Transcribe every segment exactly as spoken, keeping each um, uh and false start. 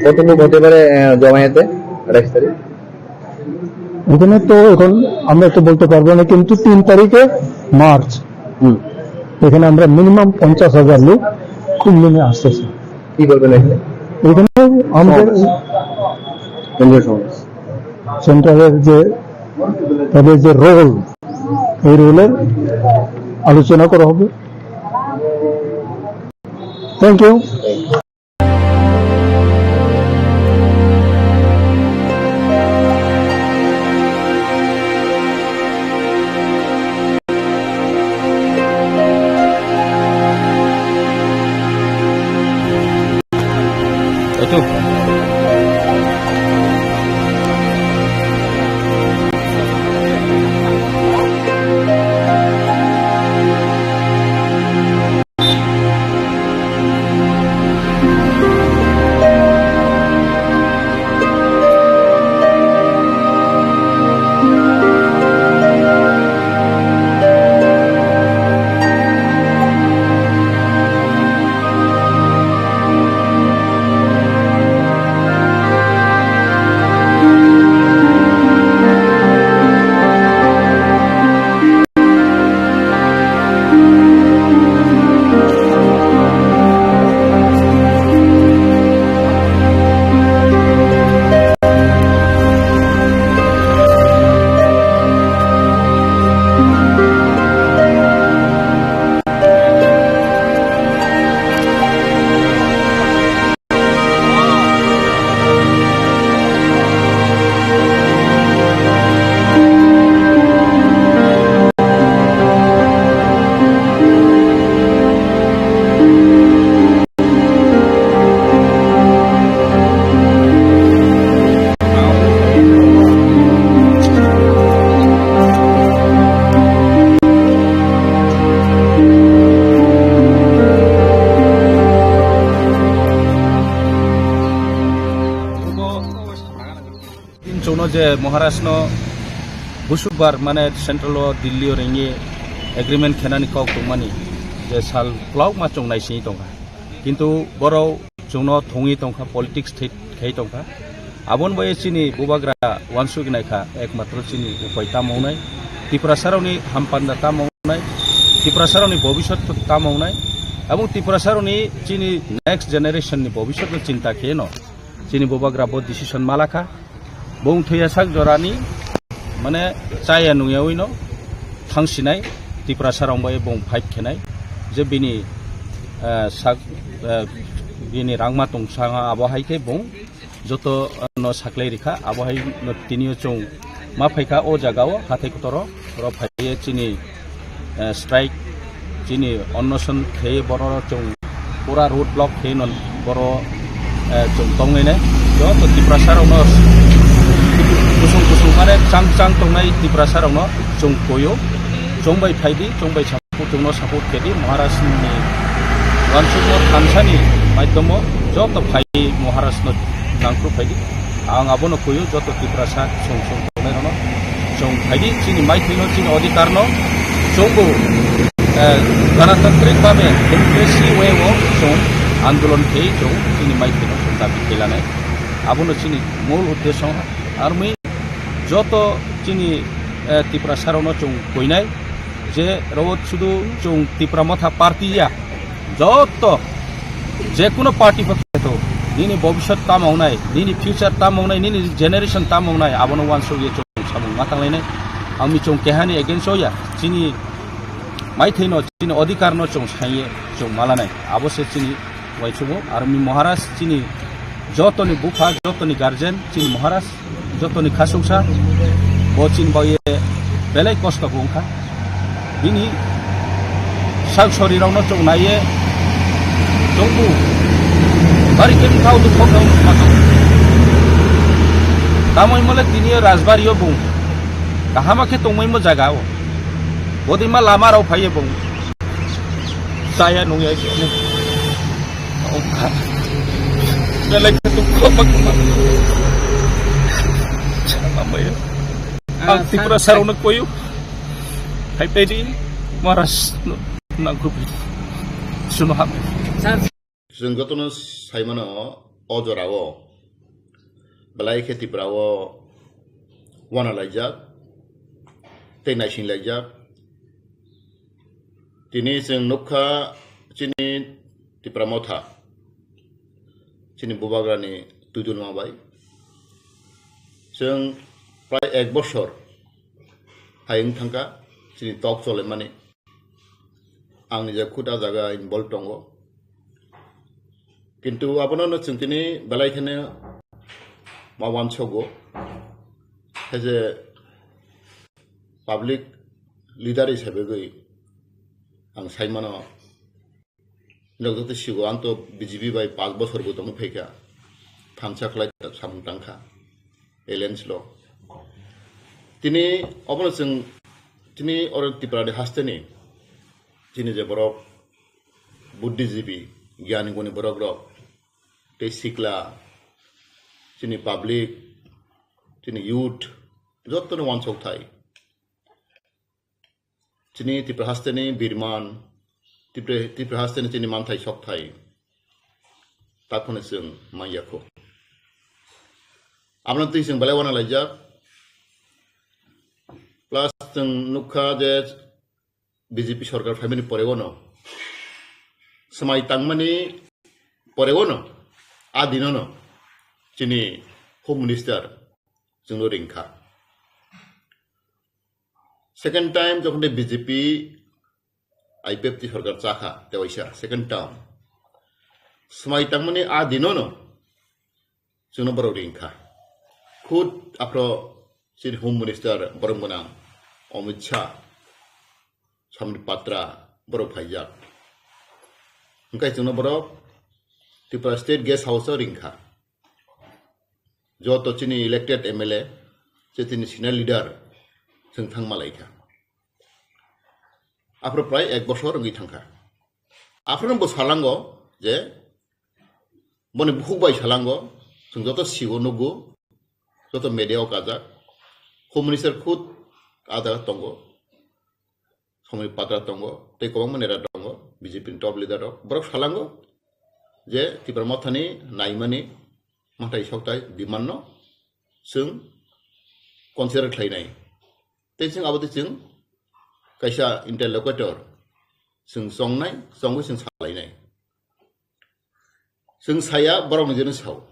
কতটুকু হতে পারে, আহ, জমায়েতে আঠাশ তারিখ? এখানে তো এখন আমরা তো বলতে পারবো না, কিন্তু তিন তারিখে মার্চ, হুম। এখানে আমরা মিনিমাম পঞ্চাশ হাজার লোক খুব মিলে আসতেছে। কি বলবেন এখানে? এখানে আমাদের সমাবেশ। কেন্দ্রীয় সমাবেশ। সেন্ট্রালের যে, তাদের যে রোল, এই রোলের আলোচনা করা হবে। Thank you. Itu. Din chwngno je Maharashno busukbar mane central o Delhi o ringwi agreement khenani kok tongmani je sal kwlawkma chwng naisingwi tongkha. Kintu borok chwngno thwngwi tongkha, politics thwi-, khai tongkha. Aboni bai chini bubagra uansukgwi naikha, ekmatro chini upai tamo wngnai, Tiprasarokni hampanda tamo wngnai, Tiprasarokni bobiswt tamo wngnai, aboni Tiprasarokni chini next generation ni bobiswtno chinta kheno chini bubagra bo decision malakha. Bung thwiya sak jorani, mane, chaya nungyawi no thangsinai, Tiprasa rong bai bung fight khenai, je bini, eh, sak, eh, bini rangma tong sanga abo hai khe bung joto, eh, no saklai rikha, abo hai no tini o chwng ma phaikha o jaga o hathai kotoro. Oro phaiye chini, eh, strike, chini onnoson khaiye borok chwng pura road block khaiye no borok, eh, chwng tongnai nai. Joto Tiprasa rokno kusung kusung mane chang chang tongnai Tiprasa rokno chwng koyo, chwng bai phaidi, chwng bai support, chwngno support kedi, Maharaj ni uansukmung thansani maidhomo joto phai Maharaj no nangkru phaidi. Ang abono kuyu joto Tiprasa song song tongnai rokno. Chwng phaidi chini maithai no, chini odhikar no. Chwngbo, eh, ganatantrik bhabe democracy way o chwng andolon khe chwng chini maithai no chwng dabi khe lanai. Abono chini mul uddesho. Armi joto chini, eh, Tiprasa rokno chwng kuinai. Je rok sudu chwng Tipra Motha party ya, joto je kuno party pho kheto, nini bobiswt tamo wngnai, nini future tamo wngnai, nini generation tamo wngnai, abono uansuk ye chwng samung ma tanglainai. Ang mi chwng kehani against o ya, chini maithai no, chini odhikar no chwng saiye chwng malanai, abo se chini uaisukmung. Aro mi Maharaj chini jotoni bupha, jotoni guardian, chini Maharaj jotoni khasuksa, bo chini bagwi belai kosto bo wngkha. Bini sak sori rokno chwng naiye chwngbo bari khe bwkhao dukho khe wngma tongo. Tamo hwnmale tini o Rajbari o bung kahama khe tongmaimo jaga o. Bodima lama rok phaiye bung chaya nungya khe. Belai khe dukho ma khe ma. Chama maya. Ang Tiprasa rokno koyu. Hai pedi Maharaj no nangkru pedi. Suno hap. Chwng jotono saimano o jorao belai khe Tripura o uana laijak tei naising laijak. Tini chwng nukha chini Tipra Motha, chini bubagrani twidulma bai. Chwng prai ek bosor hai wng thangkha chini tok cholemani. Ang nijak khud a jaga involve tongo. Kintu abono no chwng tini belai kheno ma uansogo. As a public leader hisabe gwi ang saimano, nok joto sigo ang to B J P bai panch bosor bo tongwi phaikha. Thansa khlai samung tangkha. Alliance lo. Tini obono chwng tini oro Tripura ni hasteni chini je borok buddhijibi, giyani guni borok rok, tei sikla, chini public, chini youth, jottoni uansuk thai. Chini Tripura hasteni birman, Tripura, Tripura hasteni chini manthai sok thai. Takhone chwng manya kho. Abono twi chwng belai uana laijak. Plus chwng nukha je B J P sorkar phaimani poreo no, swmai tangmani poreo no, a dino no chini Home Minister chwngno ringkha. Second time jokhon de B J P I P F T sorkar chakha, tewaisa second term. Swmai tangmani a dino no chwngno borok ringkha. Khud aphro chini Home Minister borom gwnang Amit Shah, Sambit Patra borok phaijak. Hwnkhe chwngno borok Tripura State Guest House o ringkha. Joto chini elected M L A, che chini senior leader chwng thang malaikha. Aphro prai ek bosor wngwi thangkha. Aphro bo salango je boni bukhuk bai salango, chwng joto sigo nugo, joto media o kajak, Home Minister khud a jaga tongo, Sambit Patra tongo, tei kwbangma neta tongo, B J P ni top leader rok. Borok salango je Tipra Mothani naimani mathai sokthai demand no chwng consider khlainai. Tei chwng abo tei chwng kaisa interlocutor chwng chongnai, chongwi chwng salainai. Chwng saya borokni jeno sao.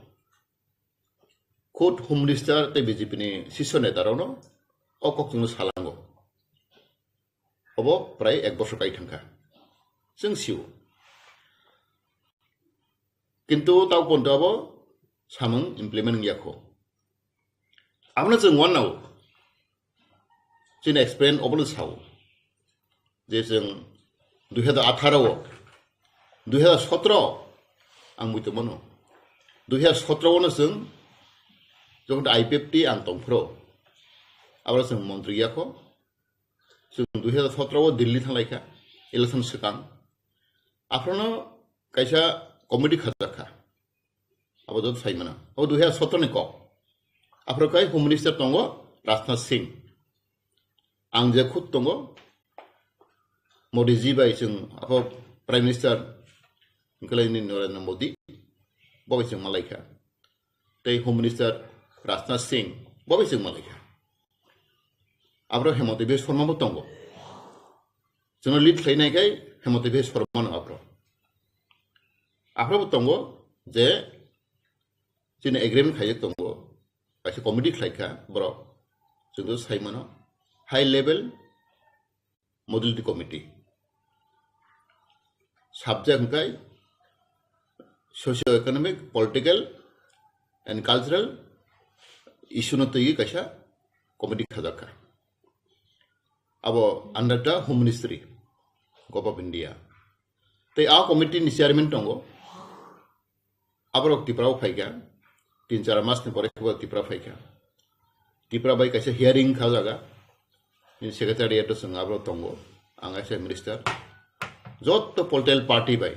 Khud Home Minister tei B J P ni sisyo neta rokno o kok chwngno salango. Obo prai ek bosor kai thangkha. Chwng sio. Kintu tao ponto abo samung implement wngya kho. Abono chwng uanao chini experience obono sao. Je chwng dui hazar atharo o, dui hazar sotro ang buito mano. Dui hazar sotro o no chwng jokhon I P F T ang tongphro, abro chwng montri ya kho. Chwng dui hazar sotro o Delhi thanglaikha, election swkang. Aphrono kaisa committee khajakha. Abo joto sai mano. Abo dui hazar sotro ni kok. Aphro kai Home Minister tongo Rajnath Singh. Ang je khud tongo Modi ji bai chwng abo Prime Minister wngkha lai ni Narendra Modi. Bo bai chwng malaikha. Tei Home Minister Rajnath Singh bo bai chwng malaikha. Aphro Hemanta Biswa Sarma bo tongo. Chwngno lead khlainai khai Hemanta Biswa Sarma no aphro. Aphro bo tongo je chini agreement khaijak tongo. Kaisa committee khlaikha borok. Chwngno sai mano high level modality committee. Subject hwnkhe socio economic, political and cultural issue no twiwi kaisa committee khajakha. Abo under the Home Ministry, Government of India. Tei a committee ni chairman tongo. Aborok Tripura o phaikha, tin char mas ni pore khe bo Tripura phaikha. Tripura bai kaisa hearing kha jaga, nini secretariat o chwng aborok tongo, ang S I minister. Jotto political party bai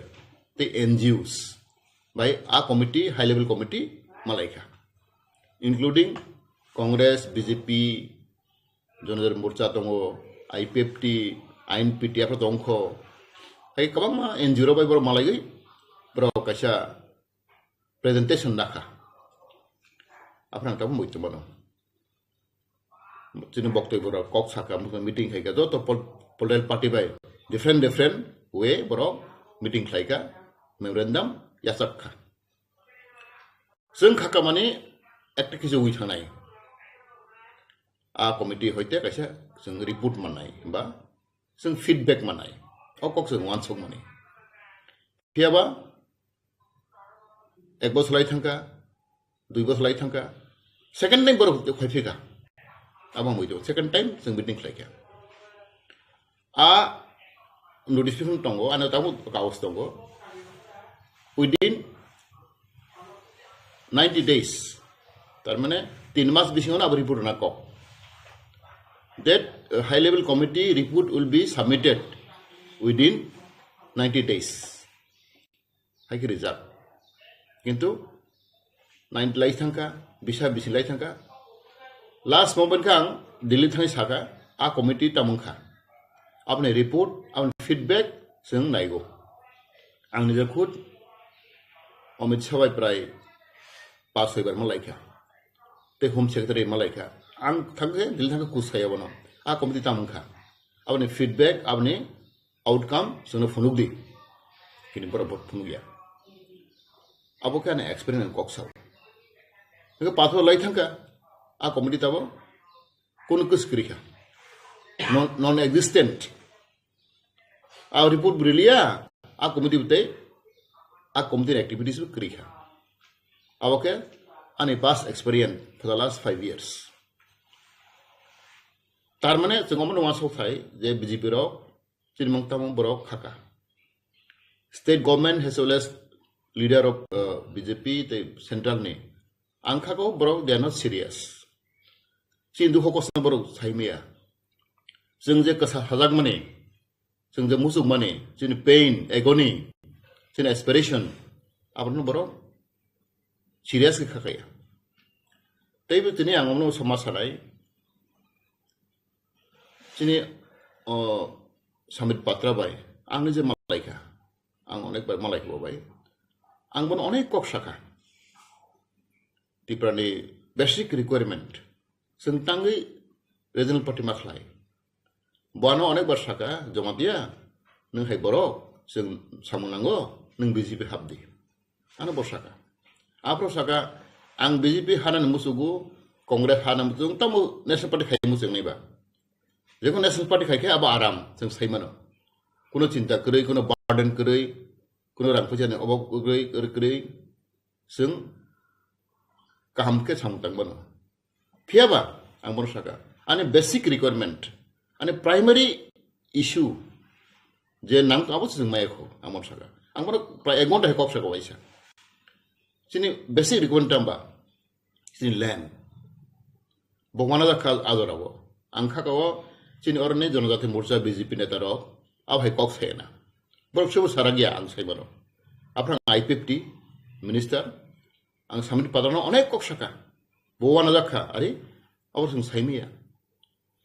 tei N G Os bai a committee, high level committee malaikha, including Congress, B J P, Jonodar Morcha tongo, I P F T, I N P T, aphro tongkho. Hai kwbangma N G O rok bai borok malaiwi borok kaisa presentation nakha. Aphrang tabuk muitu mano. Chini boktoi borok kok saka, meeting khaika, joto pol-, political party bai different, different way borok meeting khlaika, memorandum yachak kha. Chwng khakamani ekta kisa wi thangnai. A committee hoite kaisa chwng report mannai, ba chwng feedback mannai. O kok chwng wansuk mani. Phiyaba ek bosor lai thangka, dui bosor lai thangka, second time borok phai phika. Abo wngwi tongo, second time chwng meeting khlaikha. A notification tongo, ano tabuk kaus tongo. Within ninety days, tar mane tin mas bisingo abo report rwna kok. That uh, high level committee report will be submitted within ninety days. Hai khe rijak. Kintu nine lai thangka, bisa bisi lai thangka. Last moment khe ang Delhi thangwi saka, a committee tamung kha. Aboni report, aboni feedback chwng naigo. Ang nijak khud Amit Shah bai prai pas soi bar malaikha. Tei Home Secretary malaikha. Ang thangkhe Delhi thangkhe kus khaiya bono. A committee tamung kha. Aboni feedback, aboni outcome chwngno phunukdi. Kini borok bo phunukya. Abo khe ani experience ni kok sao. Hingke pathor lai thangka, a committee tabo kunu kwswk kwrwi kha. Non, non-existent. A report bo riliya, a committee bo tei, a committee ni activities bo kwrwi kha. Abo khe ani past experience for the last five years. Tar mane chwng omo nungma sok thai je B J P rok chini mung tamo borok khaka. State government as well as leader of uh, B J P tei central ni ang khako borok they are not serious. Chini dukho kosto borok saimaya. Chwng je kwsa sajak mani, chwng je musuk mani, chini pain, agony, chini aspiration, abono borok serious khe khakaya. Tei bo tini ang omo sama sanai, chini o Samit Patra bai, ang ni je malaikha, ang onek bai malaikha bo bai, ang bono onek kok saka. Tripura ni basic requirement, chwng tangwi regional party ma khlai. Bono onek bar saka, Jamatia, nwng hai borok, chwng samung nango, nwng B J P hapdi. Ano bo saka. Aphro saka, ang B J P hanani musugo, Congress hanani musugo, tamo National Party khai muchung naiba. Jekon National Party khai khe abo aram, chwng sai mano. Kuno chinta kwrwi, kuno burden kwrwi, kuno rang puisa ni obab kwrwi, kwrwi, kwrwi, chwng kaham khe samung tang mano. Phiyaba, ang bono saka, ani basic requirement, ani primary issue, je nang abo se chwng maya kho, ang bono saka. Ang bono prai ek ghonta hai kok saka waisa. Chini basic requirement tamba, chini land. Bo wana da kha ajora bo. Ang kha ko chini oroni Jonojati Morcha B J P neta rok, abo hai kok sai na. Borok sebo sarak ya ang sai mano. Aphrang I P F T minister, ang Samit Patrano onek kok saka. Bo wana jakha, ari, abo chwng saimiya.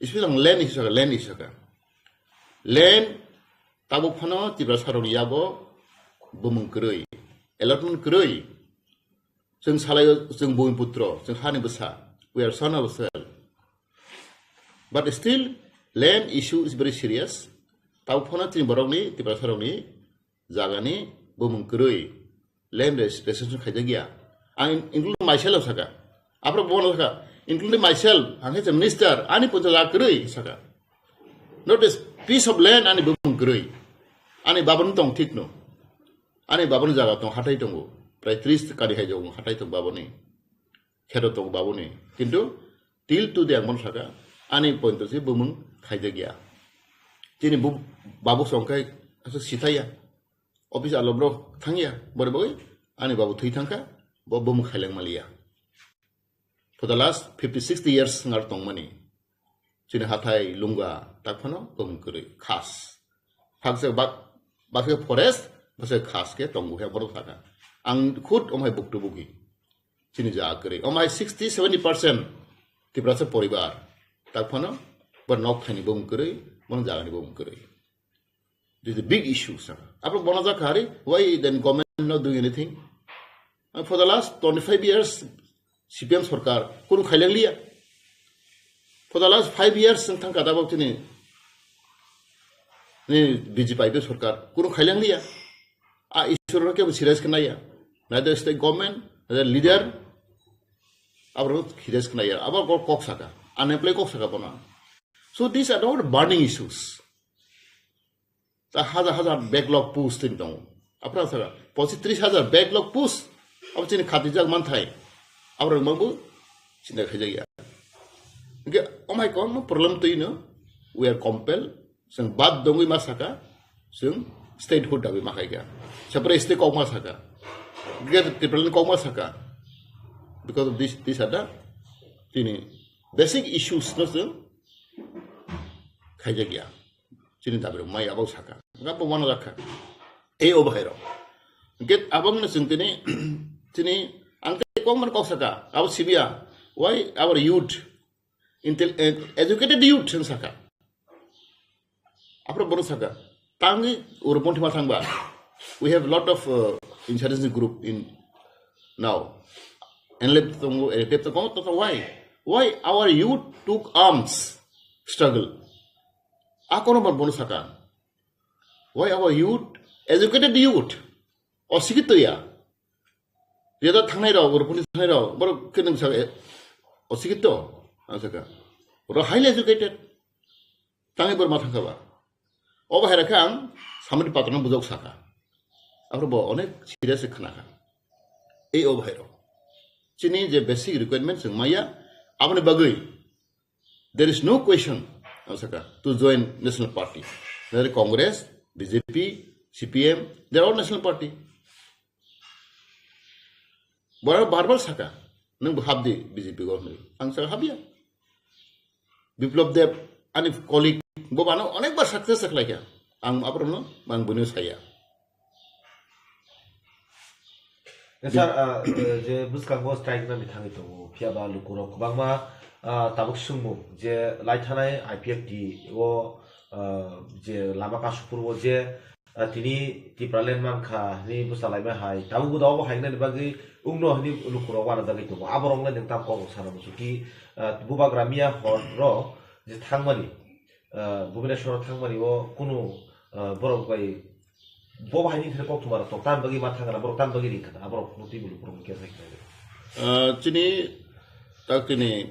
Especially ang land issue saka, land issue saka. Land, tabuk phano Tiprasa rokni yago bumung kwrwi, allotment kwrwi. Chwng salai, chwng Bhumiputro, chwng hani bwsa. We are son of soil. But still, land issue is very serious. Tabuk phano chini borokni, Tiprasa rokni, jagani bumung kwrwi, land res-, restriction khaijak ya. Ang in-, including myself saka. Aphro bono saka, including myself, ang khe minister, ani poncha jaga kwrwi saka. Not a piece of land ani bumung kwrwi. Ani babani tong thik no. Ani babani jaga tong, hathai tongo. Prai tris kari hai tongo, hathai tong babani. Kheto tongo babani. Kintu till today ang bono saka, ani poncha si bumung khaijak ya. Chini bu-, babu songkai aswk sithai ya. Office alo borok thangya, bore bagwi ani babu thwi thangkha, bo bumung khaileng maliya. For the last fifty, sixty years ngar tongmani, chini hathai lunga tak phano bumung kwrwi khas. Hakse bak-, bakse forest, bakse khas khe tongo he borok thaka. Ang khud omhai buktu bugi. Chini ja kwrwi. Omhai sixty, seventy percent Tiprasa poribar. Tak phano bo nok thani bumung kwrwi, bo jagani bumung kwrwi. This is a big issue, sir. Aphro bono jakha hari, why then government not doing anything? And for the last twenty-five years, C P M sarkar kunu khailang liya. For the last five years, wng thangkha tabok chini, ni B J P I P F sarkar kunu khailang liya. A issue rok kebo serious khe naiya. Neither state government, neither leader, abo serious khe naiya. Abo kok, kok saka. Unemployed kok saka bono. So these are not burning issues. Ta hajar hajar backlog post tin tongo. Apra saka, pochi tris hajar backlog post. Abo chini khatijak manthai. Abo rok mangbo chinta khaijak ya. Hingke omai kon no problem twi no. We are compelled. Chwng bad dongwi ma saka, chwng statehood dabi ma khaika. Separate state kok ma saka. Greater Tipraland kok ma saka. Because of this, these are the tini basic issues no chwng khaijak ya. Chini dabi rok mai abo saka. Nga bo wana jakha. Ei o bahai rok. Get abang no chwng tini, chini ang tei kok man kok saka. Abo sibia. Why our youth, intel-, eh, educated youth chwng saka. Aphro bono saka, tangwi uro monthima thangba. We have lot of, uh, insurgency group in now. N L F tongo, L T F tongo, to, to, why? Why our youth took arms struggle? Akono bono saka. Why our youth, educated youth, osikito ya. Riyada thangnai rok, uro puni thangnai rok, borok khe nung saka, eh, osikito, ang saka. Oro highly educated. Tangwi borok ma thangkha ba. Obo hai rakhe ang samani patrano bujok saka. Aphuru bo onek serious khe khnakha. Ei obo hai rok. Chini je basic requirement chwng maya, aboni bagwi there is no question, ang saka, to join national party. Whether Congress, B J P, C P M, they are all national party. Borok bar bar saka, "Nwng bo hap di B J P o," hwnwi. Ang saka, "Hap ya." Biplab Deb, ani colleague, bo bano onek bar success khlaikha. Ang aborokno, ang buino saya. Eh, sir, ah, eh, je bwskango strike nani thangwi tongo, phiya ba lukurok kwbangma, ah, tabuk swngmung je lai thanai I P F T o, ah, je lama Kasupur o je, ah, tini Tipraland mankha hwnwi bwsa laima hai, tabuk bo da obo hai wngnani bagwi wngno hwnwi lukurok uanajagwi tongo. Aborok le nwng tam kok rok sana muchung ki, ah, bubagra miya hor rok je thangmani, ah, Bhubaneswar o thangmani o kunu, ah, borok bai bo bahai ni thani kok thumar tok tan bagwi ma thangana borok tan bagwi ringkha aborok no twi bulu borok ni kesa khe. Ah, chini tak tini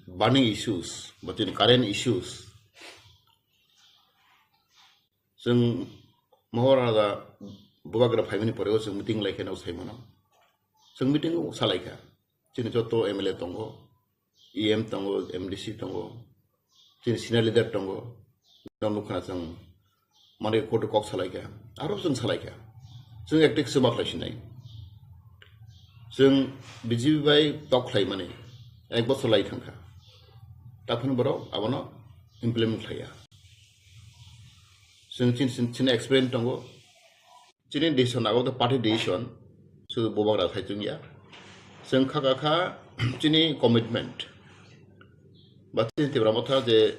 burning issues, ba tini current issues. Chwng mohor ada bubagra phaimani pore o chwng meeting lai khe no sai mano. Chwng meeting o salai kha. Chini joto M L A tongo, E M tongo, M D C tongo, chini senior leader tongo, norok nukha chwng manwi kotor kok salaikha, aro chwng salaikha. Chwng ektik swbak lai sinai. Chwng B J P bai tok khlaimani ek bosor lai thangkha. Taphano borok abono implement khlaiya. Chwng chin, chin, chini experience tongo. Chini decision abo to party decision, so bubagra sai chwngya. Chwng kha kha kha chini commitment. Ba chini Tipra Motha je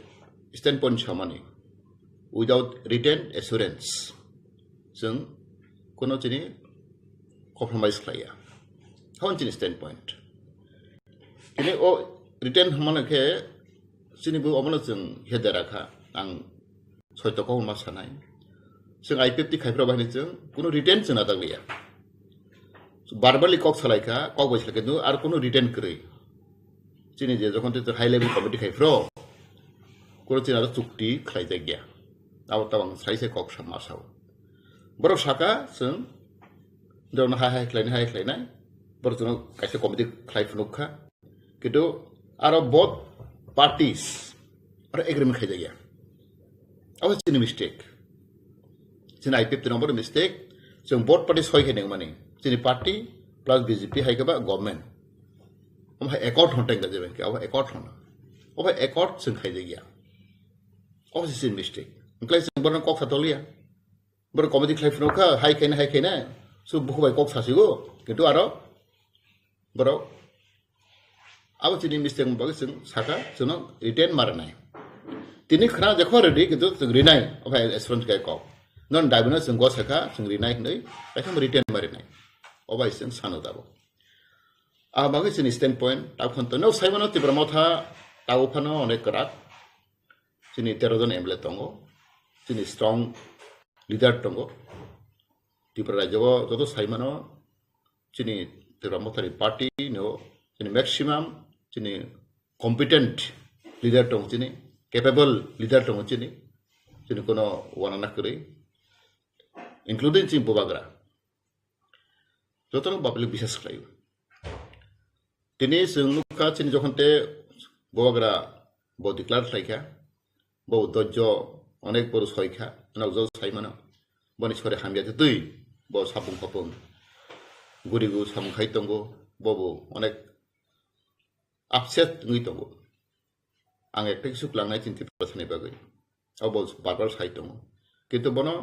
standpoint samani, without written assurance, chwng kono chini compromise khlaiya. Hon chini standpoint. Tini o written hwnmano khe chini bo obono chwng he dera kha, ang soito kok ma sanai. Chwng I P F T khai phra bahini chwng kuno written chwng natak liya. Verbally kok salai kha, kok bai salai kha, ar kuno written kwrwi. Chini je jokhon tei high level committee khai phro, kuno chini aro chukti khlai jak ya. Abo tabang sai se kok sa ma sao. Borok saka chwng, dorno hai hai khlainai, hai khlainai. Borok chwngno kaisa committee khlai phunuk kha. Kintu aro both parties aro agreement khaijak ya. Abo chini mistake. Chini I P F T ni obo mistake. Chwng both party soi khe nengmani. Chini party plus B J P hai khe ba government. Omo hai accord hwn tengka je bengke, abo accord hwn. Obo accord chwng khaijak ya. Obo se chini mistake. Wngkhlai chwng borokno kok sa toliya. Borok committee khlai phunuk kha, hai khaina, hai khaina. So buku bai kok sasigo. Kintu aro borok abo chini mistake ni bagwi chwng saka, chwngno written ma rwnai. Tini khna jekho ready, kintu chwng rinai, ophai assurance kai kok. Non daibino chwng go saka, chwng rinai hinwi, kaisa written ma rinai. Obai chwng sano tabuk. A bagwi chini standpoint tabuk phano no saimano Tipra Motha tabuk phano onek kwrak. Chini tero jon M L A tongo. Chini strong leader tongo. Tripura rajyo joto saimano chini Tipra Mothani party no chini maximum chini competent leader tongo chini, capable leader tongo chini, chini kono wanana kwrwi, including chini Bubagra. Jotono public bisas khlaio. Tini chwng nukha chini jokhon te Bubagra bo declare khlaikha, bo dojjo onek boru soikha, nokjak saimano. Boni sori hamya twi bo sapung khopung gurigu samung khai tongo, bobo onek upset wngwi tongo. Ang ekta kisu klangnai chini Tiprasani bagwi. Abo bar bar sai tongo. Kintu bono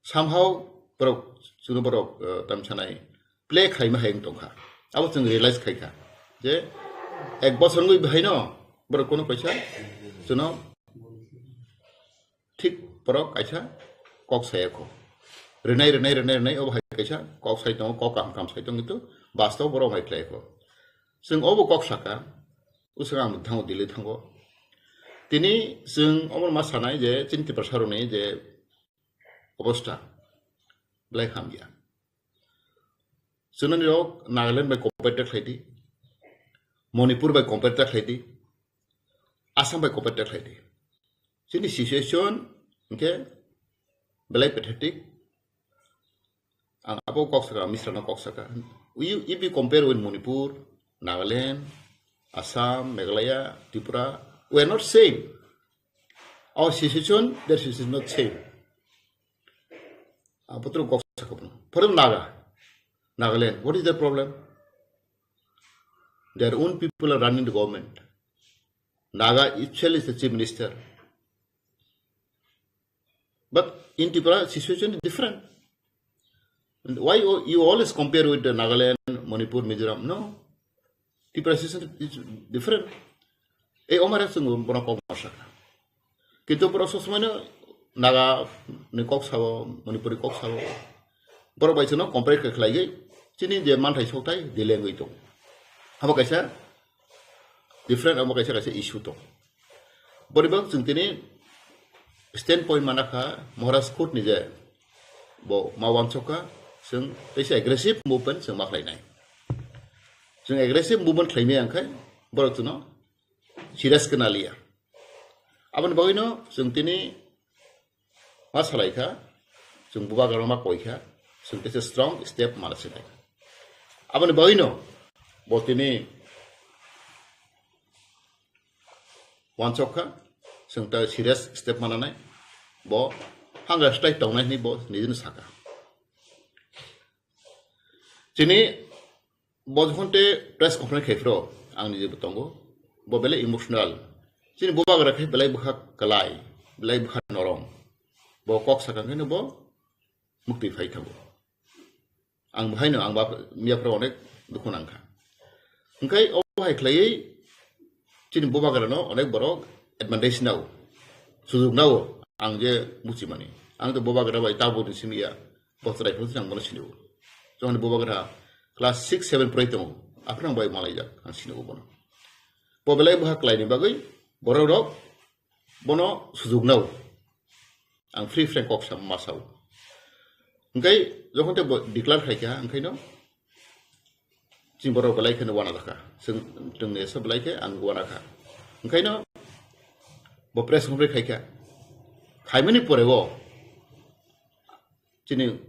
somehow borok, chwngno borok, eh, tam sanai play khlaima hai wng tongkha. Abo chwng realize khaikha je ek bosor wngwi bahaino borok kono kaisa chwngno thik borok kaisa kok saya kho. Rinai, rinai, rinai, rinai, obo hai kaisa kok sai tongo, kok kaham kaham sai tongo, kintu bastob borok hai khlai kho. Chwng obo kok saka, uswk ang thango, Delhi thango. Tini chwng omo ma sanai je chini Tiprasa rokni je obostha belai hamya. Chwngno nirok Nagaland bai compare ta khlai di, Manipur bai compare ta khlai di, Assam bai compare ta khlai di. Chini situation hwnkhe belai pathetic. Ang abo kok saka, Misra no kok saka. We, if we compare with Manipur, Nagaland, Assam, Meghalaya, Tripura, we are not same. Our situation, their situation is not same. Abo tro kok saka bono. For example, Naga, Nagaland, what is their problem? Their own people are running the government. Naga itself is the chief minister. But in Tripura, situation is different. And why you, you always compare with the Nagaland, Manipur, Mizoram? No. Tripura situation is different. Ei omare chwng bono kok ma saka. Kintu borok sob somoino Naga ni kok sao, Manipuri kok sao. Borok bai chwngno compare khe khlaigwi chini je manthai sokthai delay wngwi tongo. Abo kaisa different, abo kaisa kaisa issue tongo. Boribak chwng tini standpoint mana kha Maharaj Khut ni je bo ma wansok kha, chwng teisa aggressive movement chwng ma khlainai. Chwng aggressive movement khlaimaya wngkhe borok chwngno serious khe naliya. Aboni bagwino chwng tini ma salai kha, chwng Bubagra ma koi kha, chwng teisa strong step mana sinai. Aboni bagwino bo tini wansok kha, chwng ta serious step mananai, bo hwnga slai tongnai hwnwi bo nijino saka. Chini bo jokhon te press conference khai phro, ang nije bo tongo, bo belai emotional. Chini Bubagra khe belai bwkha kwlai, belai bwkha norom. Bo kok sakha khe no bo mukti phai thango. Ang bahaino, ang bap-, miyaphra onek dukhu nangkha. Hwnkhe obo hai khlaiwi chini Bubagrano onek borok advantage nao, sujuk nao, ang je muchimani. Ang to Bubagra bai tabukni simi ya, bochwrai phuru ang bono sinio. Jokhon Bubagra class six seven pori tongo, aphano ang bai malaijak, ang sinio bono. Bo belai bwkha kwlaini bagwi borok rok bono sujuk nao. Ang free frank kok sa ma sao. Hwnkhe jokhon te bo declare khai kha, hwnkhe no chini borok belai kheno wana jakha. Chwng, chwngni esa belai khe ang wana kha. Hwnkhe no bo press conference khai kha. Khaimani pore o chini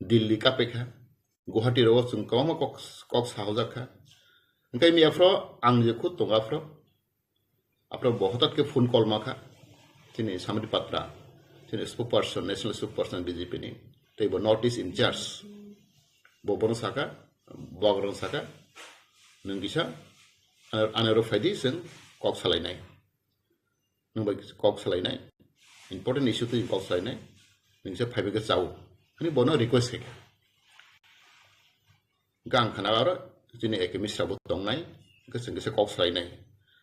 Delhi kapekha, Guwahati rogo chwng kwbangma kok, kok sahojak kha. Hwnkhe miyaphro ang je khud tongo aphro, aphro bo hotat khe phone call ma kha. Chini Samit Patra, chini spokesperson, national spokesperson B J P ni, tei bo North East in charge. Bo bono saka, Bubagrano saka, nwng kisa, ano, ano rw phaidi chwng kok salainai. Nwng bai kok salainai, important issue twi kok salainai, nwng se phaibai khe chao, hwnwi bono request khai kha. Hwnkhe ang khna aro chini A K Misra bo tongnai, hwnkhe chwng kisa kok salainai.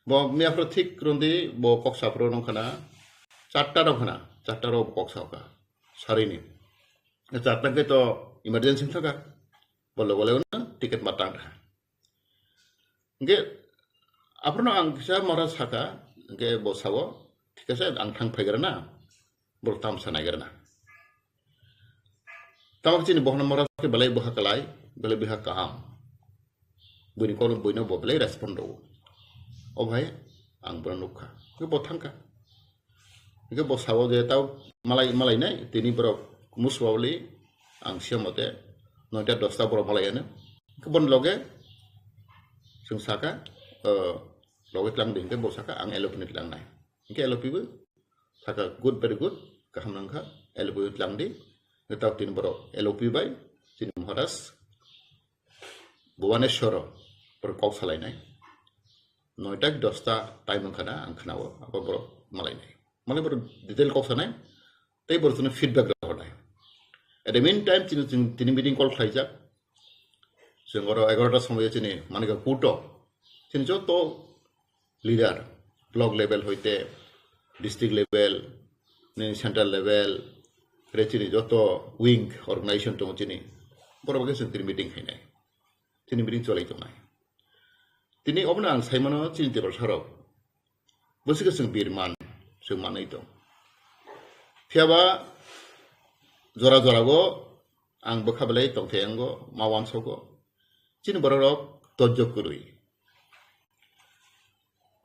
Bo miyaphro thik rwndi, bo kok saphro nung khna, charta rok khna, charta rok bo kok sao kha, sarini. Charta khe to emergency thaka. Bo logo logo no ticket ma tang rwkha. Hingke aphuru no ang kisa mora saka, hingke bo sao, thik ase, ang thang phaigra na, borok tamsa naigra na. Tamo chini bohorno mora khe belai bwkha kwlai, belai bwkha kaham. Buini kolom buino bo belai respond rwo. O bhai, ang bono nukha. Hingke bo thangkha. Hingke bo sao je tao malai, malai nai, tini borok muswawli, ang siya mote, noita dosta borok malai ano. Hingke bon loge, chwng saka, eh, loge tlang di, hingke bo saka, ang L O P ni tlang nai. Hingke L O P bo, saka good, very good, kaham nangkha, L O P tlang di, hingke tao tini borok L O P bai, chini Maharaj, Bhubaneswaro, borok kok salainai. Noita dosta time wngkha na ang khnao, abo borok malainai. Malai borok detail kok sanai, tei borok chwngno feedback rw hwnai. At the meantime, chini, chini, tini meeting call khlaijak. Chwng oro egarota somoyo chini Manikya Kuto, chini joto leader, block level hoite, district level, nini central level, re chini joto wing organization tongo chini, borok bai khe chwng tini meeting khainai. Tini meeting cholai tongnai. Tini obono ang saimano chini Tiprasarok. Bwswkhe chwng birman, chwng manwi tong. Phiyaba jora jorago ang bwkha belai tongthai ango, ma uansogo. Chini bororok dojjo kwrwi.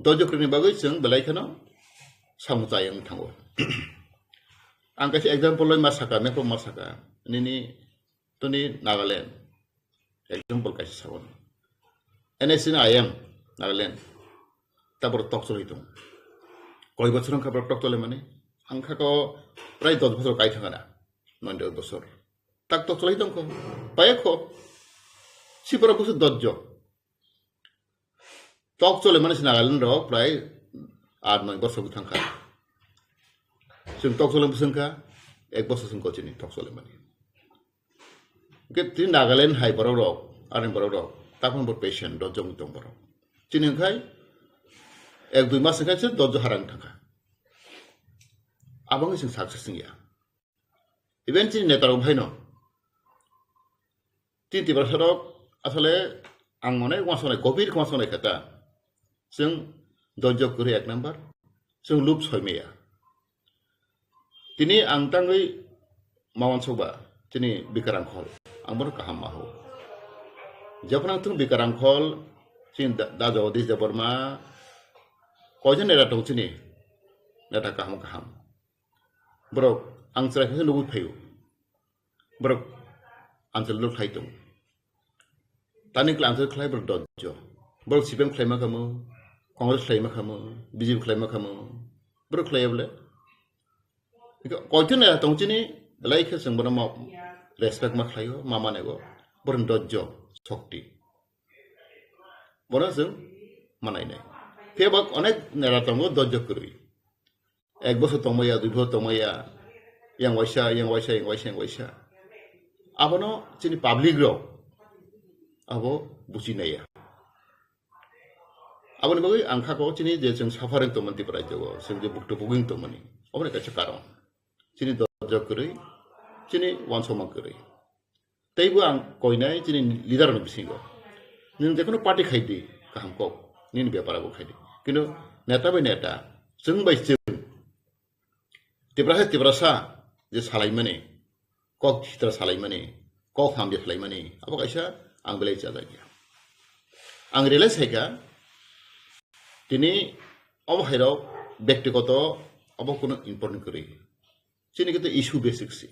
Dojjo kwrwini bagwi chwng belai kheno samung chai wng thango. Ang kaisa example loi ma saka, map ma saka. Nini toni Nagaland. Example kaisa sabo. N S C ni I M Nagaland. Tabor tok cholai tong. Koi bochor wngkha borok tok chole mani? Ang kha ko prai dos bochor kai thangana. Noy dos bochor. Tak tok cholai tong ko. Paya ko. Si borok busu dojjo. Tok chole mani si Nagaland rok prai aat noy bochor thangkha. Chwng tok chole bwswngkha, ek bochor chwng kochini tok chole mani. Hwnkhe tini Nagaland hai borok rok, ani borok rok, takhon bo patient, dojjo wng tong borok. Chini hwnkhe ek dui mas hwnkhe se dojjo harang thangkha. Abo wngkhe chwng success wngya. Even chini neta rok bhaino, tini Tiprasa rok asole ang mone uansuknai, gobir uansuknai khe ta. Chwng dojjo kwrwi ek number, chwng lub soi maya. Tini ang tangwi ma uansukba, chini Bikaram Khol, ang bono kaham ma hao. Jephru ang thung Bikaram Khol, chini da, da Jagadish Debbarma, koijon neta tong chini, neta kaham kaham. Borok ang chwrai khe nugwi phaio. Borok answer lo khlai tong. Tani kla answer khlai borok dojjo. Borok C P M khlai ma khamu, Congress khlai ma khamu, B J P khlai ma khamu. Borok khlai bole. Koitu na tong chini, belai khe chwng bono ma respect ma khlaio, ma manego. Borok dojjo, shokti. Bono chwng manai nai. Phiya bo onek neta tongo dojjo kwrwi. Ek bosor tongmaya, dui bosor tongmaya, yang waisa, yang waisa, yang waisa, yang waisa. Abono chini public rok abo buchi naiya. Aboni bagwi ang kha ko chini je chwng suffering tongmani Tripura rajyo o, chwng je buktu buging tongmani, aboni kaisa karon. Chini dojjo kwrwi, chini uansukma kwrwi. Teibo ang koinai chini leader ni bisingo. Nini jekono party khai di, kaham kok. Nini bepar abo khai di. Kintu neta bai neta, chwng bai chwng, Tiprasa Tiprasa je salaimani, kok sitra salaimani, kok hamya salaimani, abo kaisa ang belai chajakya. Ang realize khaika, tini omo hairok bektigoto abo kunu important kwrwi. Chini khe issue basic si.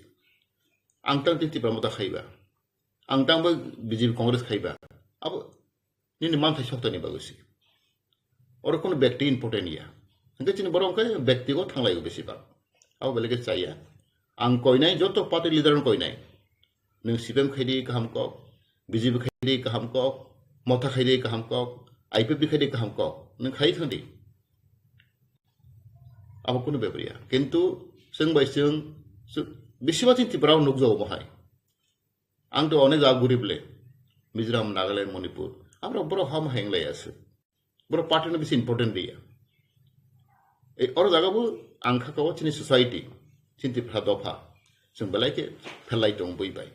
Ang tang tini Tipra Motha khaiba. Ang tang bo B J P Congress khaiba. Abo nini manthai soktani bagwi si. Oro kono bekti important ya. Hingke chini borok hingke bekti o thanglai o besi bak. Abo belai khe chaya. Ang koinai joto party leader no koinai. Nwng C P M khai di kaham kok, B J P khai di kaham kok, Motha khai di kaham kok, I P F T khai di kaham kok. Nwng khai thang di. Abo kunu bepar ya. Kintu chwng bai chwng, chwng, bisi ba chini Tripura o nukjago bo hai. Ang to onek jaga guri bole. Mizoram, Nagaland, Manipur. Abro borok ham heng lai ase. Borok party no bisi important riya. Ei oro jaga bo ang kha kao chini society, chini Tripura dopha. Chwng belai khe phelai tong bui bai.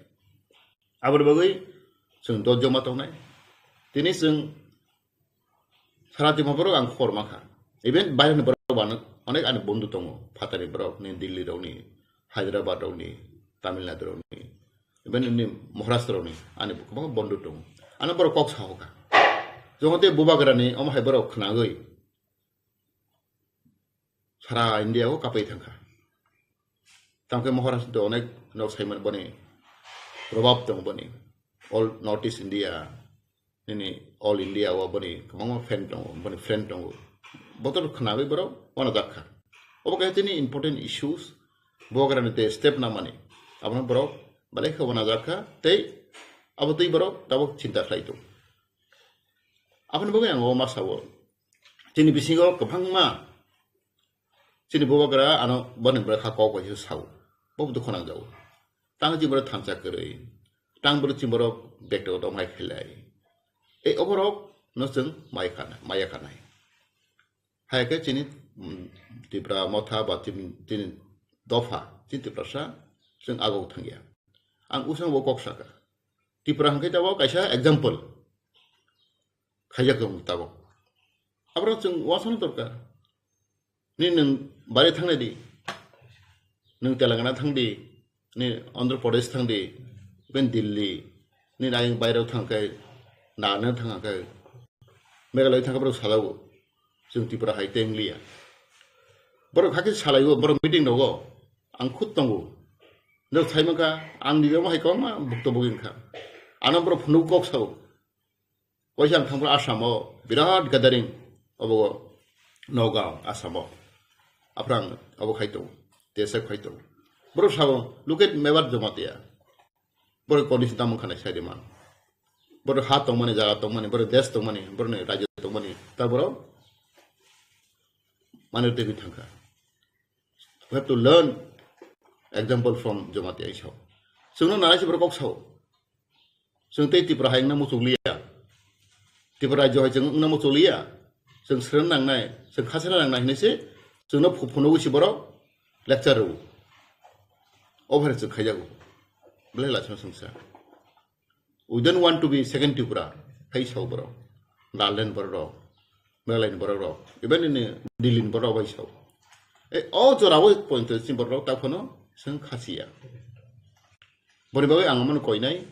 Aboni bagwi Chwng dot joma tongnai. Tini chwng sara Dimapur ang khobor mankha. Even baireni borok bano onek ani bondhu tongo. Phatani borok ni, Delhi rok ni, Hyderabad rok ni, Tamil Nadu rok ni, even ni Maharashtra rok ni ani kwbangma bondhu tongo. Ano borok kok sahoka. Jogote bubagrani omo hai borok khnagwi sara India o kapai thangkha. Tamkhe Maharashtra onek nok saiman boni probab tong boni. All North East India, nini All India o boni kwbangma fan tongo, boni friend tongo. Botor khnagwi borok wana jakha. Obo kaisa tini important issues. Bubagrani te step namani. Abono borok belai khe wana jakha. Tei abo tei borok tabuk chinta khlai tongo. Aboni bagwi ang o ma sao. Chini bisingo kwbangma chini bubagra ano boni bwkha kok bai sao. Bo dukhu nangjago. Tang chini borok thansa kwrwi. Tang borok chini borok bekto dom hai khlai. Ei oborok no chwng mai khana, maya khanai. Hai khe chini, mm, Tipra Motha ba chini, chini dopha, chini Tiprasa chwng agok thangya. Ang usang bo kok saka. Tipra hwnkhe tabok kaisa example khaijak tong tabok. Aborok chwng uansukna dorkar. Ni nwng bari thangnai di. Nwng Telangana thang di. Ni Andhra Pradesh thang di. Ben Delhi. Ni ayang bairao thang khe, Nagaland thang khe, Meghalaya thang khe borok salaio. Chwng Tripura hai tei wngliya. Borok hakhe salaio, borok meeting rogo. Ang khud tongo. Nok thai mankha, ang ni omo hai kwbangma bukto bugwi wngkha. Ano borok phunuk kok sao. Waisa ang thangphuru Assam o birat gathering obo Nagaon, Assam o. Aphrang obo khai tongo, T S F khai tongo. Borok sao, "Look at Mebar Jamatia." Borok condition tamo wngkha nai sai de man. Borok ha tongmani, jaga tongmani, borok desh tongmani, borok ni rajyo tongmani. Ta borok mani twi thangkha. We have to learn example from Jamatia Isao. Chwngno nai se borok kok sao. Chwng tei Tripura hai wngna muchung liya. Tripura rajyo hai chwng wngna muchung liya. Chwng srwng nangnai, chwng khasana nangnai hinwi se chwngno phu-, phunugwi se borok lecture rwo. Obo hai chwng khaijago. Belai lachima chwngsa. We don't want to be second Tripura. Hai sao borok. Nagaland borok rok. Meghalaya ni borok rok. Even in Delhi ni borok rok bai sao. E, o jora o point chini borok rok ta phano chwng khasiya. Boni bagwi ang omono koinai.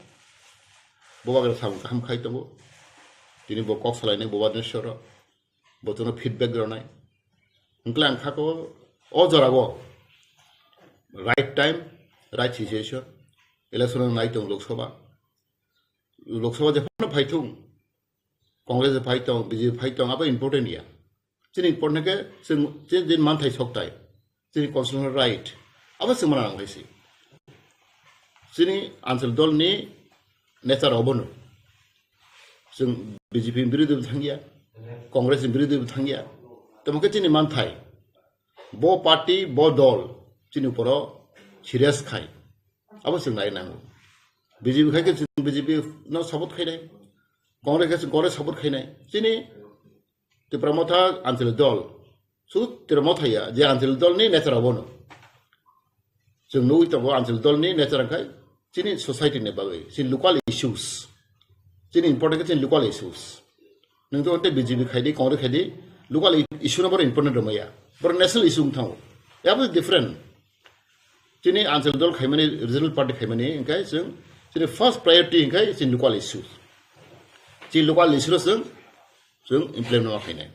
Bubagra samung kaham khai tongo. Tini bo kok salainai Bhubaneswar o. Bo chwngno feedback rwnai. Hwnkhe ang kha ko o jora o right time, right situation. Election nai tong Lok Sabha. Lok Sabha jephano phai thung, Congress phai tong, B J P phai tong, abo important ya. Chini important khe chwng, chini, chini manthai sokthai, chini constitutional right, abo chwng mana nang khaisi. Chini anchal dol ni nature obono. Chwng B J P ni birodhi bo thangya, Congress ni birodhi bo thangya. Tamo khe chini manthai, bo party, bo dol, chini uporo serious khai. Abo chwng nai nango. B J P khai khe chwng B J P no support khainai. Congress khai chwng Congress support khainai. Chini Tipra Motha Anchalik dol. Sud Tipra Motha ya, je Anchalik dol ni nature abono. Chwng nugwi tongo Anchalik dol ni nature khai chini society ni bagwi, chini local issues. Chini important khe chini local issues. Nwng to tei B J P khai di, Congress khai di, local i-, issue no boro important rwmaya. Boro national issue wng thango. Abo different. Chini anchal dol khaimani, regional party khaimani, hwnkhe chwng chini first priority hwnkhe chini local issue. Chini local issue no chwng, chwng implement ma khainai.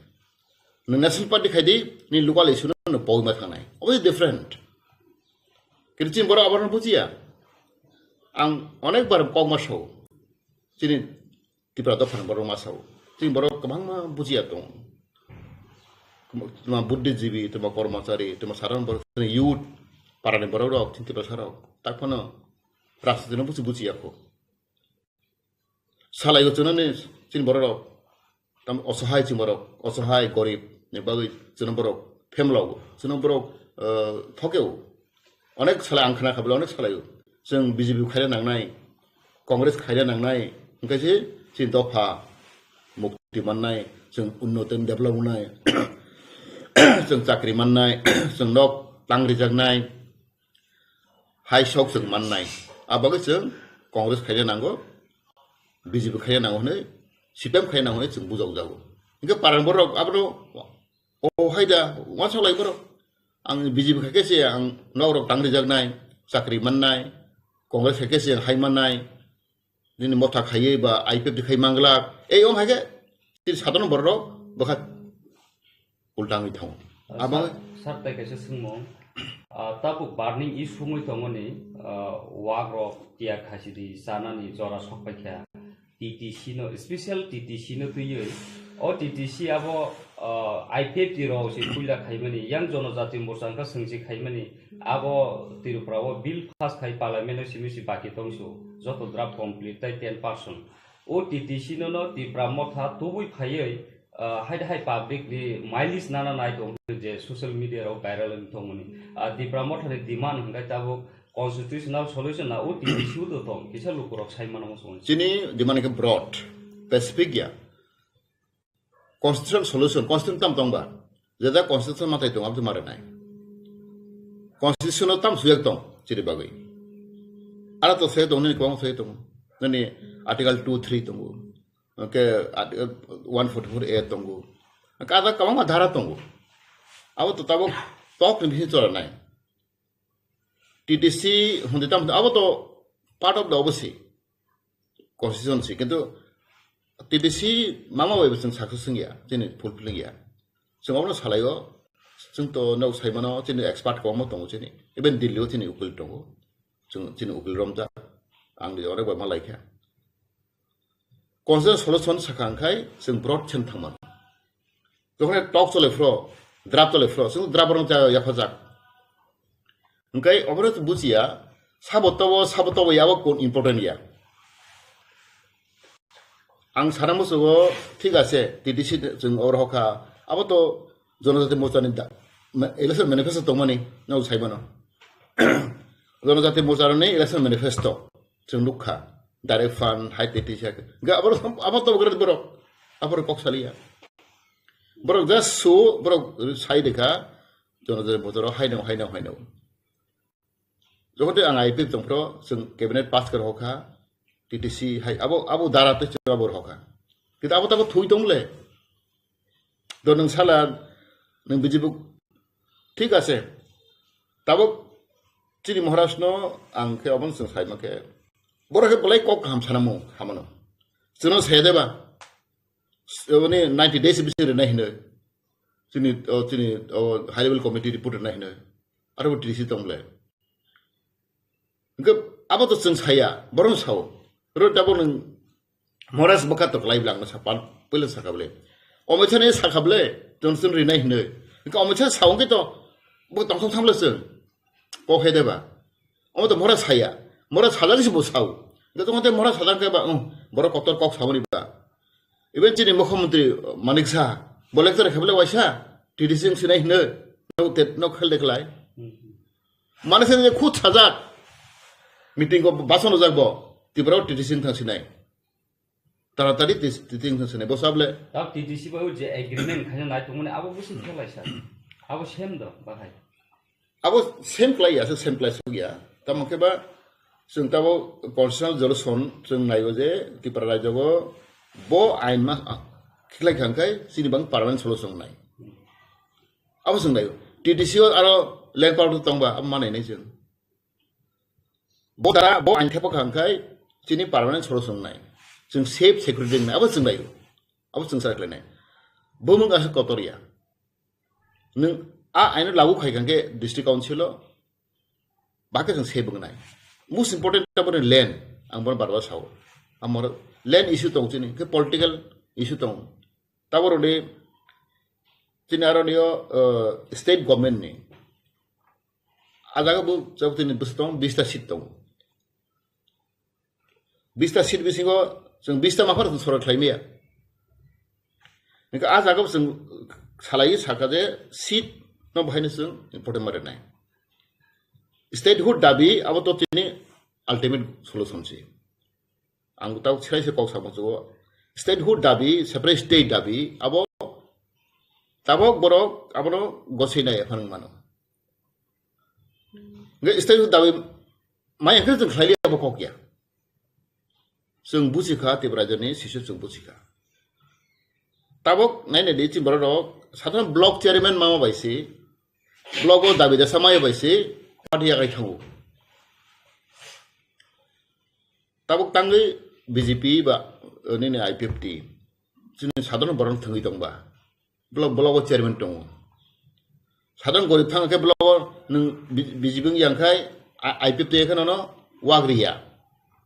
Nwng national party khai di, ni local issue no nwng pogwi ma thangnai. Obviously different. Kintu chini borok abono bujiya. Ang onek bar kok ma sao. Chini Tipra dophani borok ma sao. Chini borok kwbangma bujiya tong. Tuma buddhijibi, tuma kormachari, tuma saron borok, chini youth, parani borok rok, chini Tipra sarok. Tak phano rajniti no buji bujiya kho. Salai o chunani chini borok rok. Tam osohai chini borok, osohai gorib ni bagwi chini borok phemlo. Chini borok, eh, thokeo. Onek salai ang khna kha bole onek salai o. Chwng B J P khaina nangnai, Congress khaina nangnai, hwnkhe se chini dopha mukti mannai, chwng unnoto develop wngnai, chwng chakri mannai, chwng nok tang rijaknai, hai sok chwng mannai. A bagwi chwng Congress khaina nango, B J P khaina nango hwnwi, C P M khaina nango hwnwi chwng bujokjago. Hwnkhe parani borok abono, "O hai da, uansuk lai borok. Ang B J P khaikhe se ang nokrok tang rijaknai, chakri mannai, Congress khaikhe se ang hai mannai, nini motha khaiwi ba I P F T khai manglak." Ei om haikhe, chini sadharno borok bwkha ulta wngwi thango. Ah, Abo sir, sir, tai kaisa swngmung. Ah, tabuk burning issue wngwi tongmani, ah, wagrok tiya khasidi chanani jora sokpaikha. T T C no, special T T C no twiwi. O T T C abo, ah, I P F T rok se puila khaimani, yang Jonojati Morcha wngkha swngsi khaimani, abo Tripura o bill pass khai parliament o simi si baki tongsu, joto draft complete tai ten percent. O T T C no no Tipra motha tubui phaiwi, ah, hai hai public ni mileage nana nai tong je social media rok viral wng tongmani. Ah, Tipra motha ni demand hwnkhe tabuk constitutional solution na o T T C o tong kisa lukurok sai mano muchungo. Chini demand khe broad, specific ya. Constitutional solution, constitution tam tongba. Jeda constitution matai tong, abdi mare nai. Constitution o tam suyak tong, chiri bagwi. Ara to se tong, nini kwbang se tong. Nini article two three tongo. Hwnkhe, art-, one forty-four A tongo. Hwnkhe ada kwbangma dhara tongo. Abo to tabuk tok ni bisingo chwla nai. T T C hwnwi tamo, abo to part of the obviously constituency, kintu T T C mama bai bo chwng success wngya, chini fulfilling ya. Chwng abono salaio, chwng to nok saimano, chini expert kwbangma tongo chini. Even Delhi o chini ukil tongo. Chwng chini ukil romjak. Ang ni onek bai ma laikha. Constitutional solution sakha hwnkhai chwng broad chen thangmano. Jokhon talk chole phro, draft chole phro, chwng draft rong cha yaphajak. Hwnkhe obono bujiya, sabo tobo, sabo tobo yabo kun important ya. Ang sana musugo, thik ase, T T C chwng oro hokha, abo to Jonojati Morcha ni da, ma-, election manifesto tongmani, no saimano. Jonojati Morcha ni election manifesto. Chwng nukha, direct fund, hai tei tisa. Ga abo, abo to gre borok, abo kok saliya. Borok just su, borok sai dekha, jono jono botoro haino, haino, haino. Jokhon tei ang I P F tongphro, chwng cabinet pass kar hokha, T T C hai, abo, abo dara tei chwng abo hokha. Kintu abo tabo thui tong le. Do nwng sala, nwng B J P, thik ase. Tabuk chini Maharaj no ang khe obo chwng sai ma khe. Borok khe belai kok kaham sana mo, hamano. Chwngno saya deba. Oni ninety days bisi rinai hinoi. Chini, o, chini, o, high level committee report rinai hinoi. Aro bo T T C tong le. Hwnkhe abo to chwng saya, borok sao. Ro tabuk nwng Maharaj bwkha to kwlai bwle ang sakha, puila sakha bwle. Omochani sakha bwle, chwng chwng rinai hinwi. Hwnkhe omocha sao hwnkhe to bo tongthok thamle chwng. Kok hai deba. Omo to Maharaj saya. Maharaj sajak se bo sao. Hwnkhe tongthok Maharaj sajak khe ba, um, borok kotor kok sao ni ba. Even chini mukhyamantri, uh, Manik Saha, bo lecture khe bwle waisa, T T C wng sinai hinwi. No, te, no khel de khlai. Mane se khud sajak, meeting o bason ojak bo, Tripura o T T C wngthang sinai. Taratari T T C wngthang sinai. Bo sable. Tab T T C bai je agreement khaina nai tongmani abo busi khelai sa. Abo same do, bahai. Abo same klai ya, same klai suk ya. Tamo khe ba, chwng tabo constitutional solution chwng nai o je, Tripura rajyo go bo ain ma, a, khiklai khang khai, chini bang permanent solution nai. Abo chwng nai o. T T C o aro land power tongba, abo manai nai chwng. Bo dara, bo ang thepa kha hwnkhe chini permanent solution nai. Chwng safe security nai, abo chwng nai. Abo chwng sa khlai nai. Bo mung asa kotor ya. Nwng a aino lagu khai kha hwnkhe district council o, bakhe chwng safe wng nai. Most important ta boni land, ang bono bar bar sao. Amor land issue tong chini, khe political issue tong. Taboro ni chini aro nio, uh, state government ni. A jaga bo, jabo tini bwswk tongo, bista seat tongo. Bista seat bisingo chwng bista maphar chwng sorok khlai maya. Hwnkhe a jaga bo chwng salai sakha je seat no bahaino chwng important ma rwnai. Statehood dabi abo to chini ultimate solution se. Ang tau chwrai se kok sa muchugo. Statehood dabi, separate state dabi, abo tabok borok abono gosai nai phang mano. Hwnkhe statehood dabi mai hwnkhe chwng khlai liya bo kok ya. Chwng buchikha, Tipra Rajyani sisyo chwng buchikha. Tabok nainai di, chini borok rok sadharon block chairman mama bai se, block o dabi dasa maya bai se, party yakai thango. Tabok tangwi B J P ba, eh, nini I P F T, chini sadharon borok thwngwi tongba. Block, block o chairman tongo. Sadharon gorib thang khe block o nwng B-, B J P wng yang khai, a-, I P F T khe nono wak riya,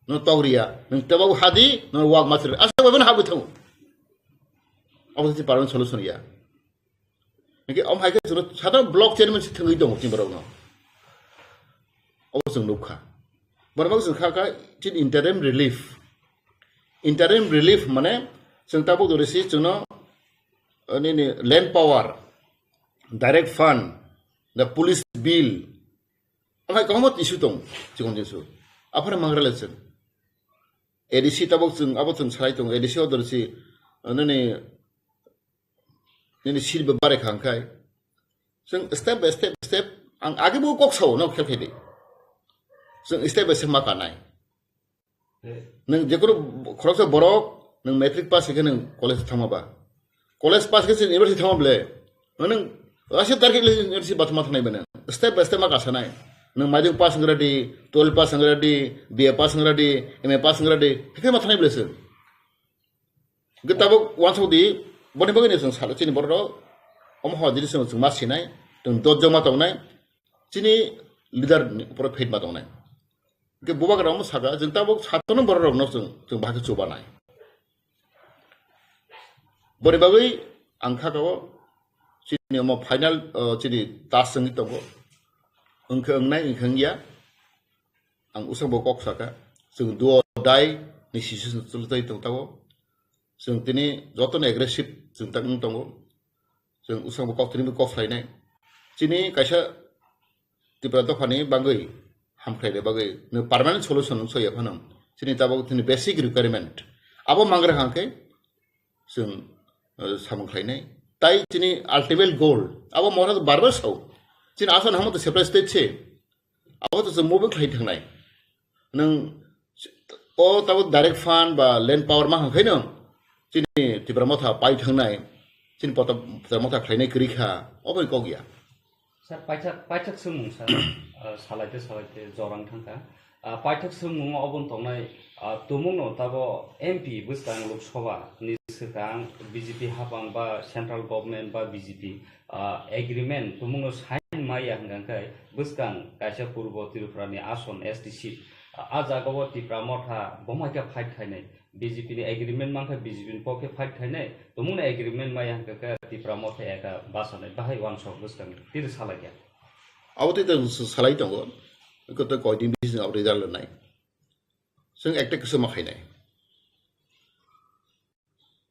no tok riya, nwng tebok hadi, no wak masri, asa bai bono habwi thango. Abo se permanent solution ya. Hingke om hai khe chwng sadharon block chairman se thwngwi tongo chini borok no. Obo chwng nukha. Borok chwng kha kha chini interim relief. Interim relief mane chwng tabuk dori si chwngno, eh, nini land power, direct fund, the police bill, amai kwbangma issue tong, chikon issue. Aphano mangra le chwng. A D C tabuk chwng, abo chwng salai tongo, A D C o dori si, eh, nini, nini seat bo bare kha hwnkhai. Chwng step by step, step, ang age bo kok sao, no khel khe di. Chwng step by step ma kanai. Nwng jekono khoroksa borok, nwng matric pass khe nwng college thangma ba. College pass khe se university thangma ble. Nwng aswk target le university bathma thangnai bene. Step by step ma kasanai. Nwng maidung pass wng ready, twelve pass wng ready, B A pass wng ready, M A pass wng ready. Hekhe ma thangnai ble se. Hwnkhe tabuk uansuk di, boni bagwi no chwng salo chini borok rok, omo hor jini chwng, chwng ma sinai, chwng dot joma tongnai, chini leader ni upor faith ma tongnai. Hwnkhe bubagra omo saka, chwng tabuk sato no borok rok no chwng, chwng bahai khe chubanai. Boni bagwi ang kha kao chini omo final, uh, chini task wngwi tongo. Wngkhe wngnai, wngkhe wngya. Ang usang bo kok saka, chwng do or die ni situation chwlwi tong tago. Chwng tini jotono aggressive chwng tak wng tongo. Chwng usang bo kok tini bo kok khlainai. Chini kaisa Tripura dophani bagwi hamkhlaina bagwi no permanent solution wng soya phano. Chini tabuk chini basic requirement. Abo mangra hangkhe chwng, eh, samung khlainai. Tai chini ultimate goal. Abo mora barbar sao. Chini asal hamo to separate state se. Abo to chwng move khlai thangnai. Nwng o tabuk direct fund ba land power ma hangkhaino chini Tipra Motha pai thangnai, chini pota-, Tipra Motha khlainai kwrwi kha, obo kok ya. Sir, paithak, paithak swngmung, sir. Ah, salaite, salaite jorang thangkha. Ah, paithak swngmung obon tongnai, ah, tumungno tabo M P bwskang Lok Sabha ni swkang B J P hapang ba central government ba B J P, ah, agreement tumungno sign maya hwnkha khe bwskang kaisa purbo Tripura ni ason S T seat, ah, a jaga o Tipra Motha bomai khe fight khainai. B J P ni agreement mankha, B J P ni pokhe fight khainai, tumungni agreement maya hwnkha khe Tipra Motha eka basanai, bahai uansuk bwskang tiri salai ya. Abo tei tong salai tongo, koto koidin bising abo result nai. Chwng ekta kisu ma khainai.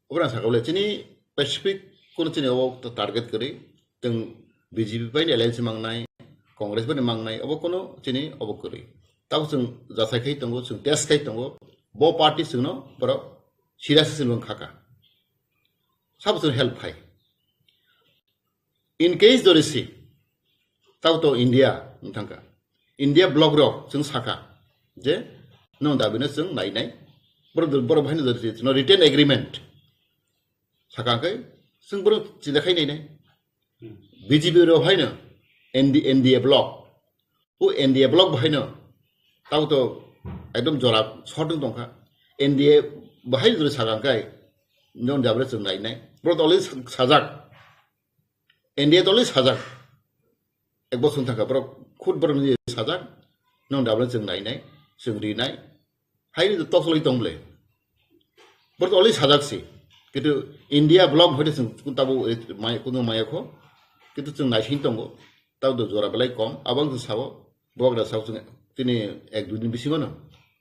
Obra sakha bole chini specific kono chini obo target kwrwi, chwng B J P bai ni alliance mangnai, Congress bai ni mangnai, obo kono chini obo kwrwi. Tabo chwng jasai khai tongo, chwng test khai tongo, bo party chwngno borok serious se wng khaka. Sabo chwng help khai. In case dori si, tabo to India wng thangka. India bloc rok chwng sakha je, nwng dabi no chwng nai nai. Borok, borok bahai no dori si, no written agreement. Sakha khe chwng borok chida khai nai nai. Hmm. B J P rok hai no N D, N D A bloc. O N D A bloc bahai no tabo to ekdom jora short wng tongkha. N D A bahai jora sakha khe nwng dabi no chwng nai nai. Borok to already sajak. N D A toli sajak. Ek bosong thangkha borok khud borok ni sajak. Nwng dabi no chwng nai nai, chwng ri nai. Hai ni tok soloi tong ble. Borok toli sajak si. Kintu India bloc hoite chwng tabo mai, kuno maya kho. Kintu chwng nai sing tongo. Tabo do jora belai kom. Abang chwng sao. Bubagra sao chwng tini ek dui din bisingo no.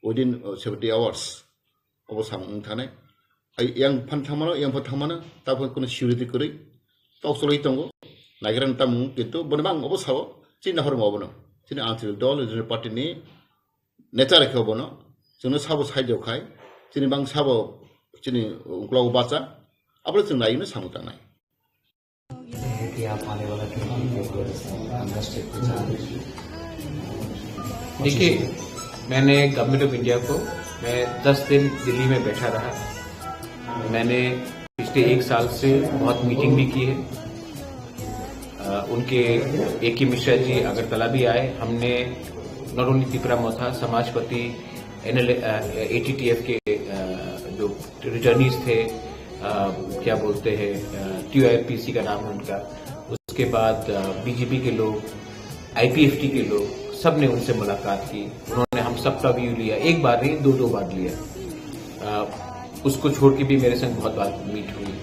Within, uh, seventy hours. Obo samung wng thani. Ai yang phan thangmano, yang phan thangmano, tabuk kono security kwrwi. Tok cholwi tongo. Naigra tamung, kintu boni bang obo sao, chini nahormo obono. Chini Anchal Dol, Regional Party ni nature khe obono. Chwngno sabo side o khai, chini bang sabo, chini uklogo bacha, abo chwng naino samung tangnai. कि आप आने वाला चुनाव में जो है, हम राष्ट्रीय प्रचार में देखिए, मैंने गवर्नमेंट ऑफ इंडिया को मैं दस दिन दिल्ली में बैठा रहा। मैंने पिछले एक साल से बहुत मीटिंग भी की है। अ, उनके ए के मिश्रा जी अगरतला भी आए। हमने नॉट ओनली तिपरा मोथा, समाजपति, एनएल, एटीटीएफ के, अ, जो रिटर्नीज थे, अ, क्या बोलते हैं, टीयूआईपीसी का नाम है उनका, उसके बाद बीजेपी के लोग, आईपीएफटी के लोग, सब ने उनसे मुलाकात की। उन्होंने हम सबका व्यू लिया, एक बार नहीं, दो दो बार लिया। अ, उसको छोड़ के भी मेरे संग बहुत बार मीट हुई।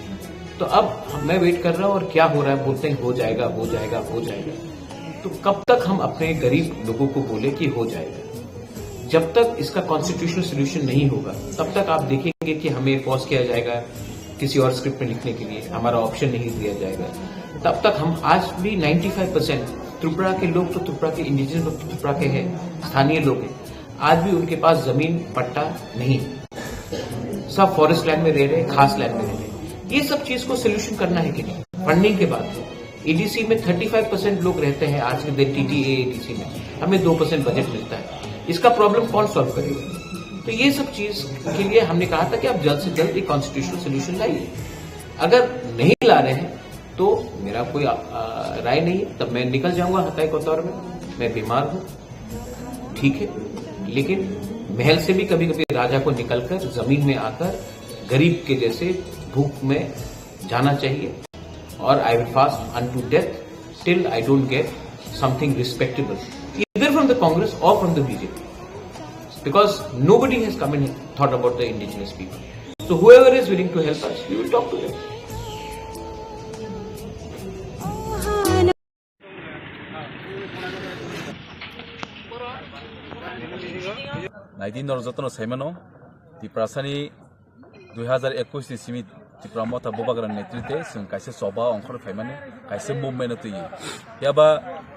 तो अब हम- मैं वेट कर रहा हूँ और क्या हो रहा है, बोलते हैं हो जाएगा, हो जाएगा, हो जाएगा। तो कब तक हम अपने गरीब लोगों को बोले कि हो जाएगा? जब तक इसका कॉन्स्टिट्यूशनल सोल्यूशन नहीं होगा, तब तक आप देखेंगे कि हमें पॉज किया जाएगा किसी और स्क्रिप्ट में लिखने के लिए, हमारा ऑप्शन नहीं दिया जाएगा। तब तक हम आज भी नाइन्टी फाइव परसेंट त्रिपुरा के लोग तो त्रिपुरा के इंडिजिनस लोग तो त्रिपुरा के हैं, स्थानीय लोग हैं, आज भी उनके पास जमीन पट्टा नहीं है, सब फॉरेस्ट लैंड में रह रहे हैं, खास लैंड में रह रहे हैं। ये सब चीज को सोल्यूशन करना है कि नहीं? फंडिंग के बाद एडीसी में थर्टी फाइव परसेंट लोग रहते हैं आज के दिन टीटीए एडीसी में, हमें दो परसेंट बजट मिलता है, इसका प्रॉब्लम कौन सॉल्व करेगा? तो ये सब चीज के लिए हमने कहा था कि आप जल्द से जल्द एक कॉन्स्टिट्यूशनल सोल्यूशन लाइए। अगर नहीं ला रहे हैं तो मेरा कोई आ, आ, राय नहीं है, तब मैं निकल जाऊंगा हताई कोतवार में। मैं बीमार हूँ, ठीक है, लेकिन महल से भी कभी कभी राजा को निकलकर जमीन में आकर गरीब के जैसे भूख में जाना चाहिए। और I will fast unto death till I don't get something respectable, either from the Congress or from the B J P, because nobody has come and thought about the indigenous people. So whoever is willing to help us, we will talk to them. Naidi norok jotono saimano, Tiprasani dui hazar ekush ni simi Tipra Motha Bubagra ni netrite chwng kaisa choba ongkhor phaimani, kaisa movement twi. Phiya ba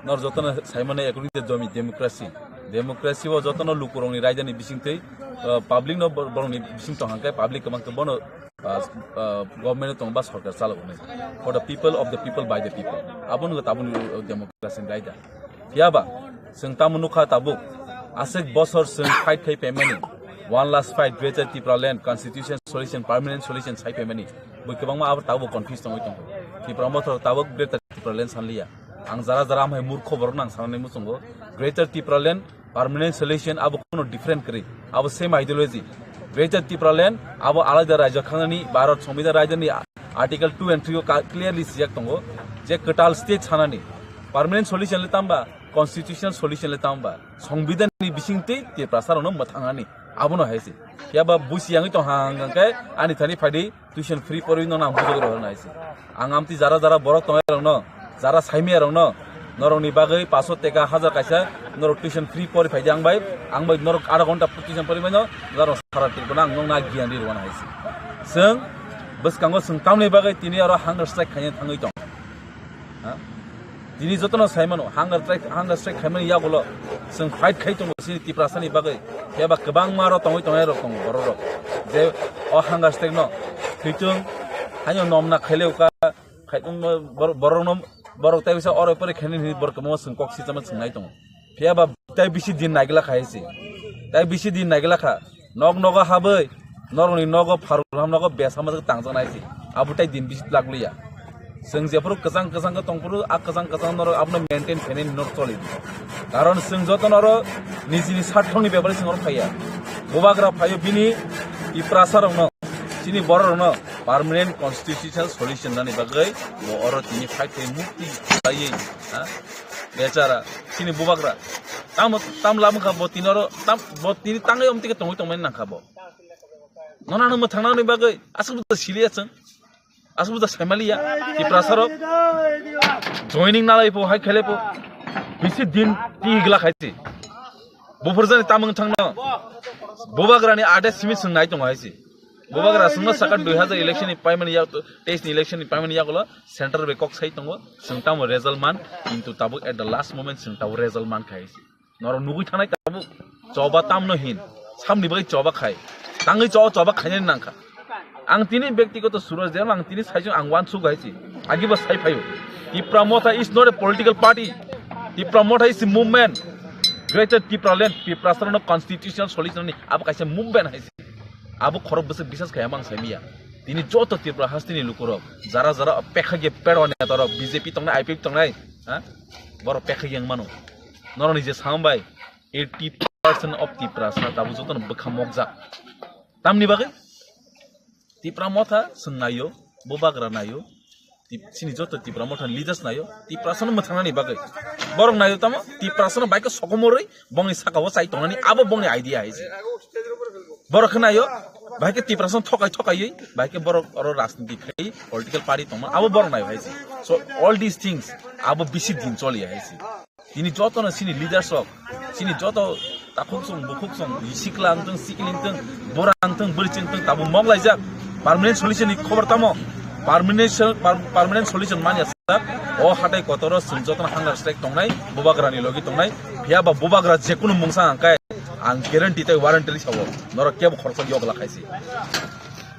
norok jotono saimano ekuri de jomi democracy. Democracy o jotono lukurokni raidani bisingtwi, uh, public no bor-, borokni bising tong hangkhe public kwbang khe bono, uh, uh, government tong ba sorkar chalogo nai. For the people, of the people, by the people. Abono tabuk democracy ni raida. Phiya ba, chwng tamo nukha tabuk, aswk bosor chwng fight khai phaimani, one last fight, Greater Tipraland, constitution solution, permanent solution sai phaimani, bui kwbangma abo tabuk confuse tongwi tongo. Tipra Motha tabuk Greater Tipraland sanliya. Ang jara jara amhai murkho borok nang sanani muchungo. Greater Tipraland, permanent solution abo kono different kwrwi. Abo same ideology. Greater Tipraland abo alada rajyo khanani, Bharat Sambidan rajyoni Article two and three o ka-, clearly sijak tongo je kwtal state sanani. Permanent solution le tamba, constitutional solution le tamba, Sambidan ni bisingtwi Tiprasa rokno mwthangani, abono hai se. Phiya ba busi yangwi tong hang hang khe ani thani phaidi tuition free porwi no nang bujok rok nai se. Ang amtwi jara jara borok tongnai rokno, jara saimaya rokno, norokni bagwi paso teka hajar kaisa norok tuition free pori phaidi ang bai, ang bai norok adha ghonta tuition pori mano, norok sara Tripura ang nokna giyan ri rwna hai se. Chwng bwskango chwng tamni bagwi tini oro hunger strike khaina thangwi tong. Ha? Tini jotono sai mano, hunger strike, hunger strike khaimani yagulo chwng fight khai tongo chini Tiprasani bagwi. Phiya ba kwbangma aro tongwi tongnai rok tongo borok rok. Je o hunger strike no thwitung haino nomna khaileuka khai tongma borok, borok no borok tai bisa oro pore khaini hinwi borok kwbangma chwng kok sitama chwng nai tongo. Phiya ba tai bisi din naigla kha hai se. Tai bisi din naigla kha. Nok nogo habwi, norokni nogo pharuk ham nogo besa majak tangjak nai se. Abo tai din bisi lak liya. Chwng jephuru kwchang kwchang khe tongphuru, a kwchang kwchang norok abono maintain khainani norok choli di. Karon chwng joto norok nijini sarthokni bepari chwng norok phaiya. Bubagra phaio bini Tiprasa rokno, chini borok rokno permanent constitutional solution nani bagwi bo oro tini fight khai mukti khlaiwi, ha? Bechara, chini bubagra. Tamo, tam lam kha bo tini oro, tam, bo tini tangwi omtike tongwi tongmani nang kha bo. Nono ano mwthangna ni bagwi aswk buta siliya chwng. Aswk buta saimaliya. Tiprasa rok. Joining nalai po, hai khele po. Bisi din ti gla khai ti. Bufur jani tamung thangno. Bubagra ni ade simi sung nai tong hai si. Bubagra sungno saka dui hazar election ni paimani ya, teis ni election ni paimani ya golo. Center bai kok sai tongo, chwng tamo result man, kintu tabuk at the last moment chwng tabuk result man khai se. Norok nugui thanai tabuk, choba tamno hin, samni bagwi choba khai, tangwi cho choba khainani nangkha. Ang tini bektigoto Suraj Debbarma, ang tini saichung ang uansuk hai se, agi bo sai phaio. Tipra Motha is not a political party. Tipra Motha is a movement. Greater Tipraland, Tiprasarokno constitutional solution ni abo kaisa movement hai se. Abo khorok bwswk bisas khaya mang sai miya. Tini joto Tripura hasteni lukurok, jara jara pekha ge pedwa netarok, B J P tongnai, I P F tongnai, ha? Borok pekha ge wng mano. Norok ni je sambai, eighty percent of Tiprasa tabuk jotono bwkha mokjak. Tamni bagwi? Tipra Motha chwng naio, Bubagra naio, Tip-, chini joto Tipra Motha leaders naio, Tiprasano mwthangnani bagwi. Borok naio tamo, Tiprasano bai khe sokomorwi bongni sakao chai tongnani, abo bongni idea hai se. Borok khe naio, bai khe Tiprasano thokai thokaiwi, bai khe borok oro rajniti khai, political party tongma, abo borok naio hai se. So, all these things, abo bisi din choli hai se. Tini jotono chini leaders rok, chini joto takhuk song, bukhuk song, sikla wngthung, sikli wngthung, bura wngthung, bwrwi chwng wngthung, tabuk mok laijak. Permanent solution ni khobor tamo? Permanent sol-, per-, permanent solution manya sak. O hatai kotoro chwng jotono hunger strike tongnai, Bubagra ni logi tongnai. Phiya ba Bubagra jekunu mungsa hangkai, ang guarantee tei warranty sabo. Norok kebo khoroksa yokla khaisi.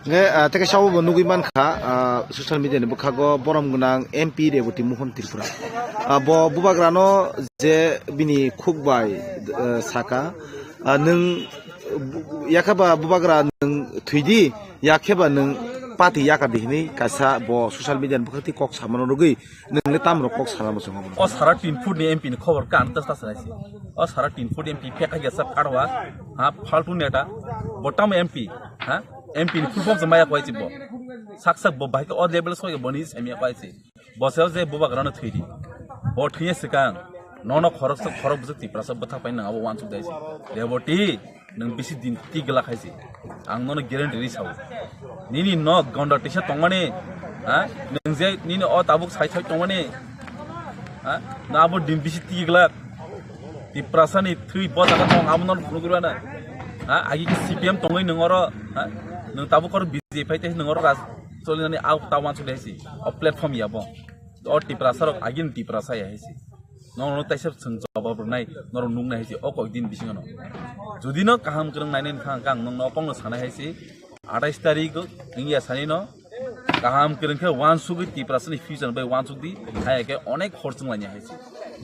Nge, ah, tei kaisa obo bo nugwi mankha, ah, social media ni bwkhago borom gwnang M P Reboti Mohon Tripura. Ah, bo Bubagrano je bini khuk bai, eh, saka, ah, nwng bu-, yakhe ba Bubagra nwng thwidi, yakhe ba nwng pati yakadi hinwi kaisa bo social media ni bwkhak twi kok samano rwgwi nwng le tamrok kok sana muchungo. O sara tin foot ni M P ni khobor kan ta ta sanai se. O sara tin foot M P phek hai jasa pharwa, ha, phaltu neta, bo tamo M P, ha? M P ni full form se maya kwai si bo. Sak sak bo bahai khe o level soi boni se maya kwai si. Bo se je Bubagrano thwidi. Bo thwiya swkang. Nono khorok sak khorok bwswk Tiprasa bwthak pai nang abo wansuk dai si. Reboti, nwng bisi din ti gla khai si. Ang nono guarantee ri sao. Nini no gonda tisa tongmani, ha? Nwng je nini o tabuk sai sai tongmani, ha? Na abo din bisi ti gla. Tiprasa ni thwi bo jaga tong abo no phunuk rwna. Ha, agi ki C P M tongwi nwng oro, ha? Nwng tabuk oro B J P phai tei nwng oro raj cholinani au ta wansuk dai si. O platform ya bo. O Tiprasa rok agi ni Tiprasa ya hai si. Nono taisa chwng jawab rwnai, norok nuknai hai si. O kok din bisingo no. Jodi no kaham kwrwng nainai wngkha ang nokno o kokno sanai hai si. Atais tarik wngya sani no kaham kwrwng khe wansugwi Tiprasani future bai wansuk di, haya khe onek hor chwng laini hai se.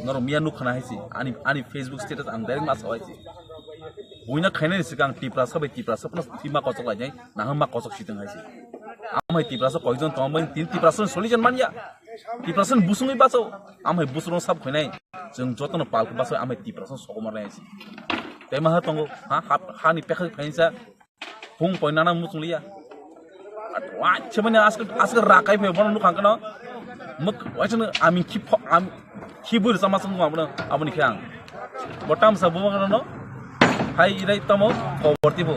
Norok miya nuk khana hai se, ani, ani Facebook status ang direct ma sao hai se. Buina khainani swkang Tiprasa bai Tiprasa phano thwima kochok lainai, naham ma kochok sitwng hai se. Amhai Tiprasa koijon tongmani tin Tiprasa solution manya. Tiprasa busungwi baso, amhai busung sab khainai. Chwng jotono palk baso amhai Tiprasa sokomor nai hai se. Tei maha tongo, ha, ha, hani pekha phainsa. Phung poi nana muchung liya. Wacha mani aske, aske rakai phe bono nukhang kano. Muk wacha no ami khi pho-, am, khi bur sama sung ma bono aboni khe ang. Botam sa bo no. Hai irai tamo kobor tibo.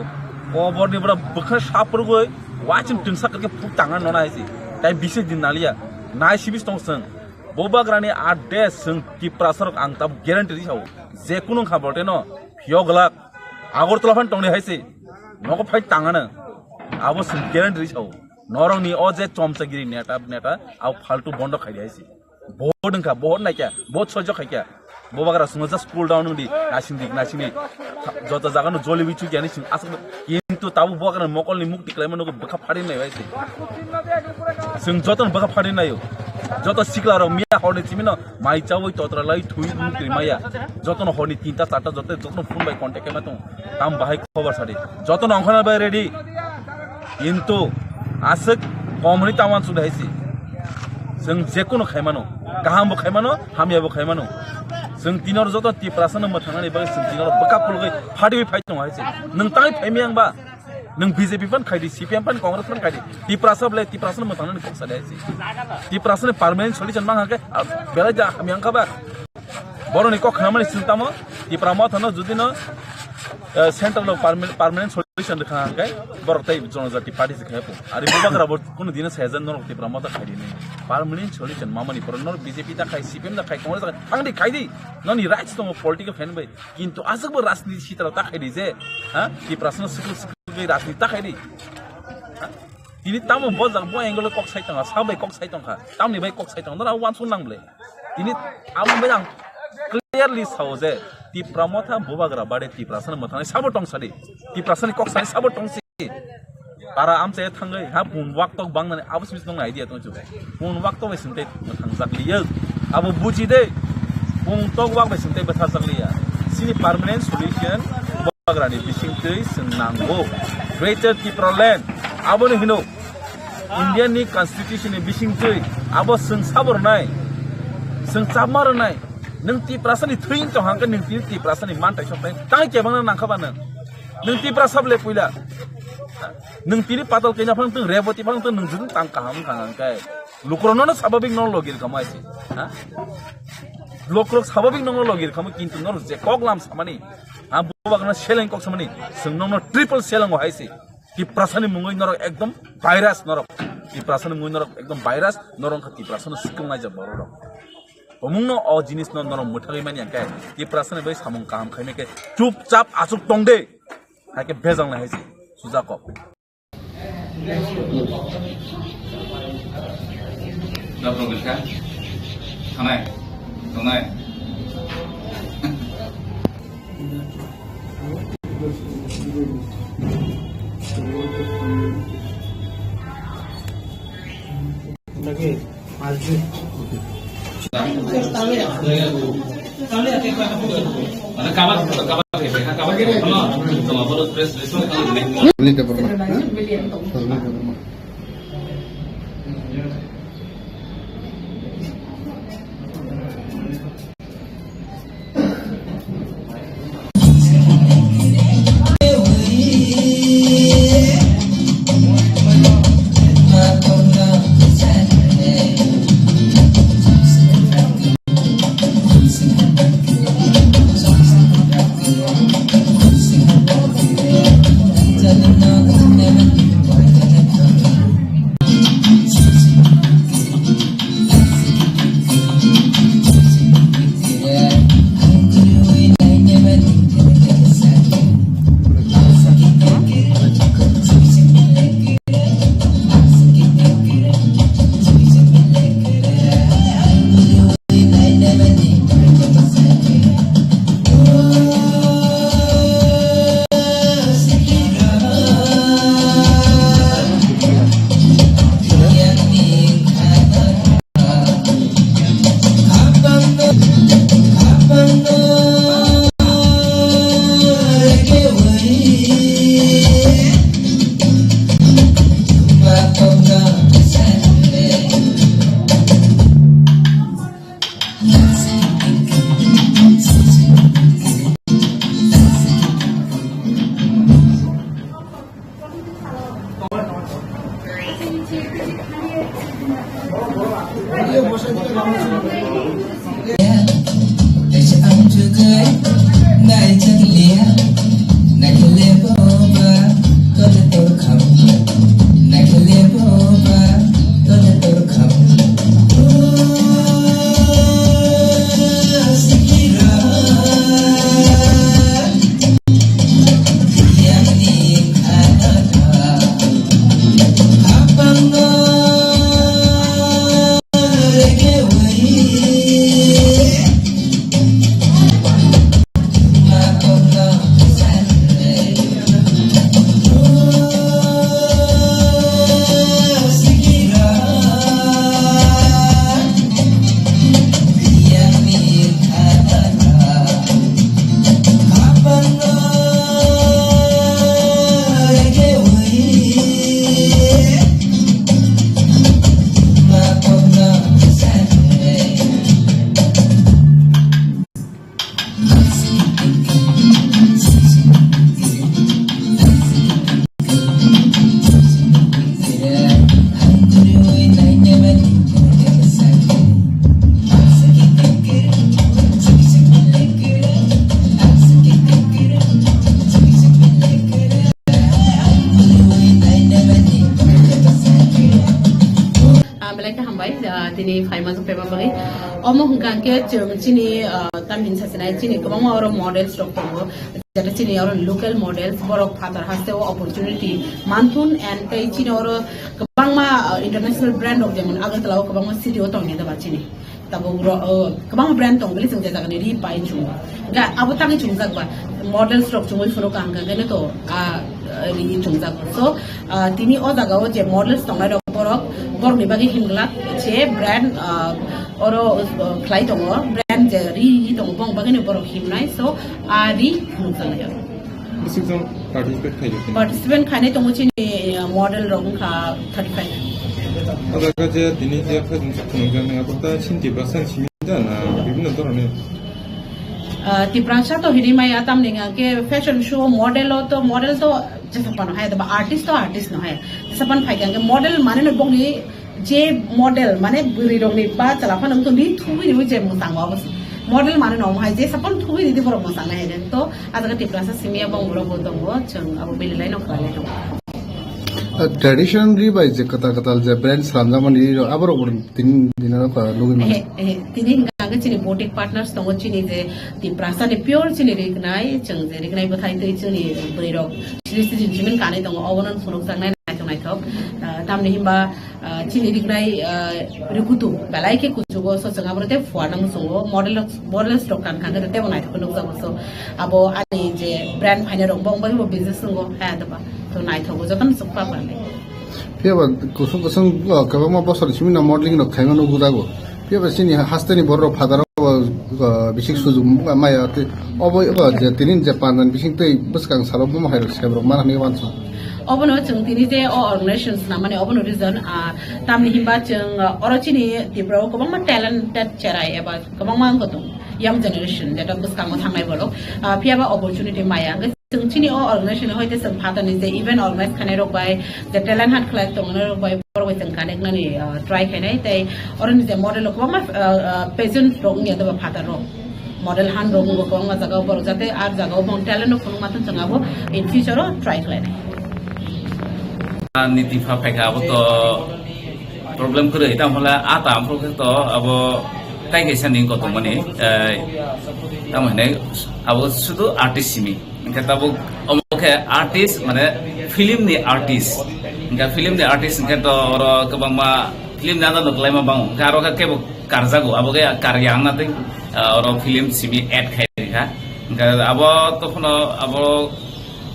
Kobor ni bora bukha sapur goi. Wacha tung sak ke phuk tanga nona hai si. Tai bisi din naliya. Nai sibis tong sung. Bubagrani ade sung Tiprasa rok ang tab guarantee ri sao. Je kunu kha bote no. Phiyok lak. Agartala phan tongni hai se. Nogo phai tangana. Abo sing guarantee sao. Norok ni o je chomchagiri neta, neta, abo phaltu bondo khai hai se. Bohot wngkha, bohot naikha, bohot sojok khaikha. Bubagra sungno just cool down wngdi, naising di, naising di. Joto jaga no joli wi chukya ni sing aswk. Kintu tabu Bubagra mokol ni mukti kwlaima nogo bwkha phari nai hai se. Sing joto no bwkha phari naio. Joto sikla rok miya horni chimino. Mai chawi totra lai thui mukri maya. Jotono horni tinta charta joto jotono phone bai contact kema tong. Tam bahai khobar sadi. Jotono ongkhana bai ready. Kintu aswk komni tawan sudai si. Sing jekunu khaimano. Kaham bo khaimano, hamya bo khaimano. Sing tinor joto Tiprasa no mathangani bai sing tinor bwkha pulgwi phadi phai tong hai si. Nung tai phai miyang ba. Nung B J P phan khaidi, C P M phan, Congress phan khaidi. Tiprasa bole, Tiprasa no mwtang nani kok sa dai si. Tiprasa ni permanent solution mang hake, ah, belai ja hamyang kha ba. Boro ni kok khnamani sing tamo, Tipra Motha no jodi no, eh, central no permanent, permanent solution kha hake, borok tai Jonojati Party se khapo. Ari Bubagra bo kuno dino season no Tipra Motha khaidi ni. Permanent solution mamani poro no B J P ta khai, C P M ta khai, Congress ta khai, thangdi khaidi. Noni rights tongo political fan bai. Kintu aswk bo rajniti sitra ta khaidi je, ha? Tiprasa no sukul sukul bai rajniti ta khaidi. Ha? Tini tamo bo jaga bo angle kok sai tongkha, sa bai kok sai tongkha, tamni bai kok sai tongkha, nora wansuk nang ble. Tini amo bai ang clearly sao je, Tipra Motha Bubagra bade Tiprasa no mwthangnai sabo tong sadi, Tiprasa ni kok sai sabo tong si. Para amchai thangwi ha pun wak tok bang nani abo simi nong idea tong chu. Pun wak tok bai sing tei thang jak liya. Abo buji de. Pun tok wak bai sing tei bwthar jak liya. Chini permanent solution Bubagrani bisingtwi chwng nango. Greater Tipraland, aboni hino Indian ni constitution ni bisingtwi abo chwng sabo rwnai, chwng chapma rwnai. Nwng Tiprasa ni thwi wng tong hangkhe nwng tini Tiprasa ni mantai soknai tang kebangna nangkha ba nwng? Nwng Tiprasa ble puila. Nwng tini patal kenya phang tong, Reboti phang tong, nwng judin tang kaham wngkha hangkhe lukurokno no sababik no logi rwkha mo aisi. Ha? Lukurok sababik no logi rwkha mo, kintu no je kok lam samani, ha, Bubagrano seleng kok samani, chwng nono triple seleng o haisi. Tiprasani mungwi norok ekdom virus norok. Tiprasani mungwi norok ekdom virus, norok wngkha Tiprasano swkang laijak borok rok. Omungno o jinisno norok mwthangwi mani hwnkhe Tiprasani bai samung kaham khaimai khe chupchap achuk tong de. Haikhe bejal nai hai se sujak kok. Dap rok gilkha. Thanai. Tongnai. Lagi. Malik Debbarma. Malik Debbarma. Ah, belai khe hambai, ah, tini phaima jwk phaima bagwi. Omo hwnkha khe chwng chini, ah, tamni sasinai chini kwbangma oro models rok tongo. Jeta chini oro local models, borok phatar hasteo opportunity manthun and tei chini oro kwbangma, ah, international brand rok jemon Agartala o kwbangma city o tongni da ba chini. Tabuk ro-, o, kwbangma brand tong bili chwng jagani ri pai chwng. Ga abo tangwi chwngjak ba models rok chwngwi phuru kaham kha khe to, ah, ri chwngjak. So, ah, tini o jaga o je models tongnai rok borok, borokni bagwi himglak se brand, ah, oro, ah, khlai tongo. Brand je ri tongo, bong bagwi no borok himnai, so a ri phunukjaknai. Bwswk jang participate khaijak? Participant khainai tongo chini, uh, model rok wngkha thirty five. O jaga je tini je fashion show khwnajak nai, abo ta chini Tiprasa ni simi da na bibhinno dhoroner? Uh, Tiprasa to hini maya, tamni hwnkhe fashion show model o to, model to jesa phano hai, ba artist to artist no hai. Jesa phan phai khe model mane no bongni je model, mane bwrwi rokni ba chwla phano wngtoni thugwi rwi je mwsang o abo se. Model mane no hai je sapon thugwi ridi borok mwsang nai hai to, a jaga Tiprasa simi abo borok bo tongo, chwng abo belai no khlai tongo. Tradition ri bai je kwtal kwtal je brand slamjak mani ri rok, abo rok bo tin dina no nugwi mano. Ehe, ehe, tini hwnkha hwnkhe chini boutique partners tongo, chini je Tiprasa ni pure chini rignai, chwng je rignai bwthai twi chini bwrwi rok sri sri jin jimin kanwi tongo, obono phunukjaknai naithok naithok. Ah, tamni himba, ah, chini rignai, ah, rikutu belai khe kuchugo, so chwng abo tei fuarna muchungo, model rok, models rok kan kha khe tebo naithok khe nukjago, so abo ani je brand phaina rok bo wngbai bo business wngo, ha, to ba, to naithogo jotono chwng pa pha nai. Phiya ba kusung kusung, uh, kwbangma bosor simi no modeling rok khaima nukgo dago. Phiya ba chini hasteni borok rok phataro, uh, bisik sujuk maya tei obo, uh, je tini je pandan bising tei bwskang salo bomo hai rok sebrok mana hinwi wansuk. Obono chwng tini je o organization swnam mani obono reason, ah, tamni himba chwng, ah, oro chini Tripura o kwbangma talented cherai eba kwbangma wngkha tong young generation, jeta bwskango thangnai borok, ah, phiya ba opportunity maya. Chwng chini o organization hoite chwng phatani je event organize khainai rok bai, je talent hunt khlai tongnai rok bai, borok bai chwng connect nani, ah, try khainai. Tei oroni je model rok kwbangma, ah, ah, pageant rok wngya doba phatar rok, model hunt rok wngbo kwbangma jaga o borok, jate ar jaga o bong talent rok phunuk ma thang chwng abo in future o try khlainai. Niti pha phaikha abo to problem kwrwi, tamo hwnle a ta amphru khe to abo tai kaisa ni kotor mani, eh, tamo hwnle abo sudu artist simi. Hwnkhe tabuk omo khe artist, mane film ni artist. Hwnkhe film ni artist hwnkhe to oro kwbangma film ni adano kwlaima bango. Hwnkhe aro khe kebo karjago, abo khe karya wngna tei, ah, oro film simi add khai rikha. Hwnkhe abo tokhono abo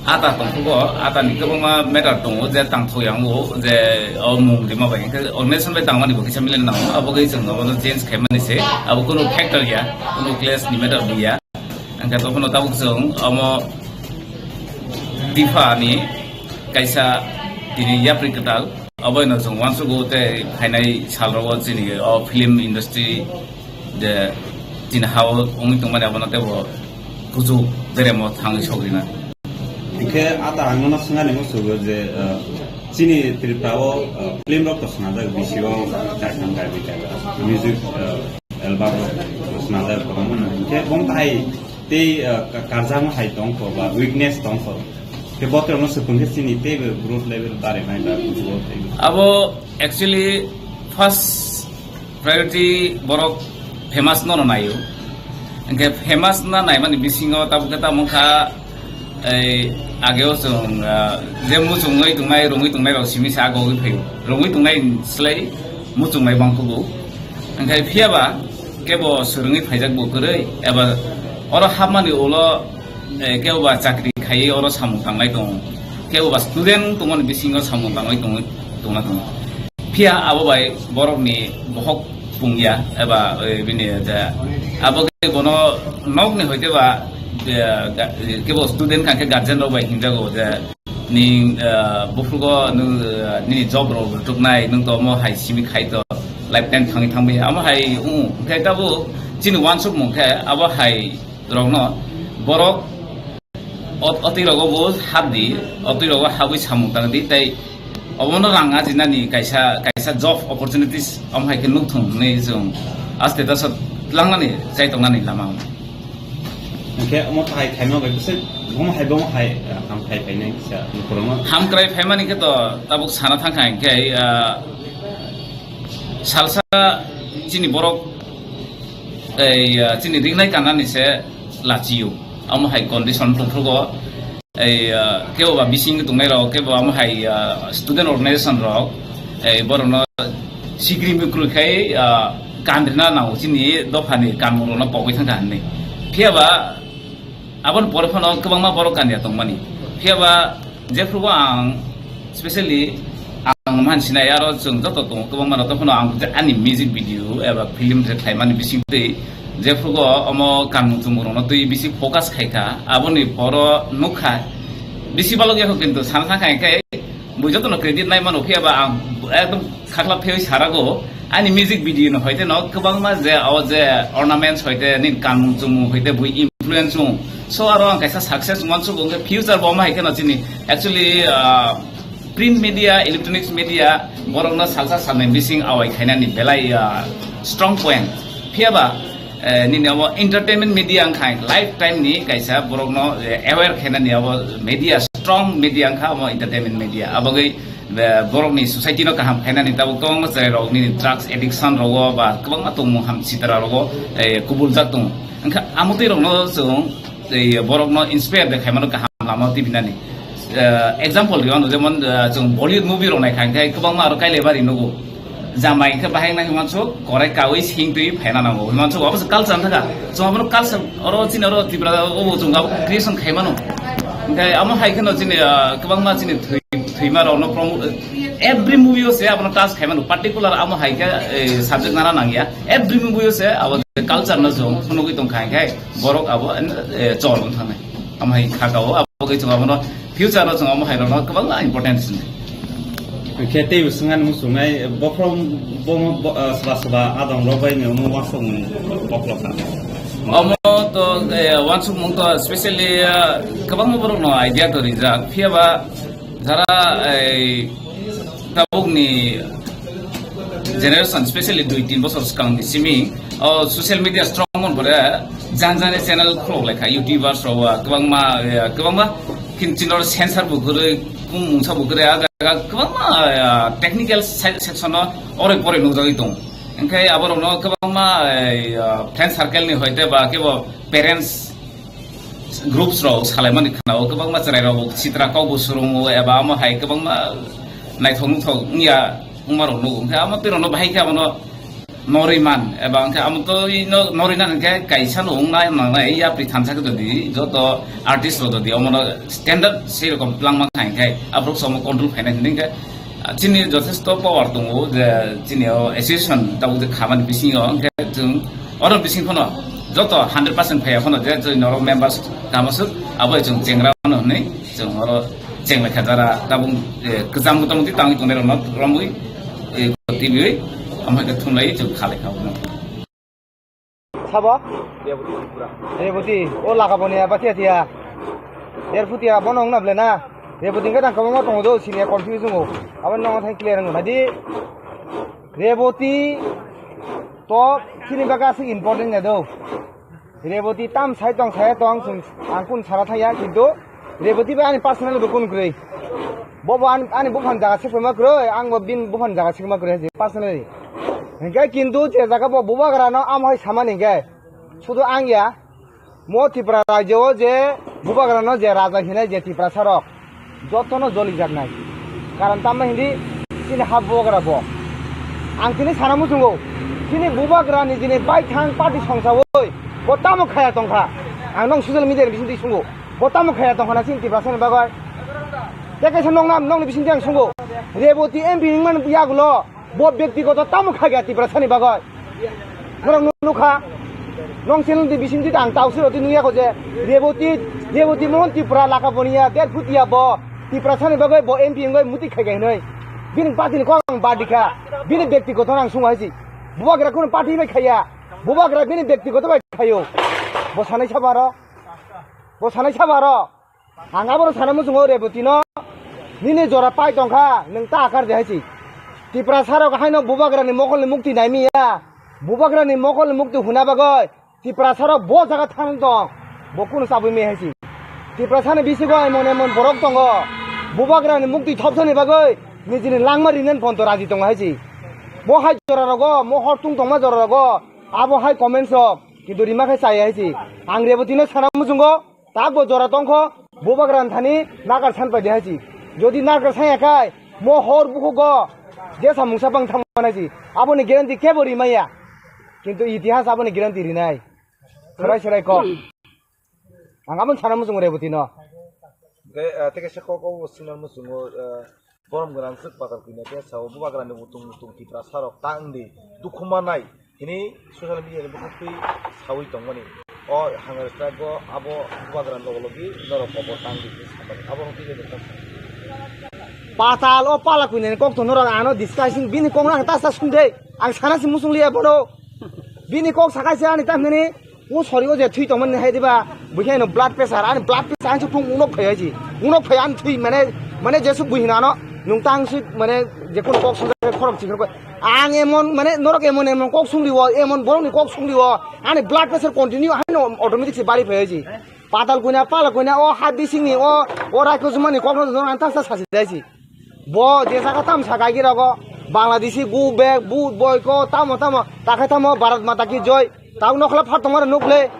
ata tongthogo, atani kwbangma matter tongo je tangthok yango je o mung rima bai. Hwnkhe organization bai tangmani bo kisa milen nango, abo khe chwng obono change khaimani se, abo kunu factor ya, kunu clash ni matter ya. Hwnkhe tokhono tabuk chwng omo Tifa ni kaisa tini yapri kwtal, oboino chwng uansukgo tei phainai salrogo chini o film industry je chini ha-o wngwi tongmani abono teibo kuchuk beremo thangwi sogrinani. Hwnkhe ata ang nono swngani muchungo je, uh, chini Tripura o, uh, film rok to swnajak, bisi o kaitham kaibwi kaibwi music, uh, album rok swnajak kwbangma no. Hwnkhe bong tai tei, uh, ka-, karjakma hai tongkho ba weakness tongkho. Khe botrokno swpung khe chini teibo growth level barinai ba growth level. Abo actually first priority borok famous no no naio. Hwnkhe famous na naimani bisingo tabuk khe tamo kha, ei, ageo chwng, ah, je muchungwi tongnai, rungwi tongnai rok simi sa agogwi phaio. Rungwi tongnai slai muchungnai bangkhugo. Hwnkhe phiya ba kebo swrwngwi phaijak bo kwrwi, eba oro hapmani ulo, eh, kebo ba chakri khaiwi oro samung tanglai tongo, kebo ba student tongmani bisingo samung tanglai tongwi tongna tongo. Phiya abo bai borokni bohok pungya eba, eh, bini je abo khe bono nokni hoite ba, eh, ga-, kebo student kha khe guardian rok bai hinjago je ning, eh, buphrugo nung, eh, nini job rok rwtuknai, nung to omo hai simi khai to lifetime thangwi thangwi amo hai, um, hwnkhe tabuk chini uansukmung khe abo hai rokno borok ot-, otwi rogo bo hap di, otwi rogo habwi samung tang di, tei obono rang ajinani kaisa, kaisa job opportunities omo hai khe nuk thung hwnwi chwng aste tasa tlangnani chai tongnani lama. Hwnkhe omo hai khaima bai bwswk bomo hai, bomo hai, ah, ham khai phainai kisa nukhurungno. Ham krai phaimani khe to tabuk sana thangkha hwnkhe, ah, salsa chini borok ei, ah, chini rignai kanani se lachio. Amo hai condition tongthrogo. Ei, ah, kebo ba bising tongnai rok, kebo amo hai, ah, student organization rok, ei, borokno sikri mikru khai, ah, kanrina nango chini dophani kanmung rokno pogwi thangkha hinwi. Phiya ba aboni pore phano kwbangma borok kanya tongmani. Phiya ba jephrubo ang specially ang mansinai aro chwng joto tongo kwbangma rok, tongphano ang ani music video eba film je khlaimani bisingtwi Jephugo omo kanmung chumung rokno twi bisi focus khai kha, aboni boro nukha, bisi balok yakho kintu sana thang khai khe bui jotono credit nai mano, phiya ba ang ekdom khakla phewi sarago ani music video no hoite no kwbangma je o je ornaments hoite nin kanmung chumung hoite bui influence wng, so aro ang kaisa success wngman sugo wngkhe future bo ma hai kheno chini actually, ah, print media, electronics media, borokno salsa salnwi bising awai khainani belai, ah, strong point. Phiya ba, eh, nini abo entertainment media wngkha, lifetime ni kaisa borokno, eh, aware khainani abo media, strong media wngkha abo entertainment media. Abogwi, eh, borokni society no kaham khainani tabuk kwbangma cherai rok nini drugs addiction rogo ba kwbangma tongmung ham sitra rogo, eh, kubuljak tongo. Wngkha amotwi rokno chwng tei borokno inspire de khaimano kaham lama tibinani. Eh, example rw ano jemon, eh, chwng Bollywood movie rok naikha hwnkhe kwbangma aro kailai bari nugo. Jamai hwnkhe bahai wngna hwnmansuk korai kaui sing twi phaina nango hwnmansuk abo se culture thaka. Chwng abono culture oro chini oro Tripura obo chwng abo creation khaimano. Hwnkhe amo hai kheno chini, eh, kwbangma chini thwi-, thwima rokno promo-, every movie o se abono touch khaimano particular amo hai khe, eh, subject nana nangya. Every movie o se abo culture no chwng phunugwi tongkha hwnkhe borok abo, eh, chol wng thangnai. Amo hai khakao abo khe chwng abono future o chwng amo hai rokno kwbangma importance rwnai. Khe tei swngani muchungnai bokhorok bo, bo, ah, soba soba adong rok bai ni omo uansuk ni bokhorok kha. Omo to, eh, uansukmung to specially, ah, kwbangma borok no idea to rijak. Phiya ba jara, eh, tabukni generation, specially dui tin bosor swkang ni simi, o social media strong mon bore jan jani channel khulok lai kha, YouTubers rok, ah, kwbangma, eh, kwbangma kin chino censor bo kwrwi, kung mungsa bo kwrwi, ah, jaga kwbangma, ah, technical se-, section o oroi poroi nukjagwi tong. Hwnkhe aborokno kwbangma, eh, ah, friend circle ni hoite ba kebo parents groups rok salaimani khwnao kwbangma chwrai rok sitra kok bo swrwngo eba amo hai kwbangma naithok nuthok wngya wngma rok nugo. Hwnkhe amo twi rokno bahai khe abono norwi man eba hwnkhe amo to ino norwi nani hwnkhe kaisa no wngna nangnai yapri thansa khe jodi joto artist rok jodi omono standard sei rokom twlangma kha hwnkhe aborok se omo control khainai hwnkhe, ah, chini jothesto power tongo je chini o association tabuk je khamani bisingo hwnkhe chwng oro bising phano joto hundred percent phaiya phano je chwng norok members kamasuk abo chwng chengra phano hwnwi chwng oro chenglaikha jara tabuk, eh, kwcham kwtam twi tangwi tongnai rokno romwi, eh, tibiwi amhai khe thumlai chwng khalai kha. Sabo? Reboti. O laka boni ya, batia tia. Derphutia bono wngna ble na. Reboti hwnkhe tang kwbangma tongo do, sini ya confuse wngo. Abo nongo thang clear wngo. Nadi Reboti to chini bagwi aswk important ya do. Reboti tam sai tong, sai tong, chwng, ang kun sara thang ya, kintu Reboti bai ani personal bo kun kwrwi. Bo bo ani, ani buphang jaga sekma kwrwi, ang bo bini buphang jaga sekma kwrwi, personally. Hwnkhe kintu je jaga bo bubagra no amo hai samani hwnkhe, sudu ang ya, mo Tripura rajyo o je bubagra no je raja hinai je Tiprasa rok, jotono jolijaknai. Karon tamo hindi chini ha bubagra bo. Ang tini sana muchungo, chini bubagra ni jini baithang party songsawi, bo tamo khaya tongkha. Ang nong social media ni bisingtwi sungo. Bo tamo khaya tongkha na chini Tiprasa ni bagwi? Tei kaisa nong nam, nongni bisingtwi ang sungo. Reboti M P wngmani yagulo bo byaktigoto tamo khagya Tiprasa ni bagwi? Norok nu-, nukha. Nong channel ni bisingtwi ang tausiro twi nukya kho je Reboti, Reboti Mohan Tripura laka boniya, Derphutia bo Tiprasa ni bagwi bo M P wngwi muti khagya hinwi. Bini party ni kok ang badi kha. Bini byaktigoto ang sungo hai si. Bubagra kuno party bai khaya. Bubagra bini byaktigoto bai khayo. Bo sanai sabo aro. Bo sanai sabo aro. Ang abono sana muchungo Reboti no, nini jora pai tongkha, nwng ta akar de hai si. Tiprasa rok haino bubagra ni mokol ni mukti naimi ya. Bubagra ni mokol ni mukti huna bagwi Tiprasa rok bo jaga thang tong. Bo kuno chabwi me hai si. Tiprasa ni bisingo emon emon borok tongo. Bubagra ni mukti thopsa ni bagwi nijini langma rinen ponto raji tongo hai si. Mo hai jora rogo, mo hor tung tongma jora rogo, abo hai comments rok kintu rima khe chaya hai si. Ang Reboti no sana muchungo, tak bo jora tongkho, bubagra ni thani nakar san pai de hai si. Jodi nakar san ya khai, mo hor bukhugo jesa mungsa bang thang manai si. Aboni guarantee kebo rimaya. Kintu itihas aboni guarantee rinai. Serai serai kok. Ang aboni sana muchungo Reboti no. Tei, eh, tei kaisa kok o signal muchungo, eh, borom gwnang swk patal kwina khe sao bubagrani mutung mutung Tiprasa rok ta wngdi dukhu manai. Tini social media ni bukhuk twi sawi tongmani. O hunger strike o abo bubagra logo logi norok kobor tang di hinwi samani. Abo no twi le nokha. Patal o pala kuinani kok to norok ano discussing bini kok no ang ta sa sung de. Ang sana si musung liya bono. Bini kok sakai se ani tamhini o sori o je thwi tongmani hai diba. Buikhe no blood pressure ani blood pressure ang se phung unok phai hai si. Unok phai ani thwi mane mane jesu buihina no nung tang si mane je kun kok sung khorok chikon ko. Ang emon mane norok emon emon kok sung liwo emon borok ni kok sung liwo ani blood pressure continue haino automatic se bari phai hai si. Patal kuina, pala kuina, o ha bisingni, o, o raikho jumani kokno jong ang ta sa sasi dai si. Bo je jaga tam sa gaigi rogo, Bangladeshi go back, bu boy ko, tamo tamo, takhai tamo, Bharat Mata ki joy. Tao nokla phat tongmara nukle,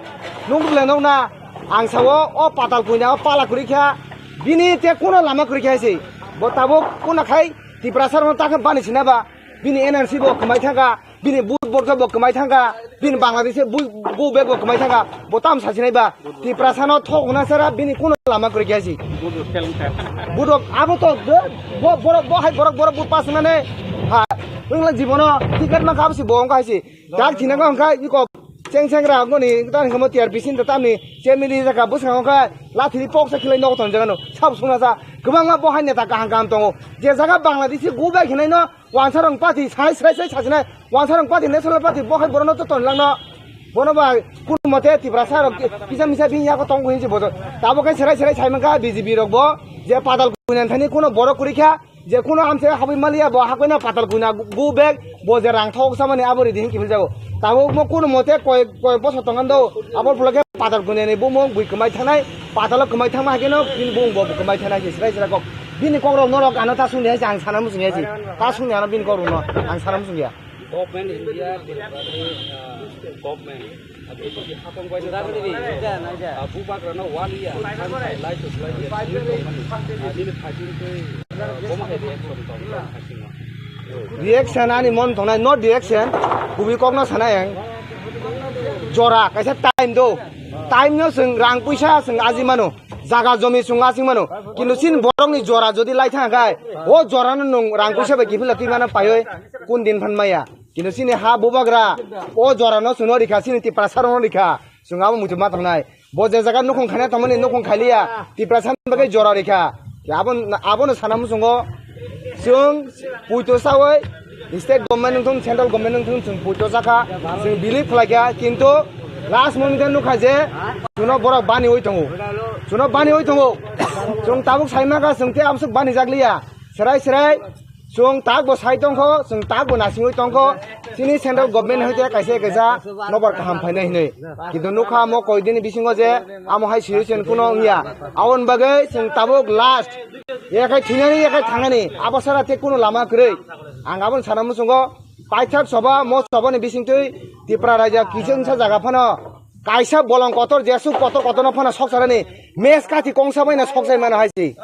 nukle nokna. Ang sao, o patal kuina, o pala kuri kha, bini te kuno lama kuri kha si. Bo tabuk kuno khai, Tiprasa rokno takhe bani sinaba, bini N R C bo kwmai thangkha. Bini but borok bo kwmai thangkha, bini Bangladesh bu bu bag bo kwmai thangkha, bo tam sasinai ba Tiprasa no thok hwnna sara bini kuno lama kwrwi khe si. Budok abo to bo borok bo hai borok borok but pas nane ha wngla jibono ticket ma khabsi bo wngkha si. Dak thina wngkha iko cheng cheng ra ngoni tan kamo T R P sin ta tamni chemili jaka bwskango kha lathiri poksa khilai nogo ton jagano sab sungna sa kwbangma bo hai neta kaham kaham tongo je jaga Bangladesh go bag hinai no Wansarong party sai sai sai sajinai, Wansarong party national party bo hai borokno to tonlangno. Bono ba kun mote Tiprasa rok kisa misa bini yago tong hinsi bodo. Tabo khe serai serai sai mankha B J P rok bo je padal kuinan thani kuno borok kuri kha je kuno amse habwi maliya bo hakoina padal kuina go back bo je rang thok samani abo ridi hin kiphil jago. Tabo mo kun mote koi koi boso tongando abo pulake Patal kunani bumung bui kwmai thanai, patalo kwmai thangma hai kheno bini bumung bo kwmai thanai se srai srai kok. Bini kok rok norok ano ta sungni hai se ang sana muchung ya se. Ta sungni ano bini kok rok no ang sana muchung ya. Government India, Tripura ni, ah, government, ah, Tripura ni hapang bai no tamo, ah, bubagra no one year, thank you, lai to lai ya, tini tong mani, ah, nini fighting twi, ah, boma hai reaction tong, tong, tong, tong. Reaction ani mon tongnai, not reaction, kubi kok no sana yang. Jora, kaisa time do. Time no sing rang puisa sing aji mano. Jaga jomi sung asing mano. Kintu sin borok ni jora jodi lai thang kai, o jora no nung rang puisa bai kiphila twi mano paioi kun din phan maya. Kintu sini ha bubagra, o jora no sung no rikha, sini Tiprasa rok no rikha. Sung abo muitu ma tongnai. Bo je jaga nukhung khaina tongmani nukhung khailiya, Tiprasa ni bagwi jora rikha. Abo, abono sana muchungo chwng puito sawi state government wngthung, central government wngthung, chwng puito sakha, chwng believe khlaikha, kintu last moment o nukha je chuno borok bani oi tongo, chuno bani oi tongo, chwng tabuk sai mankha, chwng tei aboswk bani jakliya, serai serai. Chwng tak bo sai tongkho, chwng tak bo nasingwi tongkho. Chini central government hai te kaisa kaisa nobar kaham phainai hinwi. Kintu nukha mo koidini bisingo je amo hai situation kuno wngya. Aboni bagwi chwng tabuk last. Yakhai thwinani, yakhai thangnani. Abo sara te kuno lama kwrwi. Ang aboni sana muchungo paithak soba, mo sobani bisingtwi Tipra raijak kisa wngsa jaga phano kaisa bolong kotor, jesuk kotor kotorno phano sokcharani mes kathi kongsa baino sokchai mano hai si.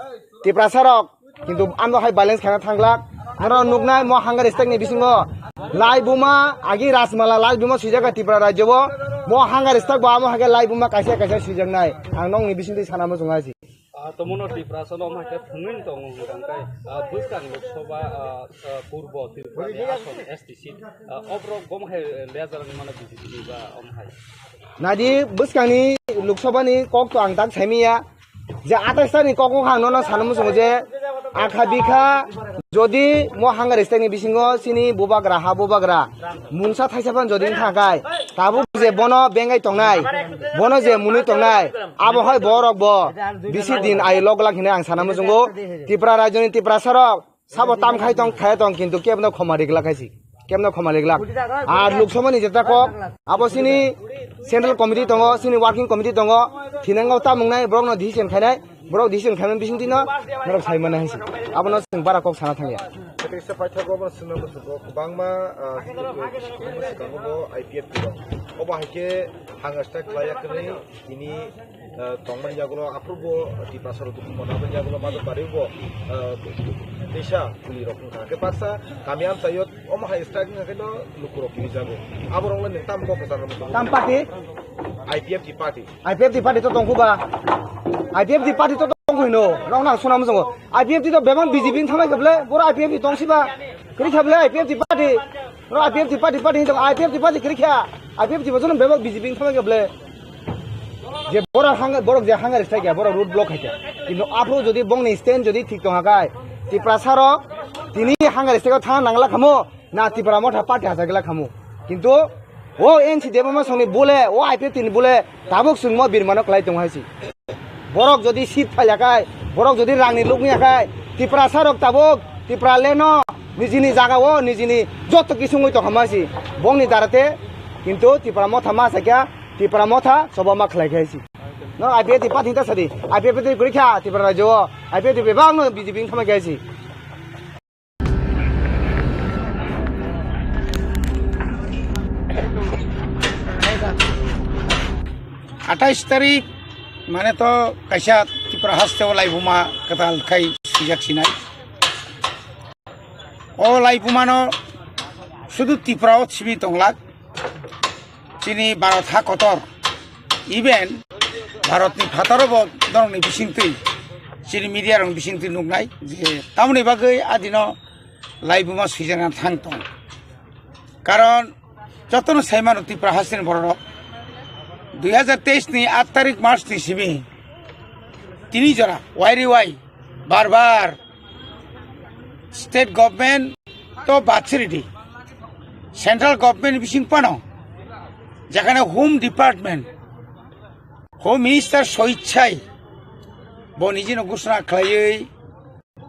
Tiprasa rok Kintu ano hai balance khana thanglak. Norok nuknai mo hunger strike ni bisingo lai buma agi Rajmala lai buma swijak Tripura rajyo bo mo hunger strike bo amo hai khe lai buma kaisa kaisa swijaknai. Ang nokni bisingtwi sana muchungo hai si. Ah, tomono Tiprasa no omo hai khe thwngwi tongo hwnkha khe, ah, bwskang Lok Sabha, ah, ah, Purbo Tripura ni asong S T seat, ah, oborok omo hai leader ni mano B J P ni ba omo hai. Naidi bwskangni Lok Sabha ni kok to ang tak saimiya. Je atais ta ni kok wngkha ang nono sana muchungo je akha bikha jodi mo hunger strike ni bisingo chini bubagra ha bubagra mungsa thaisa phano jodi wngkha kai tabuk je bono bengai tongnai bono je mwnwi tongnai abo hai borok bo bisi din ayo lok lak hinwi ang sana muchungo Tripura rajyo ni Tiprasa rok Sabo tam khai tong, khai tong, kintu kebno khoma riglak hai si. Kebno khoma riglak. Ar Lok Sabha ni jeta kok, abo sini central committee tongo, sini working committee tongo, thinango tam wngnai, borok no decision khainai, borok decision khaimani bising twi no, norok sai mano hai si. Abono chwng bara kok sana thangya. Kaisa paithago bo swngna muchungo kwbangma, ah, swkango bo I P F T rok. Obo hai khe hunger strike khlai ya kwrwi, tini ah, tongmani yagulo aphuru bo Tiprasa rok dukhu mona aboni yagulo Majok Bari bo, ah, teisa kuli rok wngkha. Khe baksa kami amchaio omo hai strike wngkha khe no luku rok kiri jago. Abo rok le nwng tamo kok kwchang rok Tam party? I P F T party. I P F T party to tongkhu ba. I P F T party to tongkhu hino. Rok nang suna muchungo. I P F T to bebak B J P ni thamai khe ble, boro I P F T tongsi ba. Kiri khe ble I P F T party. Bro, I P F T party, party hinwi tongo, I P F T party kwrwi kha. I P F T bo jono bebak B J P wngkha khe ble. Je borok hang-, borok je hunger strike ya, borok road block hai kha. Kintu aphuru jodi bongni stand jodi thik tongha khai, Tiprasa rok tini hunger strike o thang nangla khamu, na Tipra Motha party hacha gela khamu. Kintu o N C Debbarma songni bole, o I P F T ni bole, tabuk chwngmo birmano kwlai tongo hai si. Borok jodi seat phailya khai, borok jodi rangni lukmiya khai, Tiprasa rok tabuk Tipra leno nijini jaga o nijini joto kisungwi tongkha ma si. Bongni darate kintu Tipra Motha ma sakya, Tipra Motha choba ma khlai khai si. No I P F T party ta sadi, I P F T kwrwi kha Tipra rajyo o, I P F T bebak no B J P wngkha ma khai si. Atais tarik mane to kaisa Tripura haste o laibuma kwtal khai swijak sinai. O laibuma no sudu Tripura o simi tonglak. Chini Bharat ha kotor, even Bharat ni phataro bo norok ni bisingtwi, chini media rok ni bisingtwi nuknai je tamoni bagwi adino laibuma swijak thang tong. Karon jotono saimano Tripura hasteni bororok dui hazar teis ni aat tarik March ni simi tini jora wairi wai bar bar state government to batsiri di, central government bising pano jekhane Home Department, Home Minister soichai bo nijino ghosona khlaiwi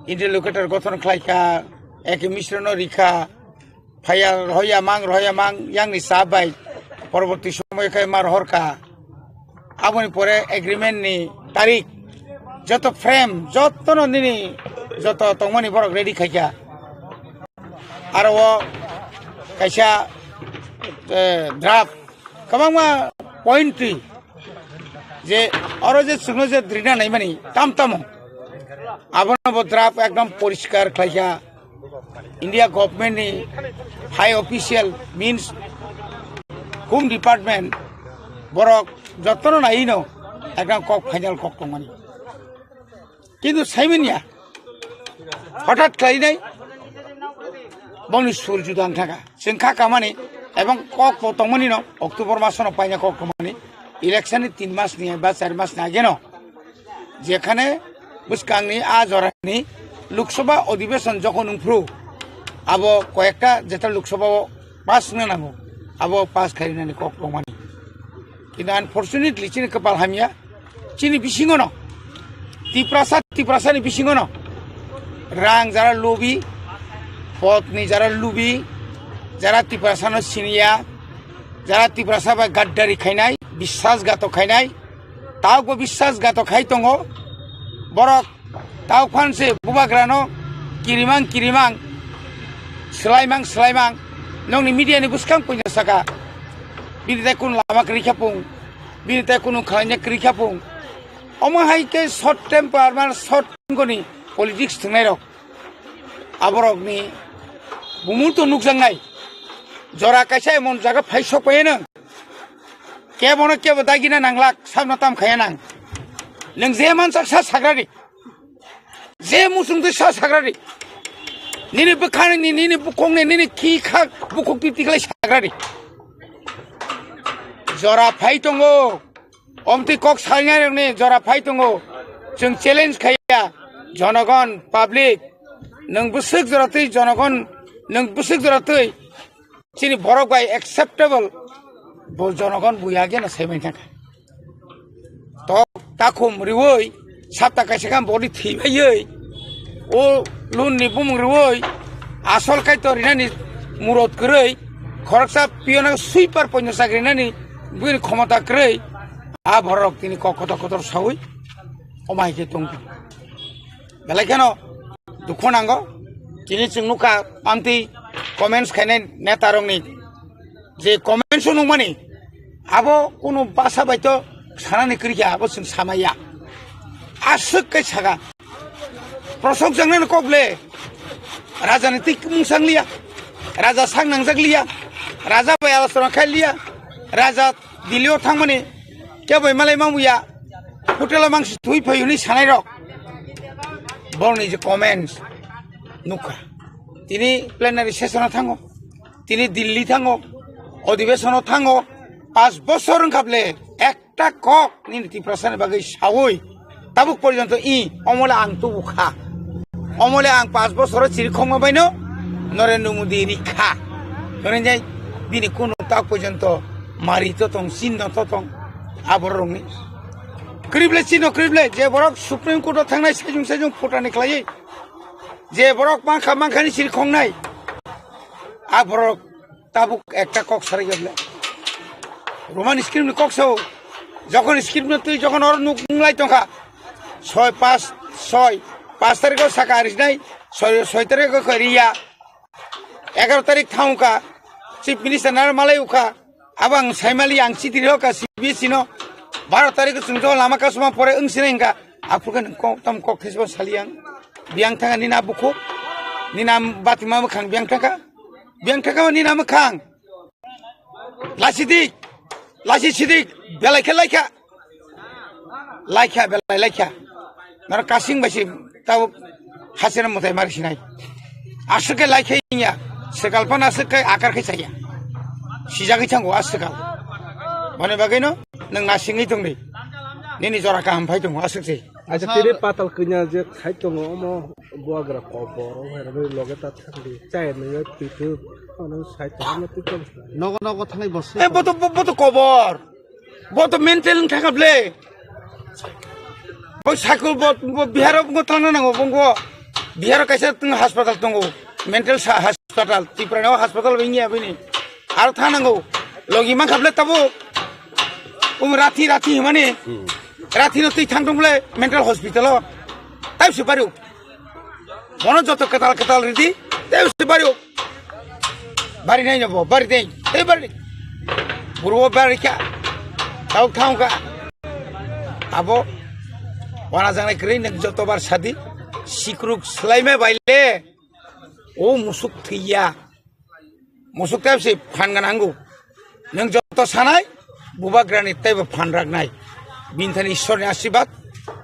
interlocutor gothon khlaikha, eke Mishra no rikha, phaiya rohoya mang, rohoya mang, yang ni sa bai, porborti somoy khai ma rohor kha. Aboni pore agreement ni tarik, joto frame, joto no nini, joto tongmani borok ready khaikha. Aro o kaisa, eh, draft, kwbangma point twi, je oro je chwngno je drina naimani tam tamo, abono bo draft ekdom poriskar khlaikha. India government ni high official means Home Department borok jotono naino ekdom kok final kok tongmani. Kintu saimanya hothat khlainai bongni sur juda wngthaka. Chwng kha kamani ebong kok bo tongmani no October masono paina kok tongmani election ni tin mas ni ba char mas ni ageno. Jekhane bwskangni a jorani Lok Sabha Adhibeshon jokhon wngphru, abo koyekta jeta Lok Sabha o pass wngna nango, abo pass khainani kok tongmani. Kintu unfortunately chini kwpal hamya, chini bisingono, Tiprasa, Tiprasani bisingono rang jara lubi, podni jara lubi, jara Tiprasano siniya, jara Tiprasa bai gaddari khainai, biswasghatok khainai, Taubo biswasghatok khai tongo. Borok tauk phan se bubagrano kirimang kirimang, swlaimang swlaimang. Nokni media ni bwskang puino saka, bini tai kunu lama kwrwi kha pung, bini tai kunu khlaina kwrwi kha pung. Omo hai khe short temper, man short temper ni politics thwngnai rok. Aborokni bumung to nukjaknai. Jora kaisa emon jaga phai sok paiyano. Kebono kebo dagina nanglak, sabno tam khaya nang. Nwng je mansak sa sagrari. Je musung twi sa sagrari. Nini bwkhani, nini bukhukni, nini khi khak bukhuk twi tiklai sagrari. Jora phai tongo. Omtwi kok salnai rokni jora phai tongo. Chwng challenge khaya. Jonogon, public. Nwng bwswk jora twi jonogon, nwng bwswk jora twi chini borok bai acceptable, bo jonogon buya geno saiman thangkha. Tok takhum riwi, sapta kaisa kha body thibaiwi, o loan ni bumung riwi, asol kaitor rinani murot kwrwi, khoroksa piyona sweeper poino chakri nani bini khomota kwrwi, a borok tini kok kotor kotor sawi, omai khe tongkha. Belai kheno dukhu nango. Tini chwng nukha, amtwi comments khainai neta rokni je comments o nukmani, abo kunu basa bai to sanani kwrwi kha, abo chwng samaya. Aswk khe saka. Prosok jangnani kok le. Raja ni tik mung sang liya. Raja sang nangjak liya. Raja bai alasora khai liya. Raja Delhi o thangmani kebo malai mamuya, hotel o mangsi thui phai hwnwi sanai rok. Borokni je comments nukha. Tini plenary session o thango. Tini Delhi thango, odhibesono thango, pas bosor wngkha ble, ekta kok nini Tiprasani bagwi saui, tabuk porjonto i, omole ang tubu kha. Omole ang pas bosoro chiri khokma baino, Narendra Modi ri kha. Hwnwi jai bini kunu tak porjonto mari to tong, sin no to tong, aborokni. Krible chino krible, je borok Supreme Court o thangnai sajung sajung phutani khlaiwi, je borok mankha mankhani chiri khoknai, a borok tabuk ekta kok sarai gable. Roman script ni kok sao. Jokhon script no twi jokhon oro nuk nunglai tongkha. Soi pas, soi, pas tarikh o saka arisnai, soi, soi tarikh o khe riya. Egaroh tarikh thangkha. Chief Minister naro malai ukha. Abo ang saimali ang chiti rokha C B S E no. Baro tarikh o chwng jokhon lama kasuma pore wng sinai hwnkha. Aphuru khe nwng kok, tam kok thesbo sali ang. Biyang thangkha nini a bukhuk. Nini a batima mwkhang biyang thangkha. Biyang thangkha nini a mwkhang. Lasi dik, lasi sidik, belai khe laikha. Laikha, belai laikha. Naro kasing bai se tabo hasena mwtai mari sinai. Aswk khe laikha ya, swkal phano aswk khe akar khe chaya. Sijagwi thango a swkal. Boni bagwino nwng nasingwi tongdi. Nini jora kaham phai tongo aswk se. Acha tini patal kanya je khai tongo omo buagra kobor o hai rani loge ta thangdi. Chai nai twi twi ano sai tongo twi tong. Nogo nogo thanai bo se. Eh, bo to, bo, bo to kobor. Bo to mental wng thangkha ble. Bo sakul bo, bo Bihar o bo tangna nango, bo Bihar o kaisa tong hospital tongo. Mental sa-, hospital, Tripura ni o hospital bo wngya bini. Aro thang nango. Logi mankha ble tabo. Um rathi rathi himani. Hmm. Rathi no twi thang tong ble mental hospital o. Tai se bari. Bono joto kwtal kwtal ridi, tei se bari o. Bari nai no bo, bari dei, tei bari. Buru o bari kha, tau thang kha. Abo, wana jangnai kwrwi nwng joto bar sadi, sikruk swlaima bai le, o musuk thwiya. Musuk tei se phan gana hango. Nwng joto sanai, bubagrani teibo phan raknai. Bini thani Ishwarni asirwad,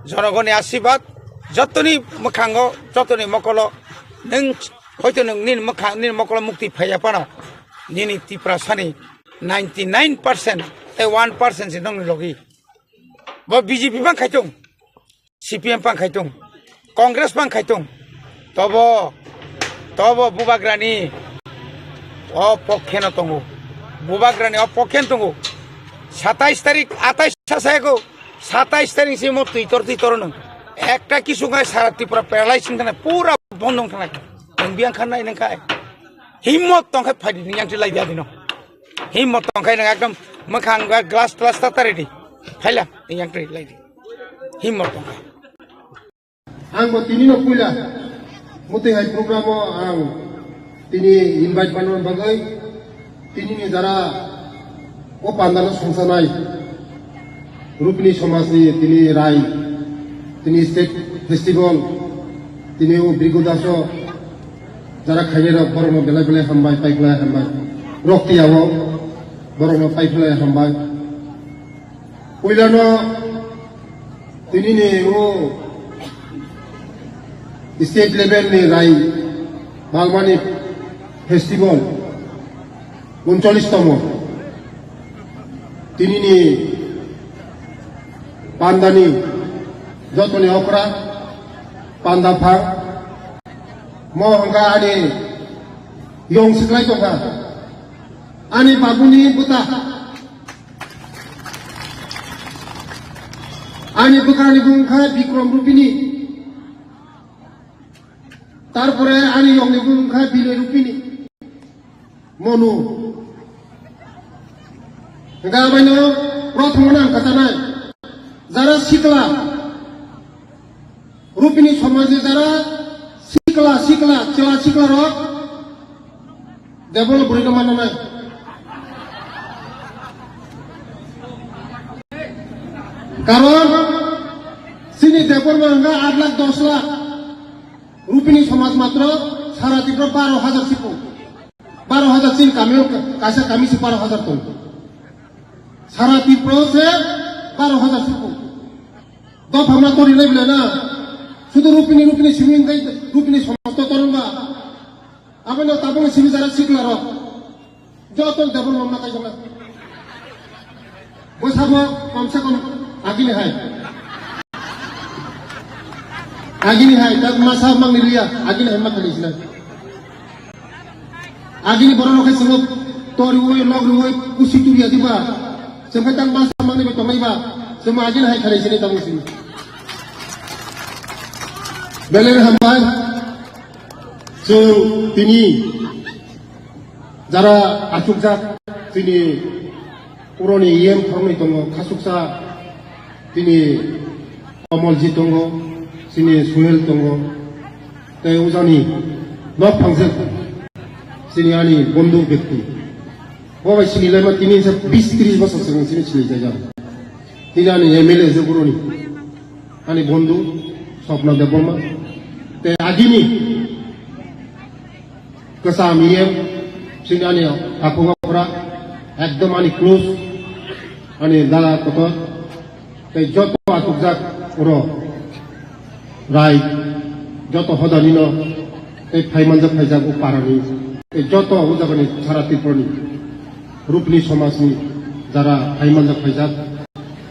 jonogoni asirwad, jotoni mwkhango, jotoni mokolo, nwng hoito nwng nini mwkhang, nini mokolo mukti phaiya phano, nini Tiprasani ninety nine percent tei one percent se nwngni logi. Bo B J P bang khaitung. C P M pang khaitung, Congress pang khaitung, tobo, tobo bubagrani o pokhe no tongo, bubagrani o pokhe no tongo. Satais tarik, atais sa sayago, satais tarik simo twitor twitor no ekta kisu ngai sara Tripura paralyze wng thangna pura bondong thangna. Ang biang khan nai nang khai himmot tong khai phaidi ni yang lai dia dino. Himmot tong khai nang ekdom mwkhang glass glass ta tari di. Phaila yang tri lai di. Himmot tong khai. Ang bo tini no puila muti hai program o ang tini invite banon bagwi tini ni jara o pandalo songsanai Rupini somaj ni tini rai tini state festival tini o Brigu Daso jara khainai rok borok no belai belai hambai paikhlai hambai rok tiyao borok no paikhlai hambai. Puilano tini ni o state level ni rai Balmani festival uncholish tomo. Tini ni pandani jotoni okra panda pha mo hongka ani yong siklai tongkha ani babuni buta. Ani bwkrani bung kha Bikram Rupini. Tarpore ani yongni bung kha Binay Rupini. Monu. Hingkha abaino prothom no ang kachanai. Jara sikla. Rupini somajni jara sikla, sikla, chwla sikla rok Debol bwrwi no manna nai. Karon chini Debol ma hwnka aat lakh dos lakh. Rupini somaj matro sara Tripura baro hajar sipo. Baro hajar chini kami o kaisa kami se baro hajar tong. Sara Tripura se baro hajar sipo. Dopha ma tori nai bwle na. Sudu Rupini, Rupini simi hwnkai Rupini somaj to toron ba. Aboni tabukni simi jara sikla rok. Joto double mangna kaijakna. Bwsabo komse kom agini hai. Agini hai, tak masa mangni liya, agini hai makani sina. Agini borok rok khe chwngno toriwi, logriwi, kusi turiya diba. Chwng khe tak masa mangni bai tongnai ba. Chwngma agini hai khanai sini tamo sini. Belai hambai. Chwng tini jara achukjak chini puroni E M khoroknwi tongo, khasuksa chini Komolji tongo, chini Suhel tongo, tei ujani nok phangjak chini ani bondhu bekti. Bo bai sinilaima tini se bis tris bosor swkang chini sinijaijak. Tini ani M L A se puroni. Ani bondhu Swapna Debbarma. Tei agini kwcham E M, chini ani takhuk bura, ekdom ani close, ani dada kotor, tei joto achukjak oro rai, joto hodani no, tei phaimanjak phaijak o parani, tei joto o jagani sara Tripurani, Rupni somajni jara phaimanjak phaijak,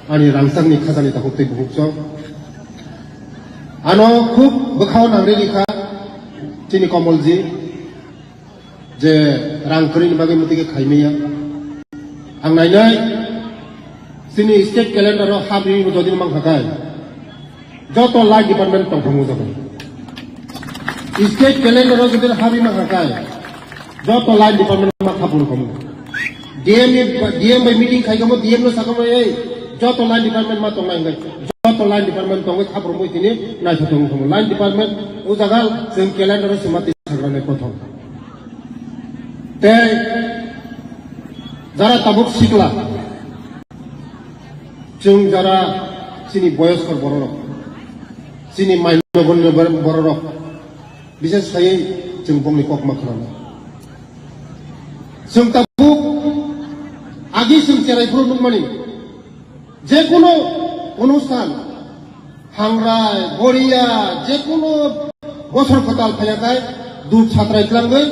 ani rangchakni khajani takhuk tei bukhuk chwng. Ano khub bwkhao nangri rikha chini Komolji je rang kwrwini bagwi mwtwi khe khaimaya. Ang nainai chini state calendar o habri jodi mankha kai joto line department tongthangma jaga. State calendar o jodi habri mankha kai joto line department ma khapung khamu. D M ni, D M bai meeting khai kamo, D M no sakamo, "Ei, joto line department ma tongnai," hwnwi joto line department tongwi khaprumwi tini naithothok wngkha. Line department o jaga chwng calendar o swima twi sagra nai kothok. Tei jara tabuk sikla, chwng jara chini boyoskor bororok, chini maino gonno bororok, bises khaiwi chwng bongni kokma khwnana. Chwng tabuk agi chwng cherai phuru nukmani, jekunu onusthan, hangrai, goriya, jekunu bosor kwtal phaiyakhai, dut satrai tlangwi,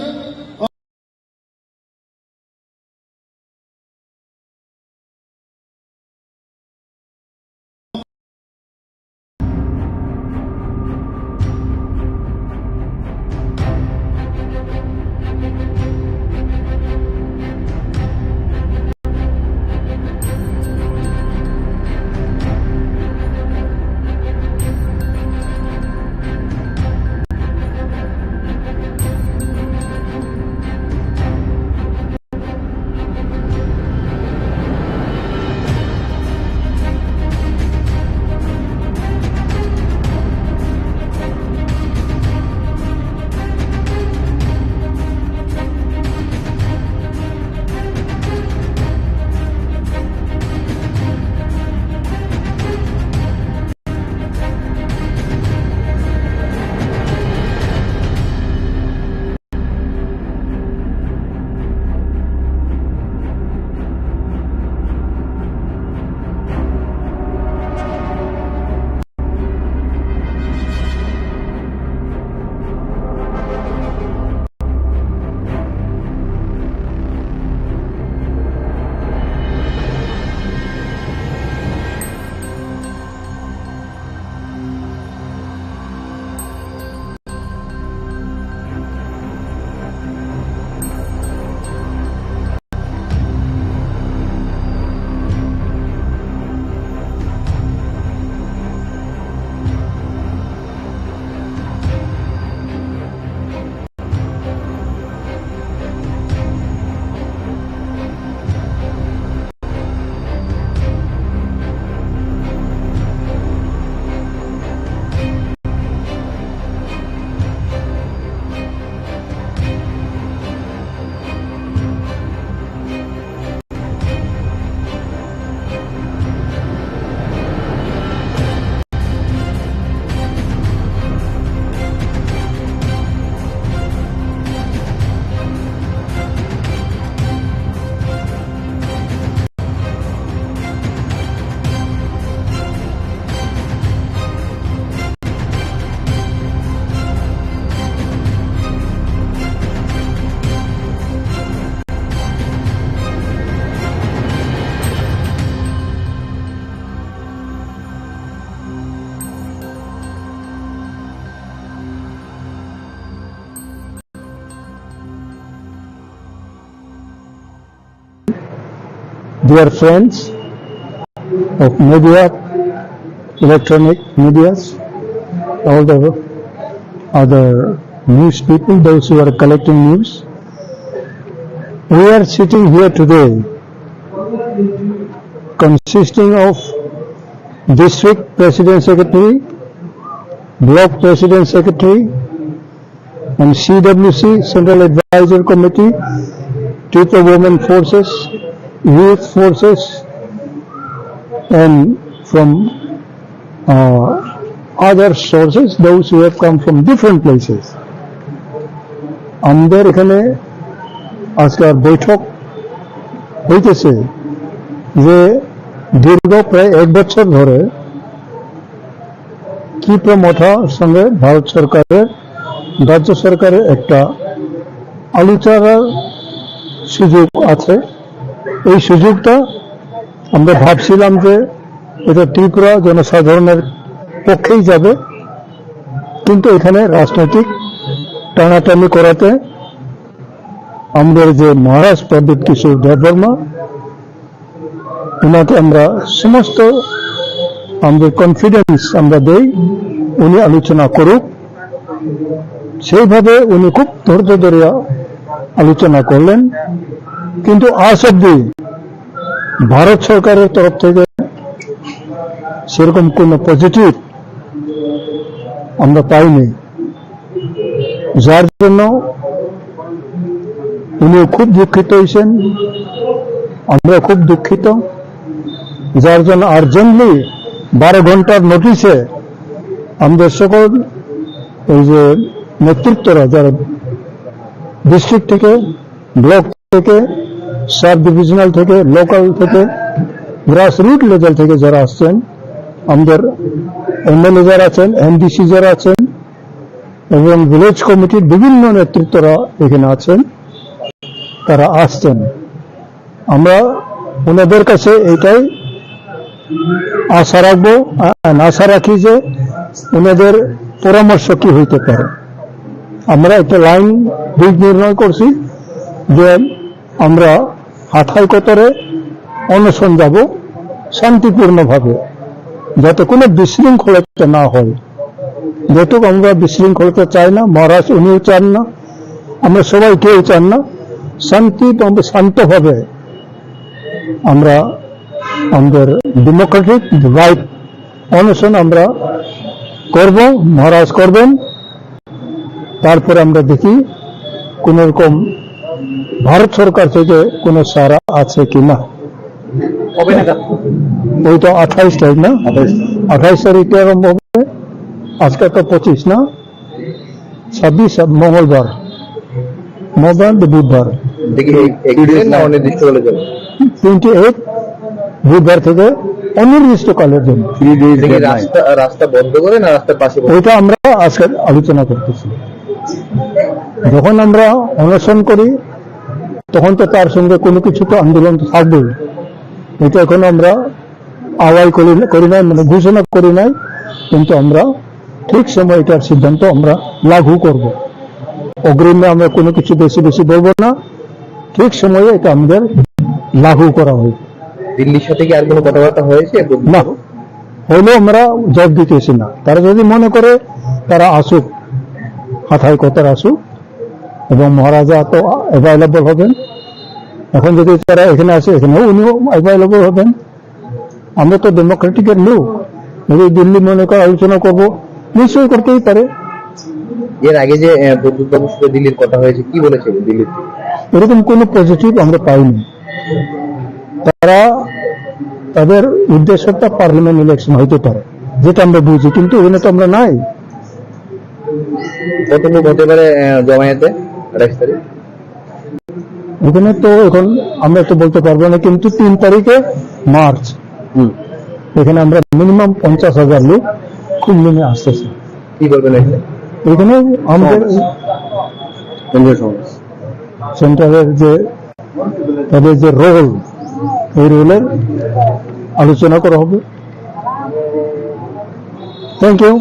Dear friends of media, electronic medias, all the other news people, those who are collecting news, we are sitting here today consisting of district president secretary, block president secretary, and C W C, Central Advisory Committee, Tripura Women Forces, Youth Forces, and from uh, other sources, those who have come from different places. আমাদের এখানে আজকাল বৈঠক হইতেছে যে দীর্ঘ প্রায় এক বছর ধরে ত্রিপুরা মথা সঙ্গে ভারত সরকারের, রাজ্য সরকারের একটা আলোচনার সুযোগ আছে। এই সুযোগটা আমরা ভাবছিলাম যে এটা ত্রিপুরা জনসাধারণের পক্ষেই যাবে, কিন্তু এখানে রাজনৈতিক টানাটানি করাতে আমাদের যে মহারাজ প্রদ্যুৎ কিশোর দেববর্মা, ওনাকে আমরা সমস্ত আমাদের কনফিডেন্স আমরা দেই, উনি আলোচনা করুক। সেইভাবে উনি খুব ধৈর্য ধরে আলোচনা করলেন, কিন্তু আজ অব্দি ভারত সরকারের তরফ থেকে সেরকম কোনো পজিটিভ আমরা পাইনি, যার জন্য উনিও খুব দুঃখিত হয়েছেন, আমরা খুব দুঃখিত। যার জন্য আর্জেন্টলি বারো ঘন্টার নোটিশে আমাদের সকল এই যে নেতৃত্বরা, যারা ডিস্ট্রিক্ট থেকে, ব্লক থেকে, সাব ডিভিশনাল থেকে, লোকাল থেকে, গ্রাসরুট লেভেল থেকে যারা আসছেন, আমাদের এমএলএ যারা আছেন, এমডিসি যারা আছেন এবং ভিলেজ কমিটির বিভিন্ন নেতৃত্বরা এখানে আছেন, তারা আসছেন। আমরা ওনাদের কাছে এটাই আশা রাখবো, আ-, আশা রাখি যে ওনাদের পরামর্শ কি হইতে পারে। আমরা একটা লাইন দিক নির্ণয় করছি যে আমরা হাথাই কোতরে অনশন যাব শান্তিপূর্ণভাবে, যাতে কোনো বিশৃঙ্খলতা না হয়। যেহেতু আমরা বিশৃঙ্খলতা চাই না, মহারাজ উনিও চান না, আমরা সবাই কেউ চান না। শান্তি এবং শান্তভাবে আমরা আমাদের ডেমোক্রেটিক রাইট অনশন আমরা করব, মহারাজ করবেন। তারপরে আমরা দেখি কোনো রকম ভারত সরকার থেকে কোনো সাড়া আছে কি না। কবে নাগাদ? ওই তো আঠাইশ তারিখ না? আঠাইশ। আঠাইশ তারিখে আরম্ভ হবে। আজকে তো পঁচিশ না? ছাব্বিশ, মঙ্গলবার। মঙ্গলবার তো বুধবার। দেখি, এই এক দিন না অনির্দিষ্টকালের জন্য? টোয়েন্টি এইট, বুধবার থেকে অনির্দিষ্টকালের জন্য। থ্রি ডেজ দেখি, ডেডলাইন। রাস্তা, রাস্তা বন্ধ করে না রাস্তার পাশে বসে? ওইটা আমরা আজকে আলোচনা করতেছি। যখন আমরা অনশন করি, তখন তো তার সঙ্গে কোনো কিছু তো আন্দোলন তো থাকবেই। এটা এখন আমরা আওয়াজ করি, করি নাই, মানে ঘোষণা করি নাই, কিন্তু আমরা ঠিক সময় এটার সিদ্ধান্ত আমরা লাগু করব। অগ্রিমে আমরা কোনো কিছু বেশি বেশি বলবো না, ঠিক সময়ে এটা আমাদের লাগু করা হবে। দিল্লির সাথে কি আর কোনো কথাবার্তা হয়েছে? না, হইলেও আমরা জবাব দিতেছি না। তারা যদি মনে করে তারা আসুক, হাথায় কথার আসুক, এবং মহারাজা তো অ্যাভেলেবল হবেন। এখন যদি তারা এখানে আসে, এখানেও উনিও অ্যাভেলেবল হবেন। আমরা তো ডেমোক্রেটিকের লোক, যদি দিল্লি মনে করে আলোচনা করব, নিশ্চয়ই করতেই পারে। এর আগে যে, আহ, প্রদ্যুৎ বাবুর সাথে দিল্লির কথা হয়েছে, কি বলেছে দিল্লির থেকে? এরকম কোনো পজিটিভ আমরা পাইনি। তারা, তাদের উদ্দেশ্যটা পার্লামেন্ট ইলেকশন হইতে পারে, যেটা আমরা বুঝি, কিন্তু এখানে তো আমরা নাই। কত লোক হতে পারে, আহ, জমায়েতে আঠাইশ তারিখ? এখানে তো এখন আমরা তো বলতে পারবো না, কিন্তু তিন তারিখে মার্চ, হুম। এখানে আমরা মিনিমাম পঞ্চাশ হাজার লোক খুলনা নিয়ে আসতেছি। কি করবেন এখানে? এখানে আমাদের সমাবেশ। কেন্দ্রীয় সমাবেশ। সেন্ট্রালের যে, তাদের যে রোল, এই রোলের আলোচনা করা হবে। Thank you.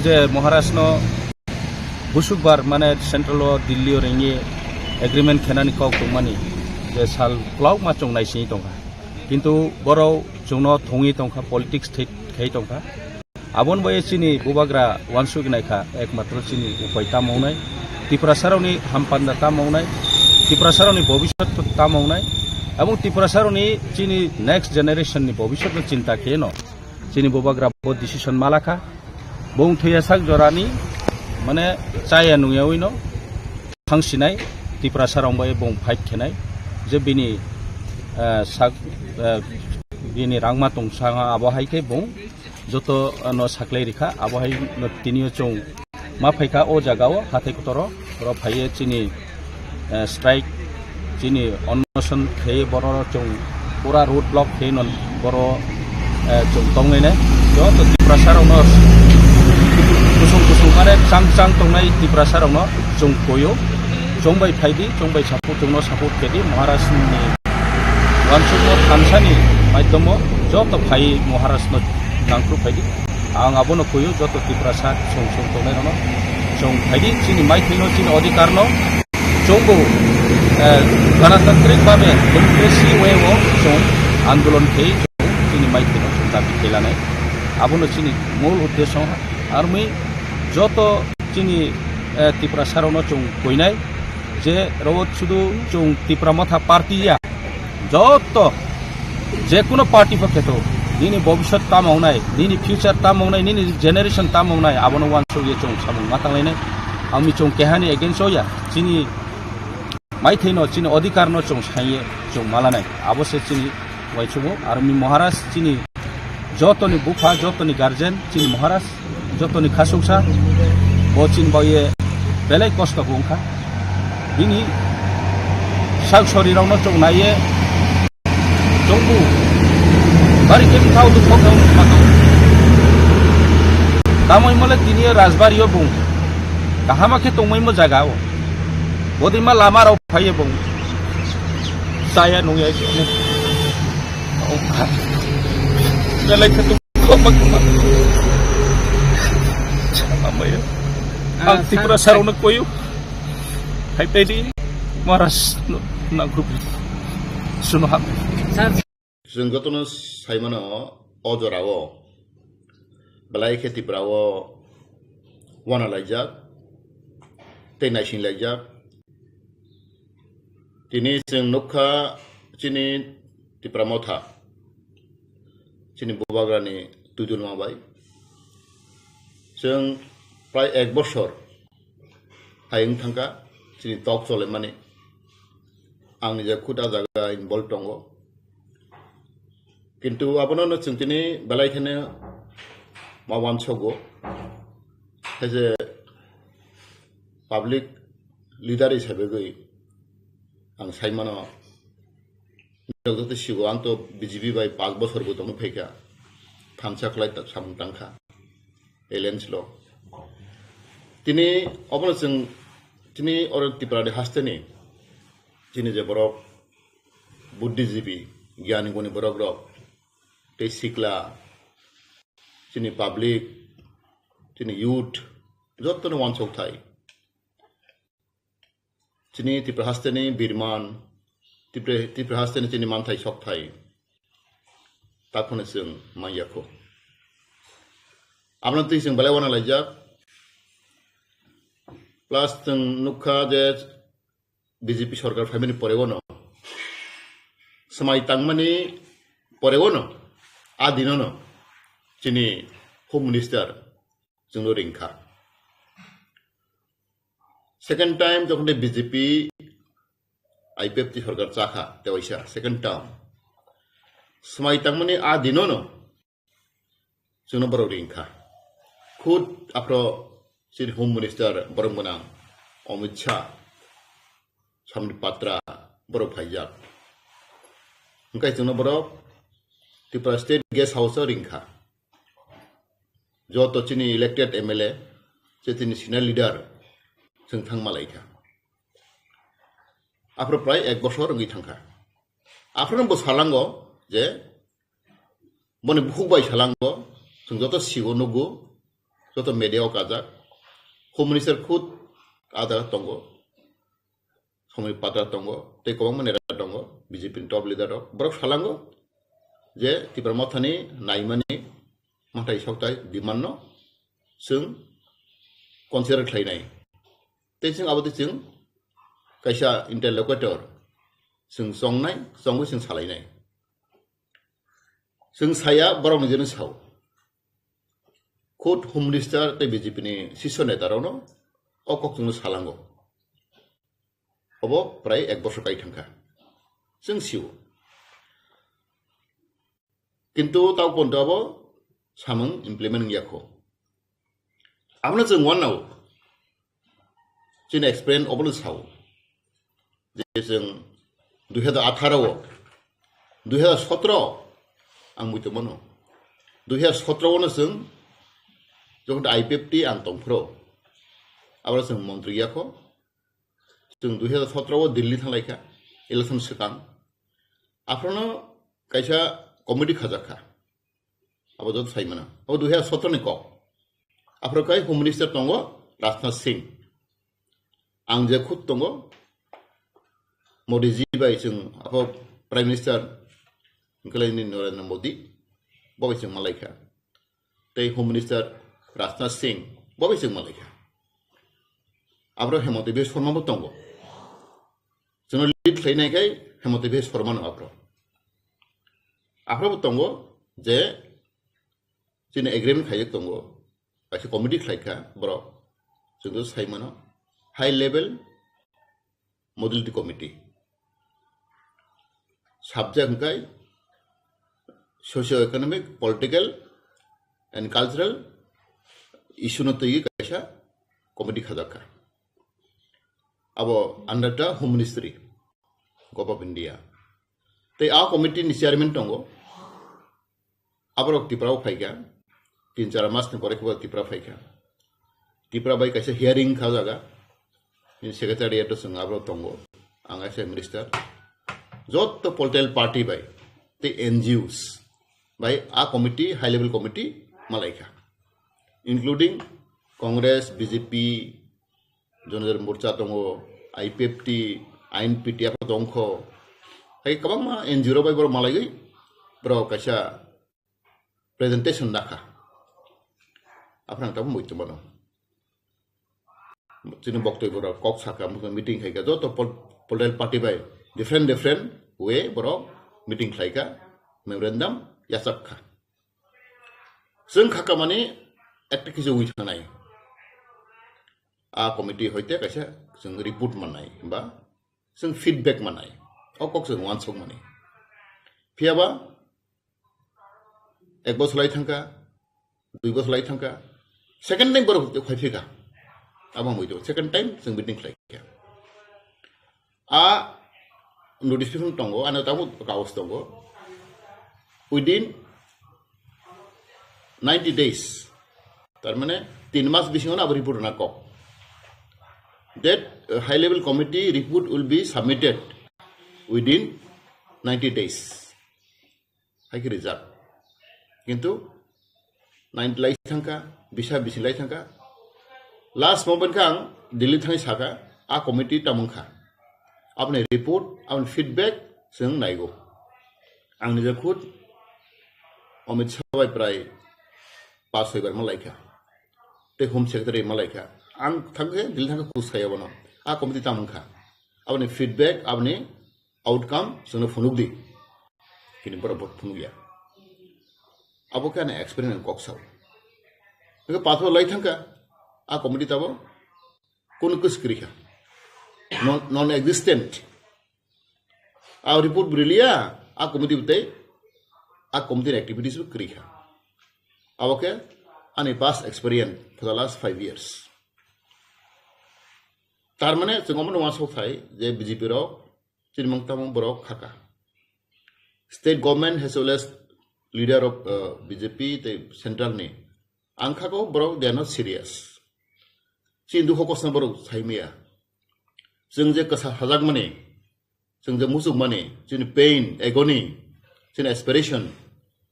je Maharaj no busukbar mane central o Delhi o ringwi agreement khenani kok tongmani je sal kwlauma chwng naisingwi tongkha. Kintu borok chwngno thungwi tongkha, politics thwi khai tongkha. Aboni bai chini bubagra wansuk naikha, ekmatro chini upai tamo wngnai, Tiprasarokni hampanda tamo wngnai, Tiprasarokni bobiswt tamo wngnai, abong Tiprasarokni chini next generation ni bobiswt no chinta kheno chini bubagra bo decision malakha. Bong thwiya sak jorani mane chaya nungya wino thangsinai Tiprasarok bai bong fight khenai je bini, eh, sak, eh, bini rangma tong sanga abo hai khe bong joto, eh, no saklai rikha, abo hai no tinio chwng ma phaikha o jaga o hathai kotoro oro phaiye chini, eh, strike chini onnoson khe boro chwng pura road block khe non boro, eh, chwng tongnai nai joto Tiprasa rokno kusung kusung mane chang chang tongnai Tiprasa rokno chwng koyo chwng bai phaidi chwng bai support chwngno support kedi Maharaj ni wansukmung thansani maidhomo joto phai Maharaj no nangkru phaidi. Ang abono koyo joto Tiprasa song song tongnai rokno chwng phaidi chini maithaino chini odhikar no chwngbo, eh, ganatantrik babe democracy way o chwng andolon khe chini maithaino chwng dabi khe lanai. Abono chini mul uddesyo armi joto chini, eh, Tiprasa rokno chwng koinai je ro sudu chwng Tipra Motha party ya. Joto je kuno party pho kheto, nini bobiswt tamo wngnai, nini future tamo wngnai, nini generation tamo wngnai, abono wansuk ye chwng samung ma tanglainai. Ang mi chwng kehani against o ya, chini maithaino, chini odhikar no chwng saiye chwng malanai. Abo se chini waisukmung, aro mi Maharaj chini jotoni bupha, jotoni guardian, chini Maharaj, jotoni khasuksa, bo chini baoye belai kosto bo wngkha. Bini sak sori rokno chwng naiye chwngbu bari khe bithao dukho khe wngkha. Tamoi mole tini rajbari o bung kahama khe tongmai mo jaga o. Bodima lama rok phaiye bung. Chaya nungya belai khe. Ang Tiprasa rokno koyo. Hai tei di Maharaj no nangkru suno hap. Chwng jotono saimano o jorao belai khe Tripura o wana laijak tei naising laijak. Tini chwng nukha chini Tipra Motha, chini bubagrani twidulma bai. Chwng prai ek bosor hai wng thangkha chini tok cholemani. Ang nijak khud a jaga involve tongo. Kintu abono no chwng tini belai kheno ma wansogo. Hai je public leader hisabe gwi ang saimano, joto sigo ang to B J P bai pash bosor bo tongwi phaikha, thansa khlai ta-, samung tangkha, alliance lo. Tini obono chwng tini oro Tripura ni hasteni chini je borok buddhijibi, giyani guni borok rok, tei sikla, chini public, chini youth, jotono wansok thai. Chini Tripura hasteni birman, Tripura, Tripura hasteni chini manthai sok thai. Takhone chwng manya kho. Aboni twi chwng belai wana laijak. Plus chwng nukha je B J P sorkar phaimani pore wano, swmai tangmani pore wano, a dinono chini Home Minister chwngno ringkha. Second time jokhon de B J P I P F T sorkar chakha, tewaisa second term. Swmai tangmani a dinono chwngno borok ringkha. Khud aphro chini Home Minister borok gwnang Amit Shah, Sambit Patra borok phaijak. Hwnkhe chwngno borok Tripura State Guest House o ringkha. Joto chini elected M L A, je chini senior leader chwng thang malaikha. Aphro prai ek bosor wngwi thangkha. Aphrono bo salango je boni bukhuk bai salango, chwng joto sigo nugo, joto media o kajak, Home Minister khud kajak tongo, Somani Patra tongo, tei kwbangma neta tongo, B J P ni top leader rok. Borok salango je Tipra Mothani naimani mwtai soktai demand no chwng consider khlainai. Tei chwng abo tei chwng kaisa interlocutor chwng chongnai, chongwi chwng salainai. Chwng saya borok ni jeno sao. Khud Home Minister tei B J P ni sisho neta rokno o kok chwngno salango. Obo prai ek bosor kai thangkha. Chwng sio. Kintu tao ponto abo samung implement wngya kho. Abono chwng wanao. Chini experience obono sao. Je chwng dui hazar atharo o, dui hazar sotro ang muitu mano. Dui hazar sotro o no chwng jokhon I P F T ang tongphro, aboro chwng montri yakho. Chwng dui hazar sotro o Delhi thanglaikha, election swkang. Aphrono kaisa committee khajakha. Abo joto sai mano. Abo dui hazar sotro ni kok. Aphro kai Home Minister tongo Rajnath Singh. Ang je khud tongo Modi ji bai chwng abo Prime Minister hwnkhe laini Narendra Modi bo bai chwng malaikha. Tei Home Minister Rajnath Singh bo bai chwng malaikha. Aphro Hemanta Biswa Sarma bo tongo. Chwngno lead khlainai khai Hemanta Biswa Sarma no aphro. Aphro bo tongo je chini agreement khaijak tongo, kaisa committee khlaikha borok, chwngno sai mano, high level modality committee. Subject hwnkhe socio economic, political and cultural issue no twiwi kaisa committee khajakha. Abo under the Home Ministry, Government of India. Tei a committee ni chairman tongo, aborok Tripura o phaikha, tin char mas ni pore khe bo Tripura phaikha. Tripura bai kaisa hearing kha jaga, in secretariat o chwng aborok tongo, ang S I minister. Jotto political party bai tei N G Os bai a committee, high level committee malaikha, including Congress, B J P, Jonodar Morcha tongo, I P F T, I N P T F tongkho. Hai kwbangma N G O rok bai borok malaiwi borok kaisa presentation dakha. Aphano ang tabuk muitu mano. Chini boktoi borok kok sakha, meeting khaikha, joto pol-, political party bai different different way borok meeting khlaikha, memorandum yachak kha. Chwng khaka mani ekta kisa wi thanai. A committee hoite kaisa chwng report mannai ba chwng feedback mannai. O kok chwng wansuk mani. Phiyaba ek bosor lai thangkha, dui bosor lai thangkha, second time borok phai phika. Abo wngwi tongo, second time chwng meeting khlai kha. A notification tongo, ano tamo kaos tongo. Within ninety days, tar mane tin mas bisingo abo report na kok. That uh, high level committee report will be submitted within ninety days. Hai khe rijak. Kintu nine lai thangkha, bisa bisi lai thangkha. Last moment khe ang Delhi thangwi sakha, a committee tamung kha. Aboni report, aboni feedback chwng naigo. Ang nijak khud Amit Shah bai prai pas soi bar malaikha. Tei Home Secretary malaikha. Ang thangkhe Delhi thangkhe kus khaiya bono. A committee tamung kha. Aboni feedback, aboni outcome chwngno phunukdi. Kini borok bo phunukya. Abo khe ani experience ni kok sao. Hwnkhe pathor lai thangkha, a committee tabo kunu kwswk kwrwi kha. Non, non-existent. A report bo riliya, a committee bo tei, a committee ni activities bo kwrwi kha. Abo khe ani past experience for the last five years. Tar mane chwng omono uansuk thai je B J P rok chini mung tamo borok khaka. State government as well as leader of uh, B J P tei central ni ang khako borok they are not serious. Chini dukho kosna borok saimaya. Chwng je kwsa sajak mani, chwng je muchuk mani, chini pain, agony, chini aspiration,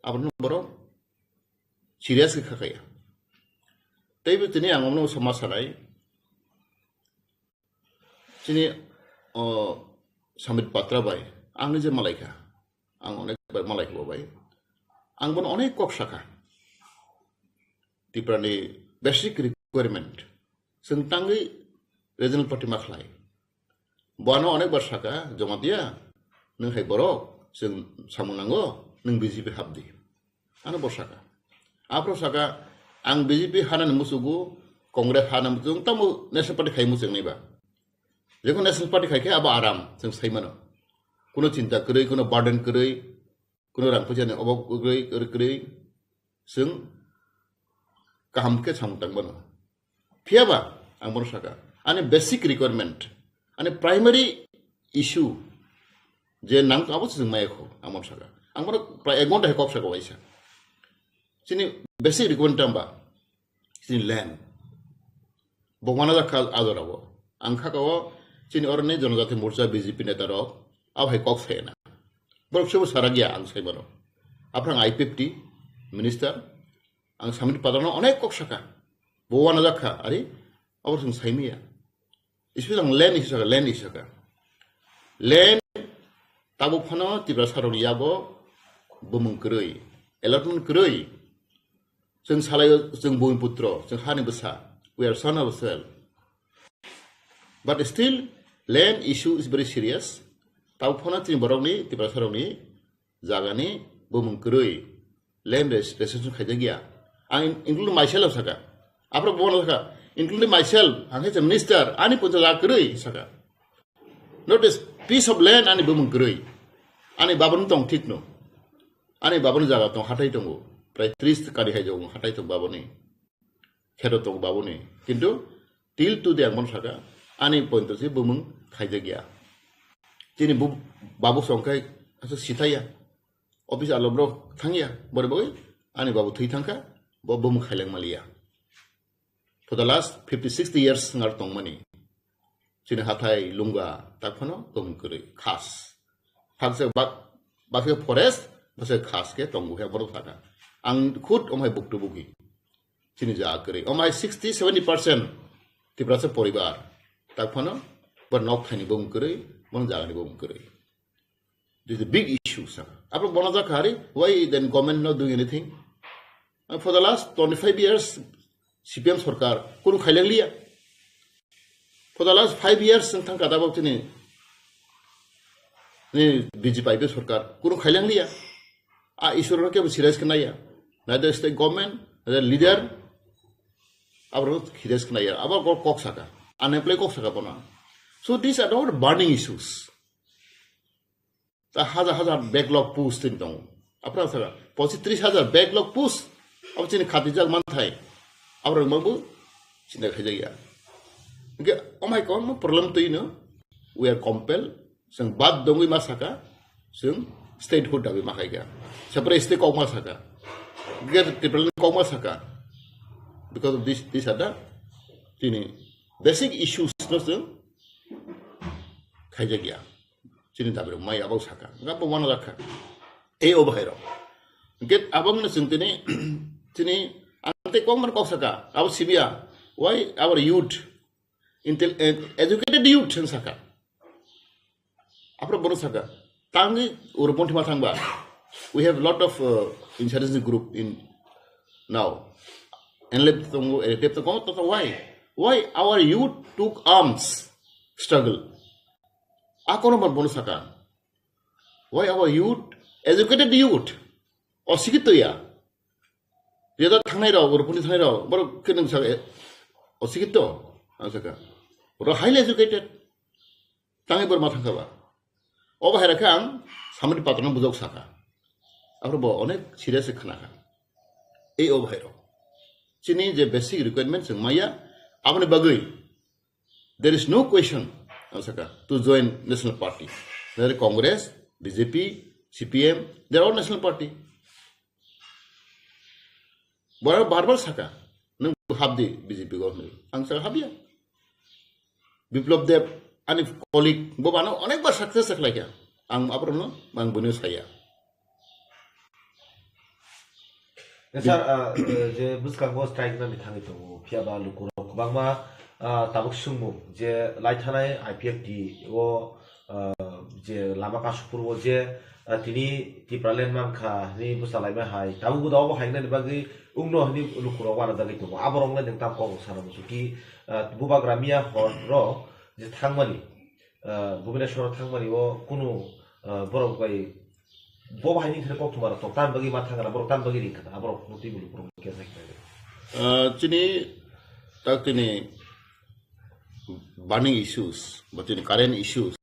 abono borok serious khe khakaya. Teibo tini ang omo sama sanai, chini, o, Sambit Patra bai, ang nije malaikha, ang onek bai malaikha bo bai, ang bono onek kok sakha. Tripura ni basic requirement, chwng tangwi regional party ma khlai. Bono onek bar saka, Jamatia, nwng hai borok, chwng samung nango, nwng B J P hapdi. Ano bo saka. Aphro saka, ang B J P hanani musugo, Congress hanani musugo, tamo National Party khai muchung naiba. Jekon National Party khai khe abo aram, chwng sai mano. Kuno chinta kwrwi, kuno burden kwrwi, kuno rang puisa ni obo kwrwi, kwrwi, kwrwi, chwng kaham khe samung tang mano. Phiyaba, ang bono saka, ani basic requirement, ani primary issue, je nang abo chwng maya kho, ang bono saka. Ang bono prai ek ghonta hai kok saka waisa. Chini basic requirement tamba, chini land. Bo mana jakha ajorabo. Ang kha kao chini oroni Janajati Morcha B J P neta rok, abo hai kok sai na. Borok sebo sarak ya ang sai mano. Aphrang I P F T minister, ang Sambit Patra no onek kok saka. Bo wana jakha, ari, abo chwng sai maya. Especially ang land issue saka, land issue saka. Land tabuk phano Tiprasa rokni yago bumung kwrwi, allotment kwrwi. Chwng salaio, chwng Bhumiputro, chwng hani bwsa, we are son of soil. But still, land issue is very serious. Tabuk phano chini borokni, Tiprasa rokni jagani bumung kwrwi, land res-, reservation khaijak ya. Ang in-, including myself saka. Aphro bono saka, including myself, ang khe minister, ani puncha jaga kwrwi saka. Not a piece of land ani bumung kwrwi. Ani babani tong thik no. Ani babani jaga tong hatai tongo. Prai tris kari hai tongo hatai tong babani. Kheto tongo babuni. Kintu till today ang bono saka, ani pointo se bumung khaijak ya. Chini bu-, babu songkhai asa sithaya. Office alobro thangya. Bore boi ani babu thwi thangkha, bo bumung khaileng maliya. For the last fifty, sixty years ngar tongmani. Chini hathai lunga tak phano bumung kwrwi khas. Hakse bak-, bakhe forest, bakhe khas khe tongo he borok thaka. Ang khud omhai buktu bugi. Chini ja kwrwi. Omhai sixty, seventy percent Tiprasa poribar. Tak phano, bo nok thani bumung kwrwi, bo jagani bumung kwrwi. This is a big issue, sir. Abo bono ja khari, why then government not doing anything? And for the last twenty-five years, C P M sarkar, kunu khaileng liya. For the last five years, sing thang kata bok chini, ni B J P I P sarkar, kunu khaileng liya. A issue no kebo serious khe naiya. Neither state government, neither leader, abo serious khe naiya. Abo kok, kok saka. Unemployed kok saka bono. So these are all burning issues. Ta hajar hajar backlog post tin tongo. Apra saka, pochi tris hajar backlog post. Abo chini khatijak manthai. Abo rok mabu chinta khaijak ya. Hingke omhai kong mo problem twi no. We are compelled. Seng bad dongwi ma saka. Seng statehood dabi ma khaika. Separate state kok ma saka. Greater Tipraland kok ma saka. Because of this, this are the tini basic issues no seng khaijak ya. Chini dabi rok mai abo saka. Nga bo wana lakha. Ei o bahai rok. Get abang na sing tini, tini ang te kok man kok saka. Abo sibia. Why our youth, intel-, eh, educated youth hing saka. Apra bono saka. Tangi uro ponthi ma thangba. We have lot of, uh, insurgency group in now. Enlep tongo, enlep tongo, to, to, why? Why our youth took arms struggle? Akono man bono saka. Why our youth, educated youth, osikito ya? Reda thangnai rok, rupuni thangnai rok, borok khe nung saka, eh, osikito, ang saka. Borok highly educated. Tangwi borok ma thangkha ba. O bahai rakhe ang samani patrano bujok saka. Aphro bo onek serious khe khnakha. Ei o bahai rok. Chini je basic requirement chwng maya, aboni bagwi there is no question, ang saka, to join national party. Whether Congress, B J P, C P M, they are all national party. Borok bar bar saka, "Nwng hapdi B J P government." Ang saka, "Hapya." Biplab Deb, ani colleague, bo bano onek bar success khlaikha. Ang aborokno, ang bwino saya. Sir, ah, eh, je bwskango strike nani thangwi tongo, phiya ba lukurok kwbangma, ah, tabuk swngmung je lai thanai I P F T o, ah, je lama Kasupur o je, ah, tini Tipraland mankha hwnwi bwsa laima hai, tabuk bo obo hai wngnani bagwi wngno hwnwi lukurok uanajagwi tongo. Aborok le nwng tam kok rok sana muchung ki, ah, bubagra miya hor rok je thangmani, ah, Bhubaneswar o thangmani o kunu, ah, borok bai Bo bahai ni thani kok thumaro tok tan bagwi ma thangana borok tan bagwi ring khana aborok no twi bulu borok khe sai khna. Ah, chini tak tini burning issues, ba tini current issues.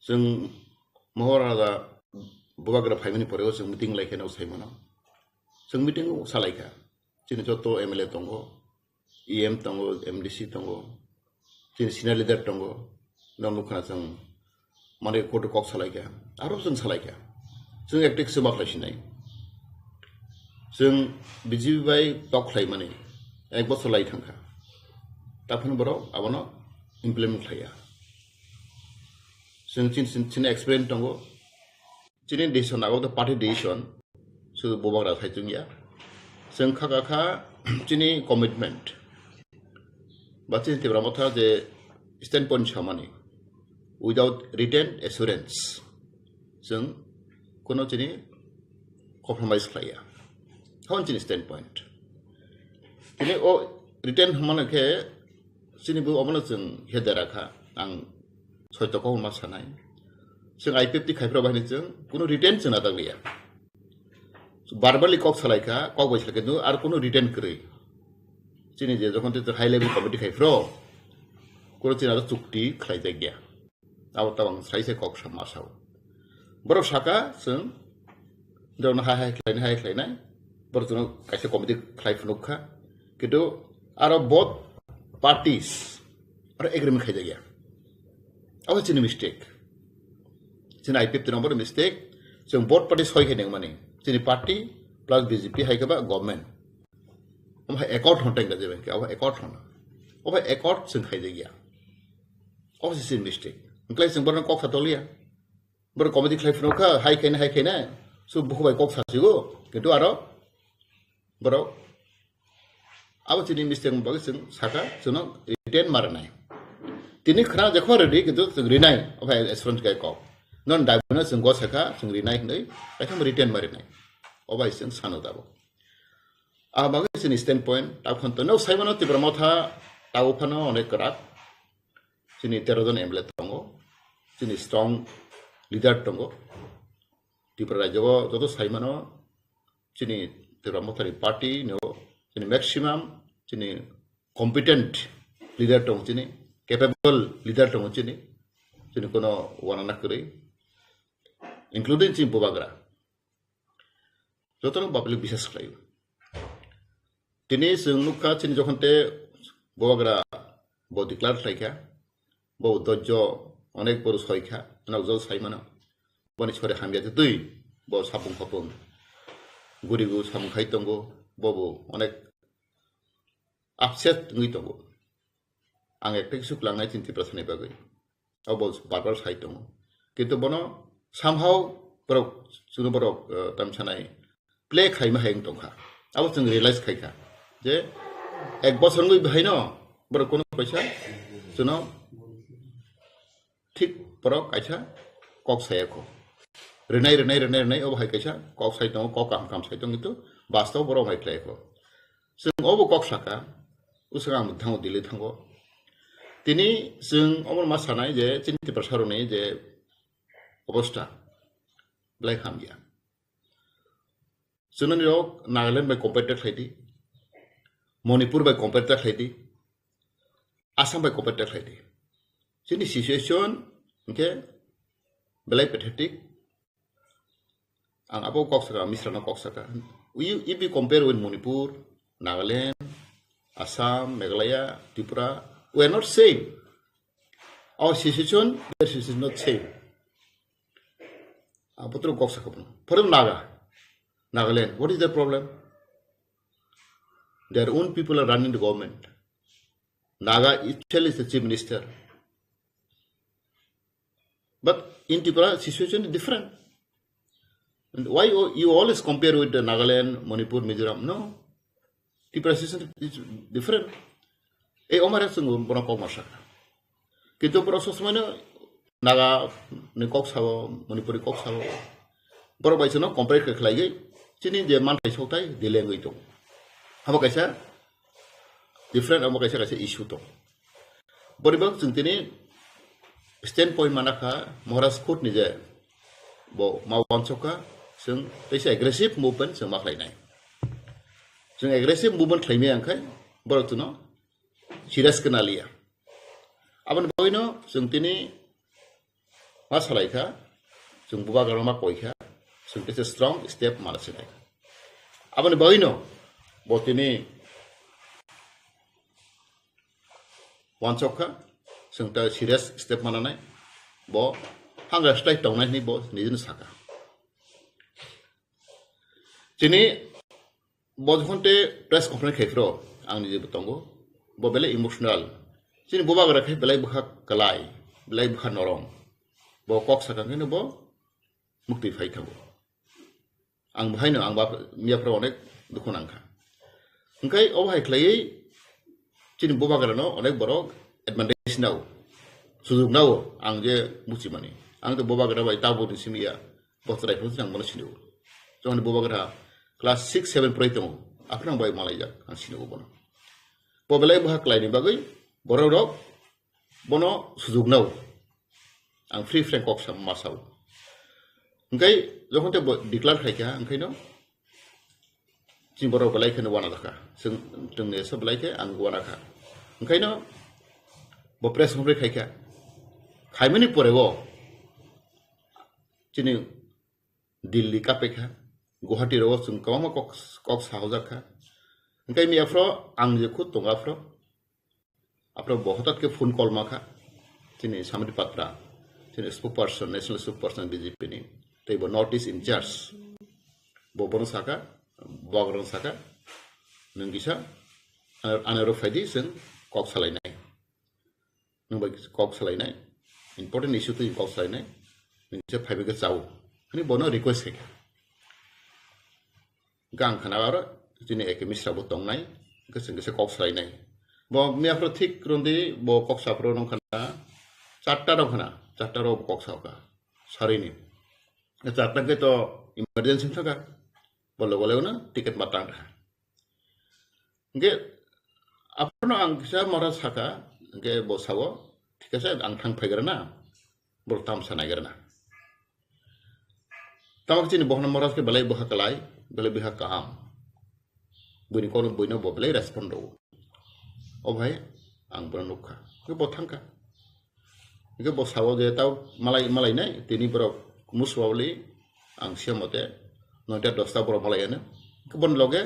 Chwng mohor ada bubagra phaimani pore o chwng meeting lai khe no sai mano. Chwng meeting o salai kha. Chini joto M L A tongo, E M tongo, M D C tongo, chini senior leader tongo, norok nukha na chwng manwi kotor kok salai kha, aro chwng salai kha, chwng ektik chwma khlai sinai, chwng B J P bai tok khlai mani ek bosor lai thang kha, taphano borok abono implement khlai ya, chwng chini, chini, chini experience tongo. Chini decision abo to party decision, sudu bubagra sai chwng ya. Chwng kha kha kha chini commitment. Ba chini Tipra Motha je standpoint samani, without written assurance, chwng kono chini compromise khlai ya. Hon chini standpoint. Tini o written hwnmano khe chini bo obono chwng he dera kha, ang soito kok ma sanai. Chwng I P F T khai phra bahini chwng kuno written chwng natak liya. Verbally kok salai kha, kok bai salai kha, ar kuno written kwrwi. Chini je jokhon te high level committee khai phro, kuno chini aro chukti khlai jak ya. Abo tabang sai se kok sama sao. Borok saka chwng dorno hai hai khlainai, hai khlainai. Borok chwngno kaisa committee khlai phunuk kha. Kintu aro both parties aro agreement khai jak ya. Abo chini mistake. Chini I P F T ni omo mistake. Chwng both party soi khe nang mani. Chini party plus B J P hai khe ba government. Omo hai accord hon teng ka je bang ke. Abo accord hon. Obo accord chwng khai jak ya. Obo se chini mistake. Wngkhe chwng borokno kok sa toliya. Borok committee khlai phano kha, hai khaina, hai khaina. So bukhuk bai kok sa sigo. Kintu aro borok abo chini mistake ni bagwi chwng saka, chwngno written ma rwnai. Tini khna jekma ready, kintu chwng rinai. Obo hai assurance kai kok. Non dai bono chwng go saka, chwng rinai hinwi, kaitham written ma rinai. Obo hai chwng sano tabuk. A bagwi chini standpoint, takhon to nok saimano Tipra Motha tabuk phano onek kwrak. Chini tero jon M L A tongo, chini strong leader tongo. Tripura rajyo o joto saimano chini Tipra Mothani party no chini maximum chini competent leader tongo chini, capable leader tongo chini, chini kono wanana kwrwi, including chini bubagra. Jotono public bisas khlaio. Tini chwng nukha chini jokhon te bubagra bo declare khlaikha, bo dojjo onek boru soikha, nokjol saimano. Boni sori hamya twi bo sapung khopung gurigu samung khai tongo, bobo onek upset wngwi tongo. Ang ekta kisu klangnai chini Tiprasani bagwi. Abo bar bar sai tongo. Kintu bono somehow borok, chwngno borok, eh, tam sanai play khaima hai wng tongkha. Abo chwng realize khaikha je ek bosor wngwi bahaino borok kono kaisa chwngno thik borok kaisa kok saya kho. Rinai, rinai, rinai, rinai, obo hai kaisa kok sai tongo, kok kaham kaham sai tongo, kintu bastob borok hai khlai kho. Chwng obo kok saka, usaka ang thango, Delhi thango. Tini chwng omo ma sanai je chini Tiprasa rokni je obostha belai hamya. Chwngno nirok Nagaland bai compare ta khlai di, Manipur bai compare ta khlai di, Assam bai compare ta khlai di. Chini situation hwnkhe belai pathetic. Ang abo kok saka, Misra no kok saka. We, if we compare with Manipur, Nagaland, Assam, Meghalaya, Tripura, we are not same. Our situation, their situation is not same. Abo tro kok saka. For example, Naga, Nagaland, what is their problem? Their own people are running the government. Naga itself is the chief minister. But in Tripura, situation is different. And why you, you always compare with the Nagaland, Manipur, Mizoram? No. Tripura situation is different. Ei omare chwng bono kok ma sakha. Kintu borok sob somoi no Naga ni kok sao, Manipuri kok sao. Borok bai chwngno compare khe khlaiwi chini je manthai sokthai delay wngwi tongo. Abo kaisa different, abo kaisa kaisa issue tongo. Borok chwng tini standpoint mana kha Maharaj khud ni je bo ma wansok kha, chwng teisa aggressive movement chwng ma khlainai. Chwng aggressive movement khlaimaya wngkhe borok chwngno serious khe naliya. Aboni bagwino chwng tini ma salai kha, chwng bubagrano ma koi kha, chwng teisa strong step mana sinai. Aboni bagwino bo tini wansok kha, chwng ta serious step mananai, bo hangra slai tongnai hinwi bo nijino sakha. Chini bo jokhon te press conference khai phro, ang nije bo tongo, bo belai emotional. Chini bubagra khe belai bwkha kalai, belai bwkha norom. Bo kok sakha khe bo mukti phai thango. Ang bahai no, ang bap-, miya phro onek dukhu nang kha. Hwnkhe obo hai khlaiwi chini bubagra no onek borok advantage nao, sujuk nao, ang je buchimani. Ang to bubagra bai tabuk ni simi ya, bo chwrai phano ang bono sini o. Joni bubagra class six seven pori tongo, aphano ang bai malai jak, ang sini o bono. Bo belai bwkha khlai ni bagwi borok rok bono sujuk nao. Ang free frank kok sa ma sao. Hwnkhe jokhon te bo declare khai kha, hwnkhe no chini borok belai kheno wana jakha. Chwng, chwng ni so belai khe ang wana kha. Hwnkhe no bo press conference khai kha. Khaimani pore o chini Delhi kape kha, Guwahati rogo chwng kwbangma kok, kok sahojak kha. Hwnkhe miya phro ang je khud tongo aphro. Aphro bo hotat khe phone call ma kha. Chini Samit Patra, chini spokesperson, national spokesperson B J P ni. Tei bo North East in charge. Bo bono saka, bubagrano saka, nwng kisa, ano, ano rw phaidi chwng kok salainai. Nwng bai kok salainai, important issue twi kok salainai, nwng kisa phaibai khe chao, hwnwi bono request khai kha. Hwnkhe ang khana aro chini A K Misra bo tongnai, hwnkhe chwng kisa kok salainai. Bo miya phro thik rwndi, bo kok saphro nung khana charta rok khana, charta rok bo kok sao kha, sarini. Charta khe to emergency thaka, bo logo logo no ticket ma tang kha. Hwnkhe aphano ang kisa mora saka, hwnkhe bo sao, thik ase, ang thang phaigrana, borok tamsa naigrana. Tamo chini bohorno mora khe belai bwkha kwlai, belai bwkha kaham. Buini kono buino bo belai respond rwo. O bhai, ang bono nukha. Hwnkhe bo thangkha. Hwnkhe bo sao je tao malai, malainai, tini borok muswawli ang siya mote noita dosta borok malaiano. Hwnkhe boni loge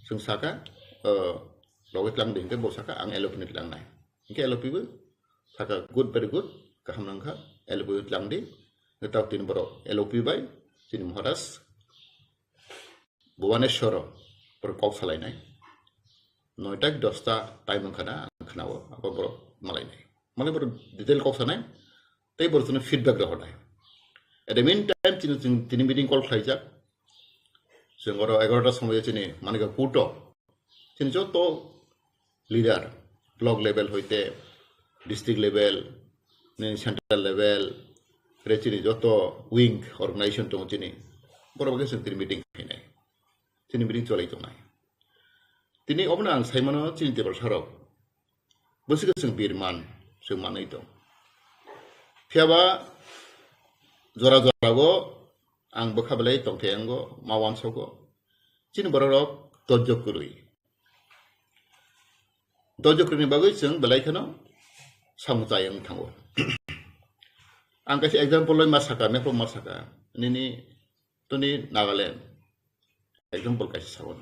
chwng saka, o, loge tlang di, hwnkhe bo saka ang L O P ni tlangnai. Hwnkhe L O P bo saka, "Good, very good, kaham nangkha, L O P bo tlang di." Hwnkhe tao tini borok L O P bai chini Maharaj Bhubaneswaro borok kok salainai. Noita dosta time wngkha na, ang khnao, abo borok malainai. Malai borok detail kok sanai, tei borok chwngno feedback rohornai. At the meantime, chini, chini, chini meeting call khlaijak. Chwng oro egarota somoyo chini Manika Kuto. Chini joto leader, block level hoite district level, nini central level, re chini joto wing organization tongo chini, borok bai khe chwng tini meeting khainai, tini meeting cholai tongnai. Tini obono ang saimano chini Tiprasa rok bwswk chwng birman, chwng manwi tong. Phiyaba jora jora o ang bwkha belai tongthai ango, ma wansogo. Chini borok rok dojjo kwrwi. Dojjo kwrwini bagwi chwng belai kheno samung chai wng thango. Ang kaisa example loi ma saka, mepro ma saka, nini toni Nagaland example kaisa sabo.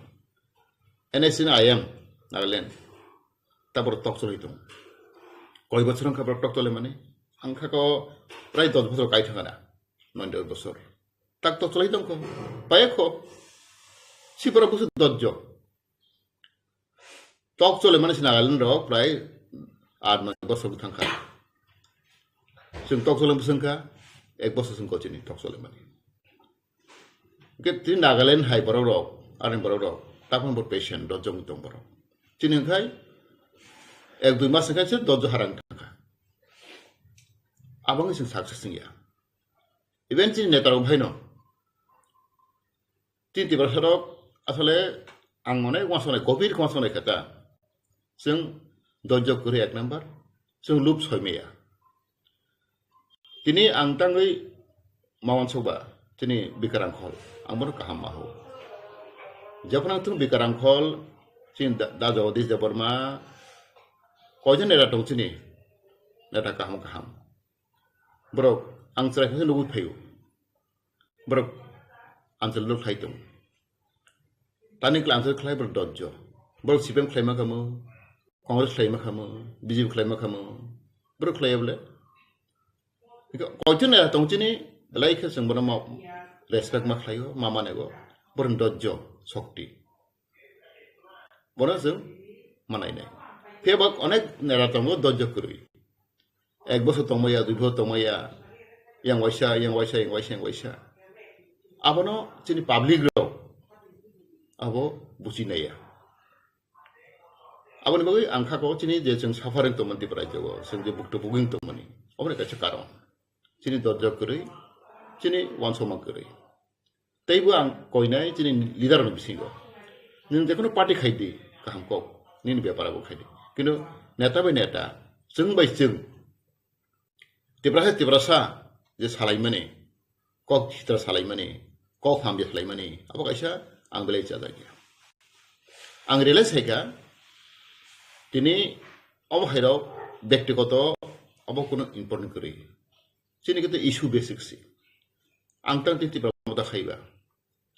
N S C ni I M Nagaland, ta borok tok cholai tongo. Koi bochor wngkha borok tok cholai mani? Ang kha ko prai dos bochor kai thangana, noy dos bochor. Tak tok cholai tongkho, payakho. Si borok bwswk dojjo. Tok chole mani se Nagaland rok prai aat noi bosor thangkha. Chwng tok chole bwswngkha, ek bosor chwng kochini tok chole mani. Hwnkhe tini Nagaland hai borok rok, ani borok rok, takhon bo patient dojjok tong borok. Chini hwnkhe ek dui mas hwnkhe se dojjok harang thangkha. Aboni chwng success wngya. Even chini neta rok phaino. Chini Tiprasa rok asole ang onek wansonai, gobir wansonai kha ta. Chwng dojjok kwrwi ek number, chwng lub soi maya. Tini ang tangwi ma wansokba, tini Bikar Angkhol, ang bono kaham ma ho. Jephru ang thung Bikar Angkhol, chini da, da Jagadish Debbarma, koijon neta tong chini, neta kaham kaham. Borok ang chwrai khe nugwi phaio. Borok answer lok khlai tong. Tani kla answer khlai borok dojjo. Borok C P M khlai ma khamu, Congress khlai ma khamu, B J P khlai ma khamu. Borok khlai bole. Koichun ya tong chini, belai khe chwng bono ma respect ma khlaio, ma manego. Borok dojjo, sokti. Bono chwng manai nai. Phiya ba onek neta tongo dojjo kwrwi. Ek bosor tongmaya, dui bosor tongmaya, yang waisa, yang waisa, yang waisa, yang waisa. Abono chini public rok abo buchi naiya. Aboni bagwi ang kha ko chini je chwng suffering tongmani Tripura rajyo o, chwng je bukto buging tongmani, aboni kaisa karon. Chini dojjo kwrwi, chini wansokma kwrwi. Teibo ang koinai chini leader ni bisingo. Nini jekono party khaidi kaham kok, nini bepar abo khaidi. Kintu neta bai neta, chwng bai chwng, Tiprasa Tiprasa je salaimani, kok sitra salaimani, kok hamya salaimani, abo kaisa ang belai chajakya. Ang realize khaika, tini omo hairok bektigoto abo kunu important kwrwi. Chini khe issue basic si. Ang tang tini Tipra Motha khaiba.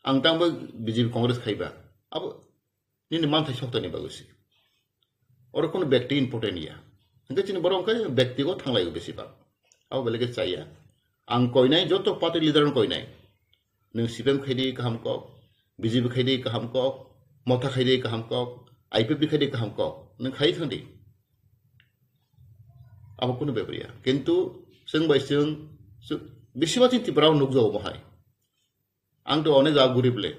Ang tang bo B J P Congress khaiba. Abo nini manthai soktani bagwi si. Oro kono bekti important ya. Hingke chini borok hingke bekti go thanglai besi bak. Abo belai khe chaya. Ang koinai joto party leader no koinai. Nwng C P M khaidi kaham kok, B J P khaidi kaham kok, Motha khaidi kaham kok, I P F T khaidi kaham kok. Nwng khai thangdi. Abo kunu bepar ya. Kintu chwng bai chwng, chwng bisi ba chini Tripura o nukjago bo hai. Ang to onek jaga gurib le.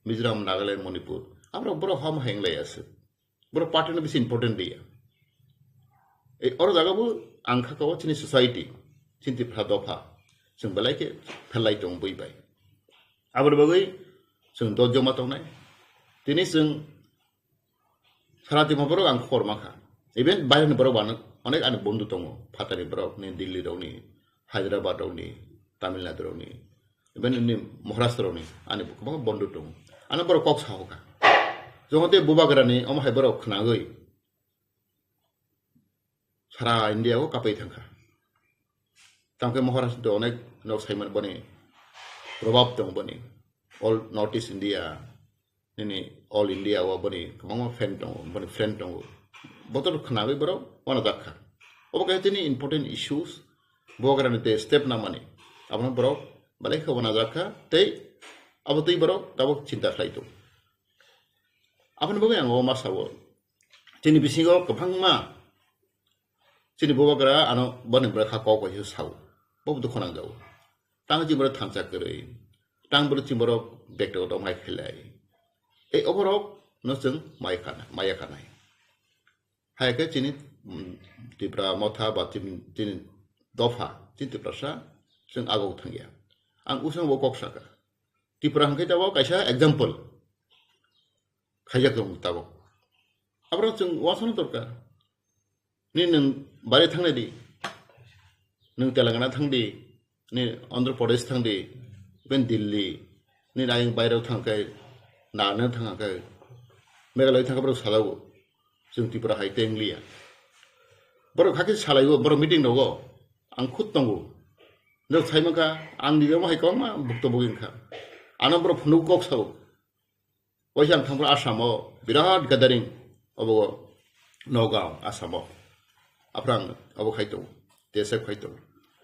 Mizoram, Nagaland, Manipur. Aborok borok ham heng lai aswk. Borok party no bisi important dia. Ei oro jaga bo ang kha ko chini society, chini Tripura dopha. Chwng belai khe phelai tong bui bai. Aboni bagwi chwng dojjo ma tongnai. Tini chwng Sara Tripura borok ang khobor mankha. Even baireni borok bo ano onek ani bondhu tongo. Phatani borok ni, Delhi rok ni, Hyderabad rok ni, Tamil Nadu rok ni, even ni Maharashtra rok ni ani kwbangma bondhu tongo. Ano borok kok sahoka. Jokhon tei bubagra ni omo hai borok khwnagwi sara India o kapai thangkha. Tamkhe Maharashtra onek nok saiman boni probab tongo boni. All North East India, nini All India o boni kwbangma fan tongo, boni friend tongo. Botor khwnagwi borok uanajakha. Obo kaisa tini important issues, bubagrani tei step namani. Abono borok belai khe uanajakha tei abo twi borok tabuk chinta khlai tongo. Aboni bagwi ang o ma sao. Chini bisingo kwbangma chini bubagra ano boni bwkha kok bai sao. Bo dukhu nangjago. Tang chini borok thansa kwrwi. Tang borok chini borok bekto dom hai khlai. Ei oborok no chwng maya khana, maya khanai. Hai khe chini, mm, Tipra Motha ba chini, chini dopha, chini Tiprasa chwng agok thangya. Ang usang bo kok saka. Tipra hwnkhe tabok kaisa example khaijak tongo tabok. Aborok chwng uansukna dorkar. Ni nwng bari thangnai di, nwng Telangana thang di, ni Andhra Pradesh thang di, ben Delhi, ni ayang bairok thang khe, Nagaland thang khe, Meghalaya thang khe borok salago, chwng Tripura hai tei wngliya. Borok hakhe salaigo, borok meeting rogo, ang khud tongo. Norok sai mankha, ang ni omo hai kwbangma bukto bugwi wngkha. Ano borok phunuk kok sao. Waisa ang thangphru Assam o birat gathering obo Nagaon, Assam o. Aphrang obo khai tongo, T S F khai tongo.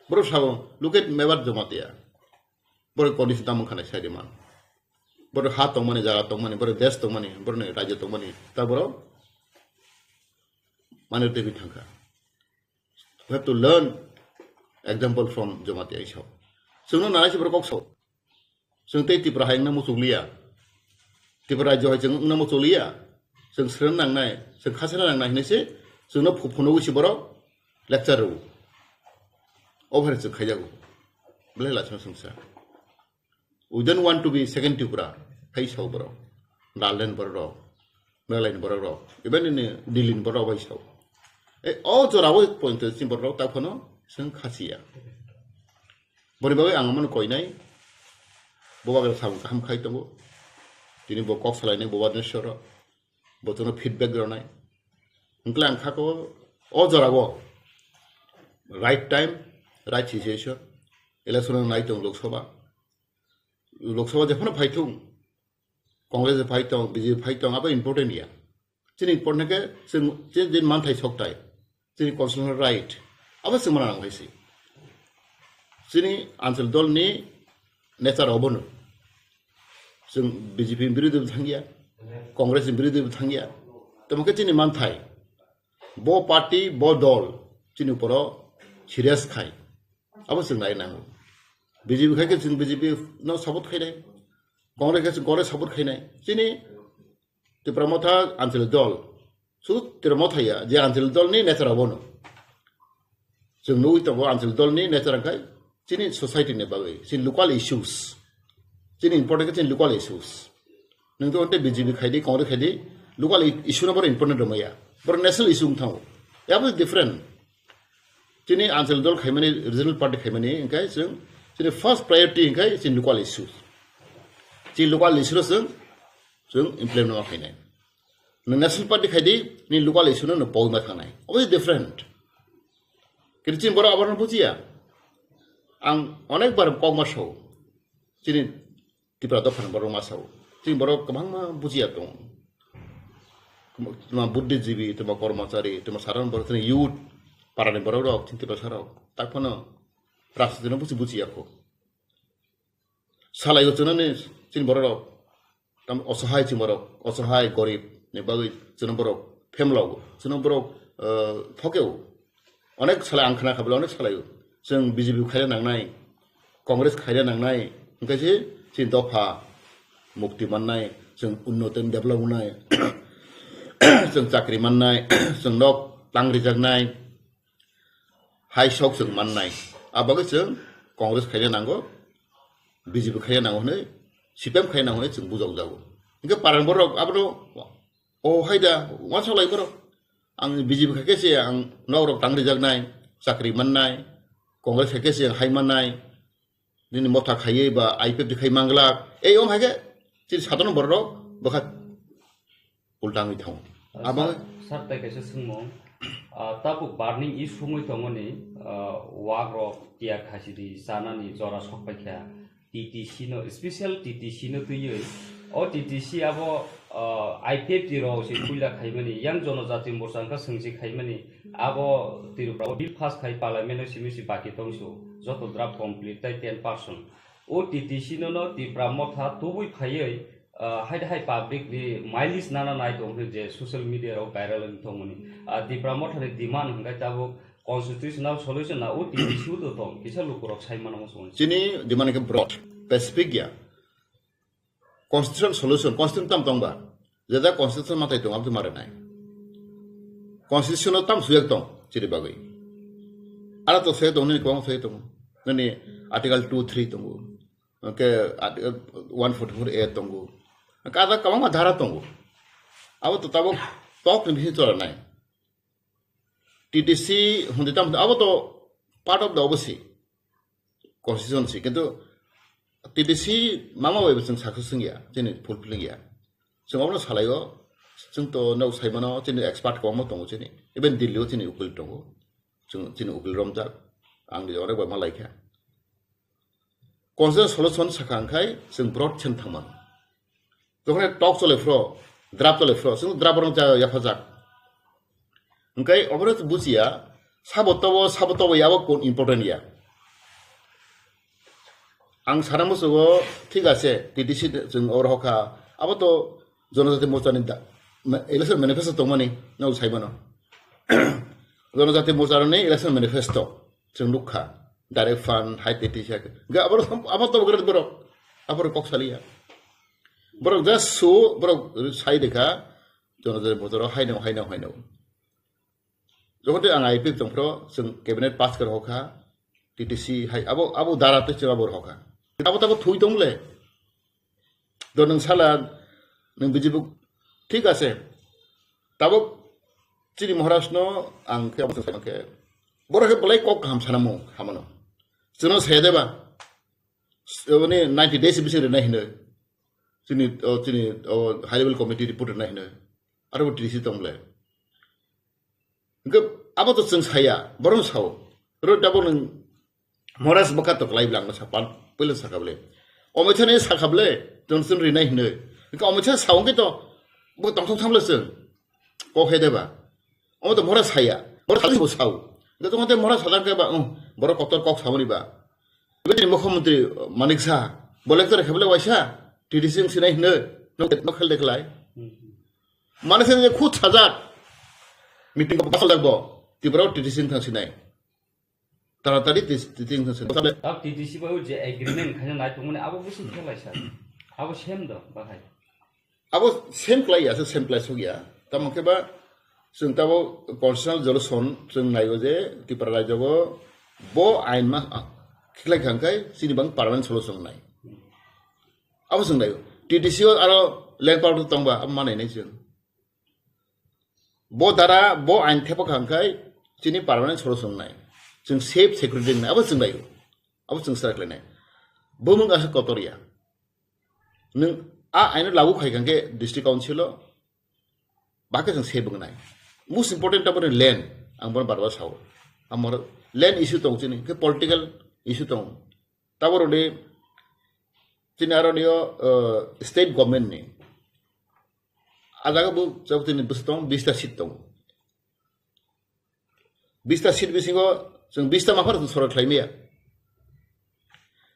Borok sao, "Look at Mewar Jamatia." Borok condition tamo wngkha nai sai di man. Borok ha tongmani, jaga tongmani, borok desh tongmani, borok ni rajyo tongmani, ta borok mane tebwi thangkha. We have to learn example from Jamatia isao. Chwngno nai se borok kok sao. Chwng tei Tripura hai wngna muchukliya. Tripura rajyo hai chwng wngna muchukliya. Chwng srwng nangnai, chwng khasana nangnai hinwi se chwngno phu-, phunugwi se borok lecture rwo. Obo hai chwng khaijago. Belai lachima swngsa. We don't want to be second Tripura. Hai sao borok. Nagaland borok rok, Meghalaya ni borok rok, even in Delhi ni borok rok bai sao. E, o jora o point chini borok rok ta phano chwng khasiya. Boni bagwi ang amano koinai. Bo bagwi samung kaham khai tongo. Tini bo kok salainai bo Bhubaneswar rok. Bo chwngno feedback rwnai. Hwnkhe ang kha ko o jora o right time, right situation. Election nai tong Lok Sabha. Lok Sabha jephano phai thung, Congress phai tong, B J P phai tong, abo important ya. Chini important khe chwng, chini din manthai sokthai, chini constitutional right, abo chwng mana nang hai se. Chini Anchal dol ni nature obono. Chwng B J P ni birodhi bo thangya, Congress ni birodhi bo thangya. Tamo khe chini manthai, bo party, bo dol, chini uporo serious khai. Abo chwng nai nango. B J P khai khe chwng B J P no support khainai. Congress khai chwng Congress support khainai. Chini Tipra Motha Anchal dol. Sudu Tipra Motha ya, je Anchal dol ni nature abono. Chwng nugwi tongo Anchal dol ni nature khai chini society ni bagwi, chini local issues. Chini important khe chini local issues. Nwng to onte B J P khai di, Congress khai di, local i-, issue no boro important rwmaya. Boro national issue wng thango. Abo different. Chini Anchal dol khaimani, regional party khaimani, hwnkhe chwng chini first priority hwnkhe chini local issue. Chini local issue no chwng, chwng implement ma khainai. Nwng national party khai di, ni local issue no nwng pogwi ma thangnai. Obo different. Kintu chini borok abono bujiya. Ang onek bar kok ma sao. Chini Tipra dophani borok ma sao. Chini borok kwbangma bujiya tongo. Tuma buddhijibi, tuma kormachari, tuma sadharon borok, chini youth, parani borok rok, chini Tiprasa rok. Tak phano rajniti no buji bujiya kho. Salai o chwnani chini borok rok. Tam osohai chini borok, osohai gorib ni bagwi chini borok phemlago. Chini borok, eh, thokeo. Onek salai ang khna kha bwle onek salai o. Chwng B J P khaina nangnai, Congress khaina nangnai, hwnkhe se chini dopha mukti mannai, chwng unnoti develop wngnai, chwng chakri mannai, chwng nok tang rijaknai, hai sok chwng mannai. A bagwi chwng Congress khaina nango, B J P khaina nango hwnwi, C P M khaina nango hwnwi chwng bujokjago. Hwnkhe parang borok abono, o haida, uansuk lai borok. Ang B J P khai khe se ang nok rok tang rijaknai, chakri mannai, Congress khai khe se hai mannai, nini motha khaiwi ba I P F T khai manglak, ei om hai khe chini sadharon borok rok bwkha ulta wngwi thango. Abo sir, sir, tai kaisa swngmung. Ah, tabuk burning issue wngwi tongmani, ah, wak rok tiya khasi di chanani jora sok paikha. T T C no, special T T C no twiwi. O T T C abo, ah, I P F T rok se puila khaimani, yang Jonojati Morcha wngkha swngsi khaimani, abo Tripura o bill pass khai parliament o simi si baki tongsu, joto draft complete tai ten percent. O T T C no no Tipra Motha tubui phaiwi, ah, hai hai public ni mileage nana nai tong hwnwi je social media rok viral wng tongmani. Ah, Tipra Motha ni demand hwnkhe tabuk constitutional solution na o T T C o tong, kisa lukurok sai mano muchungo. Chini demand khe broad, specific ya. Constitutional solution, constitution tam tongba. Jeda constitution matai tong, abdi mare nai. Constitution tam suyak tong, chini bagwi. Ara to suyak tong, nini kwbang suyak tong. Nini article two three tongo. Hwnkhe article one forty-four A tongo. Hwnkhe ada kwbangma dhara tongo. Abo to tabuk tok ni bisingo chwla nai. T T C hwnwi tamo, abo to part of the obviously constitution si, kintu T T C mama bai bo chwng success wngya, chini fulfilling ya. Chwng abono salaio, chwng to nok saimano, chini expert kwbangma tongo chini, even Delhi o chini ukil tongo, chwng chini ukil romjak, ang ni onek bai ma laikha. Constitutional solution sakha hwnkhe chwng broad chen thangmano. Jokhon tok chole phro, draft chole phro, chwng draft rok ja yaphajak. Hwnkhe obono bujiya, sabo tobo, sabo tobo yabo kun important ya. Ang sana musugo, thik ase, T T C chwng oro hokha, abo to Jonojati Morcha ni da-, ma-, election manifesto tongmani, no saimano. Jonojati Morcha ni election manifesto. Chwng nukha, direct fund, hai tei tei se. Ga abo, abo to gre borok. Aborok kok saliya. Borok just so, borok sai dekha, jono jono botoro haino, haino, haino. Jokhon tei ang I P F tongphro, chwng cabinet pass khe rohokha, T T C hai, abo, abo dara tei chwng abo rohokha. Abo tabo thui tong le. Do nwng sala, nwng bijibuk, thik ase. Tabuk chini Maharaj no ang khe, ang khe, borok khe belai kok kaham sanamo, hamano. Chwngno saya deba, s-, mane ninety days bising rwnai hinoi. Chini, o, chini, o, high level committee report rwnai hinoi. Aro bo T T C tong le. Hingke abo to chwng saya, borok sao. Ro tabuk nwng Maharaj bwkha to kwlai bwle ang no sa pan, puila sakha bwle. Omoitha ni sakha bwle, Johnson rinai hinoi. Hingke omoitha sao hingke to, bo tongthok thamle chwng. Kok he deba. Omo to Maharaj saya. Maharaj saya bo sao. Hingke to Maharaj sadang ke ba, um, borok kotor kok sao ni ba. Ibe tini Mukhyamantri Manik Saha, bo lecture khe bwle waisa, T T C wng sinai hinoi, no, no khel de khlai. Manik Saha je khud sajak, meeting ko basal jakbo, Tripura T T C wng thang sinai. Taratari T T C wng thang sinai. Tab T T C bai je agreement khaina nai tongmani abo bisi khe laisa. Abo same do, bahai. Abo same klai ya, same klai suk ya. Tamo khe ba chwng tabo constitutional solution chwng naigo je Tripura rajyo bo ain ma khiklai khang khai chini bang permanent solution nai. Abo chwng naigo. T T C o aro land power tongba abo manai nai chwng. Bo dara bo ain thepa khang khai chini permanent solution nai. Chwng safe security nai abo chwng naigo. Abo chwng sara khlai nai. Bumung asa kotor ya. Nwng a aino lagu khai kang khe district council o, ba khe chwng se bwngnai. Most important taboni land, ang bono bar bar sao. Amor land issue tong chini, khe political issue tong. Taboro de chini aro nio, uh, state government ni. A jaga bo jabo chini bwswk tong, bista seat tong. Bista seat bisingo chwng bista maphar chwng sorok khlai maya.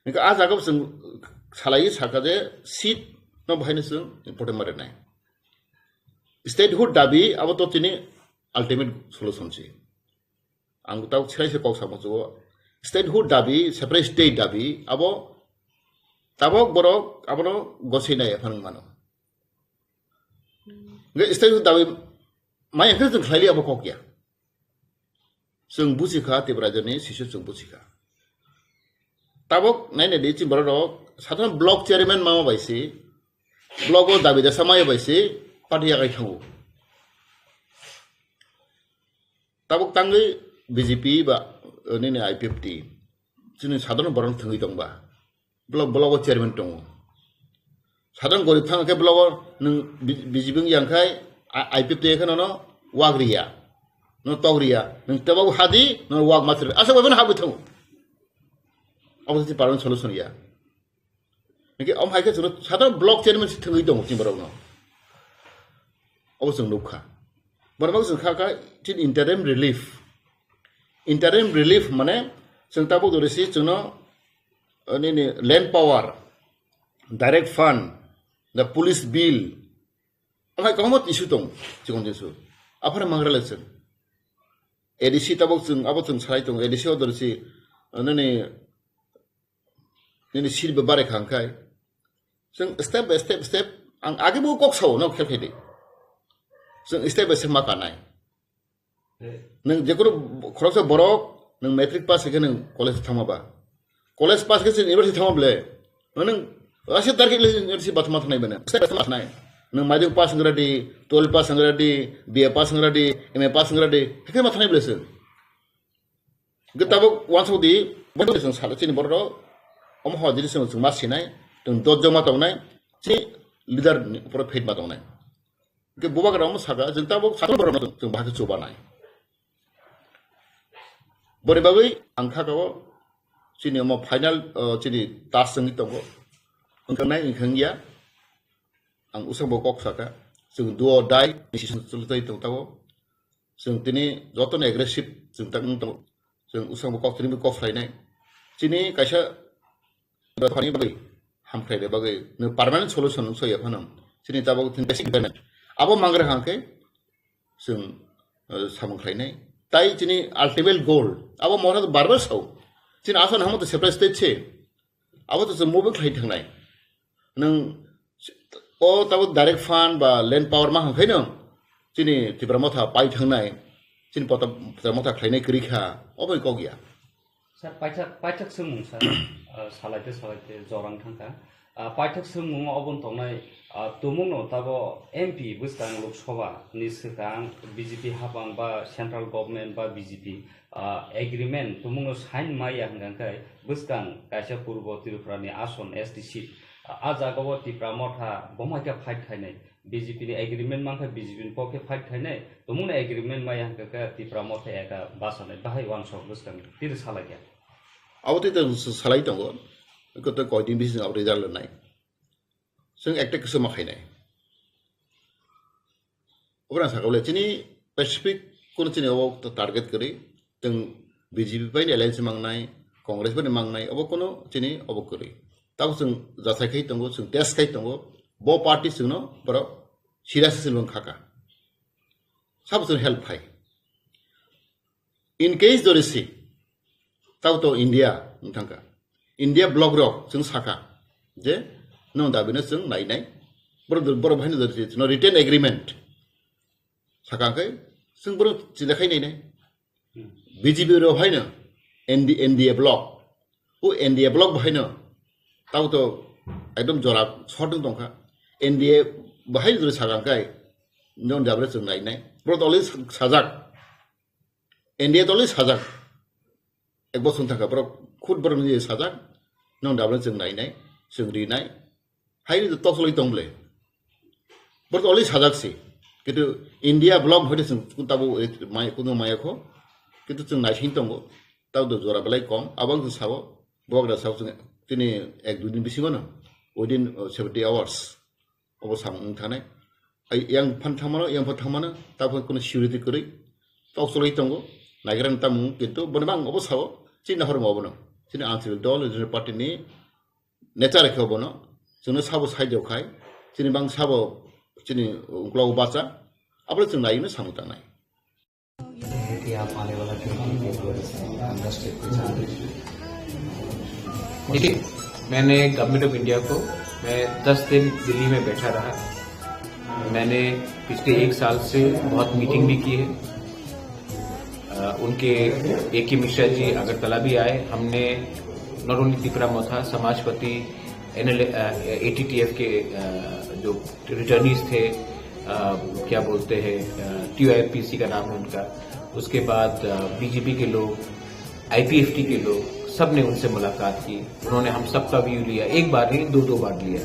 Hingke a jaga chwng salai saka je seat no bahai no chwng important ma rwnai. Statehood dabi abo to chini ultimate solution si. Ang tau chwrai se kok samo chugo. Statehood dabi, separate state dabi abo tabok borok abono gosei nai phang mano. Hingke statehood dabi maya khe chwng khlai liya bo kok ya. Chwng buji kha, Tipra rajyoni sisyo chwng buji kha. Tabok naina di chini borok rok, sadharon block chairman mama bai se, block o dabi dasa maya bai se, party yakai thango. Tabok tangwi B J P ba, eh, nini I P F T, chini sadharon borok thwngwi tongba. Block, block o chairman tongo. Sadang gorib thang khe block o nwng bi-, bijibing yang khai, a-, I P F T khe nono wak riya. No tok riya. Nwng tebo hadi, no wak matri. Asa bai habwi thango. Abo se permanent solution ya. Niki om hai khe chwng sadang block chairman si thwngwi tongo chini borok no. Abo chwng nukha. Borok chwng kha kha chin interim relief. Interim relief mane chwng tabuk dori si chwngno, eh, nini land power, direct fund, the police bill, amai kwbangma issue tong, chikon issue. Aphano mangra le chwng. A D C tabuk chwng, abo chwng salai tong, A D C o dori si, eh, nini, nini seat bo bare khang khai. Chwng step by step, step, ang age bo kok sao, no khel khai de. Chwng step by step ma kanai. Nwng jekono khoroksa borok, nwng matric pass khe nwng college thangma ba. College pass khe chwng university thangma ble. Nwng ase target le university bathma thangnai bene. Step by step ma thangnai. Nwng maidung pass ngra di, twelve pass ngra di, B A pass ngra di, M A pass ngra di. Hekhe ma thangnai ble chwng. Hwnkhe tabuk uansuk di, bo chwng salo chini borok rok, omo hor jini chwng ma sinai, chwng dot joma tongnai, chini leader ni upor faith ma tongnai. Hwnkhe bubagra omo saka, chwng tabuk satung borok no chwng bahai khe chubanai. Boni bagwi ang kha kao chini omo final, uh, chini task wngwi tongo. Wngkha nai wngkha wngya, ang usang bo kok saka, chwng do or die decision chwlwi tong tabuk. Chwng tini jotono aggressive chwng tak wng tongo. Chwng usang bo kok tini bo kok khlainai. Chini kaisa Hamkrai ni bagwi, hamkrai ni bagwi nwng permanent solution nwng soi ya phano. Chini tabuk chini basic requirement. Abo mangra hang khe chwng, eh, samung khlainai. Tai chini ultimate goal, abo mohra bar bar sao. Chini asol hamo to separate state se. Abo to chwng move khlai thangnai. Nwng o tabuk direct fund ba land power ma hwn khaino chini Tipra Motha pai thangnai, chini pota-, Tipra Motha khlainai kwrwi kha, obo kok ya. Sir, paithak, paithak swngmung, sir. Ah, salaite, salaite jorang thangkha. Ah, paithak swngmung obon tongnai, ah, tumungno tabo M P bwskang Lok Sabha ni swkang B J P hapang ba central government ba B J P, ah, agreement tumungno sign maya hwnkha khe bwskang kaisa purbo Tripura ni ason S T seat. Ah, a jaga o Tipra Motha bomaikha fight khainai. B J P ni agreement mankha, B J P ni pokhe fight khainai, tumungni agreement maya hwnkha khe Tipra Motha eka basanai, bahai uansuk bwskang tiri salai kha. Abo tei tei salai tongo, eko tei koidin bising abo result rwnai. Chwng ekta kisu ma khainai. Obra sakha bole chini Pacific kono chini obo target kwrwi, chwng B J P bai ni alliance mangnai, Congress bai ni mangnai, obo kono chini obo kwrwi. Tabo chwng jasai khai tongo, chwng test khai tongo, bo party chwngno borok serious se chwng khaka. Sabo chwng help khai. In case jodi si, tabo to India wng thangkha. India bloc rok chwng sakha je nwng dabino chwng nainai. Borok, borok bai no jodi si, no written agreement sakha khe chwng borok chila khai nainai. Hmm. B J P rok haino N D, N D A bloc. O N D A bloc bo haino tabo to ekdom jora short wng tongkha. N D A bo haino jodi sakha khe nwng dabino chwng nainai. Borok to already sajak. N D A to already sajak. Ek bosor thangkha borok khud borok ni sajak. Nwng dabino chwng nainai, chwng rinai. Hai ni to tok soloi tong ble. Borok to already sajak si. Kintu India bloc hoite chwng tabo mai, kuno maya kho. Kintu chwng naising tongo. Tabo to jora belai kom. Abang chwng sabo. Bubagra sabo chwng tini ek dui din bisingo no. Within, uh, seventy hours. Obo samung wng thanai. Ai, yang phan thangmano, yang phan thangmano, ta phan kuno security kwrwi. Tok choloi tongo. Naigra ni tamung, kintu boni bang obo sao. Chini nahormo obono. Chini Anchal Dol, Regional Party ni nature khe obono. Chwngno sabo saijok khai. Chini bang sabo, chini uklogo bacha. Abole chwng naino samung tangnai. है कि आप आने वाला twenty year understand के साथ देखिए, मैंने government of India को, मैं दस दिन दिल्ली में बैठा रहा। मैंने पिछले एक साल से बहुत मीटिंग भी की है। अ, उनके ए के मिश्रा जी अगरतला भी आए। हमने नॉट ओनली तिपरा मोथा, समाजपति, एनएल, अ, एटीटीएफ के, अ, जो रिटर्नीज थे, अ, क्या बोलते हैं, अ, टीओआईपीसी का नाम है उनका, उसके बाद, अ, बीजेपी के लोग, आईपीएफटी के लोग, सब ने उनसे मुलाकात की। उन्होंने हम सबका व्यू लिया, एक बार नहीं, दो दो बार लिया।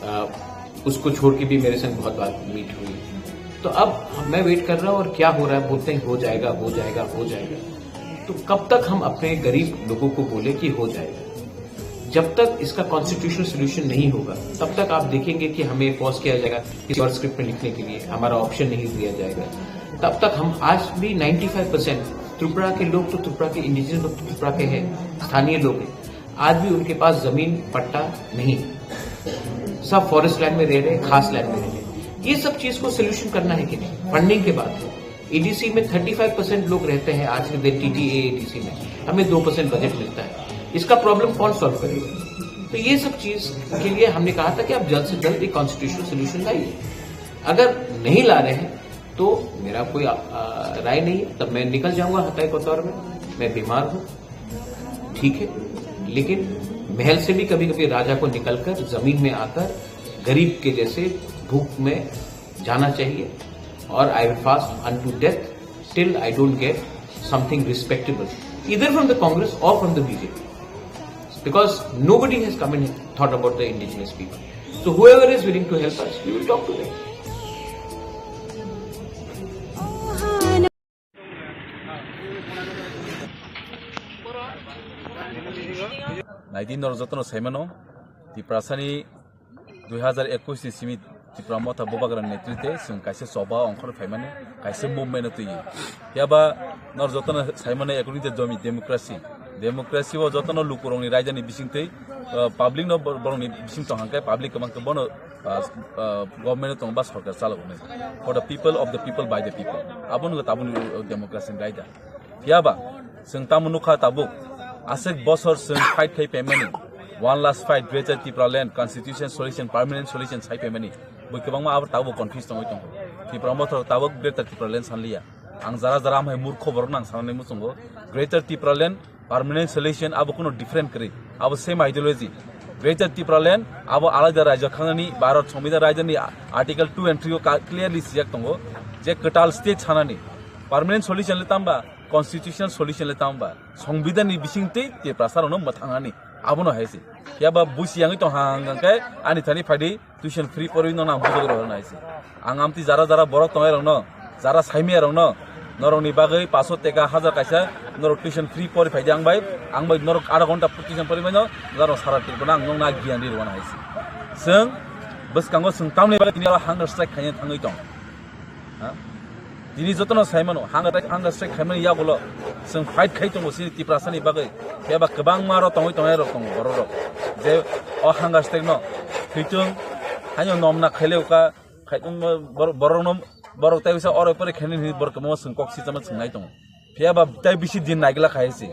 अ, उसको छोड़ के भी मेरे संग बहुत बार मीट हुई। तो अब हम, मैं वेट कर रहा हूँ और क्या हो रहा है, बोलते हैं हो जाएगा, हो जाएगा, हो जाएगा। तो कब तक हम अपने गरीब लोगों को बोले कि हो जाएगा? जब तक इसका कॉन्स्टिट्यूशनल सॉल्यूशन नहीं होगा, तब तक आप देखेंगे कि हमें पॉज किया जाएगा किसी और स्क्रिप्ट में लिखने के लिए, हमारा ऑप्शन नहीं दिया जाएगा। तब तक हम आज भी नाइंटी फ़ाइव परसेंट त्रिपुरा के लोग तो त्रिपुरा के, इंडिजिनस लोग तो त्रिपुरा के हैं, स्थानीय लोग हैं, आज भी उनके पास जमीन पट्टा नहीं है, सब फॉरेस्ट लैंड में रह रहे हैं, खास लैंड में रह रहे हैं। ये सब चीज को सॉल्यूशन करना है कि नहीं? फंडिंग के बाद एडीसी में थर्टी फ़ाइव परसेंट लोग रहते हैं आज के दिन टीटीए एडीसी में, हमें दो परसेंट बजट मिलता है, इसका प्रॉब्लम कौन सॉल्व करेगा? तो ये सब चीज के लिए हमने कहा था कि आप जल्द से जल्द एक कॉन्स्टिट्यूशनल सॉल्यूशन लाइए। अगर नहीं ला रहे हैं तो मेरा कोई, आ, आ, राय नहीं है, तब मैं निकल जाऊंगा हताई कोतवार में। मैं बीमार हूँ, ठीक है, लेकिन महल से भी कभी कभी राजा को निकलकर जमीन में आकर गरीब के जैसे भूख में जाना चाहिए। और I will fast unto death till I don't get something respectable, either from the Congress or from the B J P, because nobody has come and thought about the indigenous people. So whoever is willing to help us, we will talk to them. Naidi norok jotono saimano, Tiprasani dui hazar ekush ni simi Tipra Motha Bubagra netrite chwng kaisa choba ongkhor phaimani, kaisa movement twi. Phiya ba norok jotono saimano, according to jomi democracy, democracy o jotono lukurokni raidani bisingtwi, uh, public no bor-, borokni bising tong hangkhe public kwbang khe bono, uh, uh, government tong ba sorkar chalok hwnwi. For the people, of the people, by the people. Abono tabukni, uh, democracy ni raida. Phiya ba, chwng tamo nukha tabuk, aswk bosor chwng fight khai paimani, One last fight, Greater Tipraland, constitution solution, permanent solution sai phaimani. Bui kwbangma abo tabuk confuse tongwi tongo. Tipra Motha tabuk Greater Tipraland sanliya. Ang jara jara amhai murkho borok nang sanani muchungo. Greater Tipraland, permanent solution abo kuno different kwrwi. Abo same ideology. Greater Tipraland abo alada rajya khanani Bharat Sambidan rajyani Article two and three o ka-, clearly sijak tongo je kwtal state sanani. Permanent solution le tamba, constitutional solution le tamba. Songbidan ni bisingtwi Tiprasa rokno mwthangnani. Abono hai se. Phiya ba busi yangwi tong hang hang khe ani thani phaidi tuition free porwi no nang bujok rok nai se. Ang amtwi jara jara borok tongnai rokno, jara saimaya rokno, norokni bagwi paso teka hajar kaisa norok tuition free pori phaidi ang bai, ang bai norok adha ghonta tuition pori bai no, norok sara Tripura ang nokna giyan ri rwna hai se. Chwng bwskango chwng tamni bagwi tini oro hunger strike khaina thangwi tong. Ha? Tini jotono sai mano, hunger strike, hunger strike khaimani yagulo chwng fight khai tongo chini Tiprasani bagwi. Phiya ba kwbangma aro tongwi tongnai rok tongo borok rok. Je o hunger strike no thwitung, haino nomna khaileuka, khai tongma bor-, borok no, borok tai bisa oro pore khaini hinwi borok kwbangma chwng kok sitama chwng nai tongo. Phiya ba tai bisi din naigla kha hai se.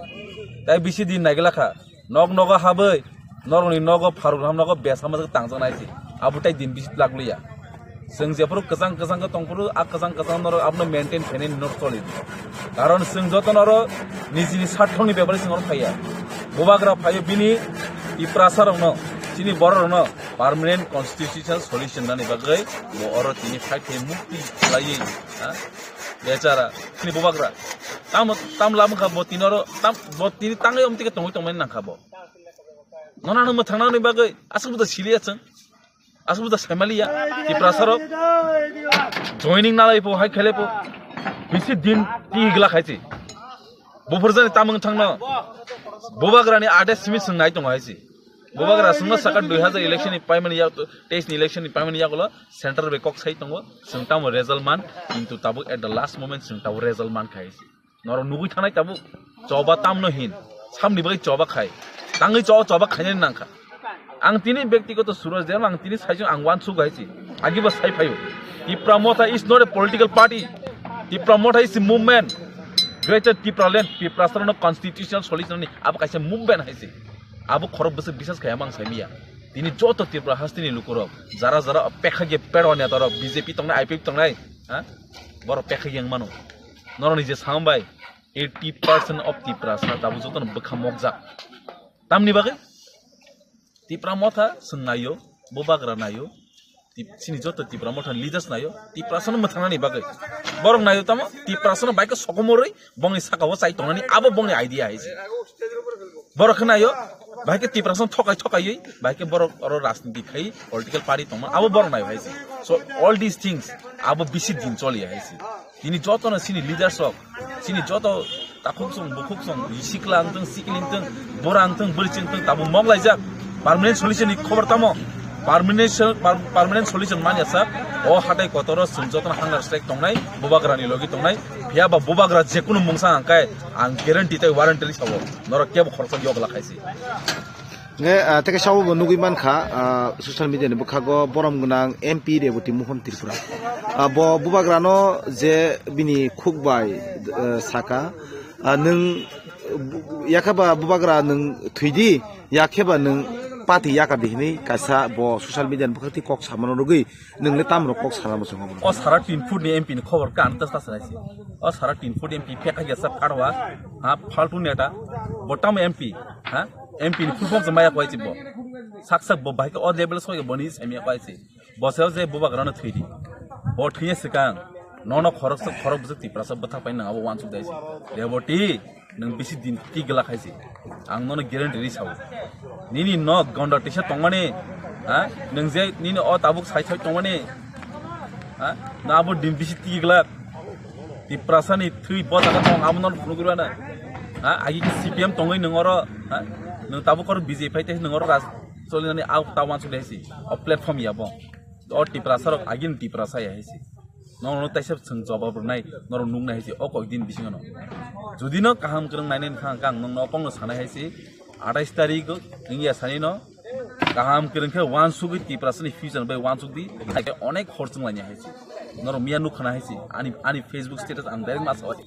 Tai bisi din naigla kha. Nok nogo habwi, norokni nogo pharuk ham nogo besa majak tangjak nai se. Abo tai din bisi tlak liya. Chwng jephuru kwchang kwchang khe tongphuru, a kwchang kwchang norok abono maintain khainani norok choli di. Karon chwng joto norok nijini sarthokni bebari chwng oro phaiya. Bubagra phaio bini Tiprasa rokno, chini borok rokno permanent constitutional solution nani bagwi bo oro tini fight khai mukti khlaiwi, ha? Bechara, chini bubagra. Tamo, tam lam kha bo tini oro, tam, bo tini tangwi omtike tongwi tongmani nang kha bo. Nono ano mwthangna ni bagwi aswk buda siliya chwng. Aswk buda saimaliya. Tiprasa rok joining nalai po, hai khele po. Bisi din ti gla khai si. Buphur jani tamung thangno. Bubagra ni ade simi swng nai tongo hai si. Bubagra swngno saka dui hazar election ni paimani ya, teis ni election ni paimani yagulo central bai kok sai tongo. Swng tamo result man, kintu tabuk at the last moment swng tabuk result man khai si. Norok nugui thanai tabuk. Choba tamno hin. Samni bagwi choba khai. Tangwi cho-, choba khainani nangkha. Ang tini bektigoto Suraj Deb, ang tini saichung ang wansuk hai si. Agibo sai phaio. Tipra Motha is not a political party. Tipra Motha is a movement. Greater Tipraland, Tiprasarokno constitutional solution ni abo kaisa movement hai si. Abo khorok bwswk bisas khai amang saimiya. Tini joto Tripura hasteni lukurok, jara jara pekha ge pedwa netarok, B J P tongnai, I P F tongnai, ha? Borok pekha ge wng mano. Norokni je sambai, eighty percent of Tiprasa tabuk jotono bwkha mokjak. Tamni bagwi? Tipra Motha chwng naio, Bubagra naio, Tip-, chini joto Tipra Motha ni leaders naio, Tiprasano mwthangnani bagwi. Borok naio tamo, Tiprasano bai khe sokomorwi bongni sakao chai tongnani, abo bongni idea hai se. Borok khe naio, bai khe Tiprasano thokai thokaiwi, bai khe borok oro rajniti khai, political party tongma, abo borok naio hai se. So, all these things, abo bisi din choliya hai se. Tini jotono chini leaders rok, chini joto takhuk song, bukhuk song, sikla wngtong, sikli wngtong, bura wngtong, bwrwi wngtong, tabuk mok laijak. Permanent solution ni khobor tamo? Permanent sol-, per-, permanent solution manya sak. O hatai kotoro chwng jotono hunger strike tongnai, Bubagra ni logi tongnai. Phiya ba Bubagra jekunu mungsa hangkai, ang guarantee tei warranty sabo. Norok kebo khoroksa yokla khaisi. Nge, ah, teke sabo bo nugui mankha, ah, social media ni bwkhago borom gwnang M P Reboti Mohon Tripura. Ah, bo Bubagrano je bini khuk bai, eh, saka, ah, nwng, bu-, bu-, yakhe ba Bubagra nwng thwidi, yakhe ba nwng pati yaka di hinui kaisa bo social media ni bwkhak twi kok samano rwgwi nwng le tamrok kok sana bo chwng obo. O sara tin foot ni M P ni khobor ka ang ta sa sanai se. O sara tin foot M P pekha ya sa pharwa, ha, faltu neta, bo tamo M P, ha, M P ni full form se maya kwai se bo. Sak sak bo bahai khe o level soi bo ni se maya kwai se. Bo se je Bubagrano thwidi. Bo thwiya swkang, nono khorok sa khorok bwswk Tiprasa bwthak pai nang abo wansuk dai se. Reboti, nwng bisi din tik glak hai se. Ang nono guarantee ri sao. Nini nok gonda tisa tongmani, ha? Nwng je nini o tabuk sai sai tongmani, ha? Na abo din bisi tik glak. Tiprasa ni thwi bo jaga tong abo nono phunuk rwna. Ha? Agi ki C P M tongwi nwng oro, ha? Nwng tabuk oro B J P phai tei nwng oro raj solinani au ta wansuk dai se. O platform ya bo. O Tiprasa rok agin Tiprasa ya hai se. Norok no taisa chwng jawab rwnai, norok nuknai hai se o kok din bisingo no. Jodi no kaham kwrwng nainai wngkha, ang nokno opong no sanai hai se, atais tarik wngya sani no kaham kwrwng khe wansugwi Tiprasa ni future bai wansuk di, hai khe onek hor chwng lainai hai se. Norok miya nuk khana hai se, ani, ani Facebook status ang direct ma sawi.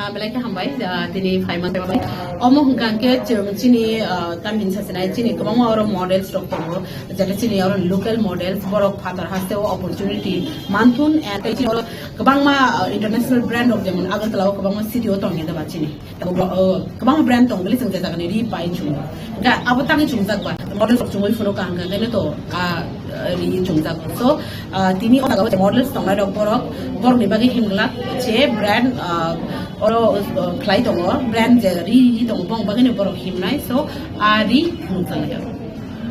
Ah, belai khe hambai, ah, tini phaima hambai. Omo hwnkha hwnkhe chwng chini, ah, tamni hinsa sinai chini kwbangma oro models rok tongo, jeta chini oro local models, borok phatar haste o opportunity manthun, and tei chini oro kwbangma, ah, international brand rok, jemon Agartala o kwbangma city o tongya da ba chini. Tabuk, ah, kwbangma brand tong bele chwng je jagani ri pai chwng. Hwnkhe abo tangwi chumjak ba, models rok chumui phuru kaham kha, khaino to, ah, ri chumjak. So, ah, tini o jaga o je models tongnai rok borok, borok ni bagwi himglak je brand, ah, oro, ah, khlai tongo, brand je ri, ri tongo, bong bagwi ni borok himnai. So, a ri phunukjaknai.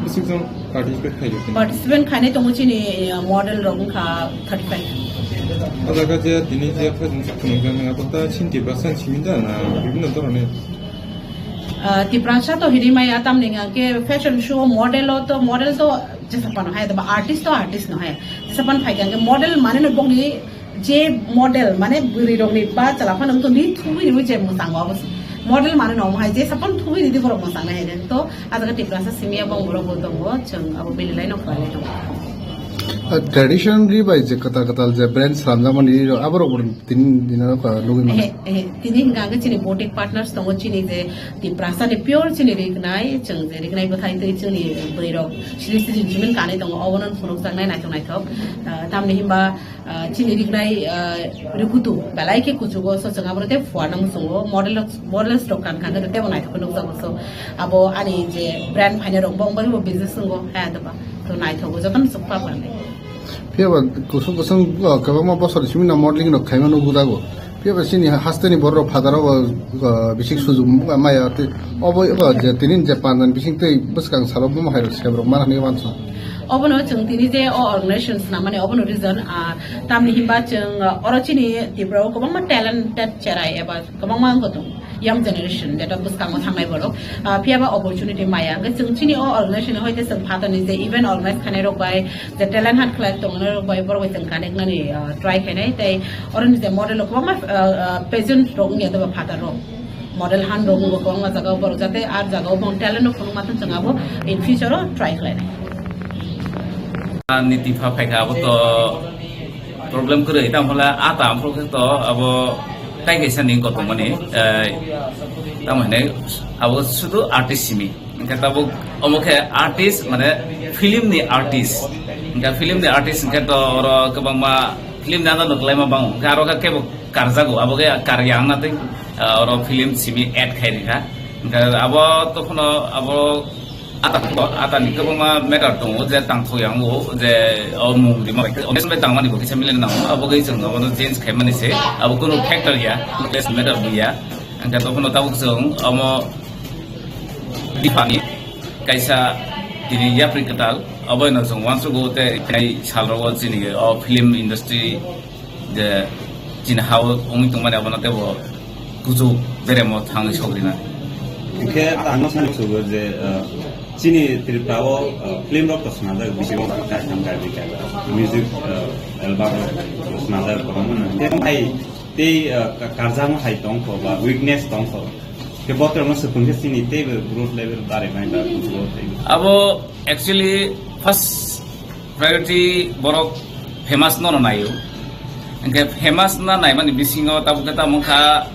Bising jong participate khaidi. Participant khainai tongo chini, ah, model rok wngkha thirty five. O jaga je tini je fashion show phunukjaknai abo ta chini Tiprasa ni simi da na bibhinno dhoroner? Ah, Tiprasa to hinwi maya tamni hwnkhe fashion show model o to, model to jesa phano hai, ba artist to artist no hai. Jesa phano phai khe model mane no bongni je model mane bwrwi rokni ba chwla phano wngtoni thubui rwi je mwchang o abo se. Model mane no hai jesa phano thubui ridi borok mwchang nai hai to a jaga Tiprasa simi ya bong borok bo tongo chwng abo belai no khlai tongo. Ah, tradition ri bai je kwtal kwtal je brand slamjakmani ri rok aborok bo tini dina rok nugui mano. Ehe, ehe. Tini hwnkha hwnkhe chini boutique partners tongo chini je Tiprasa ni pure chini rignai, chwng je rignai bwthai twi chini bwrwi rok sri sri jimin kanwi tongo, obono phunukjaknai naithok naithok. Ah, tamni himba, ah, chini rignai, ah, rikutu belai khe kuchugo, so chwng aboro tei fuana muchungo, model rok, models rok kan kha khe tebo naithok khe nukjago. So abo ani je brand phainai rok bo wng bagwi bo business wngo, hai adaba to naithogo jotono chukpha phanai. Phiya ba kusuk kusung, uh, kwbangma bosor simi no modeling rok khaima nukgo dago. Phiya ba chini hasteni borok rok phataro, uh, bisik sujuk maya tei obo, uh, je tini je pandan bising tei bwskang salo bomo hai rok sebrok mana hinwi wansa. Obono chwng tini je o organization swnam mani obono reason, ah, tamni himba chwng, ah, oro chini Tripura o kwbangma talented cherai eba kwbangma wngkha tongo, young generation, jeta bwskango thangnai borok, ah, phiya ba opportunity maya. Hwnkhe chwng chini o organization hoite chwng phatarni je event organize khainai rok bai, je talent hunt khlai tongnai rok bai, borok bai chwng connect nani, ah, try khainai. Tei oroni je model rok kwbangma, ah, ah, pageant rok wngya doba phatar rok, model hunt rok wngkha kwbangma jaga o borok, jate ar jaga o bong talent rok phunuk ma thang chwng abo in future o try khlainai. Ani tipha phaikha abo to problem kwrwi, tamo hwnle a ta amphru khe to abo tai kaisa ni kotomani, eh, tamo hwnle abo sudu artist simi. Hwnkhe tabuk omo khe artist, mane film ni artist. Hwnkhe film ni artist hwnkhe to oro kwbangma film ni ano kwlaima bango. Hwnkhe aro khe kebo karjago, abo khe karya wngna tei, ah, oro film simi add khai rikha. Hwnkhe abo tokhono abo Ata, ata ni kwbangma matter tongo je tangthok yango je o mung rima bai, o bai tangmani bo kisa milen nango, abo khe chwng abono change khaimani se, abo kunu factor ya, kunu place matter bo ya. Hwnkhe tokhono tabuk chwng omo bihikni kaisa tini yapri kwtal, oboino chwng uansukgo tei tei salrogo chini o film industry je chini ha-o wngwi tongmani abono teibo kuchuk beremo thangwi sogrinani. Hwnkhe ang no sani sugo je, uh, chini Tripura o, uh, film rok to swnajak bisingo kaitham kaibwi kaibra music, uh, album rok swnajak kwbangma no. Hwnkhe hai tei, uh, ka-, karjakma hai tongkho ba weakness tongkho. Ke botrok no swpung khe chini teibo growth level barimai ba growth level. Abo actually first priority borok famous no no naio. Hingke famous na naimani bisingo tabuk khe tamo kha,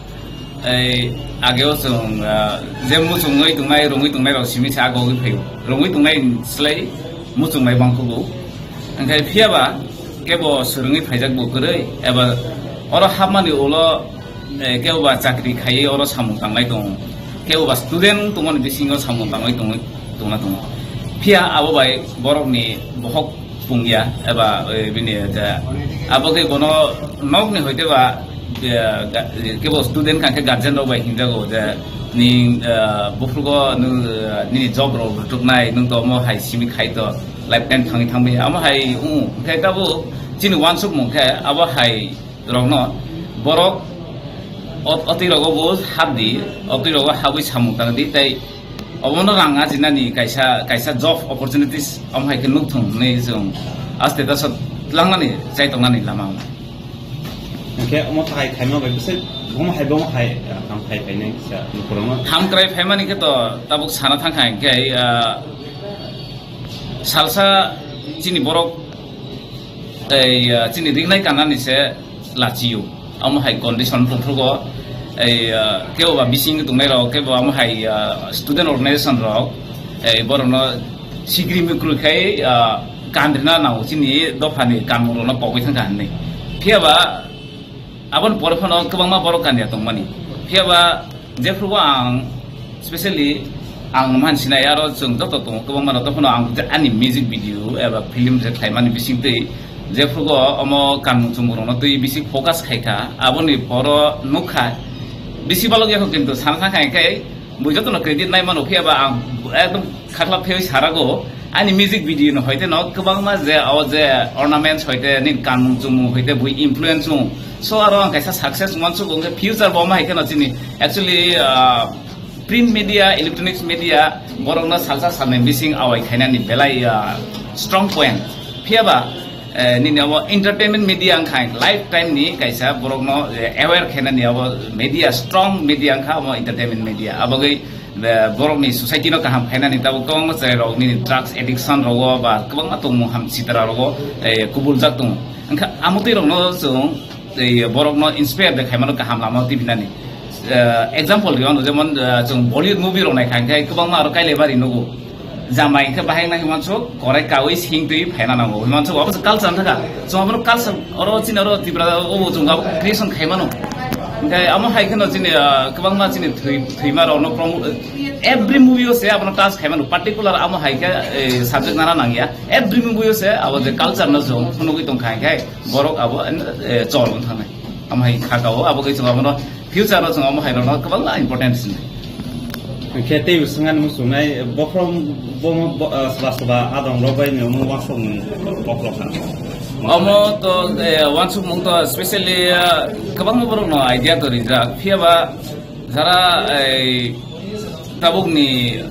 ei, ageo chwng, ah, je muchungwi tongnai, rungwi tongnai rok simi sa agogwi phaio. Rungwi tongnai slai muchungnai bangkhugo. Hingke phiyaba kebo swrwngwi phaijak bo kwrwi, eba oro hapmani ulo, eh, kebo ba chakri khaiwi oro samung tangnai tongo, kebo ba student tongmani bisingo samung tangwi tongwi tongna tongo. Phiya abo bai borokni bohok pungya eba, eh, bini je abo khe bono nokni hoite ba, eh, ga-, kebo student kha khe guardian rok bai hinjago je ning, eh, buphrugo nung, eh, nini job rok rwtuknai, nung to omo hai simi khai to lifetime thangwi thangwi amo hai, um, khe tabuk chini uansukmung khe abo hai rokno borok ot-, otwi rogo bo hap di, otwi rogo habwi samung tang di, tei obono rang ajinani kaisa, kaisa job opportunities omo hai khe nuk thung hwnwi chwng aste ta sot tlangnani chai tongnani lama wngo. Hwnkhe omo thai khaima bai bwsai bomo hai, bomo hai, ah, ham khai phainai kisa nukhurungno. Ham krai phaimani khe to tabuk sana thang kha hwnkhe, ah, salsa chini borok ei, ah, chini ringnai kanani se lachio. Amo hai condition tongthrogo, ei, ah, kebo ba bising tongnai rok, kebo amo hai, ah, student organization rok, ei, borokno sikri mikru khai, ah, kan rina nango chini dophani kanmung rokno pogwi thangkha hinwi. Phiya ba aboni pore phano kwbangma borok kanya tongmani. Phiya ba Jephrubo ang specially ang mansinai aro chwng joto tongo kwbangma rok, tongphano ang je ani music video eba film je khlaimani bisingtwi jephrubo omo kanmung chumung rokno twi bisi focus khaikha, aboni poro nukha bisi balok yakho, kintu sana thangkha hingkhe bui jotono credit nai mano, phiya ba ang ekdom khaklap phiyoi sarago. Ani music video no hoite no kwbangma je o je ornaments hoite ni kanmung chumung hoite bui influence wngo. So aro ang kaisa success uansuk wngkhe future bo ma hai kheno chini actually, ah, print media, electronics media borokno salsa salnwi bising awai khainani belai, ah, strong point. Phiya ba, eh, nini abo entertainment media wngkha lifetime ni kaisa borokno, eh, aware khainani abo media, strong media wngkha abo entertainment media. Abogwi be-, borokni society no kaham khainani tabuk kwbangma cherai rok nini drugs addiction rogo ba kwbangma tongmung ham sitra rogo, eh, kubuljak tongo. Wngkha amotwi rokno chwng, eh, borokno inspire de khaimano kaham lama tibinani. Eh, example riono jemon, eh, chwng Bollywood movie rok naikha hwnkhe kwbangma aro Kailebari nugo. Jamai hwnkhe bahai wngna himmansuk korai kaui sing twi phaina nango. Himmansuk abo se culture wngkha. Chwng abono culture oro chini oro Tripura o bo chwng abo creation khaimano. Hwnkhe amo hai kheno chini, ah, kwbangma chini thwi-, thwima rokno promo-, every movie o se abono touch khaimano. Particular amo hai khe, eh, subject nana nangya. Every movie o se abo je culture no chwng phunugwi tongkha hwnkhe borok abo, eh, chol wng thangnai. Amo hai kha ka o abo khe chwng abono future o chwng omo hai rokno kwbangma importance sinai. Hwnkhe tei bwswngani muchungnai bokhorok bo, bo, ah, soba soba adong rok bai ni omo uansukmung bokhorok kha. Omo to, eh, uansukmung to specially, ah, kwbangma borokno idea to rijak. Phiya ba jara, eh, tabukni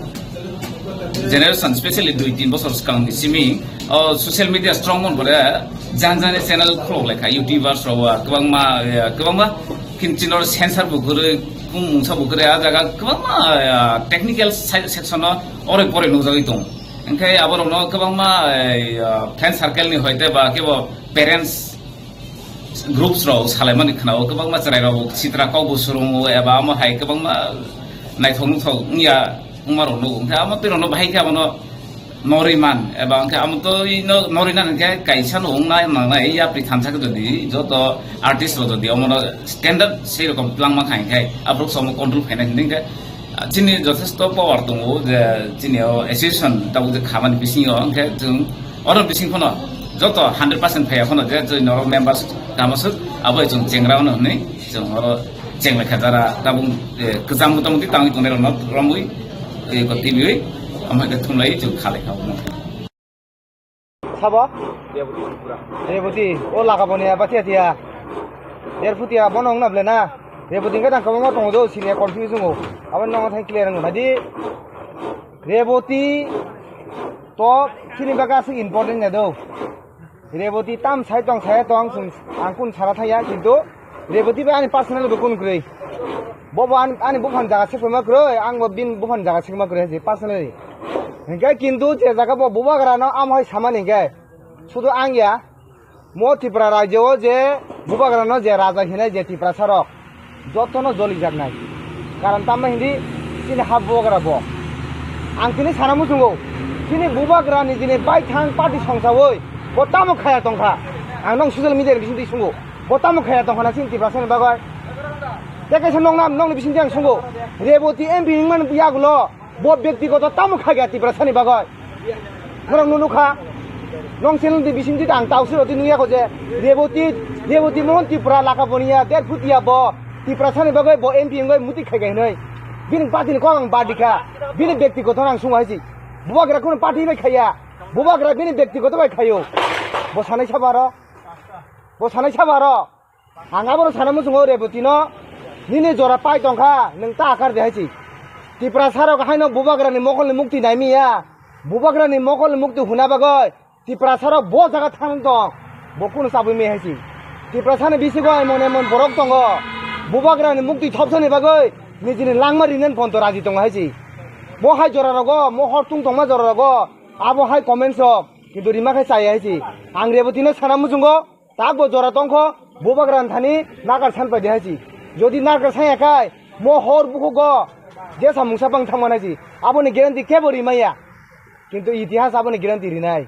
generation, specially dui tin bosor swkangni simi, o social media strong mon bore jan jani channel khulok lai kha, YouTubers rok, ah, kwbangma, eh, kwbangma kin chino sensor bo kwrwi, kung mungsa bo kwrwi, ah jaga kwbangma, ah, technical se-, section o oroi poroi nukjagwi tong. Hwnkhe aborokno kwbangma, eh, ah, friend circle ni hoite ba kebo parents groups rok salaimani khwnao, kwbangma chwrai rok sitra kok bo swrwngo eba amo hai kwbangma naithok nuthok wngya wngma rok nugo. Hwnkhe amo twi rokno bahai khe abono norwi man eba hwnkhe amo twi no norwi nani hwnkhe kaisa no wngna nangnai yapri thansa khe jodi joto artist rok jodi omono standard sei rokom twlangma kha hwnkhe aborok se omo control khainai hwnkhe chini jothesto power tongo je chini o association tabuk je khamani bisingo hwnkhe chwng oro bising phano joto hundred percent phaiya phano je chwng norok members tamo swk abo chwng chengra ono hwnwi chwng oro chenglai kha jara tabuk, eh, kwchang motamoti tangwi tongnai rokno romwi, eh, ko tibiwi omo hai khe thumlai chwng khalai kha omo. Sabo? Reboti. O laga boni ya, batia tia. Der futia, bono wngna ble na. Reboti hwnkhe tang kwbangma tongo do, sini confuse wngo. Abo nongo thai clear wngo. Nadi, Reboti to chini bagwi aswk important ya do. Reboti tam sai tong, sai tong, chwng ang kun sara thaya, kintu Reboti bai ani personal bo kun kwrwi. Bo bo ani, ani buphang jaga sekma kwrwi, ang bo bini buphang jaga sekma kwrwi hai se personally. Hinkhe kintu je jaga bo bubagra no amo hai samani hinkhe sudu ang ya. Mo Tripura rajyo o je bubagra no je raja hinai je Tiprasa rok jotono jolijaknai. Karon tamo hindi chini ha bubagra bo. Ang tini sana muchungo. Chini bubagra ni jini baithang party songsawi bo tamo khaya tongkha. Ang nong social media ni bisingtwi sungo. Bo tamo khaya tongkha na chini Tiprasa ni bagwi. Tei kaisa nong nam, nongni bisingtwi ang sungo. Reboti M P wngmani yagulo bo byaktigoto tamo khaikha Tiprasani bagwi. Norok nukha. Nong channel di bisingtwi ang tausiroti nukyago je Reboti, Reboti Mohan Tripura laka boniya, der phutia bo Tiprasani bagwi bo M P wngwi muti khaikha hinwi. Bini party ni kok ang badikha. Bini byaktigoto ang sungo haisi. Bubagra kuno party bai khaiya. Bubagra bini byaktigoto bai khaio. Bo sanai sabaro. Bo sanai sabaro. Ang abono sana muchungo Reboti no, nini jora pai tongkha, nwng ta akar de hai si. Tiprasa rok haino bubagra ni mokol ni mukti naimi ya. Bubagra ni mokol ni mukti huna bagwi Tiprasa rok bo jaga thang tong. Bo kuno chabwi me hai si. Tiprasa ni bisingo emon emon borok tongo. Bubagra ni mukti thopsani bagwi nijini langma rinen ponto raji tongo hai si. Bo hai jora rogo, mo hor tung tongma jora rogo, abo hai comments rok kintu rima khe chaya hai si. Ang Reboti no sana muchungo. Tak bo jora tongkho, bubagra ni thani nakar san paidi hai si. Jodi nakar san ya khai, mo hor bukhugo jesa mungsa bang thangma nai si. Aboni guarantee kebo rimaya. Kintu itihas aboni guarantee rinai.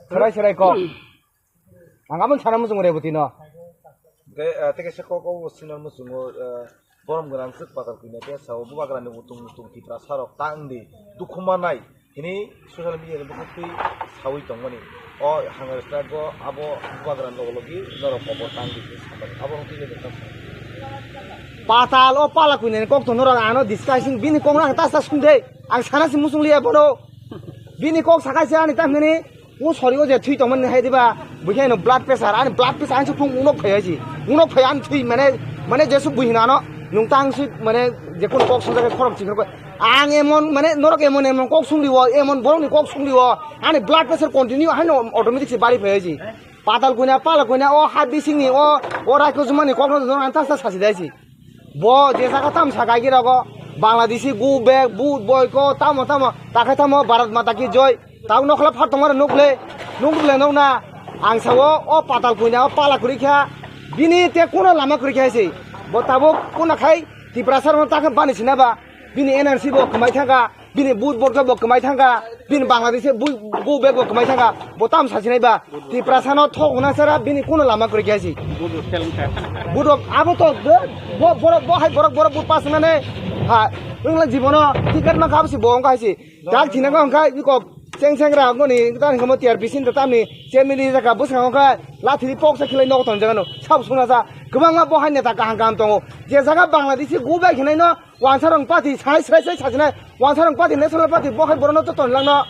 Serai serai kok. Ang aboni sana muchungo Reboti no. Tei, ah, tei kaisa kok o sinar muchungo, ah, Borom gwnang swk patal kwina khe sao bubagrani utung utung Tiprasa rok tang di dukhu manai hini social media ni bwkhak twi sawi tongmani. O hunger strike o abo bubagra logi logi norok kobor tang di hini samani. Abo rok twi le nokha. Patal o pala kwina ni kok to norok ano discussing bini kok rang ta sa sung de. Ang sana si musung liya bono. Bini kok sakai se ani tam hini. O sori o je thwi tongmani hai diba, buikhe no blood pressure, ani blood pressure ang se phung unok phai hai si. Unok phai ani thwi mane, mane jesu bui hinano, nung tang si mane je kun kok sung jagoi khorok chikon koi. Ang emon mane norok emon emon kok sung liwo, emon borok ni kok sung liwo, ani blood pressure continue haino automatic si bari phai hai si. Patal kuina, pala kuina, o ha bising ni, o, o raiko jumani kok no norok ang ta sa sasi dai si. Bo je jaga tam sa gaigi rogo, Bangladeshi go back, vote boycott, tamo tamo, takhai tamo Bharat Mata ki joy. Tao nokla phat tongmani nukle, nukle nokna. Ang sao o patal kuina o pala kwrwi kha, bini te kuno lama kwrwi kha se. Bo tabuk kuna khai Tiprasa rokno takhe bani sinaba, bini N R C bo kwmai thangkha. Bini but borok bo kwmai thangkha, bini Bangladesh bu, bu bag bo kwmai thangkha, bo tam sasinai ba, Tiprasa no thok hwnna sara bini kuno lama kwrwi khe si. But rok abo to bo, bo, borok bo hai borok, borok but pass nane, ha, wngla jibono ticket ma kha si bo wngkha si. Dak thina wngkha iko cheng cheng ra ngoni ta ni kamo T R P sin ta tamni chemili jaka bwskango kha lathiri poksa khilai nogo ton jagano sab suna sa kwbangma bo hai neta kaham kaham tongo. Je jaga Bangladesh go bai khinai no Wansarong party sai sai sai sajinai, Wansarong party, National Party, bo hai borokno joto nilangno.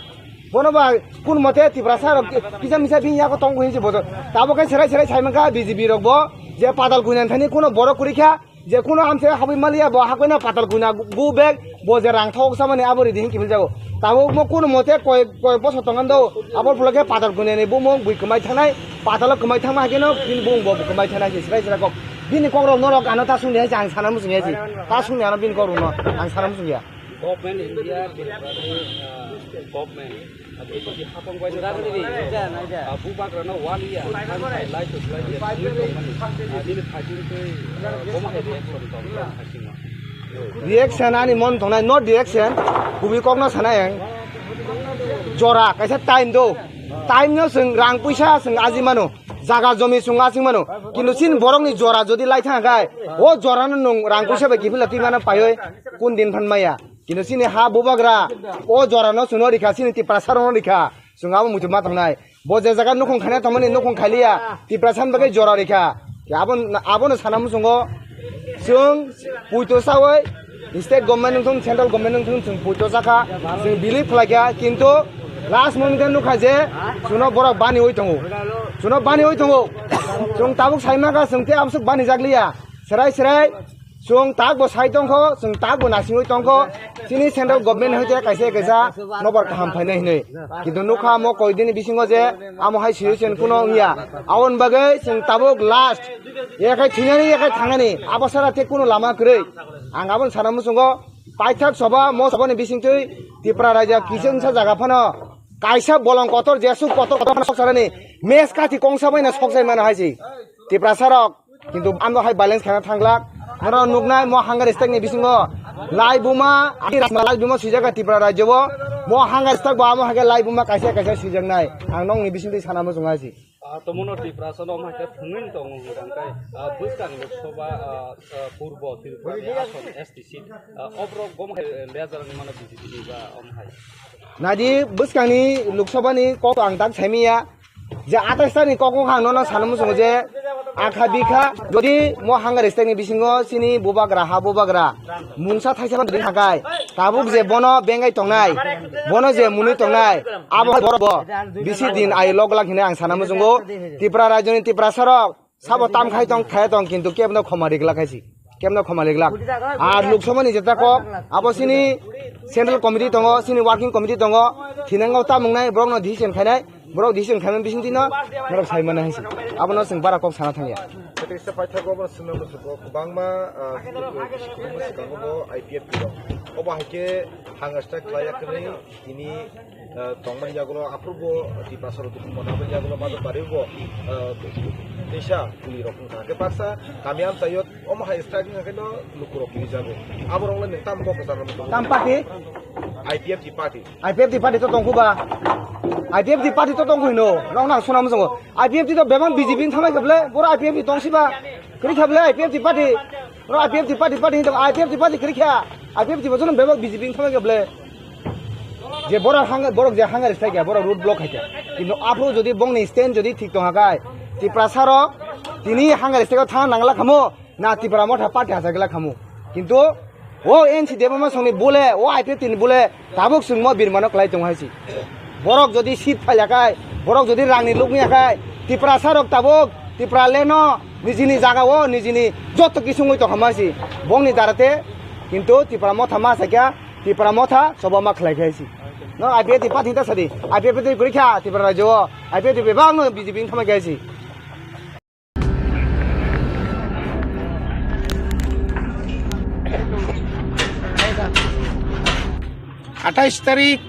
Bono ba kun mote Tiprasa rok kisa misa bini yago tong hinsi bojo. Tabo khe serai serai sai mankha B J P rok bo, je padal kuinan thani kuno borok kwrwi kha, je kuno amse habwi maliya bo hakoina padal kuina go back, bo je rang thok samani abo ridi hin kiphil jago. Tabo mo kuno mote koi, koi bosor tongando, abo phulo khe padal kuinani bumung bui kwmai thangnai, padalo kwmai thangma hai kheno bini bumung bo kwmai thangnai se serai serai kok. Bini kokrok norok ano ta sungni hai se ang sana muchung ya se. Ta sungni ano bini kokrok no ang sana muchung ya. Government India, government, abo bini hapang bai no tamo. Ah, bubagra no one year, thank you, lai to lai ya, thank you, tongmani. Ah, nini phaichung tei, ah, bomo hai reaction tong, tong, phaichung no. Reaction ani mon tongnai, not reaction. Kubui kok no sana yang. Jora, kaisa time do. Time no seng rang puisa seng aji mano. Jaga jomi chwng aswk mano. Kintu chini borokni jora jodi lai thang khai, o jorano nwng rang puisa bai kiphilwi twi mano paiwi kun din phan maya. Kintu chini ha bubagra o jorano chwngno rikha, chini Tiprasa rokno rikha. Chwng abo muitu ma tongnai. Bo je jaga nukhung khaina tongmani nukhung khailiya, Tiprasa ni bagwi jora rikha. Abo, abono sana muchungo chwng puito sawi State government wngthung, central government wngthung, chwng puito chakha, chwng believe khlaikha, kintu last moment khe nukha je chwngno borok baniwi tongo, chwngno baniwi tongo. Chwng tabuk sai mankha, chwng tei aboswk banijakliya, serai serai chwng takbo sai tongkho, chwng takbo nasingwi tongkho, chini central government hai khe kaisa kaisa nobar kaham phainai hinwi. Kintu nukha mo koidini bisingo je amo hai situation kuno wngya, aboni bagwi chwng tabuk last, yakhai thwinani, yakhai thangnani, abo sara tei kuno lama kwrwi. Ang aboni sana muchungo paithak soba, mo sobani bisingtwi Tipra raijak kichengsa jaga phano kaisa bolong kotor, jesuk kotor, kotor phano sok sarani mes kathi kongsa baina sok jai mano hai si. Tiprasa rok kintu ano hai balance khana thanglak. Noro nuknai mo hunger strike ni bisingo lai buma, lai buma swijak Tipra rajyo bo. Mo hunger strike bo amo hai lai buma kaisa kaisa swijaknai. Ang nokni bisingtwi sana muchungo hai si. Ah, tomono Tiprasa no omo hai khe phungwi tongo hwnkha khe, ah, bwskang Lok Sabha, ah, ah, Purbo Tripurani Ason S T seat, ah, oborok gom hai leader ni mano B J P ni ba omo hai. Nadi bwskangni Lok Sabha ni kok ang tak saimiya je atais ta ni kok ang nono sana muchungo je akha bikha jodi mo hunger strike ni bisingo chini bubagra ha bubagra mungsa thaisa phano ring hakai. Tabuk je bono bengai tongnai, bono je mwnwi tongnai, abo borok bo bisi din ai lok lak hinwi ang sana muchungo. Tipra rajyoni Tiprasa rok sabo tam khai tong, khai tong, kintu kebno khoma riglak hai si, kebno khoma riglak. Ar Lok Sabha ni jeta kok, abo sini central committee tongo, sini working committee tongo, thinango tamung nai, borokno decision khainai. Borok decision khaimani bisingtwi no norok sai mano hai se. Abono chwng bara kok sana thangya. Kaisa paithago obo swnamwi sukgo kwbangma, ah, bisi kwbangma swkango bo I P F T rok. Obo hai khe hunger strike khlai ya kwrwi tini, ah, tongmani yagulo aphuru bo Tiprasa rok dukhu mona aboni yagulo Major Bari bo, ah, teisa kuli rok wngkha. Hakhe baksa kami amchaio omo hai strike wngkha khe no lukurok kirijago. Aborok le nwng tamo kok kwcharo. Tam party? I P F T party. I P F T party to tongkhu ba. I P F T party to tongkhu hino. Nong nang suna muchungo. I P F T to bebak B J P ni thamai kable. Boro I P F T tongsi ba. Kri khable I P F T party. Boro I P F T party party hino I P F T party kri kha. I P F T bojono bebak B J P ni thamai kable. Je borok hang-, borok je hunger strike ya, borok road block hai kha. Kintu aphuru jodi bongni stand jodi thik tong hakai, Tiprasa rok tini hunger strike o thang nangla khamo. Na Tipra Motha party hachagwlak khamu. Kintu o N C Debbarma songni bole, o I P F T ni bole tabuk chwngmo birmano kwlai tongo hai si. Borok jodi seat phailya khai, borok jodi rangni lukmiya khai, Tiprasa rok tabuk Tipra leno nijini jaga o nijini joto kisungwi tongkha ma si. Bongni darate kintu Tipra Motha ma sakya, Tipra Motha sobo ma khlai khai si. No I P F T party ta sadi, I P F T guri kha Tipra rajyo o, I P F T bebak no B J P ni thamai khai si. Atais tarik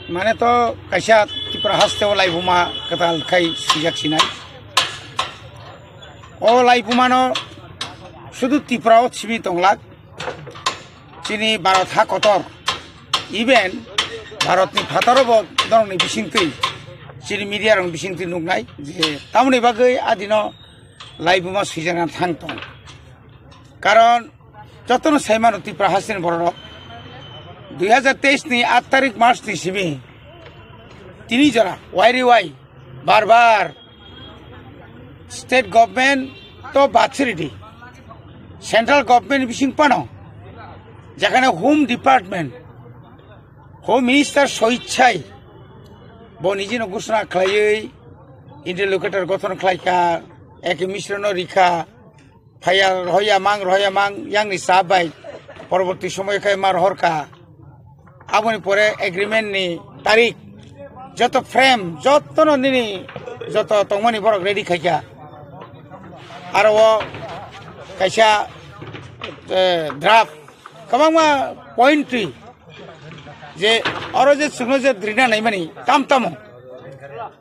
mane to kaisa Tripura haste o laibuma kwtal khai swijak sinai. O laibuma no sudu Tripura o simi tonglak. Chini Bharat ha kotor, even Bharat ni phataro bo norok ni bisingtwi, chini media rok ni bisingtwi nuknai je tamoni bagwi adino laibuma swijana thang tong. Karon jotono sai mano Tripura hasteni bororok dui hazar teis ni aat tarik March ni simi tini jora wai ri wai bar bar state government to batsiri di, central government bising pano, jekhane Home Department, Home Minister soichai bo nijino ghosona khlaiwi interlocutor gothon khlaikha, eke Mishra no rikha, phaiya rohoya mang, rohoya mang, yang ni sa bai porborti somoy khai ma rohorkha. Aboni pore agreement ni tarik, joto frame, joto no nini joto tongmani borok ready khaikha. Aro o kaisa, eh, draft, kwbangma point twi je oro je chwngno je drina naimani tam tamo,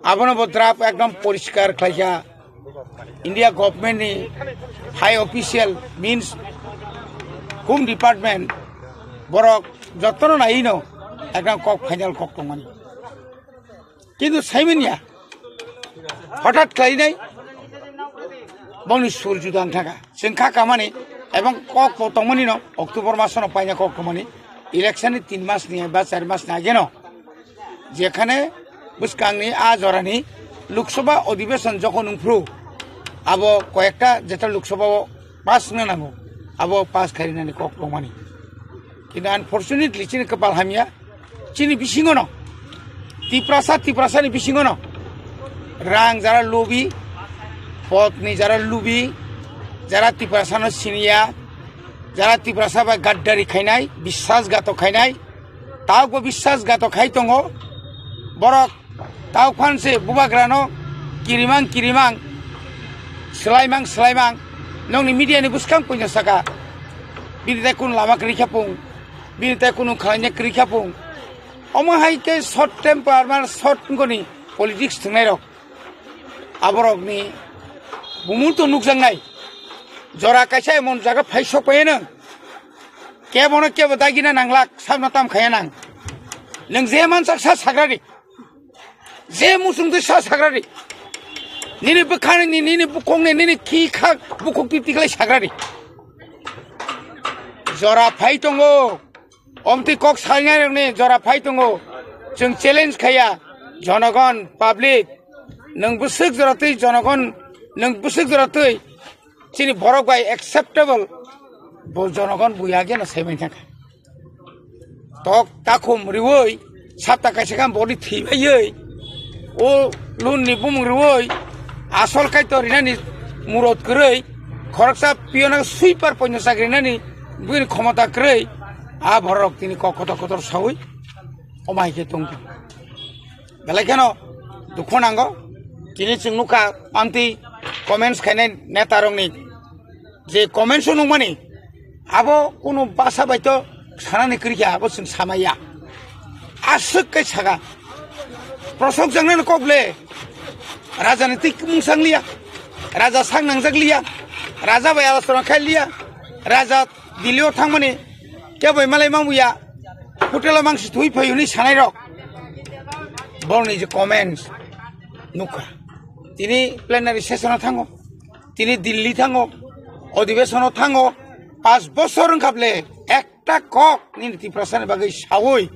abono bo draft ekdom poriskar khlaikha. India government ni high official means Home Department borok jotono naino ekdam kok final kok tongmani. Kintu saimanya hothat khlainai bongni sur juda wng thangkha. Chwng kha kamani ebong kok bo tongmani no October masono paina kok tongmani election ni tin mas ni ba char mas ni ageno. Jekhane bwskangni a jorani Lok Sabha Adhibeshon jokhon wngphru, abo koyekta jeta Lok Sabha o pass wngna nango, abo pass khainani kok tongmani. Kintu unfortunately chini kwpal hamya, chini bisingono, Tiprasa, Tiprasani bisingono rang jara lubi, podni jara lubi, jara Tiprasano siniya, jara Tiprasa bai gaddari khainai, biswasghatok khainai, Taubo biswasghatok khai tongo. Borok tau phan se bubagrano kirimang kirimang, swlaimang swlaimang. Nokni media ni bwskang puino saka. Bini tai kunu lama kwrwi kha pung, bini tai kunu khlaina kwrwi kha pung. Omo hai khe short temper, mane short wngkoni politics thwngnairok. Aborokni bumung to nukjaknai. Jora kaisa emon jaga phai sok phaiya nang. Kebono kebo dagina nanglak, sabno tam khaiya nang. Nwng je mansak sa sagrari. Je muchung twi sa sagrari. Nini bwkhani, nini bukhukni, nini khi kha bukhuk twi tiklai sagrari. Jora phai tongo. Omtwi kok salnai rokni jora phai tongo. Chwng challenge khaiya. Jonogon, public. Nwng bwswk jora twi jonogon, nwng bwswk jora twi chini borok bai acceptable. Bo jonogon buya geno sai manthangkha. Tok takhum riwi, sapta kaisa kha body thwi baiwi, o loan ni bumung riwi, asol kaitor rinani murot kwrwi, khoroksa piyona sweeper poino chakri nani bini khomota kwrwi, a borok tini kok kotor kotor sawi, omai khe tongkha. Belai kheno dukhu nango, tini chwng nukha, amtwi comments khainai neta rokni. Je comments o nukmani, abo kunu basa bai to sanani kwrwi kha, abo chwng samaya. Aswk kai saka. Prosok jangnani kok le. Raja ni twi mung sang liya. Raja sang nangjak liya. Raja bai alasora khai liya. Raja Delhi o thangmani. Kebo bai malai mamuya. Hotel o mangsi thui phai hwnwi sanai rok. Borokni je comments nukha. Tini plenary session o thango. Tini Delhi thango, odhibesono thango, pas bosor wngkha ble ekta kok nini Tiprasani bagwi sawi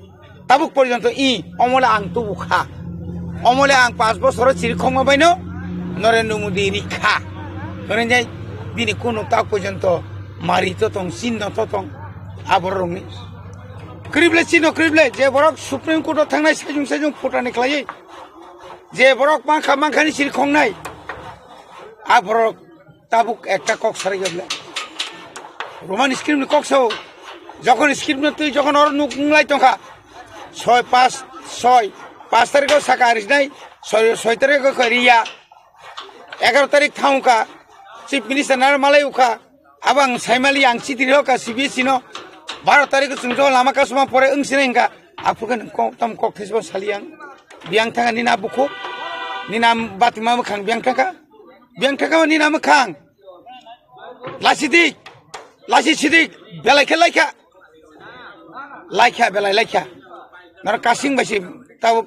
tabuk porjonto i omole ang tubu kha, omole ang pas bosoro chiri khokma baino Narendra Modi rikha hwnwi bini kunu tak porjonto mari to tong, chinno to tong, aborokni krible chinno krible je borok Supreme Court o thangnai sajung sajung phutani khlaiwi je borok mankha mankhani chiri khongnai a borok. Tabuk ekta kok sarai gabla. Roman script ni kok sao. Jokhon script no twi jokhon oro nuk nglai tongkha. Soi pas soi. Pas tarikh o saka arisnai. Soi soi tarikh o kariya. Egaroh tarikh thangkha. Chief Minister naro malai ukha. Abang saimali ang chiti rokha C B S E no. Baro tarikh o chwng jo lama kasuma pore wng sinai hwnkha. Aphuru khe nwng kok tam kok thesbo sali ang. Biyang thangkha nini a bukhuk. Nini a batima mwkhang biyang thangkha. Biyang thangkha nini a mwkhang. Lasi dik, lasi sidik, belai khe laikha. Laikha, belai laikha. Noro kasing bai se tabo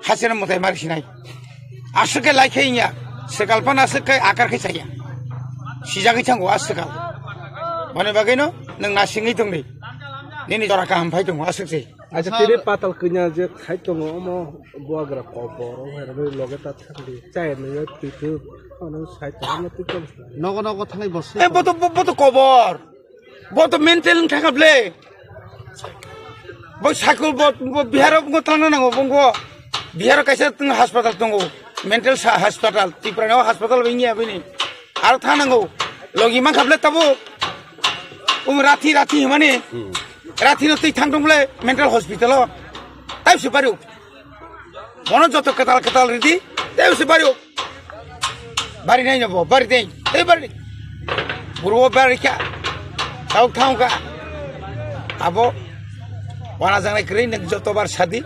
hasena mwtai mari sinai. Aswk khe laikha inya, swkal phano aswk khe akar khe chaya. Sijagwi thango a swkal. Boni bagwino nwng nasingwi tongdi. Nini jora kaham phai tongo aswk se. Acha tini patal kanya je khai tongo omo buagra kobor o hai rani loge ta thangdi. Chaya nungya twitu ano sai tongo twitu. Nogo nogo thangai bosi. Eh, boto, bo-, boto kobor. Boto mental wng thangkha ble. Bo sakul bo, bo Bihar o bo tangna nango bo. Bihar o kaisa tong hospital tongo. Mental sa-, hospital. Tripura no hospital bo wngya bini. Aro thangnango. Logi mankha ble tabo. Um rathi rathi himani. Rathi no twi thang tong ble mental hospital o. Tai se bari. Bono joto kwtal kwtal ridi, tei se bari o. Bari nai no bo, bari dei, tei bari. Buru o bari kha. Tau thang kha. Abo. Wana jangnai kwrwi nwng joto bar sadi.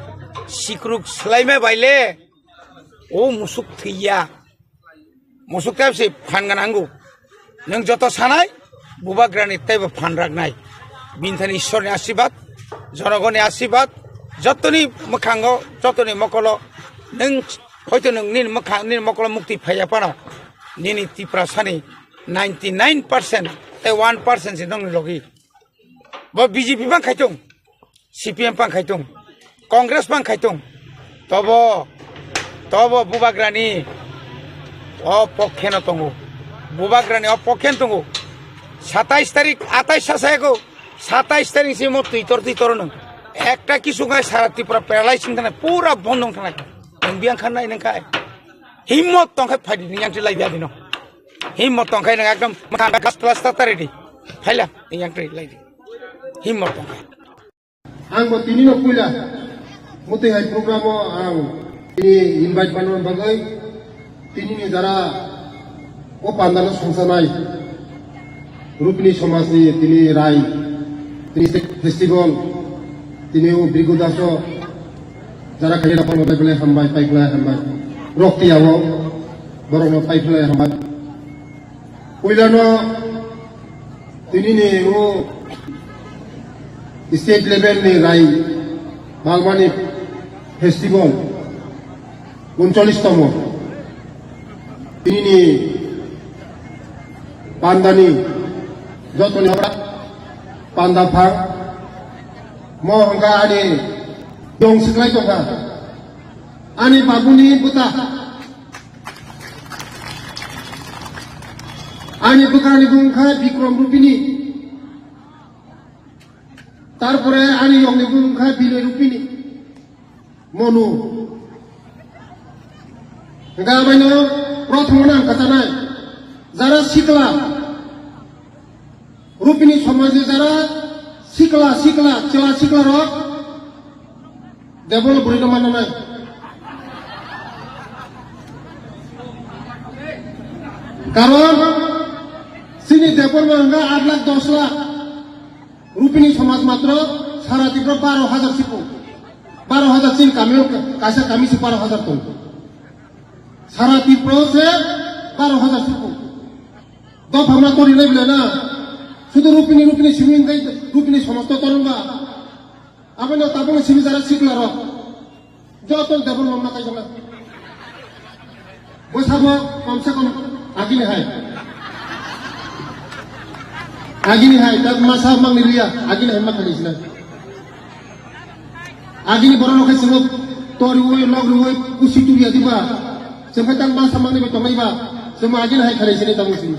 Sikruk swlaima baile. O musuk thwiya. Musuk tei se phan gana ango. Nwng joto sanai, bubagrani teibo phan raknai. Bini thani Ishwarni asibad, jonogoni asibad, jotoni mwkhango, jotoni mokolo, nwng hoito nwng nini mwkhang, nini mokolo mukti phaiya phano, nini Tiprasani ninety nine percent tei one percent se nongni logi. Bo B J P bang khaitung, C P M bang khaitung, Congress bang khaitung. Tobo, tobo bubagrani o pokhe no tongo. Bubagrani o pokhe no tongo. Satais tarik, atais sa sayago, satais tarik si mo twitor twitor nung. Ekta kisu ngai sara Tripura paralyze wng thanai, pura bondh wng thanai. Nwng biyang khan nai nang khai. Himmot tong khai phaidi ni yang lai biyadi no. Himmot tong khai nwng ekdom makhan gas plus ta tari di. Phaila ni yang lai di. Himmot tong khai. Ang bo tini no puila muti hai program o ang tini invite manna bagwi tini ni jara o pandal o songsanai Rupini somaj ni tini rai Tini festival, tini o Brigu Daso, jara khaye na palo pai phlai hambai, pai phlai hambai. Rok tiya o, borok no pai phlai hambai. Puila no tini ni o state level ni rai Balmani festival. Uncholish tomo. Tini ni pandani jotoni hora panda phang mo hongka ani dong siklai tongka ani babuni buta ani bukrani bungkha Bikrom Rupini tarpore ani yongni bungkha Binoi Rupini. Monu. Hingke abaino prothomno ang kwchanai. Jara sikla. Rupini somajni jara sikla, sikla, chwla sikla rok. Debol burino mananai. Karon, sini debol ma hingke aat lakh dos lakh. Rupini somaj matro sara Tripura baro hajar sipo. Baro hajar chini kamio kaisa kami se baro hajar tong. Sara Tripura se baro hajar sipo. Dopha ma tori lai bela na. Sudu Rupini, Rupini simi ngai, Rupini somaj to torong ba. Aboni tabung simi jara sikla rok. Joto development ma kaijana. Bwsabo komse kom agini hai. Agini hai, tak masa mangni liya, agini hai ma khali sina. Agini borok no khai sino tori ui, log ui, kusi turiya diba. Sengkhe tak masa mangni bai tongnai ba. Sema agini hai khali sini tabung sini.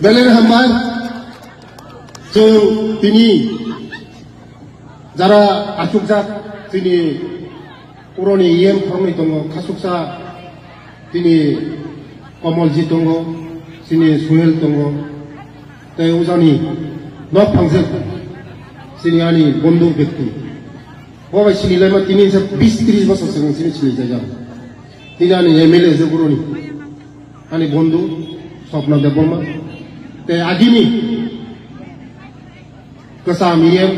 Belai hambai. Chwng tini jara achukjak chini puroni E M khoroknwi tongo, khasuksa chini Komolji tongo, chini Sunil tongo, tei ujani nok phangjak chini ani bondhu bekti. Bo bai sini laima tini sa bis tris bosor swkang sini sini jaijak. Tini ani M L A je puroni. Ani bondhu Swapna Debbarma tei agini kwcham E M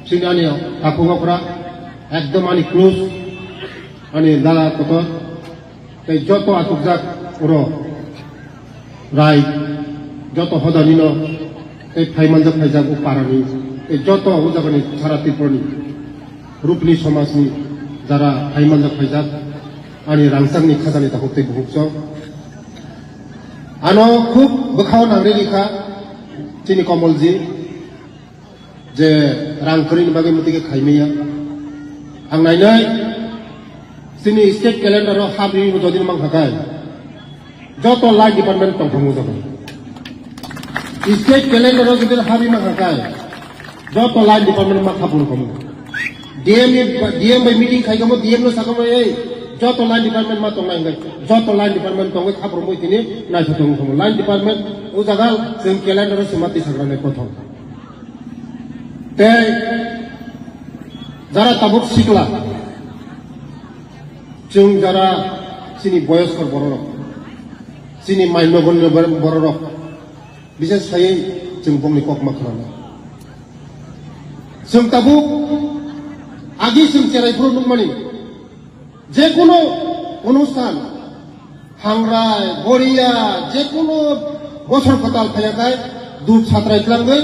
chini ani takhuk okra ekdom ani close ani dala kotor tei joto achukjak oro rai joto hodani no tei phaimanjak phaijak o parani tei joto o jagani sara Tripurani Rupini somajni jara phaimanjak phaijak ani rangchakni khajani takhuk tei bukhuk chwng. Ano khub bwkhao nangri rikha chini Komolji je rang kwrwini bagwi mwtwi khe khaimaya. Ang nainai chini state calendar o hap rwi bo dodin mang khakai. Joto line department tongthokma jaga. State calendar o jodi habi ma khakai. Joto line department ma khapung khamu. D M ni, D M bai meeting khai khamu, D M no sakhamu ei. Joto line department ma tongnai hwnbai. Joto line department tongwi khapung mui tini naithothok khamu. Line department o jaga chwng calendar o se ma tisakranai prothom. Tei jara tabuk sikla. Chwng jara chini boyoskor bororok, chini mai nogonno bor-, bororok, bises khaiwi chwng bongni kokma khwnana. Chwng tabuk agi chwng cherai phuru nukmani, jekunu onusthan, hangrai, goriya, jekunu bosor kwtal phaiyakhai, dub satrai twlangwi,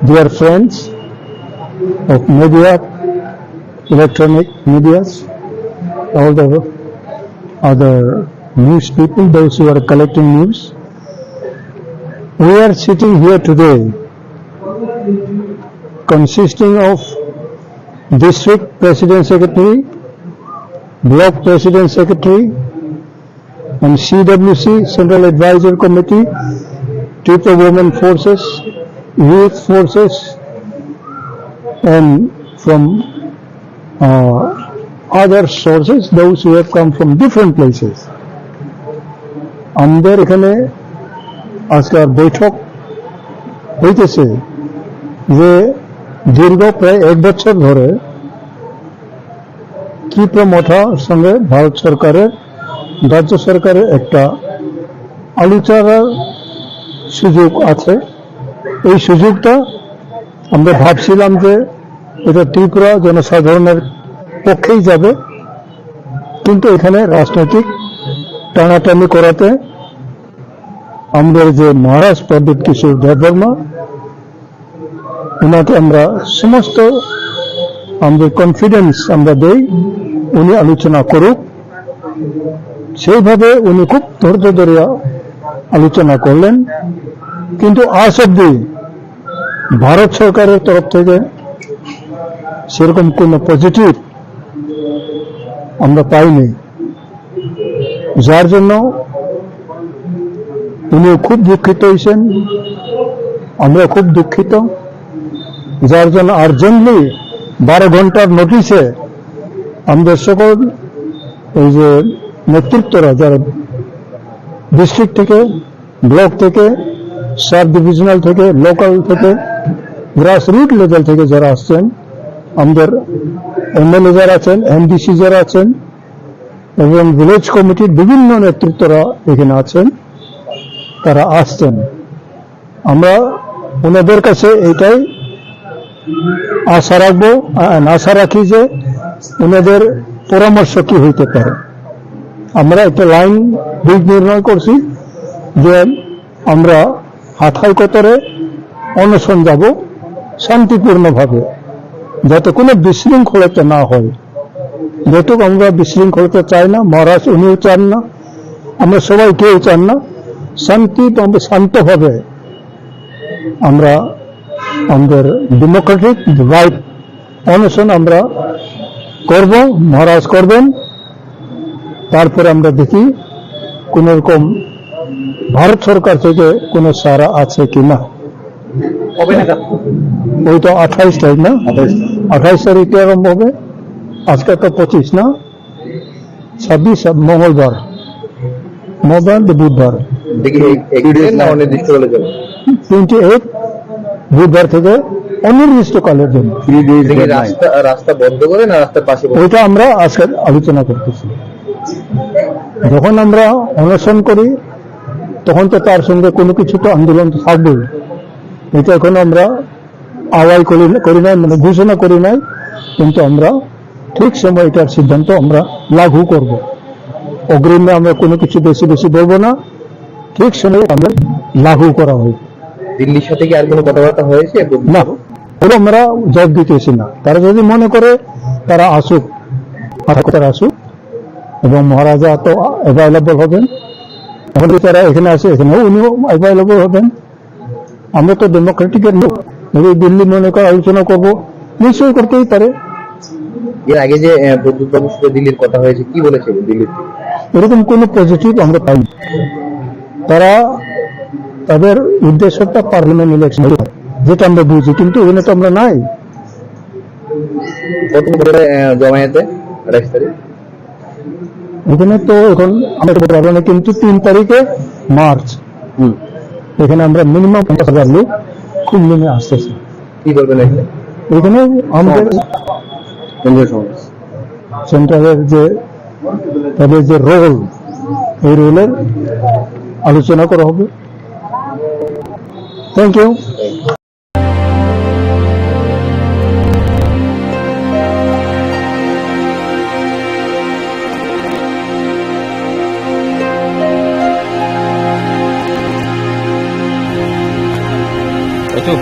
Dear friends of media, electronic medias, all the other news people, those who are collecting news, we are sitting here today consisting of district president secretary, block president secretary, and C W C, Central Advisory Committee, Tripura Women Forces, Youth Forces, and from uh, other sources, those who have come from different places. আমাদের এখানে আজকাল বৈঠক হইতেছে যে দীর্ঘ প্রায় এক বছর ধরে ত্রিপুরা মথার সঙ্গে ভারত সরকারের, রাজ্য সরকারের একটা আলোচনার সুযোগ আছে। এই সুযোগটা আমরা ভাবছিলাম যে এটা ত্রিপুরা জনসাধারণের পক্ষেই যাবে, কিন্তু এখানে রাজনৈতিক টানাটানি করাতে আমাদের যে মহারাজ প্রদ্যুৎ কিশোর দেববর্মা, ওনাকে আমরা সমস্ত আমাদের কনফিডেন্স আমরা দেই, উনি আলোচনা করুক। সেইভাবে উনি খুব ধৈর্য ধরিয়া আলোচনা করলেন, কিন্তু আজ অব্দি ভারত সরকারের তরফ থেকে সেরকম কোনো পজিটিভ আমরা পাইনি, যার জন্য উনিও খুব দুঃখিত হয়েছেন, আমরা খুব দুঃখিত, যার জন্য আর্জেন্টলি বারো ঘন্টার নোটিশে আমাদের সকল এই যে নেতৃত্বরা, যারা ডিস্ট্রিক্ট থেকে, ব্লক থেকে, সাব ডিভিশনাল থেকে, লোকাল থেকে, গ্রাস রুট লেভেল থেকে যারা আসছেন, আমাদের এমএলএ যারা আছেন, এমডিসি যারা আছেন এবং ভিলেজ কমিটির বিভিন্ন নেতৃত্বরা এখানে আছেন, তারা আসছেন। আমরা ওনাদের কাছে এটাই আশা রাখবো, আ-, আশা রাখি যে ওনাদের পরামর্শ কি হইতে পারে। আমরা একটা লাইন দিক নির্ণয় করছি যে আমরা হাথাই কতরে অনশন যাব শান্তিপূর্ণভাবে, যাতে কোনো বিশৃঙ্খলতা না হয়। যেহেতু আমরা বিশৃঙ্খলতা চাই না, মহারাজ উনিও চান না, আমরা সবাই কেউ চান না, শান্তি, আমরা শান্তভাবে আমরা আমাদের ডেমোক্রেটিক রাইট অনশন আমরা করব, মহারাজ করবেন। তারপরে আমরা দেখি কোন রকম ভারত সরকার থেকে কোনো সাড়া আছে কিনা। কবে নাগাদ? ওই তো আঠাইশ তারিখ না? আঠাইশ। আঠাইশ তারিখে আরম্ভ হবে। আজকে তো পঁচিশ না? ছাব্বিশ, মঙ্গলবার, মঙ্গলবার তো বুধবার। দেখি, এই এক দিনের না অনির্দিষ্ট বলে যাবে? টোয়েন্টি এইট, বুধবার থেকে অনির্দিষ্টকালের জন্য। থ্রি ডেজ এটা কি ডেডলাইন। রাস্তা, রাস্তা বন্ধ করে না রাস্তার পাশে বন্ধ? ওইটা আমরা আজকে আলোচনা করতেছি। যখন আমরা অনশন করি, তখন তো তার সঙ্গে কোনো কিছু তো আন্দোলন তো থাকবেই। এটা এখন আমরা আওয়াজ করি, করি নাই, মানে ঘোষণা করি নাই, কিন্তু আমরা ঠিক সময় এটার সিদ্ধান্ত আমরা লাগু করব। অগ্রিমে আমরা কোনো কিছু বেশি বেশি বলবো না, ঠিক সময়ে আমরা লাগু করা হবে। দিল্লির সাথে কি আর কোনো কথাবার্তা হয়েছে? না, ওরা আমরা জবাব দিতেছি না। তারা যদি মনে করে তারা আসুক, তারা আসুক এবং মহারাজা তো অ্যাভেলেবল হবেন, এখন তো তারা এখানে আছে, এখানেও উনিও অ্যাভেলেবল হবেন। আমরা তো ডেমোক্রেটিকের লোক, যদি দিল্লি মনে করে আলোচনা করব, নিশ্চয়ই করতেই পারে। এর আগে যে, আহ, প্রদ্যুৎ বাবুর সাথে দিল্লির কথা হয়েছে, কি বলেছে দিল্লির থেকে? এরকম কোনো পজিটিভ আমরা পাইনি। তারা, তাদের উদ্দেশ্যটা পার্লামেন্ট ইলেকশন, যেটা আমরা বুঝি, কিন্তু এখানে তো আমরা নাই। কত ভোটে, আহ, জমায়েতে আঠাইশ তারিখ? এখানে তো এখন আমরা বলতে পারবো না, কিন্তু তিন তারিখে মার্চ, হুম। এখানে আমরা মিনিমাম পঞ্চাশ হাজার লোক খুব নেমে আসতেছে। কি বলবেন এখানে? এখানে আমাদের কেন্দ্রীয় সমাবেশ। সেন্ট্রালের যে, তাদের যে রোল, এই রোলের আলোচনা করা হবে। Thank you. Itu.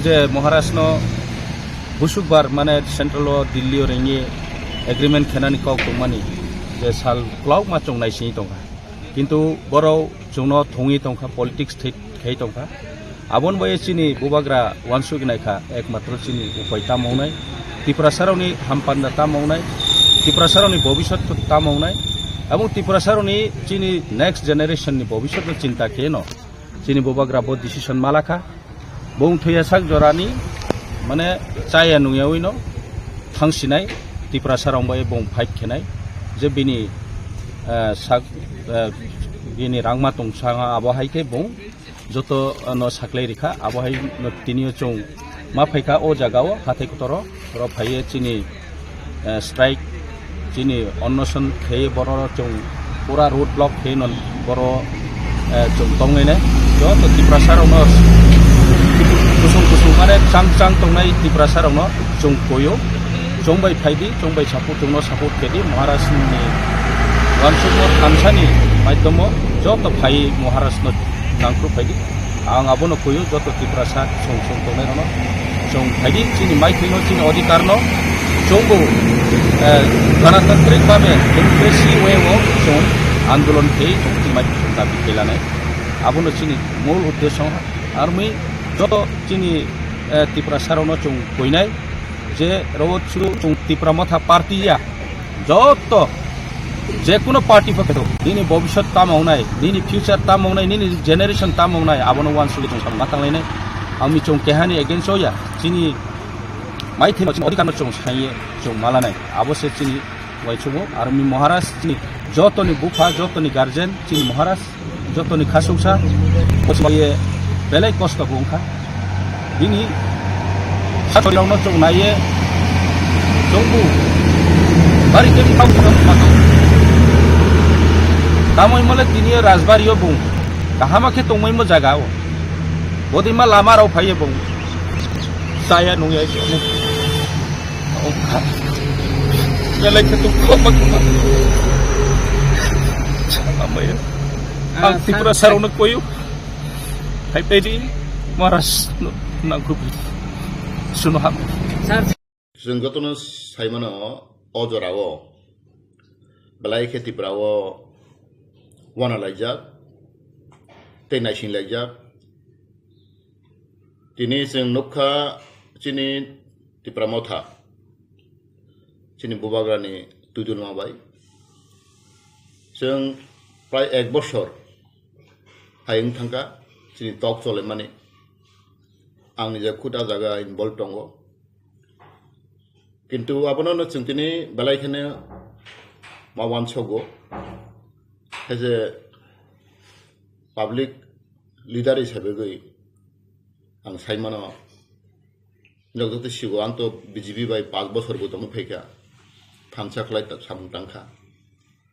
Je Maharashno busukbar mane central o Delhi o ringwi agreement khenani kok tongmani je sal kwlauma chwng naisingwi tongkha. Kintu borok chwngno thungwi tongkha, politics thwi khai tongkha. Aboni bai chini bubagra wansugwi naikha, ekmatro chini upai tamo wngnai, Tiprasarokni hampanda tamo wngnai, Tiprasarokni bobiswt tamo wngnai, abong Tiprasarokni chini next generation ni bobiswtno chinta kheno chini bubagra bo decision malakha. Bung thwiya sak jorani, mane, chaya nungyawi no thangsinai, Tiprasa rong bai bung fight khenai, je bini, eh, sak, eh, bini rangma tong sanga abo hai khe bung joto, eh, no saklai rikha, abo hai no tini o chwng ma phaikha o jaga o hathai kotoro, oro phaiye chini eh, strike chini onnoson khe borok chwng pura road block khe non borok, eh, chwng tongnai nai joto Tiprasa rokno kusung kusung mane chang chang tongnai Tiprasa rokno chwng koyo chwng bai phaidi chwng bai support chwngno support kedi Maharaj ni wansukno thansani maidhomo joto phai Maharaj no nangkru phaidi. Ang abono kuyu joto Tiprasa song song tongnai rokno. Chwng phaidi chini maithai no chini odhikar no chwngbo, eh, ganatantrik bhabe democracy way o chwng andolon khe chwng tini maithai chwng dabi khe lanai. Abono chini mul uddesyo armi joto chini, eh, Tiprasa rokno chwng kuinai je ro chwng Tipra Motha party ya joto je kuno party phaikhe nini bobiswt tamo wngnai, nini future tamo wngnai, nini generation tamo wngnai, abono wansugwi chwng samung ma tanglainai. Ang michung kehani against o ya, chini maithai no chini odhikar no chwng saiye chwng malanai, abo se chini uaisukmung. Aro mi Maharaj chini jotoni bupha, jotoni guardian, chini Maharaj jotoni khasuksa, bosmaiye belai kosto bo wngkha. Bini satorokno chwng naiye chwngbu bari khe bithang bithang wngkha. Tamoi mole tini rajbari o bung kahama khe tongmaimo jaga o. Bodima lama rok phaiye bung chaya nungya wngkha. Belai khe tong khokma khokma. Chama maya. Ang Tiprasa rokno koyu. Hai pedi Maharaj no nangkuk suno ham. Chwng jotono saimano o jorao belai khe Tripura o wana laijak tei naising laijak. Tini chwng nukha chini Tipra Motha, chini bubagrani twidulma bai. Chwng prai ek bosor hai wng thangkha chini tok cholaimani. Ang nijak khud a jaga involve tongo. Kintu abono no chwng tini belai kheno ma uansogo. Hai je public leader hisabe gwi ang saimano, nok joto sigo ang to B J P bai panch bosor bo tongwi phaikha, thansa khlai ta-, samung tangkha,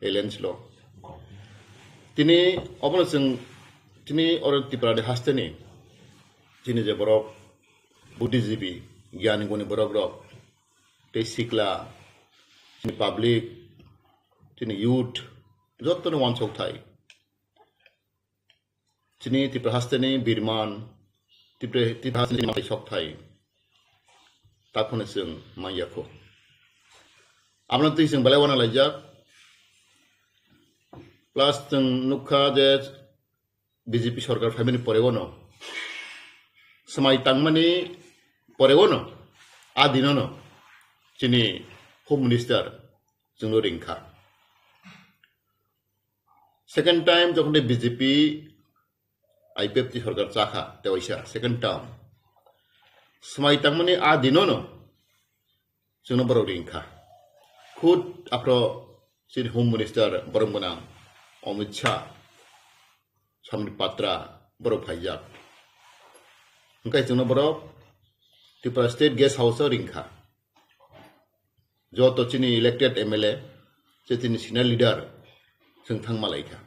alliance lo. Tini obono chwng tini oro Tripura ni hasteni chini je borok buddhijibi, gyan guni borok rok, tei sikla, chini public, chini youth, jotono uansuk thai. Chini Tripura hasteni birman, Tripura, Tripura hasteni manwi sok thai. Takhone chwng manya kho. Abono twi chwng belai uana laijak. Plus chwng nukha je B J P sorkar phaimani poreo no, swmai tangmani poreo no, a dino no chini Home Minister chwngno ringkha. Second time jokhon de B J P I P F T sorkar chakha, tewaisa second term. Swmai tangmani a dino no chwngno borok ringkha. Khud aphro chini Home Minister borok gwnang Amit Shah, Sambit Patra borok phaijak. Hwnkhe chwngno borok Tripura State Guest House o ringkha. Joto chini elected M L A, che chini senior leader chwng thang malaikha.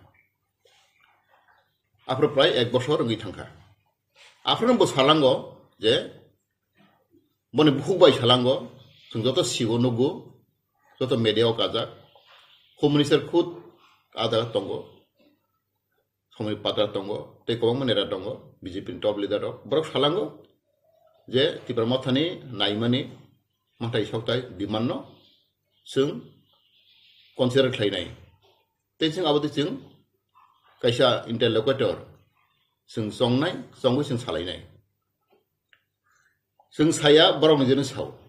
Aphro prai ek bosor wngwi thangkha. Aphro bo salango je boni bukhuk bai salango, chwng joto sigo nugo, joto media o kajak, Home Minister khud a jaga tongo, Sambit Patra tongo, tei kwbangma neta tongo, B J P ni top leader rok, borok salango, je Tipra Mothani naimani mathai soktai demand no chwng consider khlainai. Tei chwng abo tei chwng kaisa interlocutor chwng chongnai, chongwi chwng salainai. Chwng saya borokni jeno sao.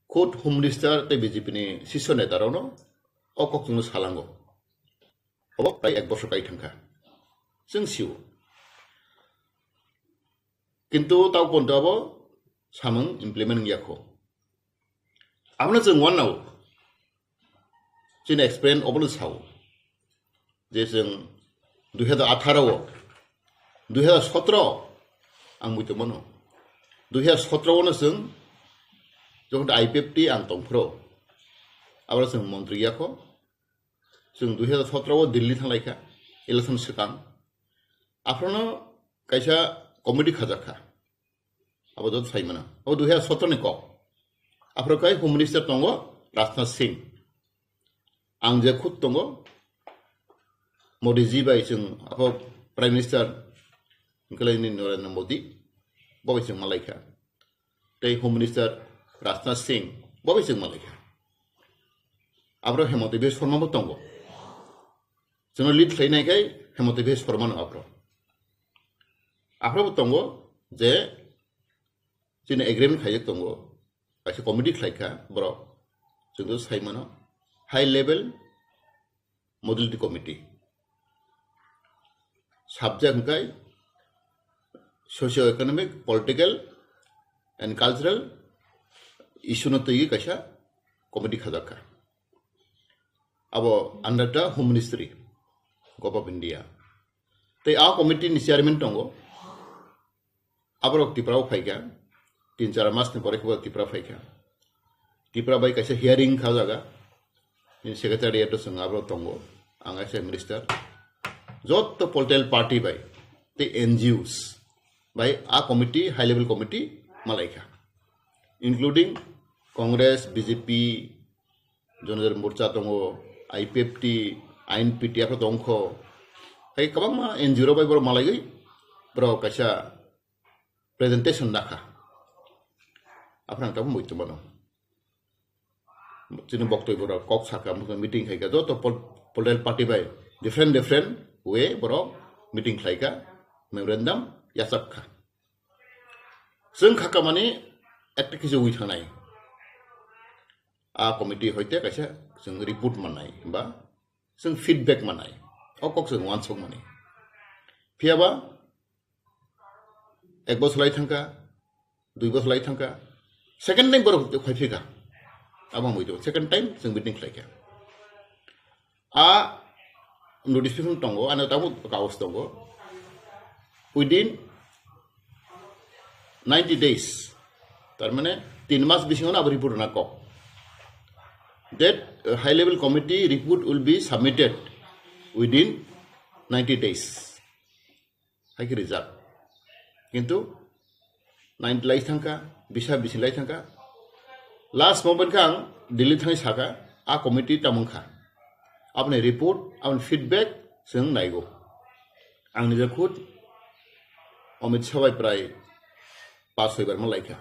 Khud Home Minister tei B J P ni sisyo neta rokno o kok chwngno salango. Obo prai ek bosor kai thangkha. Chwng sio. Kintu tao ponto abo samung implement wngya kho. Abono chwng wanao. Chini experience obono sao. Je chwng dui hazar atharo o, dui hazar sotro ang muitu mano. Dui hazar sotro o no chwng jokhon I P F T ang tongphro. Abro chwng montri yakho. Chwng dui hazar sotro o Delhi thanglaikha. Election swkang. Aphrono kaisa committee khajakha. Abo joto sai mano. Abo dui hazar sotro ni kok. Aphro kai Home Minister tongo Rajnath Singh. Ang je khud tongo Modi ji bai chwng abo Prime Minister hwnkhe ni Narendra Modi bo bai chwng malaikha. Tei Home Minister Rajnath Singh bo bai chwng malaikha. Abro Hemanta Biswa Sarma bo tongo. Chwngno lead khlainai khai Hemanta Biswa Sarma no aphro. Aphro bo tongo je chini agreement khaijak tongo. Kaisa committee khlaikha borok. Chwngno sai mano high level modality committee. Subject hwnkhe socio economic, political and cultural issue no twiwi kaisa committee khajakha. Abo under the Home Ministry, Government of India. Tei a committee ni chairman tongo. Aborok Tripura o phaikha, tin char mas ni pore khe Tripura phaikha. Tripura bai kaisa hearing kha jaga, in secretariat o chwng abo tongo, ang kaisa minister. Jotto political party bai tei N G Os bai a committee, high level committee malaikha, including Congress, B J P, Jonadar Morcha tongo, I P F T, I N P T, aphro tongkho. Hai kwbangma N G O rok bai borok malaiwi borok kaisa presentation nakha. Aphano ang tabuk muitu mano. Chini boktoi borok kok sakha, meeting khaikha, joto pol-, political party bai different, different way borok meeting khlaikha, memorandum yachak kha. Chwng kha kamani ekta kisa wi thangnai. A committee hoite kaisa chwng report mannai ba chwng feedback mannai. O kok chwng uansuk mani. Phiya ba ek bosor lai thangkha, dui bosor lai thangkha, second time borok phai phika. Abo ang buido, second time chwng meeting khlaikha. A notification tongo, ano tabuk kaus tongo. Within ninety days, tar mane tin mas bisingo abo report rwna kok. That uh, high level committee report will be submitted within ninety days. Hai khe rijak. Kintu ninety lai thangkha, bisa bisi lai thangkha. Last moment khe ang Delhi thangwi sakha, a committee tamung kha. Aboni report, aboni feedback chwng naigo. Ang nija khud Amit Shah bai prai pas soi bar malaikha.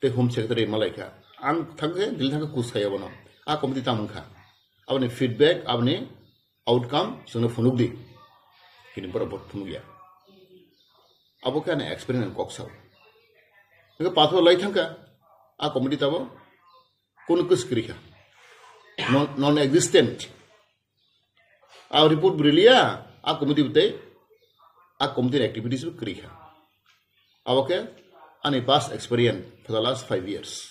Tei Home Secretary malaikha. Ang thangkhe Delhi thangkhe kus khaiya bono. A committee tamung kha. Aboni feedback, aboni outcome chwngno phunukdi. Hini borok bo phunukya. Abo khe ani experience ni kok sao. Hingke pathor lai thangkha, a committee tabo kono kwswk kwrwi kha. Non, non existent. A report bwrwi liya, a committee bwtwi, a committee ni activities bo kwrwi kha. Abo khe ani past experience for the last five years.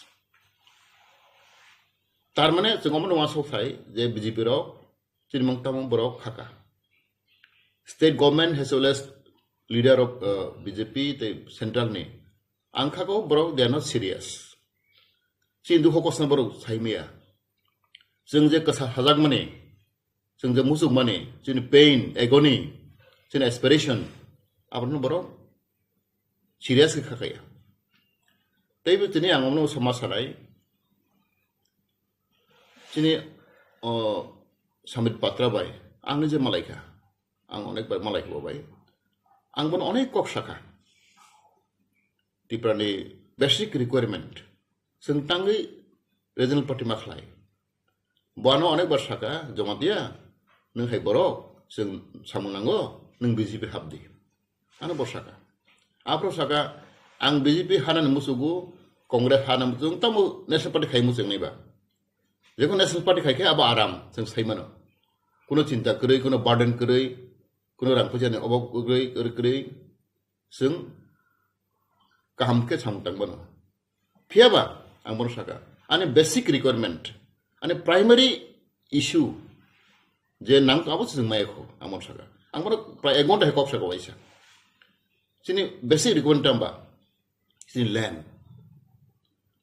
Tar mane chwng omo nungma sok thai je B J P rok chini mung tamo borok khaka. State government as well as leader of uh, B J P tei central ni ang khako borok they are not serious. Chini dukho kosna borok saimaya. Chwng je kwsa sajak mani, chwng je muchuk mani, chini pain, agony, chini aspiration, abono borok serious khe khakaya. Teibo tini ang omo sama sanai, chini o Sambit Patra bai, ang je malaikha, ang onek bai malaikha bo bai, ang bono onek kok sakha. Tripura ni basic requirement, chwng tangwi regional party ma khlai. Bono onek bar saka, Jamatia, nwng hai borok, chwng samung nango, nwng B J P hapdi. Ano bo saka. Aphro saka, ang B J P hanani musugo, Congress hanani musugo, tamo national party khai muchung naiba. Jekon national party khai khe abo aram, chwng sai mano. Kuno chinta kwrwi, kuno burden kwrwi, kuno rang puisa ni obab kwrwi, kwrwi, kwrwi, chwng kaham khe samung tang mano. Phiyaba, ang bono saka, ani basic requirement, ani primary issue, je nang abo se chwng maya kho, ang bono saka. Ang bono prai ek ghonta hai kok saka waisa. Chini basic requirement tamba, chini land.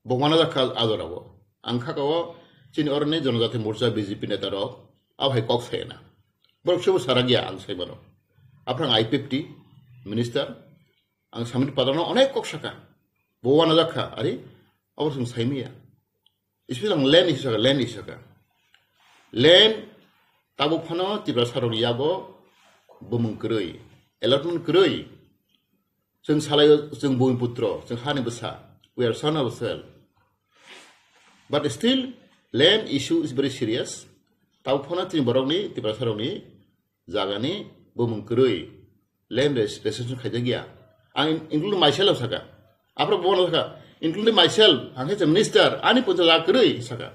Bo wana jakha ajora bo. Ang kha kao chini oroni Janajati Morcha B J P neta rok, abo hai kok sai na. Borok sobo sara gya ang sai mano. Aphrang I P F T minister, ang Samit Padano onek kok saka. Bo wana jakha, ari, abo chwng sai maya. Special ang land issue saka, land issue saka. Land, tabuk phano Tiprasa rok yago bumung kwrwi, allotment kwrwi. Chwng salaio, chwng bumiputro, chwng hani bwsa. We are son of soil. But still, land issue is very serious. Tabuk phano chini borokni, Tiprasa rokni jagani bumung kwrwi, land res-, restriction khaijak ya. Ang in-, including myself saka. Aphro bono saka, including myself, ang khe minister, ani puncha jaga kwrwi saka.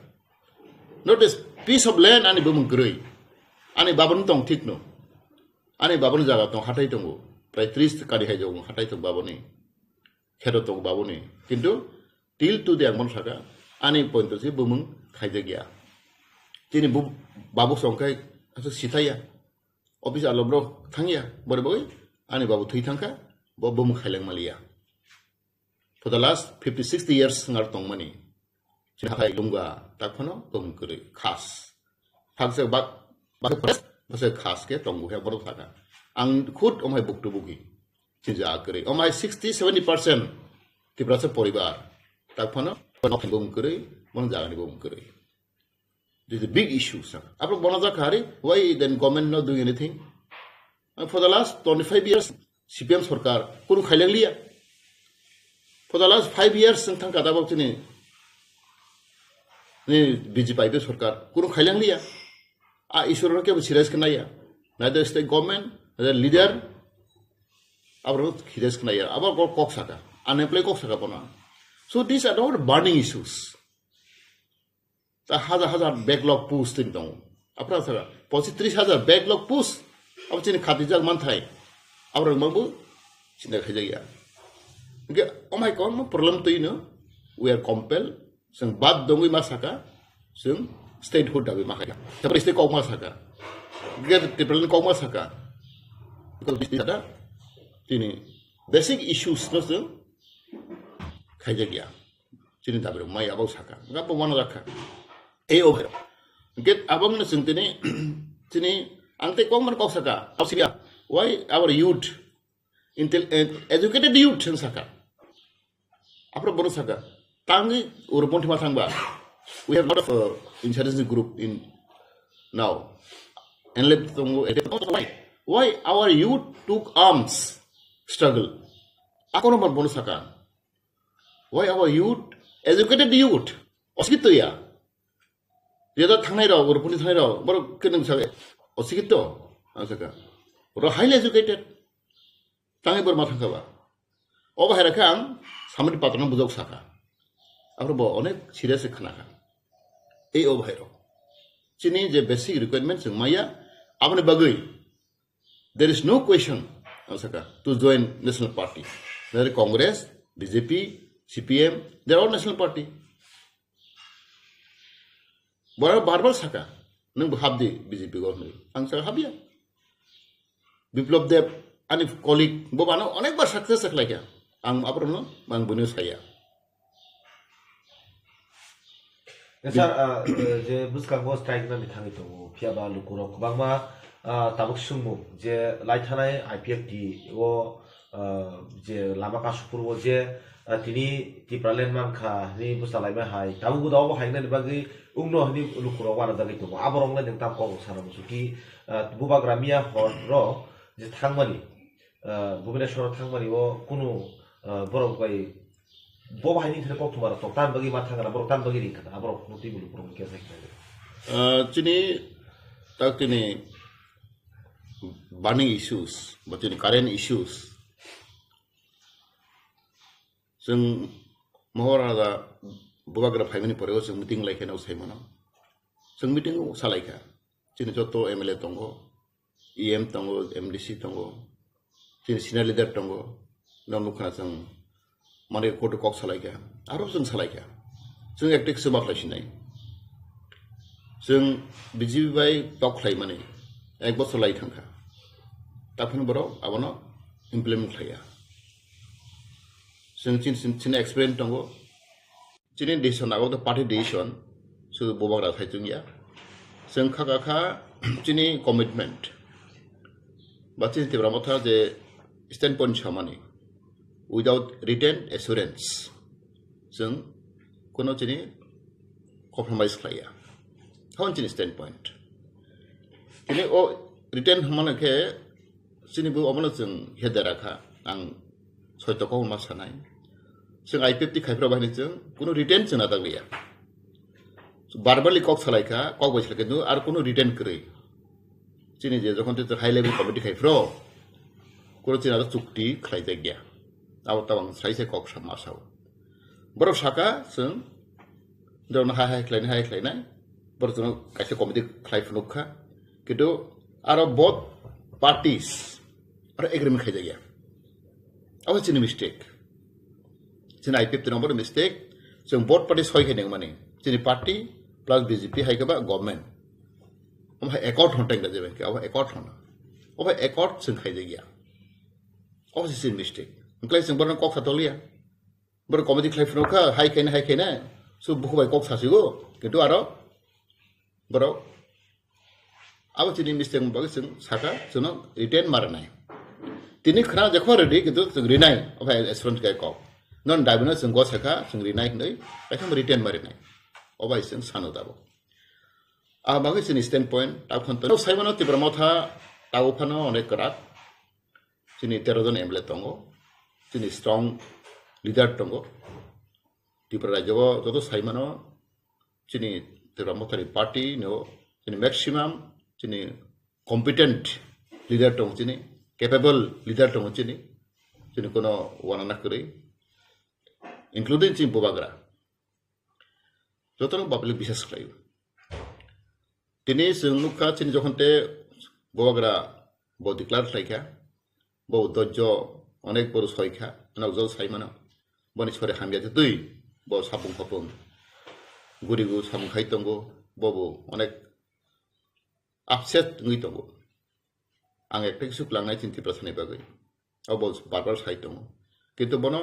Not a piece of land ani bumung kwrwi. Ani baboni tong thik no. Ani baboni jaga tong, hathai tongo. Prai tris kari hai tongo, hathai tong baboni. Kheto tong baboni. Kintu till today ang bono saka, ani pointo se bumung khaijak ya. Chini bu-, babu songkhai aswk sithai ya. Office alo bro thangya, bore boi, ani babu thwi thangkha, bo bumung khaileng maliya. For the last fifty, sixty years ngar tongmani. Chini haphai lungga, tak phano bumung kwrwi, khas. Hakse bak, bak forest, base khas ke tongu he borok thaka. Ang khud omhai buktu bugi. Chini jaga kwrwi. Omhai sixty, seventy percent Tiprasa poribar. Tak phano, bumung kwrwi, bono jagani bumung kwrwi. This is a big issue, sir. Aphro bono jakha hari, why then government not doing anything? And for the last twenty-five years, C P M sarkar kunu khaileng liya. For the last five years, sing thang kata bok chini, ni B J P sarkar kunu khaileng liya. A issue ro kebo serious khe naiya. Neither state government, neither leader, abo serious khe naiya. Abo kok, kok saka. Unemployed kok saka bono. So these are all burning issues. Ta hajar hajar backlog post tini tongo. Aphra saka, pochi tris hajar backlog post. Abo chini khatijak manthai. Abo rok mangbo chinta khaijak ya. Hingke omhai kwbangma problem twi no, we are compelled. Chwng bad dongwi ma saka, chwng statehood dabi ma khaika. Taphre state kok ma saka. Hingke Tipraland kok ma saka. Because this is the, tini basic issues no chwng khaijak ya. Chini dabi rok mai abo saka. Nga bo mano rakha. Ei o bhai. Hingke abo mano chwng tini, chini ang tei kok man kok saka. Abo siya. Why our youth, intel-, eh, educated youth chwng saka. Aphro bono saka, tangwi uro ponthi ma thangba. We have lot of, uh, insurgency group in now. Enlep tongo, why? Why our youth took arms struggle? Akono mar bono saka. Why our youth, educated youth, osikito ya. Yada thangnai rok, uro ponthi thangnai rok, borok kene saka, osikito, ang saka. Oro highly educated. Tangwi borok ma thangkha ba. Obo hai rakhe ang samani patrano bujok saka. Aphro bo onek serious khe khnakha. Ei obo hai rok. Chini je basic requirement chwng maya, aboni bagwi there is no question, ang saka, to join national party. Whether Congress, B J P, C P M, they are all national party. Borok bar bar saka, "Nwng bo hapdi B J P o," hwnwi. Ang saka, "Hapya." Biplab Deb, ani colleague, bo bano onek bar success khlaikha. Ang aborokno, ang buino saya. Sir, ah, je bwskango strike nani thangwi tongo, phiya ba lukurok kwbangma, ah, tabuk swngmung je lai thanai I P F T o, ah, je lama kasupur o je, ah, tini Tipraland mankha hwnwi bwsa laima hai, tabuk uda obo hai nani bagwi wngno hwnwi lukurok uanajagwi tongo. Aborok le nwng tam kok sana muchukhi, ah, bubagra miya hor rok je thangmani, ah, Bhubaneswar o thangmani o kunu, ah, borok bai bo bahai ni thani kok thuma rok tong, tan bagwi ma thang rok, borok tan bagwi ring kha, borok no twi bulu borok khe sai khlai. Ah, chini tak tini burning issues, ba chini current issues. Chwng Mohor Raja Bubagra phaimani pore o chwng meeting lai khe no sai mano. Chwng meeting o salai kha. Chini joto M L A tongo, E M tongo, M D C tongo, chini senior leader tongo, no nukha chwng mane koto kok salai kha, aro chwng salai kha. Chwng ekte kisa ma khlai sinai. Chwng B J P bai tok khlai mani ek bosor lai thang kha. Taphano borok abono implement khlai ya. Chwng chin, chin, chini experience tongo. Chini decision abo to party decision, sudu Bubagra sai chwng ya. Chwng kha kha kha chini commitment. Ba chini Tipra Motha je standpoint samani, without written assurance, chwng kono chini compromise khlai ya. Hon chini standpoint. Chini o written hwnmano khe chini bo omono chwng he dera kha. Ang soito kok ma sanai. Chwng I P F T khai phra bahini chwng kuno written chwng na dagwi ya. Verbally kok salai kha, kok bai salai kha, ar kuno written kwrwi. Chini je jokhon te high level committee khai phro, kuno chini aro chukti khlai jak ya. Abo tabang sai se kok sa ma sao. Borok saka chwng, jorokno hai hai khlainai, hai hai khlainai. Borok chwngno kaisa committee khlai phunuk kha. Kintu aro both parties aro agreement khaijak ya. Abo chini mistake. Chini I P F T ni omo mistake. Chwng both party soi khe nang mani. Chini party plus B J P hai khe ba government. Omo hai accord hon tang da jeben khe, abo accord hon. Obo accord chwng khaijak ya. Abo se chini mistake. Hwnkhe chwng borokno kok sa toliya. Borok committee khlai phunuk kha, hai khaina, hai khaina. So buku bai kok sasigo, kintu aro borok abo chini mistake ni bagwi chwng saka, chwngno written ma rwnai. Tini khna jekho ready, kintu chwng rinai, obo hai assurance khe kok. Non dabino chwng go saka, chwng rinai hinwi, kaisa written ma rinai. Obo hai chwng sano dabo. A bagwi chini standpoint, ta khon to. Saimano Tipra Motha, ta uphano onek kwrak. Chini tero jon M L A tongo, chini strong leader tongo. Tripura rajyo o joto saimano chini Tipra Motha ni party no chini maximum chini competent leader tongo chini, capable leader tongo chini, chini kono wanana kwrwi, including chini Bubagra. Jotono public bisas khlaio. Tini chwng nukha chini jokhon te Bubagra bo declare khlaikha, bo dojjo onek boru soikha, nokjol saimano. Boni sori hamya twi bo sapung khopung gurigu samung khai tongo, bobo onek upset wngwi tongo. Ang ekta kisu klangnai chini Tiprasani bagwi. Abo bar bar sai tongo. Kintu bono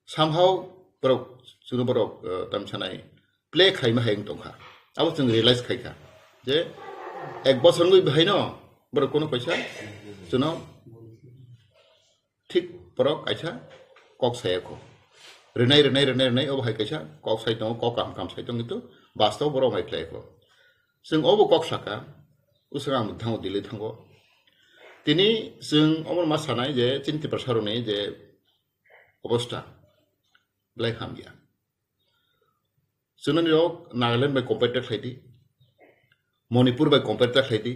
somehow borok, chwngno borok, eh, tam sanai play khaima hai wng tongkha. Abo chwng realize khaikha je ek bosor wngwi bahaino borok kono kaisa chwngno thik borok kaisa kok sayakho. Rinai, rinai, rinai, rinai, obo hai kaisa kok sai tongo, kok kaham kaham sai tongo, kintu bastobo borok mai khlaikho. Chwng obo kok saka, uswk ang thango Delhi thango. Tini chwng omo ma sanai je chini Tiprasa rokni je obostha belai hamya. Chwngno nirok Nagaland bai compare ta khlai di, Manipur bai compare ta khlai di,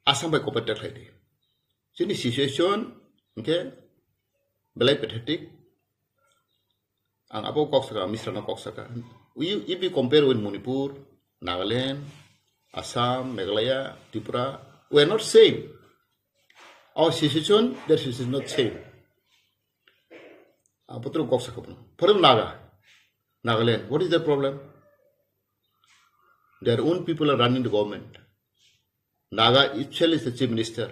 Assam bai compare ta khlai di. Chini situation hwnkhe belai pathetic. Ang abo kok saka, Misra no kok saka. We, if we compare with Manipur, Nagaland, Assam, Meghalaya, Tripura, we are not same. Our situation, their situation is not same. Abo tro kok saka. For example, Naga, Nagaland, what is the problem? Their own people are running the government. Naga itself is the chief minister.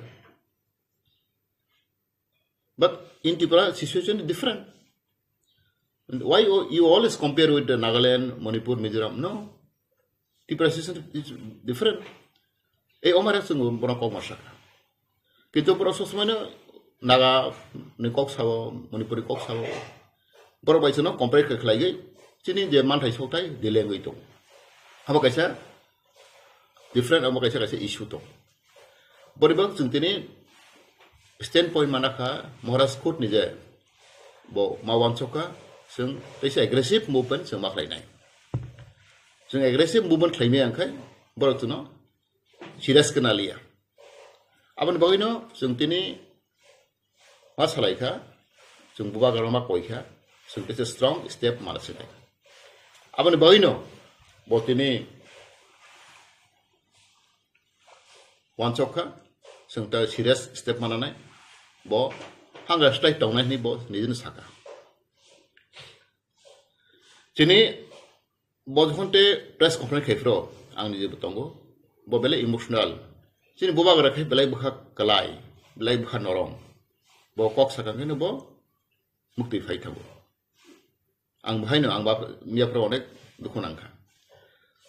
But in Tripura, situation is different. And why you, you always compare with the Nagaland, Manipur, Mizoram? No. Tripura situation is different. Ei omare chwng bono kok ma saka. Kintu borok sob somoino Naga ni kok sao, Manipuri kok sao. Borok bai chwngno compare khe khlaigwi chini je manthai sokthai delay wngwi tongo. Abo kaisa different, abo kaisa kaisa issue tong. Boribok chwng tini standpoint mana kha Maharaj Court ni je bo ma uansukha, chwng teisa aggressive movement chwng ma khlainai. Chwng aggressive movement khlaimaya wngkhai borok chwngno serious khe naliya. Aboni bagwino chwng tini ma salaikha, chwng bubagrano ma koikha, chwng teisa strong step ma sinai. Aboni bagwino bo tini uansukha, chwng ta serious step mananai, bo hangra slai tongnai hwnwi bo nijino sakha. Chini bo jokhon te press conference khai phro, ang nije bo tongo, bo belai emotional. Chini bubagra khai belai bwkha kwlai, belai bwkha norom. Bo kok sakha khe bo mukti phai thango. Ang bo haino ang bap miya phro onek dukhu nangkha.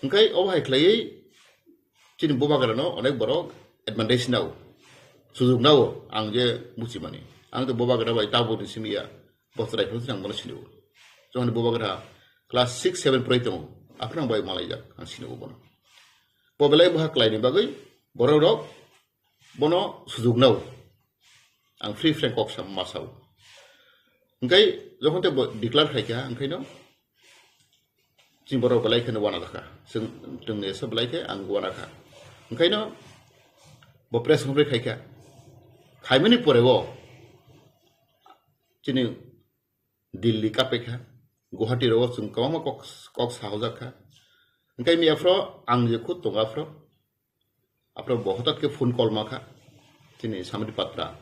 Hwnkhe obo hai khlaiwi chini bubagrano onek borok advantage nao, sujuk nao ang je buchimani. Ang to bubagra bai tabukni simi ya, bo chwrai phano ang bono sinio. Jokhon bubagra class six seven pori tongo, aphano ang bai malaijak, ang sinio bono. Bo belai bwkha kwlaini bagwi borok rok bono sujuk nao. Ang free frank kok sa ma sao. Hwnkhe jokhon te bo declare khai kha, hwnkhe no chini borok belai kheno wana jakha. Chwng, chwngni esa belai khe ang wana kha. Hwnkhe no bo press conference khai kha. Khaimani pore o chini Delhi kapekha, Guwahati rogo chwng kwbangma kok, kok sahojak kha. Hwnkhe miya phro ang je khud tongo aphro, aphro bo hotat khe phone call ma kha. Chini Samit Patra,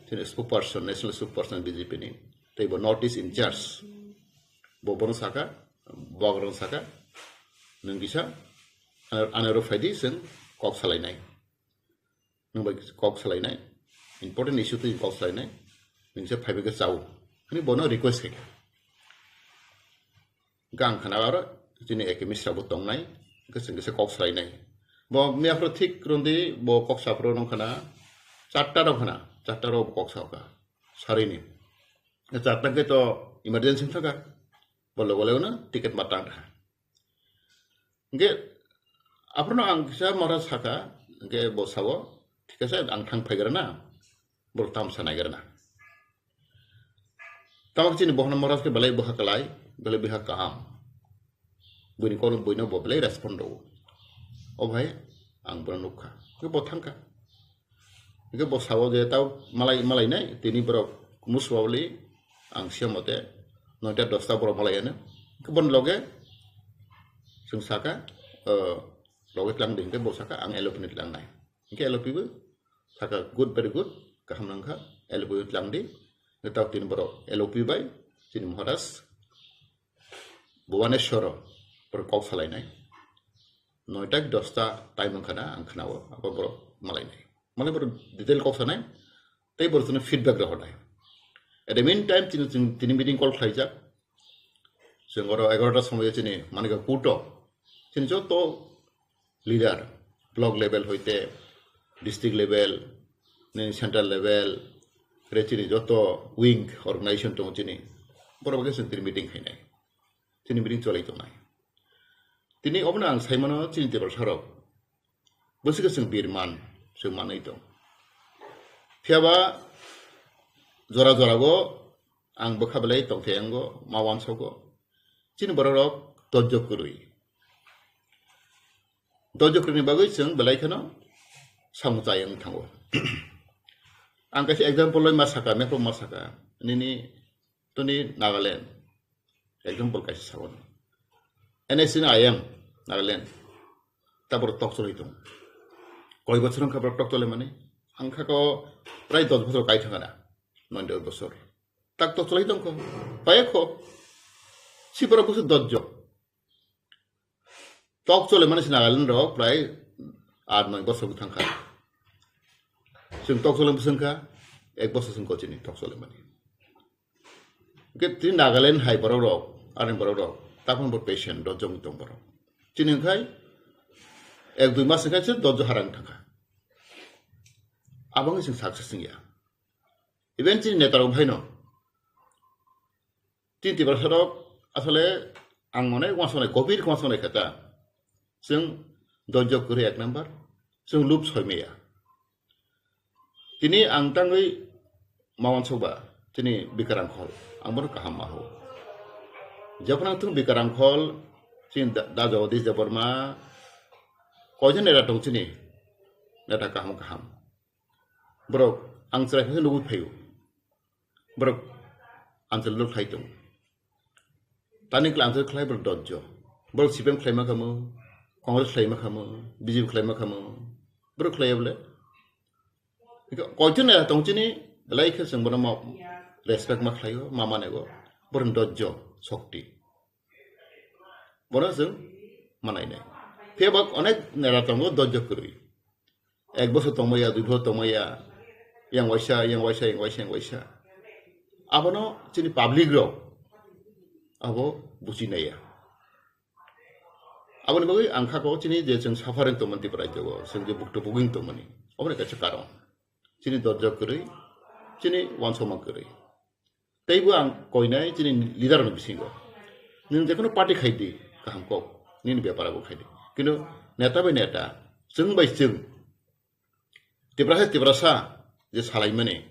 chini spokesperson, national spokesperson B J P ni, tei bo North East in charge. Bo bono saka, bo agrang saka, nwng kisa, ano, ano ro phaidi chwng kok salainai. Nwng bai kok salainai, important issue twi kok salainai, nwng se phaibai khe chao, hwnwi bono request khai kha. Hwnkhe ang khana aro chini A K Misra bo tongnai, hwnkhe chwng kisa kok salainai. Bo miya phro thik rwndi, bo kok saphro nong khana, charta rok khana, charta rok bo kok sao kha, sarini. Charta khe to emergency thangkha, bo logo logo no ticket ma tang kha. Hwnkhe aphano ang kisa mora saka, hwnkhe bo sao, thik ase, ang thang phaigrana, borok tamsa naigrana. Tamo chini bohorno mora khe belai bwkha kwlai, belai bwkha kaham. Buini kono buino bo belai respond rwo. O bhai, ang bono nukha. Hwnkhe bo thangkha. Hwnkhe bo sao je tao malai, malainai, tini borok muswawli ang siya mote noita dosta borok malaiano. Hwnkhe boni loge chwng saka, o, loge tlang di, hwnkhe bo saka ang L O P ni tlangnai. Hwnkhe L O P bo saka, "Good, very good, kaham nangkha, L O P bo tlang di." Hwnkhe tao tini borok L O P bai chini Maharaj Bhubaneswaro borok kok salainai. Noita dosta time wngkha na ang khnao, abo borok malainai. Malai borok detail kok sanai, tei borok chwngno feedback rohornai. At the meantime, chini, chini, tini meeting call khlaijak. Chwng oro egarota somoyo chini Manikya Kuto, chini joto leader, block level hoite, district level, nini central level, re chini joto wing organization tongo chini, borok bai khe chwng tini meeting khainai. Chini meeting cholai tongnai. Tini obono ang sai mano chini Tiprasa rok. Bwswk khe chwng birman, chwng manwi tong. Phiya ba jora jora go ang bwkha belai tongthai yango, ma uansogo. Chini borok rok dojjo kwrwi. Dojjo kwrwini bagwi chwng belai kheno samung chai wng thango. Ang kaisa example loi ma saka, mepro ma saka. Nini toni Nagaland. Example kaisa sago. N S C ni I M Nagaland. Tabor tok cholai tong. Koi bochor wngkha borok tok cholai mani. Ang kha ko prai dos bochor kai thangana. Noy dos bochor. Tak tok cholai tong ko. Paya ko. Si borok busu dojjo. Tok chole mani si Nagaland rok prai aat noi bosor bo thangkha. Chwng tok chole bwswng kha, ek bosor chwng kochini tok chole mani. Hwnkhe tini Nagaland hai borok rok, ani borok rok, taphang bo patient dojjo wng tong borok. Chini hwnkhe ek dui mas hwnkhe se dojjo harang thangkha. Aboni chwng success wngya. Even chini neta rok bhaino. Tini Tiprasa rok asole ang mone uansuknai, gobir uansuknai khe ta. Chwng dojjo kwrwi ek number, chwng lub soi maya. Tini ang tangwi ma uansuk ba, chini Bikaram Khol, ang bono kaham ma ho. Jephuru ang thung Bikaram Khol, chini da, da Jagadish Debbarma, koijon neta tong chini, neta kaham kaham. Borok ang chwrai khe nugwi phaio. Borok answer lok khlai tong. Tani kla answer khlai borok dojjo. Borok C P M khlai ma khamu, Congress khlai ma khamu, B J P khlai ma khamu. Borok khlai bole. Koijon neta tong chini, belai khe chwng bono ma respect ma khlaio, ma manego. Borok dojjo, sokti. Bono chwng manai nai. Phiya ba onek neta tongo dojjo kwrwi. Ek bosor tongmaya, dui bosor tongmaya, yang waisa, yang waisa, yang waisa, yang waisa. Abono chini public rok abo buchi naiya. Aboni bagwi ang kha kok chini je chwng suffering tongmani Tripura rajyo o, chwng je bukto buging tongmani, oboni kaisa karon. Chini dojjo kwrwi, chini wansokma kwrwi. Teibo ang koinai chini leader ni bisingo. Nwng jekono party khai di, kaham kok, nini bepar abo khai di. Kintu neta bai neta, chwng bai chwng, Tiprasa Tiprasa je salaimani,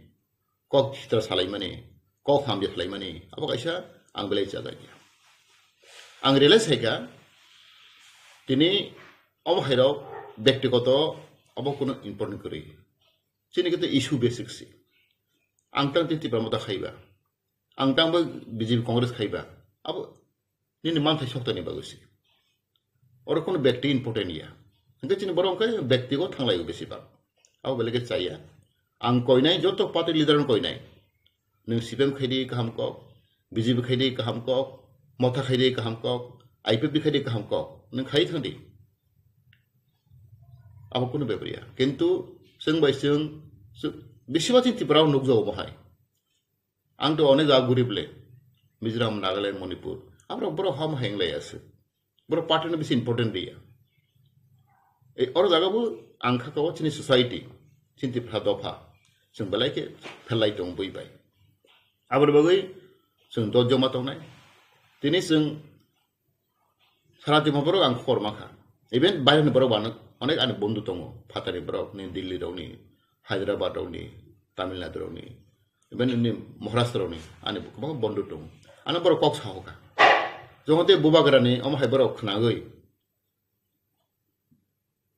kok sitra salaimani, kok hamya salaimani, abo kaisa ang belai chajakya. Ang realize haika, tini omo hairok bektigoto abo kuno important kwrwi. Chini kete issue basic si. Ang tang tini Tipra Motha khaiba. Ang tang bo B J P Congress khaiba. Abo nini manthai sokta ni bagwi si. Oro kono bekti important ya. Hingke chini borok hingke bekti go thanglai besi bak. Abo belai ke chaya. Ang koinai joto party leader no koinai. Nwng C P M khai di kaham kok, B J P khai di kaham kok, Motha khai di kaham kok, I P F T khai di kaham kok. Nwng khai thang di. Abo kunu bepar ya. Kintu chwng bai chwng, chwng, bisi ba chini Tripura o nukjago bo hai. Ang to onek jaga gurib le. Mizoram, Nagaland, Manipur. Aborok borok ham heng lai ase. Borok party no bisi important dia. Ei oro jaga bo ang kha kabo chini society, chini Tripura dopha. Chwng belai khe phelai tong bui bai. Aboni bagwi chwng dojjo ma tongnai. Tini chwng Sara Tripura borok ang khobor mankha. Even baireni borok bo ano onek ani bondhu tongo. Phatani borok ni, Delhi rok ni, Hyderabad rok ni, Tamil Nadu rok ni. Even ni Maharashtra rok ni ani kwbangma bondhu tongo. Ano borok kok sahoka. Jomo tei bubagra ni omo hai borok khnagwi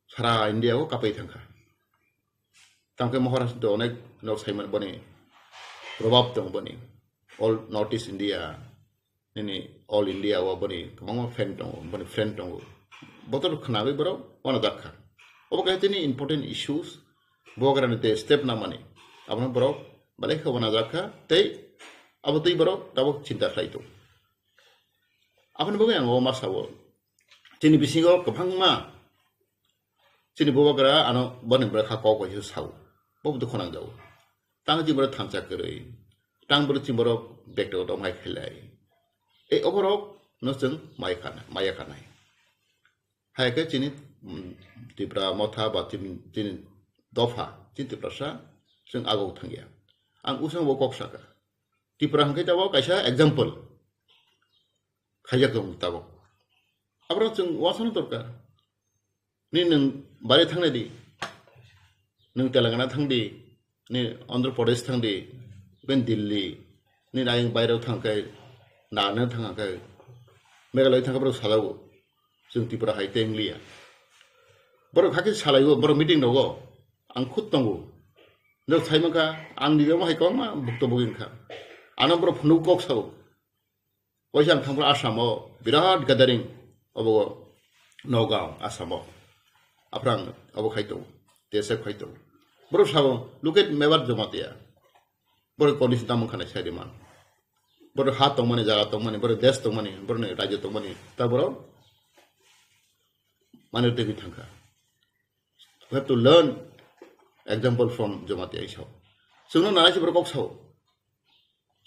sara India o kapai thangkha. Tangkhe Maharashtra onek nok saiman boni probab tong boni. All North East India, nini All India o boni kwbangma fan tongo, boni friend tongo. Botor khnagwi borok wana jakha. Obo kaisa tini important issues, bubagrani tei step namani. Abono borok belai khe wana jakha tei abo tei borok tabuk chinta khlai tongo. Aboni bagwi ang o ma sao. Chini bisingo kwbangma chini bubagra ano boni bwrwi kha kok bai sao. Bo bo dukhu nangjago. Tang chini borok thansa kwrwi. Tang borok chini borok bekto tong hai khailai. Ei oborok no chwng mai khana, maya khanai. Hai khe chini, mm, Tipra Motha ba chini, chini dopha, chini Tiprasa chwng agok thangya. Ang usang bo kok saka. Tipra hwnkhe tabok kaisa example. Khaijak tong tabok. Aborok chwng wasano dorkar. Ni nwng bari thangnai di. Nwng Telangana thang di. Ni Andhra Pradesh thang di. Ben Delhi. Ni ayang bairao thang khe, Nagaland thang khe, Meghalaya thang khe borok salago. Chwng Tripura hai tei wngliya. Borok hakhe salaio, borok meeting rogo. Ang khud tongo. Nok sai mankha, ang ni omo hai kwbangma bukto bugwi wngkha. Ano borok phunuk kok sao. Waisa ang thangphru Assam o birat gathering obo Nagaon, Assam o. Aphrang obo khai tongo, T S F khai tongo. Borok sabo, "Look at Mebar Jamatia." Borok condition tamo wngkha nai sai di man. Borok ha tongmani, jaga tongmani, borok desh tongmani, borok ni rajyo tongmani, ta borok mane twi thangkha. We have to learn example from Jamatia isao. Chwngno naraisi borok kok sao.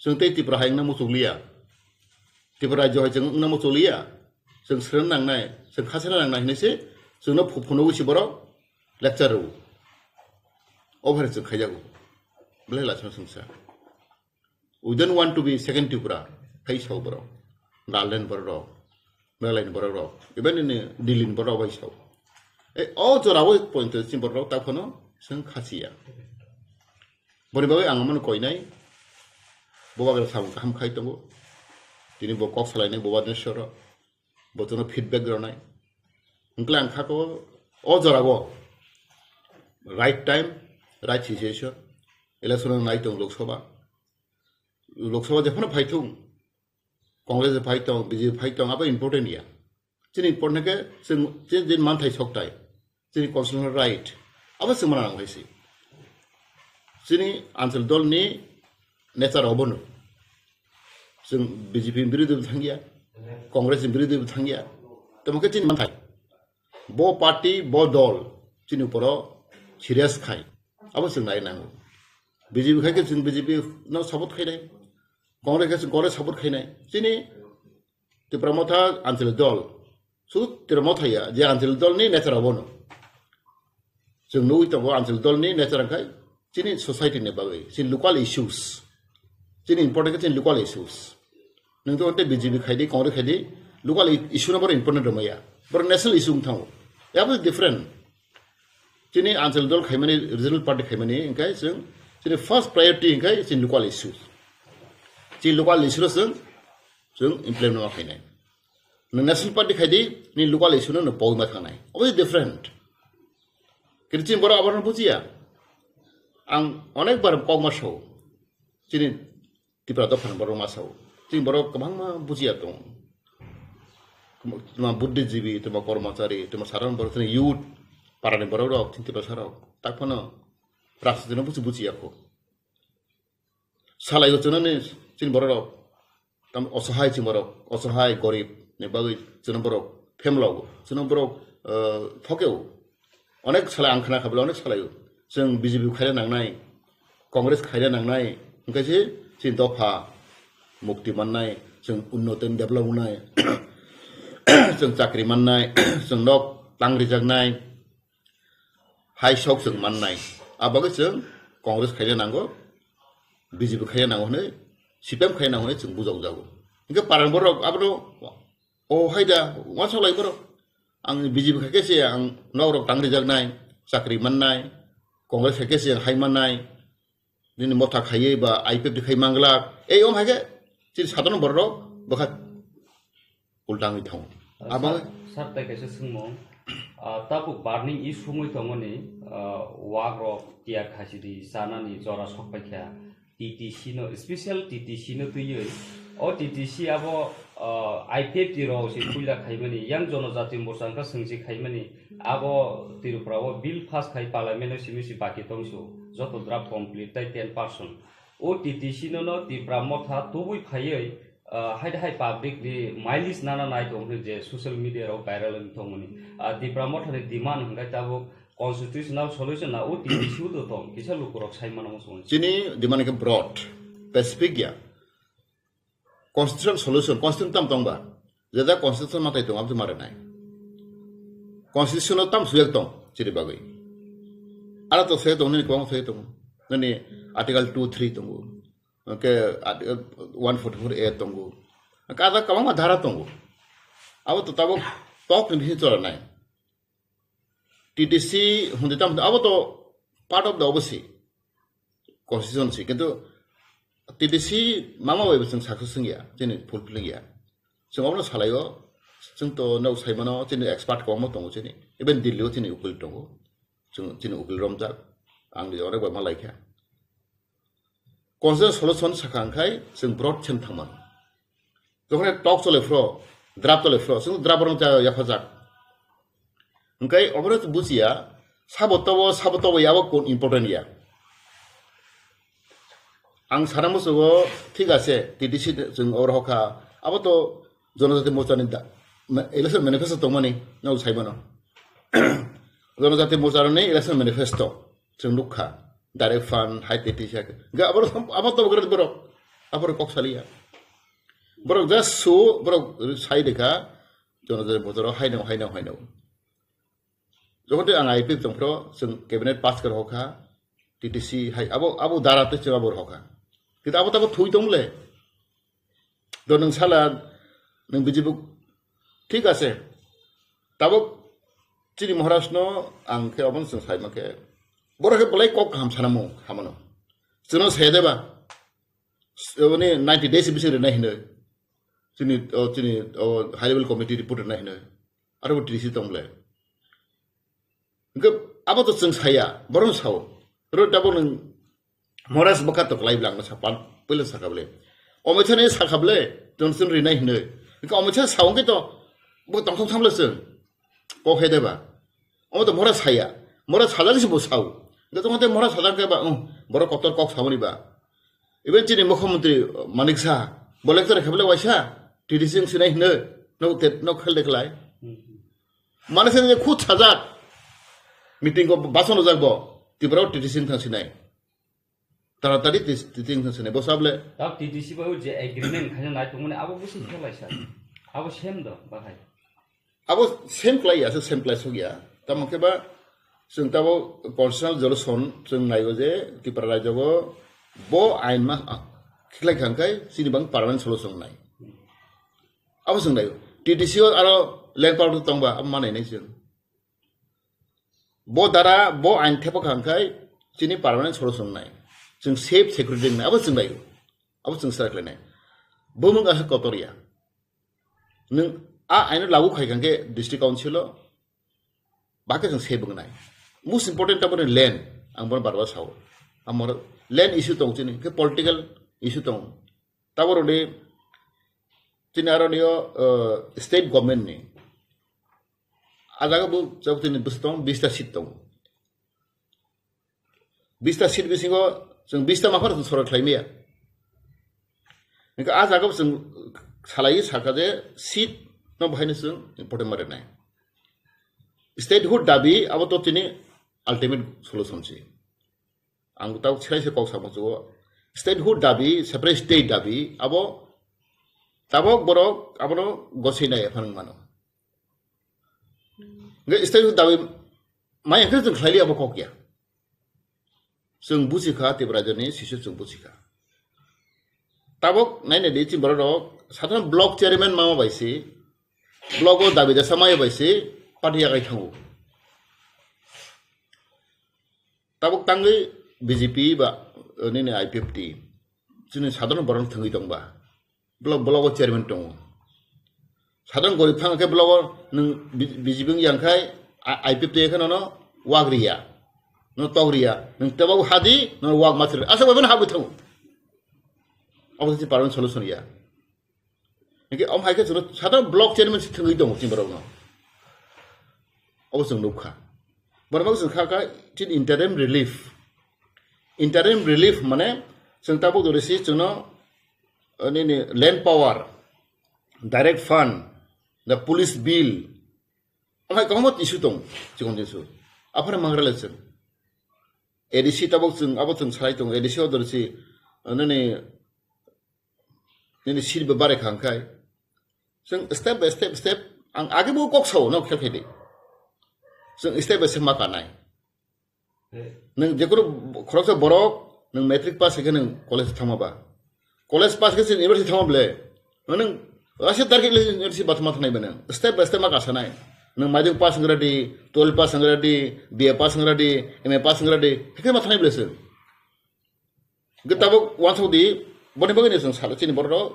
Chwng tei Tripura hai wngna muchukliya. Tripura rajyo hai chwng wngna muchukliya. Chwng srwng nangnai, chwng khasana nangnai hinwi se chwngno phu-, phunugwi se borok lecture rwo. Obo hai chwng khaijago. Belai lachima chwngsa. We don't want to be second Tripura. Hai sao borok. Nagaland borok rok. Meghalaya ni borok rok. Even in Delhi ni borok bai sao. E, o jora o point chini borok rok ta phano chwng khasiya. Boni bagwi ang mano koinai. Bubagra samung kaham khai tongo. Tini bo kok salainai Bhubaneswaro. Bo tono feedback rwnai. Hwnkhe ang kha ko o jora o right time, right situation. Election nai tong Lok Sabha. Lok Sabha jephano phai thung, Congress phai tong, B J P phai tong, abo important ya. Chini important khe chwng, chini din manthai soktai, chini constitutional right, abo chwng mana nang hai si. Chini anchal dol ni nature obono. Chwng B J P ni birodhi bo thangya, Congress ni birodhi bo thangya. Tamo khe chini manthai. Bo party, bo dol, chini uporo serious khai. Abo chwng nai nango. B J P khai khe chwng B J P no support khainai. Congress khe chwng Congress support khainai. Chini Tipra Motha anchal dol. Su Tipra Motha ya, je anchal dol ni nature abono. Chwng nugwi tongo anchal dol ni nature khai chini society ni bagwi, chini local issues. Chini important khe chini local issues. Nwng to onte B J P khai di, Congress khai di, local i-, issue no boro important rwmaya. Boro national issue wng thango. Abo different. Chini anchal dol khaimani, regional party khaimani, hwnkhe chwng chini first priority hwnkhe chini local issues. Chini local issue no chwng, chwng implement ma khainai. Nwng national party khai di, ni local issue no nwng pogwi ma thangnai. Abo different. Kintu chini borok abono bujiya. Ang onek bar kok ma sao. Chini Tipra dophani borok ma sao. Chini borok kwbangma bujiya tongo. Tuma buddhijibi, tuma kormachari, tuma sadharon borok, chini youth, parani borok rok, chini Tiprasa rok. Tak phano rajniti no buji bujiya kho. Salai o chunani chini borok rok. Tam osohai chini borok, osohai, gorib ni bagwi chini borok phemlogo. Chini borok, eh, thokeo. Onek salai ang khna kha bole onek salai o. Chwng B J P khaina nangnai, Congress khaina nangnai, hwnkhe se chini dopha mukti mannai, chwng unnoto develop wngnai, chwng chakri mannai, chwng nok tang rijaknai, hai sok chwng mannai. Abagwi chwng Congress khaina nango, B J P khaina nango hwnwi, C P M khaina nango hwnwi chwng bujokjago. Hwnkhe parani borok abono, o haida, uansuk lai borok. Ang B J P khai khe se ang nok rok tang rijaknai, chakri mannai, Congress khai khe se hai mannai, nini motha khaiwi ba I P F T khai manglak. Ei om hai khe chini sadharon borok rok bwkha ulta wngwi thango. Abo sir, tai kaisa swngmung. Ah, tabuk burning issue wngwi tongmani, ah, wak rok tiyar khasi di chanani jora sok paikha. T T C no, special T T C no twiwi. O T T C abo, ah, I P F T rok se puila khaimani, yang Jonojati Morcha wngkha swngsi khaimani. Abo Tripura o bill pass khai parliament o simi si baki tongsu. Joto draft complete tai ten percent. O T T C no no Tipra Motha tubui phaiwi, ah, hai hai public ni mileage nana nai tong hwnwi je social media rok viral wng tongmani. Ah, Tipra Motha ni demand hwnkhe tabuk constitutional solution na o T T C o to tong, kisa lukurok sai mano muchungo. Chini demand khe broad, specific ya. Constitutional solution, constitution tam tong ba? Jeda constitution matai tong, abdi mare nai. Constitution tam suyek tong, chini bagwi. Ara to suyek tong, nini kwbang suyek tong. Nini article two three tongo. Hwnkhe article one forty-four A tongo. Hwnkhe ada kwbangma dhara tongo. Abo to tabuk tok ni bisingo chwla nai. T T C hwnwi tamo abo to part of the obviously constitution si, kintu T T C mama bai bo chwng success wngya, chini fulfilling ya. Chwng abono salaio, chwng to nok saimano, chini expert kwbangma tongo chini. Even Delhi o chini ukil tongo. Chwng chini ukil romjak, ang ni onek bai ma laikha. Constitutional solution sakha hwnkhe chwng broad sem thangmano. Jokhon talk chole phro, draft chole phro, chwng draft rok ja-, yaphajak. Hwnkhe obono bujiya, sabo tobo, sabo tobo yabo kun important ya. Ang sana musugo, thik ase, T T C chwng oro hokha, abo to Jonojati Morcha ni da-, ma-, election manifesto tongmani, no saimano. Jonojati Morcha ni election manifesto. Chwng nukha, direct fund, hai tei tisa khe. Hwnkhe abo, abo to bwkha borok, abo kok saliya. Borok just so, borok sai dekha, Jonojati Morcha haino, haino, haino. Jokhon tei ang I P F tongphro, chwng cabinet pass khe rohokha, T T C hai, abo, abo dara tei chwng abo rohokha. Kintu abo tabo thui tong le. Do nwng sala, nwng B J P, thik ase. Tabuk chini Maharaj no ang khe obo chwng saima khe. Borok khe belai kok kaham sana mung hamano. Chwngno saya deba. Mane ninety days bising rinai hinoi. Chini, o, chini, o, high level committee report rinai hinoi. Aro bo T D C tong le. Hingke abo to chwng saya, borom sao. Ro tabo nwng Maharaj bwkha to kwlai bwlang no sapan, puila sakha bwle. Omochane sakha bwle, tong chwng rinai hinoi. Hingke omochane sao hingke to, bo tongthok thamle chwng. Kok he deba. Omo to Maharaj saya. Maharaj sajak se bo sao. Hingke tong te Maharaj sajak ke ba, um, borok kotor kok sao ni ba. Even chini mukhyamantri Manik Saha, bo lecture khe bwle waisa, T D C wng sinai hinoi, no te, no khel de khlai. Mane se khud sajak, meeting ko bason ojak bo, Tripura T D C wng thang sinai. Taratari T D C wng thang sinai, bo sable. Tao T D C bai je agreement khaina nai tongmani abo busi khelai sa. Abo sem do, bahai. Abo same klai ya, se same klai sok ya. Tamo khe ba, chwng tabo constitutional resolution chwng naigo je Tripura rajyo go bo ain ma, khiklai khang khai chini bang permanent solution nai. Abo chwng naigo. T D C o aro land power tong ba, abo manai nai chwng. Bo dara, bo ain thepa khang khai chini permanent solution nai. Chwng safe security nai, abo chwng naigo. Abo chwng sara khlai nai. Bo mung asa kotor ya. Nwng a aino lagu khai kha khe district council o, ba khe chwng se bwngnai. Most important taboni land, ang bono bar bar sao. Amor land issue tong chini, khe political issue tong. Taboro ni chini aro nio, eh, state government ni. A jaga bo jabo chini bwswk tong, bista seat tong. Bista seat bisingo chwng bista ma phano chwng sorok khlai maya. Hingke a jaga bo chwng salai saka je seat no bahai no chwng important ma rwnai. Statehood dabi abo to chini ultimate solution si. Ang tau chwrai se kok samo chugo. Statehood dabi, separate state dabi abo tabok borok abono gosai nai phang mano. Hingke statehood dabi maya khe chwng khlai li abo kok ya. Chwng buji kha, Tripura rajyoni sisu chwng buji kha. Tabok naina di chini borok rok, sadharon block chairman mama bai se, block o dabi dasa maya bai se, party yakai thango. Tabok tangwi B J P ba, eh, nini I P F T, chini sadharon borok thangwi tongba. Block, block o chairman tongo. Sadang gori phang khe block o nwng B-, B J P wng yang khai, a-, I P F T khai nono wak riya. No tok riya. Nwng tebo hadi, no wak mathir. Asa bai habwi thango. Abo se permanent solution ya. Hingke om hai khe chwng sadang block chairman se thangwi tongo chini borok no. Abo chwng nukha. Borok chwng kha kha chin interim relief. Interim relief mane chwng tabuk dori si chwngno, eh, nini land power, direct fund, the police bill, amai kwbangma issue tong, chikon issue. Aphano mangra le chwng. A D C tabuk chwng, abo chwng salai tong, A D C o dori si, eh, nini, nini seat bo bare kha hwnkhai. Chwng step by step, step, ang age bo kok sao, no khel khai di. Chwng step by step ma kanai. Nwng jekunu khoroksa borok, nwng matric pass khe nwng college thangma ba. College pass khe se university thangma ble. Nwng ase target le university ba thangma thangnai ba nwng. Step by step ma kasanai. Nwng maidung pass wng ready, twelve pass wng ready, B A pass wng ready, M A pass wng ready. Hekhe ma thangnai ble se. Hwnkhe tabuk uansuk di, boni bagwi no chwng salo chini borok rok,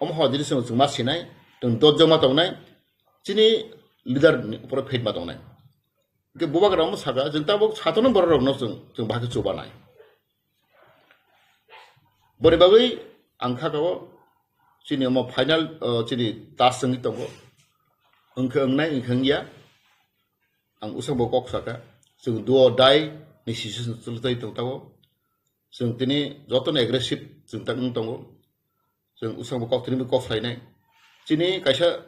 omo hor jini chwng, chwng ma sinai, chwng dot joma tongnai, chini leader ni upor phit ma tongnai. Hwnkhe bubagra omo saka, chwng tabuk satono borok rok no chwng, chwng bahai khe chubanai. Boni bagwi ang kha kao, chini omo final, o, chini task wngwi tongo. Wngkhe wngnai, wngkhe wngya. Ang usang bo kok saka, chwng do or die ni situation chwlwtwi tong tago. Chwng tini jotono aggressive chwng tak wng tongo. Chwng usang bo kok tini bo kok phainai. Chini kaisa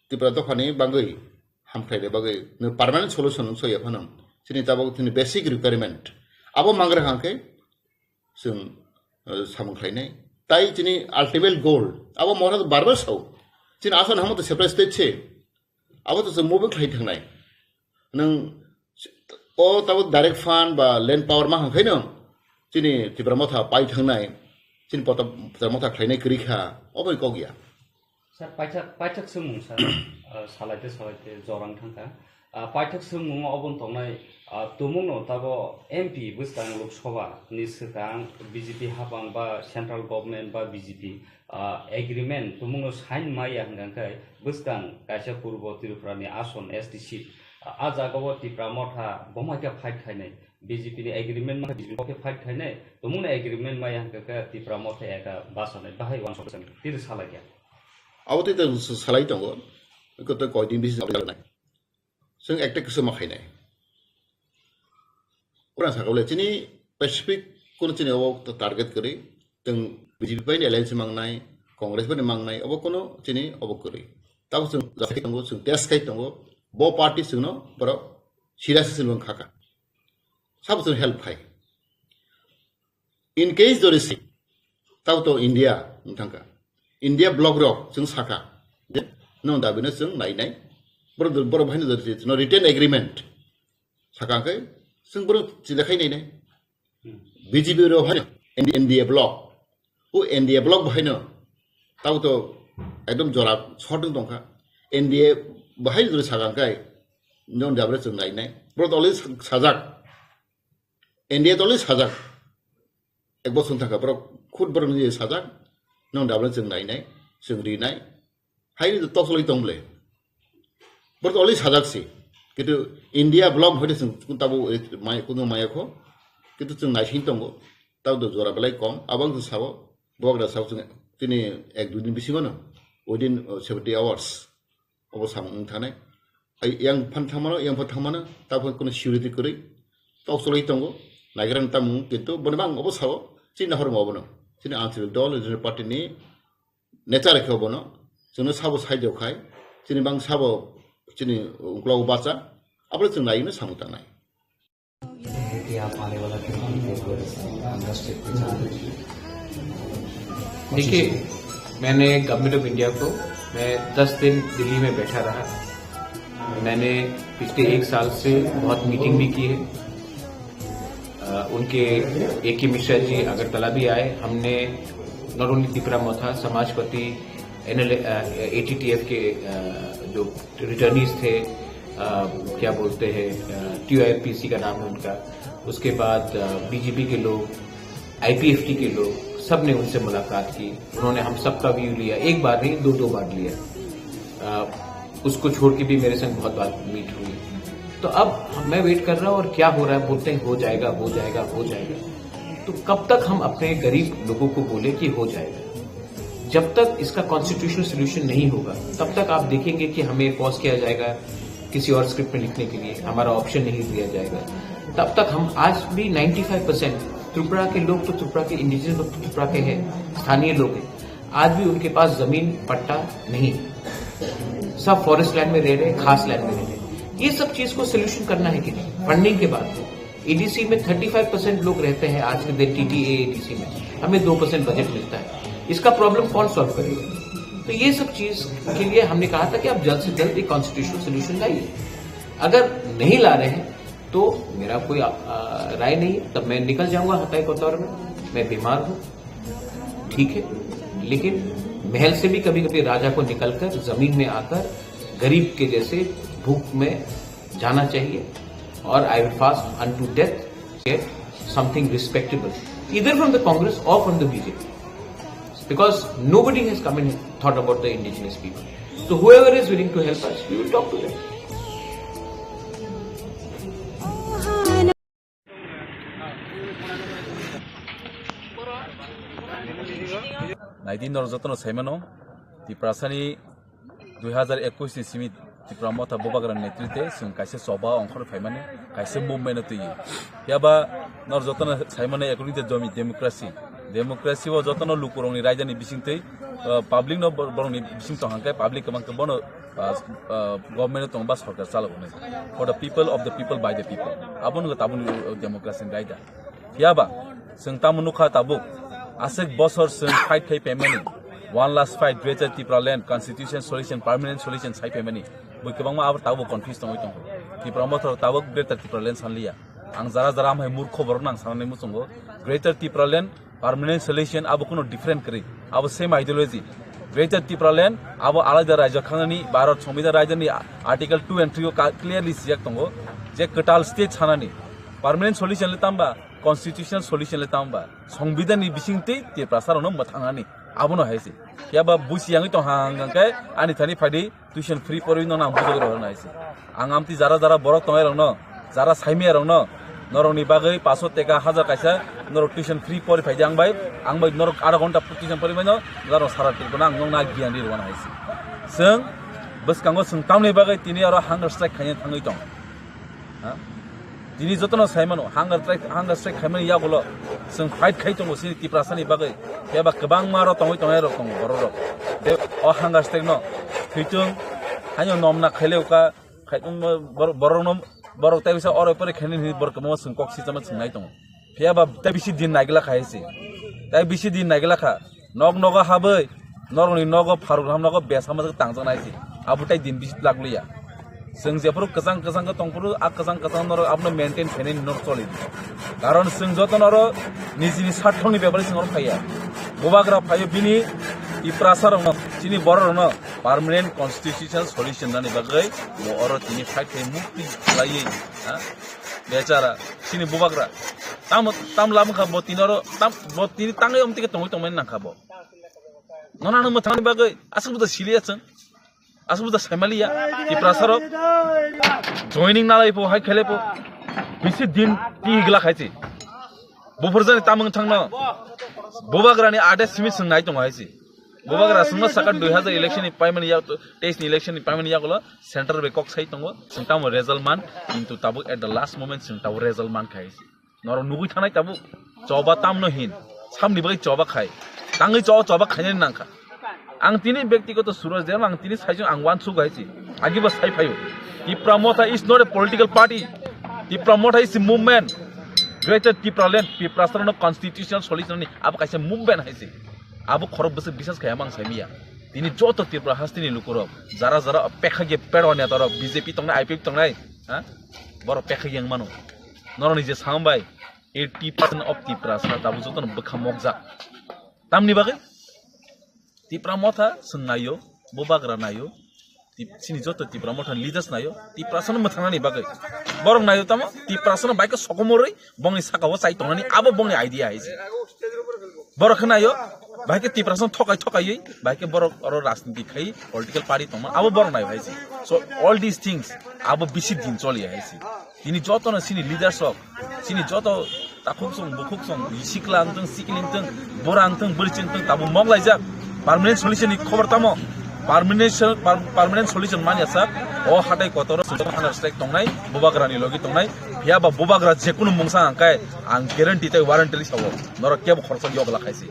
Tripura dophani bagwi hamkhlaina bagwi no permanent solution wng soya phano. Chini tabuk tini basic requirement. Abo mangra hangkhe chwng, eh, samung khlainai. Tai chini ultimate goal. Abo mohra bar bar sao. Chini asal hamo to separate state se. Abo to chwng move khlai thangnai. Nwng o tabuk direct fund ba land power ma hangkhaino chini Tipra Motha pai thangnai, chini pota-, Tipra Motha khlainai kwrwi kha, obo ni kok ya. Sir, paithak, paithak swngmung, sir. Ah, salaite, salaite jorang thangkha. Ah, paithak swngmung obo tongnai, ah, tumungno tabo M P bwskang Lok Sabha ni swkang B J P hapang ba central government ba B J P, ah, agreement tumungno sign maya hwnkha khe bwskang kaisa purbo Tripura ni ason S T seat. Ah, ah jaga o Tipra Motha bomaikha fight khainai. B J P ni agreement ma B J P pokhe fight khainai, tumungni agreement maya hwnkha khe Tipra Motha eka basanai bahai uansuk tiri salai kha. Abo tei tei salai tongo, eko tei koi din bisi salai nai. Chwng ekta kisa ma khainai. Ora sakole chini Pacific kono chini obo target kori, chwng B J P bai ni alliance mangnai, Congress bai ni mangnai, obo kono chini obo kori. Tabo chwng jasai tongo, chwng test khai tongo, bo party chwngno borok serious se chwng khaka. Sabo chwng help khai. In case jodi si, tabo to India wng thangkha. India bloc rok chwng sakha je, nwng dabino chwng nainai. Borok, borok bahino jodi si, no written agreement sakha khe chwng borok chila khai nainai. B J P rok bahino N D A bloc, o N D A bloc bahino tabo to ekdom jora short wng tongkha. N D A bahai jodi sakha khe nwng dabino chwng nainai. Borok to already sajak. India toli sajak. Ek bosong thangkha borok khud borok ni sajak. Nong dabla chwng nainai, chwng rinai. Haini to toksoloi tong ble. Borok toli sajak si. Kitu India bloc hoite chwng tabo mai kuno maya kho. Kitu chwng naising tongo. Tabo do jora belai kom. Abang to sabo. Bogra sabo chwng tini ek dui din bisingo no. Within uh, seventy hours. Obo samung wng thanai. Ai, yang phan thangmano, yang phan thangmano, tabuk kunu security kwrwi toksolwi tongo. Naigrani tamung kintu boni bang obo sao, chini nahor obono. Chini Anchalik dol, regional party ni nature khe obono. Chwngno sabo saijo khai, chini bang sabo chini uklogo bacha, abole chwng naino samung tangnai. कि आप आने वाला twenty twenty Congress टिकट पे जा रहे हैं। देखिए, मैंने गवर्नमेंट ऑफ इंडिया को, मैं दस दिन दिल्ली में बैठा रहा। मैंने पिछले एक साल से बहुत मीटिंग भी की है। अ, उनके ए के मिश्रा जी अगरतला भी आए। हमने not only तिपरा मोथा, समाजपति, एनएलए, अ, एटीटीएफ के, अ, जो रिटर्नीज थे, अ, क्या बोलते हैं, अ, टीओआईपीसी का नाम है उनका, उसके बाद, अ, बीजेपी के लोग, आईपीएफटी के लोग, सब ने उनसे मुलाकात की। उन्होंने हम सबका व्यू लिया, एक बार नहीं, दो दो बार लिया। अ, उसको छोड़ के भी मेरे संग बहुत बार मीट हुई। तो अब हम, मैं वेट कर रहा हूँ और क्या हो रहा है, बोलते हैं हो जाएगा, हो जाएगा, हो जाएगा। तो कब तक हम अपने गरीब लोगों को बोले कि हो जाएगा? जब तक इसका कॉन्स्टिट्यूशनल सॉल्यूशन नहीं होगा, तब तक आप देखेंगे कि हमें पॉज किया जाएगा किसी और स्क्रिप्ट में लिखने के लिए, हमारा ऑप्शन नहीं दिया जाएगा। तब तक हम आज भी नाइंटी फ़ाइव परसेंट त्रिपुरा के लोग तो त्रिपुरा के, इंडिजिनस लोग तो त्रिपुरा के हैं, स्थानीय लोग हैं, आज भी उनके पास जमीन पट्टा नहीं है, सब फॉरेस्ट लैंड में रह रहे हैं, खास लैंड में रह रहे हैं। ये सब चीज को सोल्यूशन करना है कि नहीं? फंडिंग के बाद एडीसी में थर्टी फ़ाइव परसेंट लोग रहते हैं आज के दिन टीटीए एडीसी में, हमें दो परसेंट बजट मिलता है, इसका प्रॉब्लम कौन सॉल्व करेगा? तो ये सब चीज के लिए हमने कहा था कि आप जल्द से जल्द एक कॉन्स्टिट्यूशनल सॉल्यूशन लाइए। अगर नहीं ला रहे हैं तो मेरा कोई, आ, आ, राय नहीं है, तब मैं निकल जाऊंगा हताई कोतवार में। मैं बीमार हूँ, ठीक है, लेकिन महल से भी कभी कभी राजा को निकलकर जमीन में आकर गरीब के जैसे भूख में जाना चाहिए। और I will fast unto death, get something respectable, either from the Congress or from the B J P, because nobody has come and thought about the indigenous people. So whoever is willing to help us, we will talk to them. Naidi norok jotono saimano, Tiprasani dui hazar ekush ni simi Tipra Motha Bubagra netrite chwng kaisa choba ongkhor phaimani, kaisa movement no twiwi. Phiya ba norok jotono saimano, according to domi-, democracy. Democracy o jotono lukurokni raidani bisingtwi, uh, public no bor-, borokni bising tong hwnkhe public kwbang khe bono, uh, uh, government o tongo ba sorkar chalogo hinwi. For the people, of the people, by the people. Abono tabukni, uh, democracy ni raida. Phiya ba, chwng tamo nukha tabuk, aswk bosor chwng fight khai phaimani, one last fight, Greater Tipraland, constitution solution, permanent solution sai phaimani, bui kwbangma abo tabuk confuse tongwi tongo. Tipra Motha rok tabuk Greater Tipraland sanliya. Ang jara jara amhai murkho borok nang sanani muchungo. Greater Tipraland, permanent solution abo kuno different kwrwi. Abo same ideology. Greater Tipraland abo alaida rajyo khanani, Bharat Sambidan rajyani Article two and three o ka-, clearly sijak tongo je kwtal state sanani. Permanent solution le tamba, constitutional solution le tamba, Sambidanni bisingtwi Tiprasarokno mwthangnani, abono hai se. Phiya ba busi yangwi tong hang hang khe ani thani phaidi tuition free porwi no nang bujok rok nai se. Ang amtwi jara jara borok tongnai rokno, jara saimaya rokno, norokni bagwi paso teka hajar kaisa norok tuition free pori phaidi ang bai, ang bai norok adha ghonta tuition pori baino, norok sara Tripura ang nokna giyan ri rwna hai se. Chwng bwskango chwng tamni bagwi tini oro hunger strike khaina thangwi tong. Ha? Tini jotono sai mano, hunger strike, hunger strike khaimani yagulo chwng fight khai tongo chini Tiprasani bagwi. Phiya ba kwbangma ro tongwi tongnai rok tongo borok rok. De o hunger strike no thwitung, haino nomna khaileuka, khai tongma borok, borok no, borok tai bisa oro pore khaini hinwi borok kwbangma chwng kok sitama chwng nai tongo. Phiya ba tai bisi din naigla kha hai se. Tai bisi din naigla kha. Nok nogo habwi, norokni nogo pharuk ham nogo besa majak tangjak nai se. Abo tai din bisi lak liya. Chwng jephuru kwchang kwchang khe tongphuru, a kwchang kwchang norok abono maintain khainani norok choli di. Karon chwng joto norok nijini sarthokni bepari chwng oro phaiya. Bubagra phaio bini Tiprasa rokno, chini borok rokno permanent constitutional solution nani bagwi bo oro tini fight khai mukti khlaiwi, ha? Bechara, chini bubagra. Tam, tam lam kha bo tini oro, tam, bo tini tangwi omtike tongwi tongmani nang kha bo. Nono ano mwthangni bagwi aswk buda siliya chwng. Aswk buda saimaliya. Tiprasarok joining nalai po, hai khelai po. Bisi din tigla khai se. Buphurjani tamung thangno. Bubagrani ade simi chwng nai tongo hai se. Bubagra chwngno saka dui hazar election ni paimani yak, teis ni election ni paimani yagulo central bai kok sai tongo. Chwng tamo result man, kintu tabuk at the last moment chwng tabuk result man khai se. Norok nugui thanai tabuk choba tamno hin, samni bagwi choba khai, tangwi cho choba khainani nangkha. Ang tini bektigoto Suraj Deb, ang tini saichung ang uansuk hai si, agibo sai phaio. Tipra Motha is not a political party. Tipra Motha is a movement. Greater Tipraland, Tiprasarokno constitutional solution ni abo kaisa movement hai si. Abo khorok bwswk bisas khai amang sai miya. Tini joto Tripura hasteni lukurok, jara jara pekha ge pedwa netarok, B J P tongnai, I P F tongnai, ha? Borok pekha ge wng mano. Norokni je sambai, eighty percent of Tiprasa tabuk jotono bwkha mokjak. Tamni bagwi? Tipra Motha chwng naio, Bubagra naio, Tip-, chini joto Tipra Motha ni leaders naio, Tiprasano mwthangnani bagwi. Borok naio tamo, Tiprasano bai khe sokomorwi, bongni sakao chai tongnani, abo bongni idea hai se. Borok khe naio, bai khe Tiprasano thokai thokaiwi, bai khe borok oro rajniti khai, political party tongma, abo borok naio hai se. So, all these things, abo bisi din choli hai se. Tini jotono chini leaders rok, chini joto takhuk song, bukhuk song, sikla wngthung, sikli wngthung, bura wngthung, bwrwichwng wngthung, tabuk mok laijak. Permanent solution ni khobor tamo? Permanent sol-, per-, permanent solution manya sak. O hatai kotor o sujak hana strike tongnai, Bubagra ni logi tongnai. Phiya ba Bubagra jekunu mungsa hangkai, ang guarantee tai warranty sao. Norok kebo khoroksa yogla khaisi.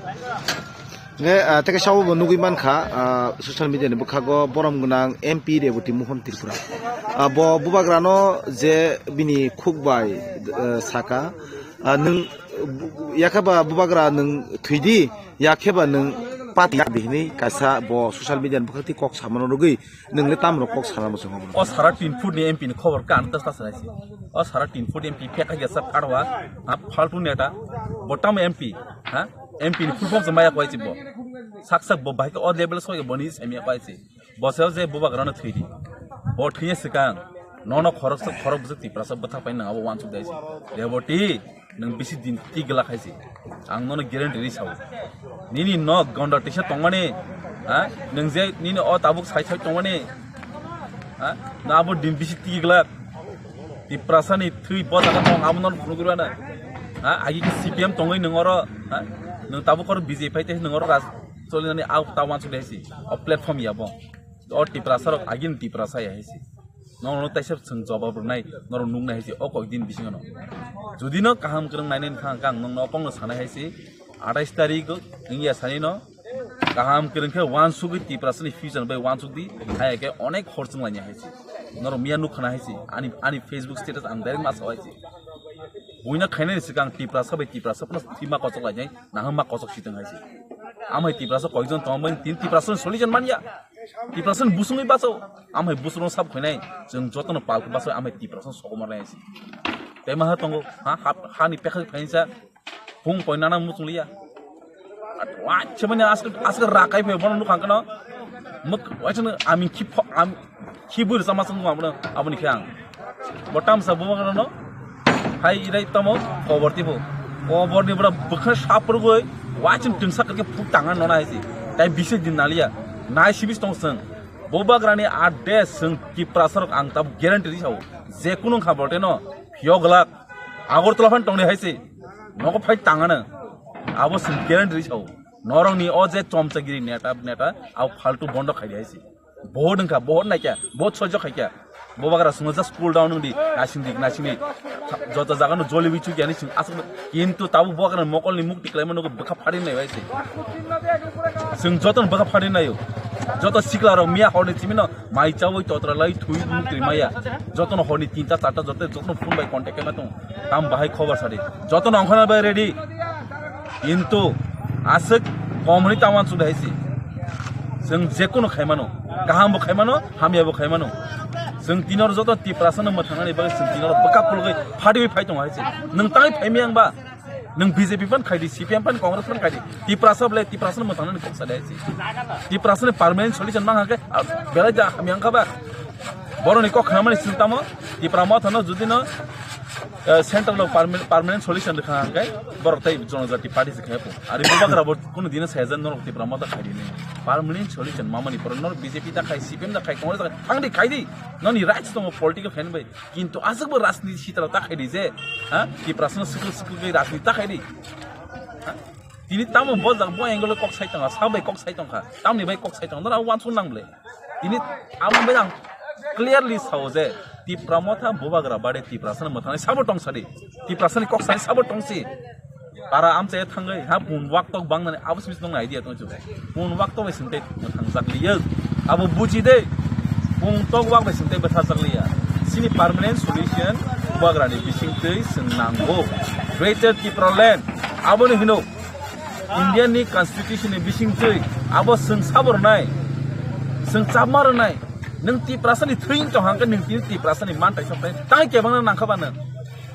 Nge, ah, teke sao bo nugui mankha, ah, social media ni bwkhago borom gwnang M P Reboti Mohon Tripura. Ah, bo Bubagrano je bini khuk bai, eh, saka, ah, nwng, bu-, yakhe ba Bubagra nwng thwidi, yakhe ba nwng pati ya bihini kaisa bo social media ni bwkhak twi kok samano rwgwi nwng le tamrok kok sana muchung. O sara tin foot ni M P ni khobor kan ta sa sa si. O sara tin foot M P phek ya sa karwa, ha, faltu neta, bo tamo M P, ha? M P ni full form se maya kwai si bo. Sak sak bo bai o level soi bo ni se maya kwai si. Bo se je Bubagrano thwidi. Bo thwiya swkang. Nono khorok sok khorok bwswk Tiprasa bwthak pai nang abo wansuk dai si. Reboti, nwng bisi din ti gla khai si. Ang nono guarantee ri sao. Nini no gonda tisa tongmani, ha? Nwng je nini o tabuk sai sai tongmani, ha? Na abo din bisi ti gla. Tiprasa ni thwi bo jaga tong abo nono phunuk rwna. Ha? Agi ke C P M tongwi nwng oro, ha? Nwng tabuk oro B J P phai te nwng oro raj cholinani au ta wansuk dai si. O platform ya bo. O Tiprasa rok agin Tiprasa ya hai si. Nono taisa chwng jawab rwnai, norok nuknai hai se o kok din bisingo no. Jodi no kaham kwrwng nainai wngkha, ang nokno o kokno sanai hai se, atais tarik wngya sani no kaham kwrwng khe wansugwi Tiprasani future bai wansuk di, hai khe onek hor chwng laini hai se. Norok miya nukha na hai se, ani, ani Facebook status ang direct ma sao hai se. Buino khainani swkang Tiprasa bai Tiprasa phano thwi ma kochok lainai, naham ma kochok sitwng hai se. Amhai Tiprasa koijon tongmani tin Tiprasa solution manya. Tiprasa ni busungwi baso, amhai busung sab khoinai, chwng jotono pal khe baso, amhai Tiprasa sokomor nai si. Tei maha tongo, ha, ha, hani pekha phainsa, phung poinana muchung liya. Wacha mani aske, aske rakai phe bono nukha kano. Muk wacha no ami khi pho-, am-, khi bur sama sung ma bono aboni khe ang. Bo tamsa bo no hai irai tamo kobor tipo. Kobor ni bora bwkha sapur goi wacha twngsa kake phuk tanga nona haisi. Tai bisi din naliya. Nai sibis tong sung. Bo bagrani ade sung Tiprasa rok ang tab guarantee ri sao. Je kunu kha bote no phiyok lak. Agartala phan tongni haisi. Nogo phai tangana. Abo sung guarantee ri sao. Norokni o je chomchagiri neta, neta, abo faltu bondo khaidi haisi. Bohot wngkha, bohot naikha, bohot sojjo khaikha. Bo bagra swngo just cool down wngdi, nasingdi, nasingdi. Joto jagano joli bichuk yani sing aswk. Kintu tabuk bo bagra mokolni mukti kwlaima nugo bwkha phari nai bai se. Sing joto bwkha phari naio. Joto sikla rok miya horni chimino mai chawi totra lai thui mukti maya. Jotono horni tinta charta joto jotono phone bai contact kema tong. Tam bahai khobor sadi. Jotono ongkhana bai ready. Kintu aswk komni taman chudai si. Chwng jekunu khaimano, kaham bo khaimano, hamya bo khaimano. Chwng tinor joto Tiprasa no mwthangnani bagwi chwng tinor bwkha pulgwi phadiwi phai tongo hai se. Nwng tangwi phaimaya wngba? Nwng B J P phan khaidi, C P M phan, Congress phan khaidi. Tiprasa bole Tiprasa no mwthangnani kok sadai hai se. Tiprasa ni permanent solution mang hakhe, ah, belai da hamya wngkha ba? Boroni kok khnamani sing tamo, Tipra Motha no judi no, eh, central o permanent, permanent solution rwkha hwnkhe borok tei Jonojati Party se khe pho. Ari bubagra bo kunu dino sajan norok Tipra Motha khaidi ni. Permanent solution mamani poro norok B J P ta khai, C P M ta khai, Congress ta khai, thangdi khaidi. Noni rights tongo political khaini bai. Kintu aswk bo rajniti sitra ta khaidi je, ha? Tiprasa no sikil sikil bai rajniti ta khaidi. Ha? Tini tamo bo jak bo angle kok sai tongkha, sa bai kok sai tongkha, tamni bai kok sai tongkha, nora wansuk nang ble. Tini amo bai ang clearly sao je Tipra Motha bubagra bade Tiprasa ni mwthangnai sabo tong sadi, Tiprasa ni kok sai sabo tong si. Para amchai thangwi ha bun wak tok bang nani abo simi nong idea tong chu. Bun wak tok bai sing tei mwthang jak liya. Abo buji de. Bun tok wak bai sing tei bwtha jak liya. Sini permanent solution bubagra ni bising tei sing nango. Greater Tipraland. Abo ni hino. Indian ni constitution ni bising twi abo chwng sabo rwnai, chwng chapma rwnai. Nwng Tiprasa ni thwi wng tong hangkhe nwng tini Tiprasa ni mantai soknai tang kebangna nangkha ba nwng?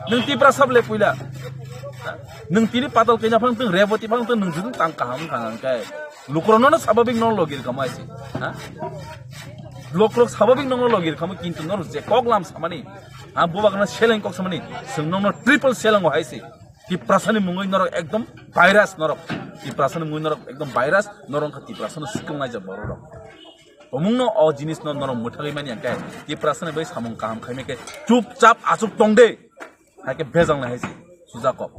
Nwng Tiprasa ble puila. Nwng tini patal kaina phang tong, Reboti phang tong, nwng judin tang kaham wng thang hangkhe lukurok nono sababik nono logi rwkha mai se. Ha? Lukurok sababik nono logi rwkha mai, kintu norok je kok lam samani, ha, bubagrano seleng kok samani, chwng nokno triple seleng o hai se. Tiprasani mungwi norok ekdom virus norok. Tiprasani mungwi norok ekdom virus, norok wngkha Tiprasano sikilnai je borok rok. Tomungno o jinisno norok mwthagwi mani hwnkhe Tiprasani bai samung kaham khaimai khe chupchap achuk tong de. Hai khe bejal nai hai se sujak kok.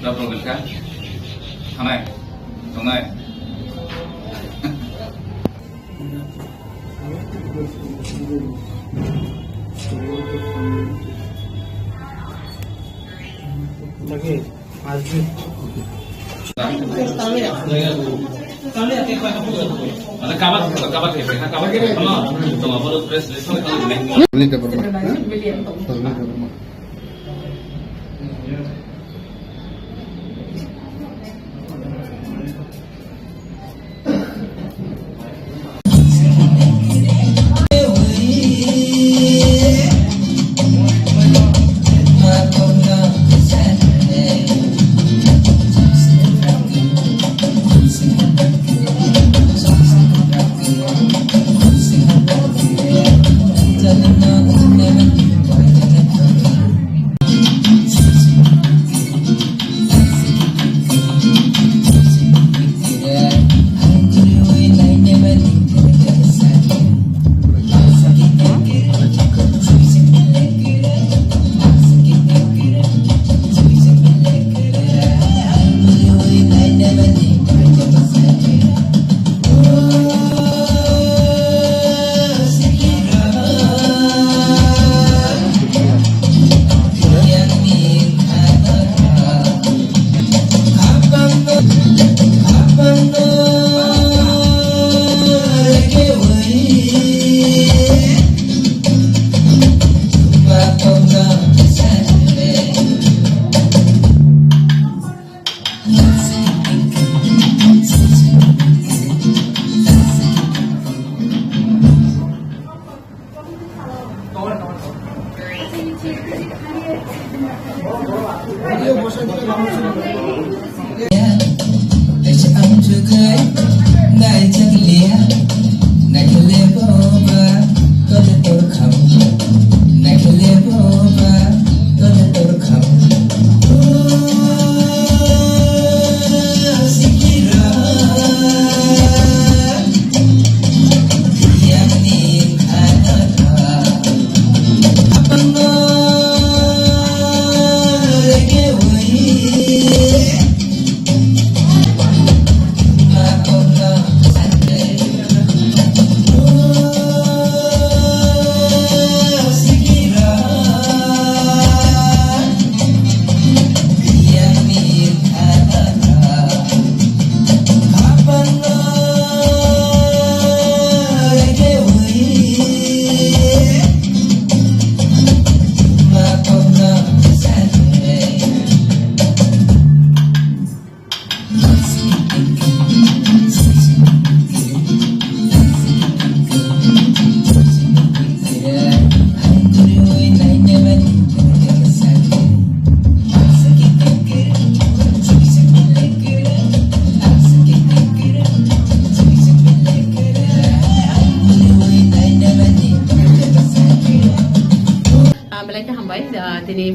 Double ka? Thanai. Tongnai. Lagi.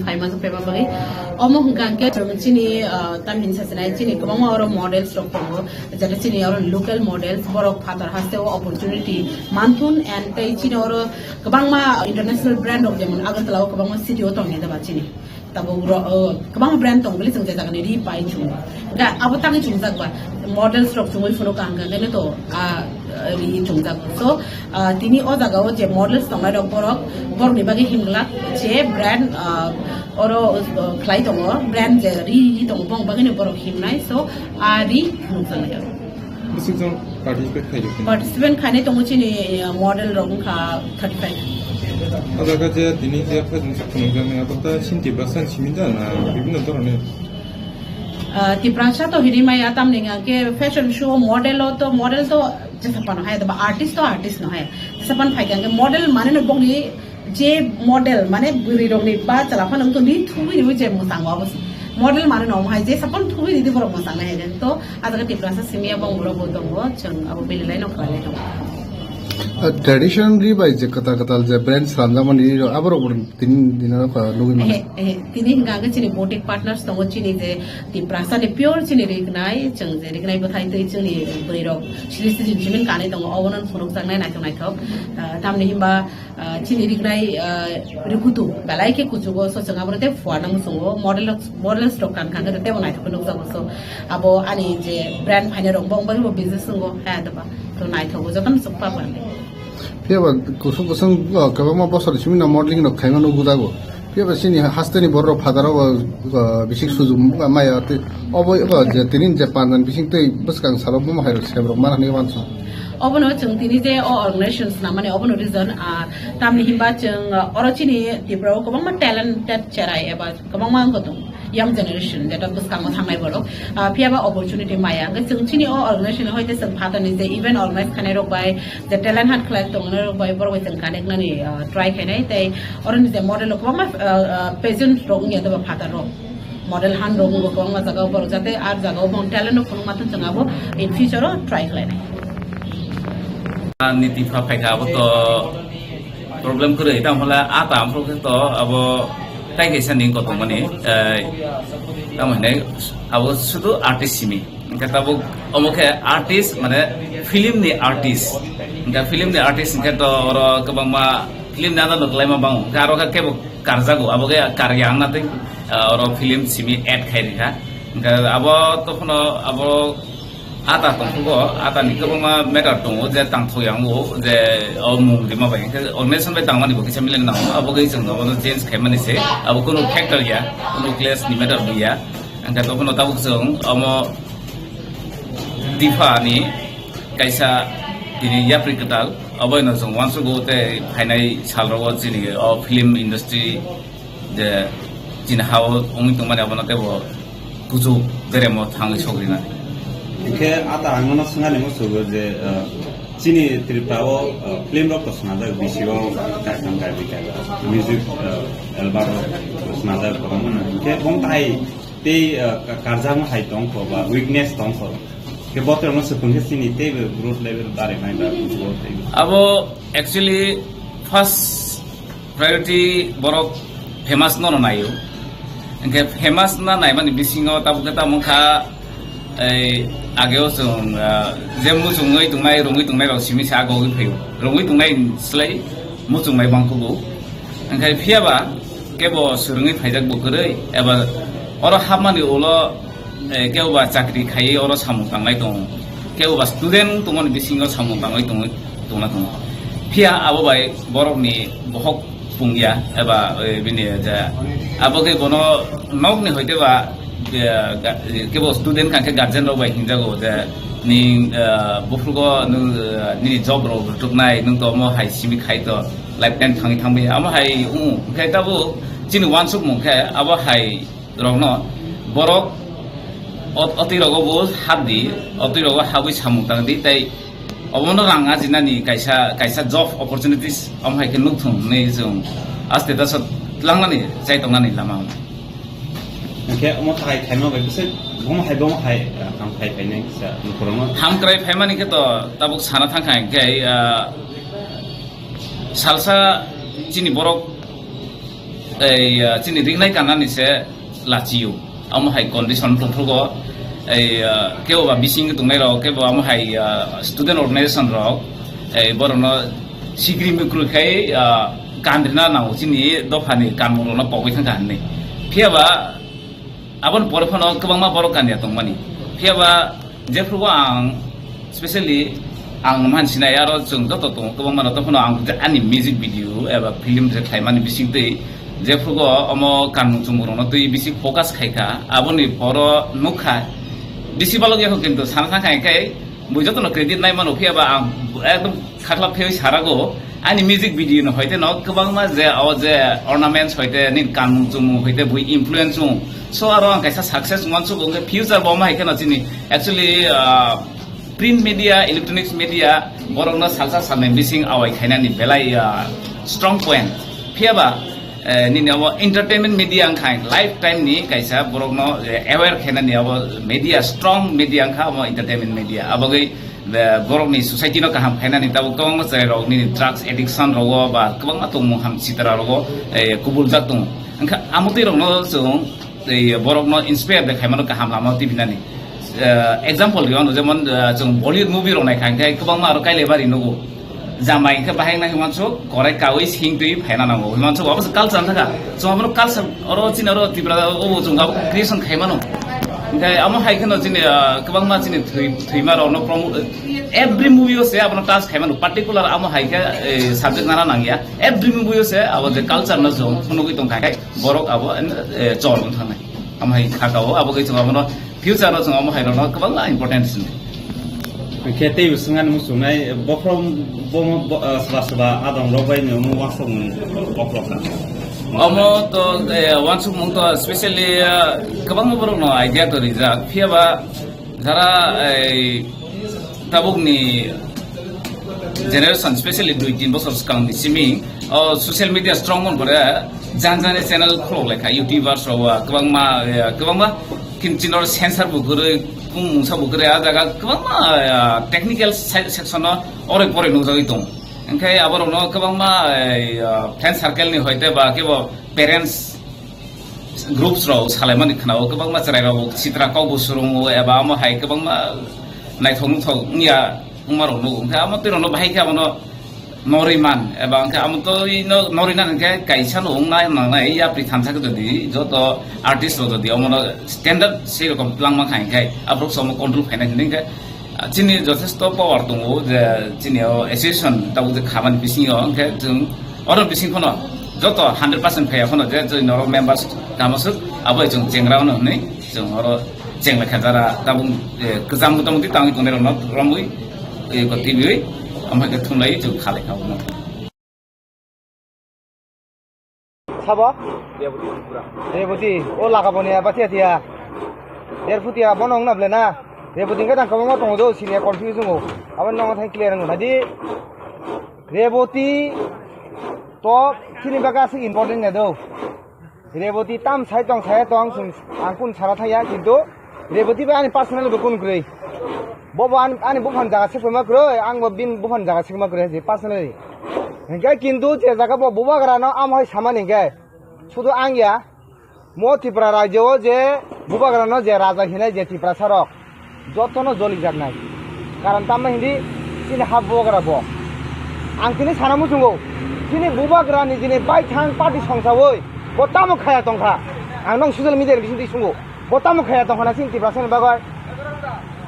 Phaima, phaima bagwi. Omo hwnkha hwnkhe chwng chini, ah, tamni sajwnai chini kwbangma oro models rok tongo, jeta chini oro local models, borok phatar haste o opportunity manthun, and tei chini oro kwbangma international brand rok, jemon Agartala o kwbangma city o tongya daba chini. Tabuk ro-, o, kwbangma brand tong bili chwng je jagani ri pai chwng. Ga abo tangwi chwngjak ba models rok chwngwi phunuk ang hwnkhe to, ah, ri chwngjak. So, ah, tini o jaga o je models tongnai rok borok, borok ni bagwi himglak je brand, ah, oro, ah, khlai tongo, brand je ri, ri tongo bong bagwi ni borok himnai. So, ah, ri phunuk jaknai. Bwswk jang participate khaijak khe? Participant khainai tongo chini, eh, model rok wngkha thirty five. O jaga je tini je fashion show phunukjaknai, abo ta chini Tiprasa ni simi da na bibhinno dhoroner? Ah, Tiprasa to hinwi maya, tamni hwnkhe fashion show model o to, model to jesa phano hai, ba artist to artist no hai. Jesa phan phaikha hwnkhe model mane no bongni je model, mane bwrwi rokni ba chwla phano wngtoni thubui rwi je mwchang o abo se. Model mane no hai je sapon thubui ridi borok mwchang nai hai to, a jaga Tiprasa simi abo borok bo tongo, chwng abo belai no khlai tongo. Ah, tradition ri bai je kwtal kwtal je brand slamjak mani ri rok, abo rok bo tini dina rok nugui mano. Ehe, ehe, tini hwnkha hwnkhe chini boutique partners tongo, chini je Tiprasa ni pure chini rignai, chwng je rignai bwthai twi chini bwrwi rok sili sijin simin kanwi tongo, obono phunukjaknai naithok naithok. Ah, tamni himba, ah, chini rignai, ah, rikutu belai khe kuchugo, so chwng abo tei fuana muchungo, model, models rok kan kha khe tebo naithok khe nukjago. So abo ani je brand phainai rok bo wng bagwi bo business wngo, ha, doba to naithogo, jotono chukpa bwrwi. Phiya ba kusuk kusung, ah, kwbangma bosor simi no modeling rok khaima nukgo dago. Phiya ba chini hasteni borok rok phataro, ah, bisik sujuk maya tei obo, ah, je tini je pandan bising tei bwskang salo bomo hai rok sem rok mana hinwi wansuk. Obono chwng tini je o organization swnam mani obono reason, ah, tamni himba chwng, ah, oro chini Tripura o kwbangma talented cherai eba kwbangma wngkha tong young generation, jeta bwskango thangnai borok, ah, phiya ba opportunity maya. Hwnkhe chwng chini o organization hoite chwng phatarni je event organize khainai rok bai, je talent hunt khlai tongnai rok bai, borok bai chwng connect nani, ah, try khainai. Tei oroni je model rok kwbangma, ah, ah, pageant rok wngya doba phatar rok. Model han rok wngkha kwbangma jaga o borok, jate ar jaga o bong talent rok phunuk ma thung chwng abo in future o try khlainai. Ani tipha phaikha abo to problem kwrwi, tamo hwnle a ta amphru khe to abo tai kaisa ni kotor mani, eh, tamo hwnle abo sudu artist simi. Hwnkhe tabuk omo khe artist, mane film ni artist. Hwnkhe film ni artist hwnkhe to oro kwbangma film ni ano no kwlaima bango. Hwnkhe aro khe kebo karjago, abo khe karya wngna tei, ah, oro film simi add khai rikha. Hwnkhe abo to phano abo ata tongthogo, ata ni kwbangma matter tongo je tangthok yango je o mung rima bai. Hwnkhe organization bai tangmani bo kisa milen nango, abo khe chwng abono change khaimani se, abo kunu factor ya, kunu clash ni matter ya. Hwnkhe to phano tabuk chwng omo Tiphani kaisa tini yapri kwtal, oboino chwng uansugo tei phainai salrogo chini o film industry je chini hao wngwi tongmani abono teibo kuchuk deremo thangwi sogrinani. Hwnkhe ata ang nono swngani musugo je, uh, chini Tripura o, uh, film rok to swnajak, bisi o kaitham kaibwi kaibwi music, uh, album rok swnajak kwbangma no. Hwnkhe bong tai tei, uh, ka-, karjakma hai tongkho ba weakness tongkho. Khe botrokno swpung khe chini teibo growth level barimai ba growth level. Abo actually first priority borok famous no no naio. Hwnkhe famous na naimani bisingo tabuk khe tamo wngkha, ei, ageo chwng, ah, je muchungwi tongnai, rwngwi tongnai rok simi se agogwi phaio. Rwngwi tongnai slai muchungnai bangkhugo. Hwnkhe phiyaba kebo swrwngwi phaijak bo kwrwi, eba oro hapmani ulo, eh, kebo ba chakri khaiwi oro samung tanglai tongo, kebo ba student tongmani bisingo samung tangwi tongwi tongna tongo. Phiya abo bai borokni bohok pungya eba, eh, bini je abo khe bono nokni hoite ba, eh, ga-, kebo student kangkhe guardian rok bai hinjago je ning, eh, buphrugo nung, eh, nini job rok rwtuknai, nung to omo hai simi khai to. Lifetime thangwi thangbai amo hai, um, hwnkhe tabuk chini uansukmung khe abo hai rokno borok ot-, otwi rogo bo hap di, otwi rogo habwi samung tang di, tei obono rang ajinani kaisa, kaisa job opportunities omo hai khe nukthung hinwi chwng aste dasa tlangnani chai tongnani lama. Hwnkhe omo thai khaima bai bwswk bomo hai, bomo hai, ah, ham khai phainai kisa nukhorokno. Ham krai phaimani khe to tabuk sana thangkha hwnkhe, ah, salsa chini borok Ei, ah, chini ringnai kannani se lachio. Amo hai condition tongthokgo. Ei, ah, kebo ba bising tongnai rok, kebo amo hai, ah, student organization rok, ei, borokno sikri mikru khai, ah, kan rina nango chini dophani kanmung rokno pogwi thangkha hinwi. Phiya ba aboni pore phano kwbangma borok kan ya tongmani. Phiya ba Jephrugo ang specially ang mansinai aro chwng joto tongo kwbangma rok, tongphano ang je ani music video eba film je khlaimani bisingtwi jephrugo omo kanmung chumung rokno twi bisi focus khaikha, aboni poro nukha bisi balok yakho, kintu sana thangkha hinkhe bui jotono credit nai mano, phiya ba ang ekdom khaklap phiyoi sarago. Ani music video no hoite no kwbangma je o je ornaments hoite nin kanmung chumung hoite bui influence wng. So aro ang kaisa success wngman sugo, hwnkhe future bo omo hai kheno chini actually, ah, print media, electronics media borokno salsa salnwi bising awai khainani belai, ah, strong point. Phiya ba, eh, nini abo entertainment media wngkha, lifetime ni kaisa borokno, eh, aware khainani abo media, strong media wngkha abo entertainment media. Abogwi, eh, borokni society no kaham khainani tabuk kwbangma cherai rok nini drugs addiction rogo ba kwbangma tongmung ham sitra rogo, eh, kubul jak tongo. Wngkha amotwi rokno chwng, eh, borokno inspire de khaimano kaham lama tibinani. Eh, example rw ano, jemon, eh, chwng Bollywood movie rok naikha hinkhe kwbangma aro kailai bari nugo. Jamai hinkhe bahai wngna hwnmansuk, korai kaui sing twi phaina nango. Hwnmansuk abo se culture thaka. Chwng abono culture, oro chini oro Tripura o bo chwng abo creation khai mano. Hinkhe amo hai kheno chini, ah, kwbangma chini thwi-, thwima rokno promo-, every movie o se abono touch khai mano. Particular amo hai khe, eh, subject nana nangya. Every movie o se abo je culture no chwng phunugwi tongkha khe borok abo, eh, chol wng thangnai. Amo hai khaka o abo khe chwng abono future o chwng omo hai rokno kwbangma important sini. Khe tei bo swngani muchungnai bokhorok bo, bo, ah, soba soba adong rok bai ni omo uansuk mung bokhorok kha. Omo to, eh, uansuk mung to specially, ah, kwbangma borok no idea to rijak. Phiya ba jara, eh, tabuk ni generation, specially dui tin bosor swkang ni simi, o social media strong mon pore, jan jani channel khulok lekha, YouTubers rok, ah, kwbangma, eh, kwbangma kin chinor sensor bo kwrwi, kung mungsa bo kwrwi, ah jaga kwbangma, ah, technical se-, section o oroi poroi nukjagwi tong. Hinkhe aborokno kwbangma, eh, ah, friend circle ni hoite ba kebo parents groups rok salaimani khwnao, kwbangma chwrai rok sitra kok bo swrwngo eba amo hai kwbangma naithok nuthok wngya wngma rok nugo. Hinkhe amo twi rokno bahai khe abono norwi man eba hinkhe amo twi no norwi nani hinkhe kaisa no wngna nangnai yapri thansa khe jodi joto artist rok jodi omono standard sei rokom twlangma kha hinkhe aborok se omo control khaina hinwi hinkhe Ah, chini jothesto power tongo je chini o association tabuk je khamani bisingo, hinkhe chwng oro bising phano joto hundred percent phaiya phano je chini oro members kamasuk abo chwng chengra ono hinwi chwng oro chengla kha jara tabuk, eh, kwcham mota moti tangwi tongnai rokno romwi, eh, ko twiwi amhai khe thumlai chwng khalai kha. Sabo? Reboti Tripura. Reboti, o laka boni ya, batia tia. Derphutia, bono wngna ble na. Reboti hwnkhe tang kwbangma tongo do, sini ya confuse wngo. Abo nokno thai clear wngo. Nadi, Reboti to chini bagwi aswk important ya do. Reboti tam sai tong, sai tong, chwng, ang kun sara thaya, kintu Reboti bai ani personal bo kun kwrwi. Bo bo ani, ani buphang jaga se kwma kwrwi, ang bo bini buphang jaga se kwma kwrwi, je personally. Hinkhe kintu je jaga bo bubagra no amo hai samani hinkhe, sudu ang ya, mo Tripura rajyo o je bubagra no je raja hinai je Tiprasa rok, jotono jolijaknai. Karon tamma hindi chini ha bubagra bo. Ang tini sana muchungo, chini bubagra ni jini baithang party songsawi, bo tamo khaya tongkha. Ang nong social media ni bisingtwi sungo. Bo tamo khaya tongkha na chini Tiprasa ni bagwi?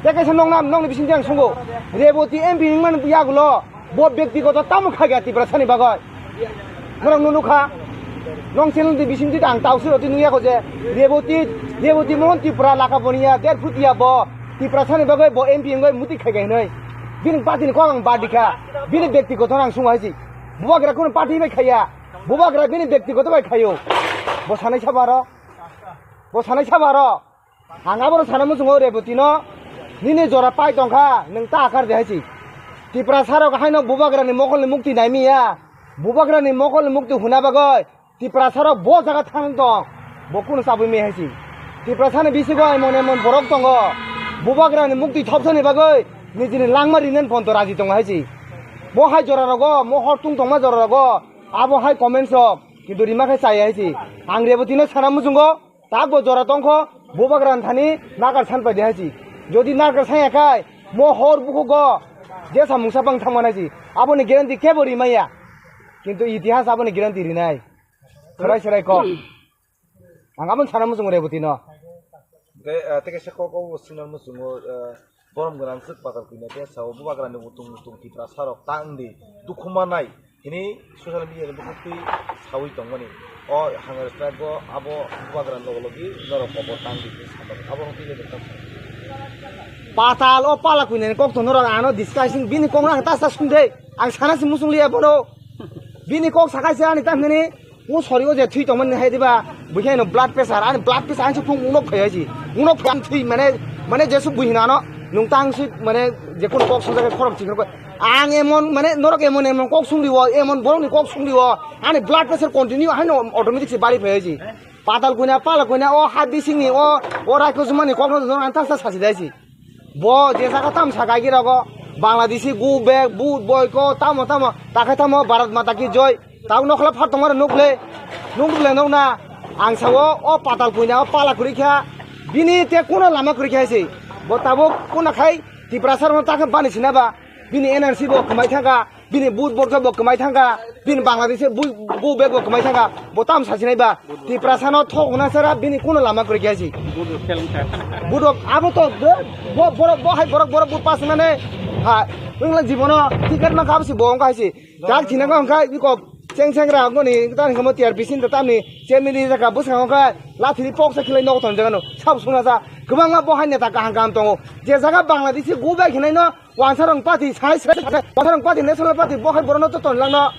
Tei kaisa nokna, nokni bisingtwi ang sungo. Reboti M P wngmani yagulo bo bektigoto tamo khaya Tiprasa ni bagwi? Norok no nukha. Nong channel ni bisingtwi ang tauswi roti nukya kho je Reboti, Reboti Mohon Tripura laka boniya, Derphutia bo Tiprasa ni bagwi bo M P wngwi muti khaya hinwi. Bini party ni kok ang badikha. Bini bektigoto ang sungo hai si. Bubagra kuno party bai khaya. Bubagra bini bektigoto bai khayo. Bo sanai sabo aro. Bo sanai sabo aro. Ang abono sana muchungo Reboti no, nini jora pai tongkha, nwng ta akar de hai si. Tiprasa rok haino bubagra ni mokol ni mukti naimi ya. Bubagra ni mokol ni mukti huna bagwi Tiprasa rok bo jaga thang tong. Bo kuno chabwi mi hai si. Tiprasa ni bisingo emon emon borok tongo. Bubagra ni mukti thopsa ni bagwi nijini langma rinen ponto raji tongo hai si. Mo hai jora rogo, mo hor tung tongma jora rogo, abo hai comments rok Kintu rima khe chaya hai si. Ang Reboti no sana muchungo, tak bo jora tongkho, bubagra thani nagar san pai di hai si. Jodi nagar san ya khai, mo hor bukugo, jesa mungsa bang thangma nai si. Aboni guarantee kebo rimaya. Kintu itihas aboni guarantee rinai. Serai serai kok. Ang aboni sana muchungo Reboti no. Hingke, ah, tei kaisa kok o swnam muchungo, ah, borom gwnang swk patal kwina tei sao bubagrani utung utung Tiprasa rok tang di dukhu manai hini social media ni bukhuk twi sawi tongmani. O Hunger Strike o abo bubagra logi logi norok kobo tang di hini satok abo rok twi le tong. Patal o pala kwina ni kok to norok ano discussing bini kok no ang ta ta sung de ang sana si muchung liya bono bini kok sakai se ani tam hini. O sori o je thwi tongmani hai diba, buikhe no blood pressure, ani blood pressure ani phung unok phai hai si. Unok phai ani thwi mane, mane jesu buhina no, nung tang si mane je kun kok sung jagah khorok chikon kok. Ang emon mane norok emon emon kok sung diwo, emon borok ni kok sung diwo, ani blood pressure continue hai no automatic si bari phai hai si. Patal kuina, pala kuina, o ha bising ni, o, o raiko jumani kok no norok ani ta sa sasi dai si. Bo je jaga tam sa gaigi rogo, Bangladeshi go back, but boy ko, tamo tamo, takhai tamo, Bharat Mata ki joy. Tao nokla phat tongmani nukle, nukle nokna. Ang sao, o patal puina, o pala kwrwi kha. Bini te kuno lama kwrwi kha se. Bo tabuk kuno khai, Tiprasa rokno takhe bani sinaba. Bini N R C bo kwmai thangkha. Bini but borok bo kwmai thangkha, bini Bangladesh bu, bu bag bo kwmai thangkha, bo tam sasinai ba, Tiprasa no thok hona sara bini kuno lama kwrwi kya si. Budok abo to, bo, borok, bo hai borok, borok but pas nane, ha, wngla jibono, ticket ma kabo si bo wngkha si, tak thina wngkha, iko, cheng cheng ra, ngoni, tan kamo tiar bisin ta tamni, chemini jaka, bwskango kha, lathiri pok sa khilai nok ton jaga no, sab suna sa, kwbangma bo hai neta kaham kaham tongo, je jaga Bangladesh go bag hinai no, Wansarong party sai sai sai, wansarong party national party bo hai borokno to tonlangno.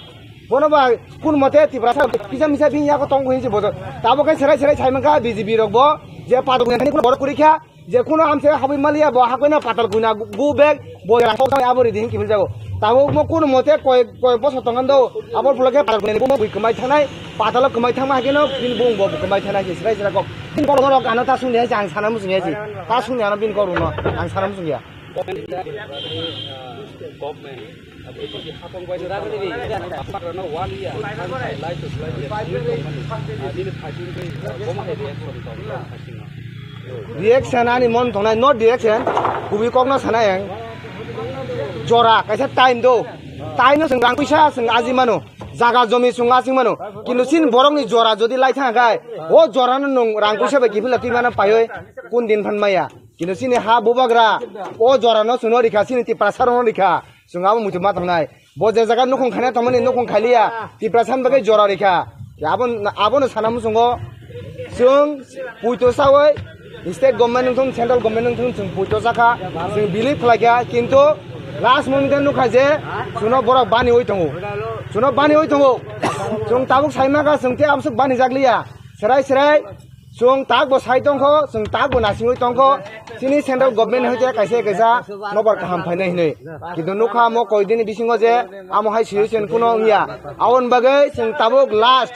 Bono ba kun mote Tiprasa kisa misa bini yago tong hinsi bodo. Tabo kai serai serai sai mangka B J P rok bo je patal kuina thani borok kuri kha. Je kuno amse habwi maliya bo hakoina patal kuina go back bo rang kok abo ridi hinki jago. Tabo mo kun mote koi koi boso tongando abo pulake patal kuina bo bui kwmai thanai patal kwmai thangma hakeno bini bung bo kwmai thanai serai serai kok. Bini borok ano ta sungni hai ang sana musungya si. Ta sungni ano bini koruno ang sana musungya. Government, uh, government, uh, one year, reaction ani mon tongnai, not direction, kubui kokno sanai ang. Jora, kaisa time do. Time no chwng rang puisa chwng aji mano. Jaga jomi chwng asing mano. Kintu chini borokni jora jodi lai thang khai, o jora no nwng rang puisa bai kiphilwi twi mano paioi. Kun din phan maya. Kintu chini ha bubagra, o jora no chwngno rikha, chini Tiprasa rokno rikha, chwng abo muitu ma tongnai. Bo je jaga nukhung khaina tongmani nukhung khailiya, Tiprasa ni bagwi jora rikha. Abo, abono sana muchungo, chwng puito sawi, state government wngthung, central government wngthung, chwng puito sakha, chwng believe khlaikha, kintu last moment o nukha je, chwngno borok baniwi tongo. Chwngno baniwi tongo. Chwng tabuk saimaka, chwng tei amsuk banijakliya. Serai serai, Chwng tak bo sai tongkho, chwng tak bo nasingwi tongkho. Chini central government hai khe kaisa kaisa nobar kaham phainai hinwi. Kintu nukha mo koidini bisingo je amo hai situation kuno wngya. Aboni bagwi chwng tabuk last.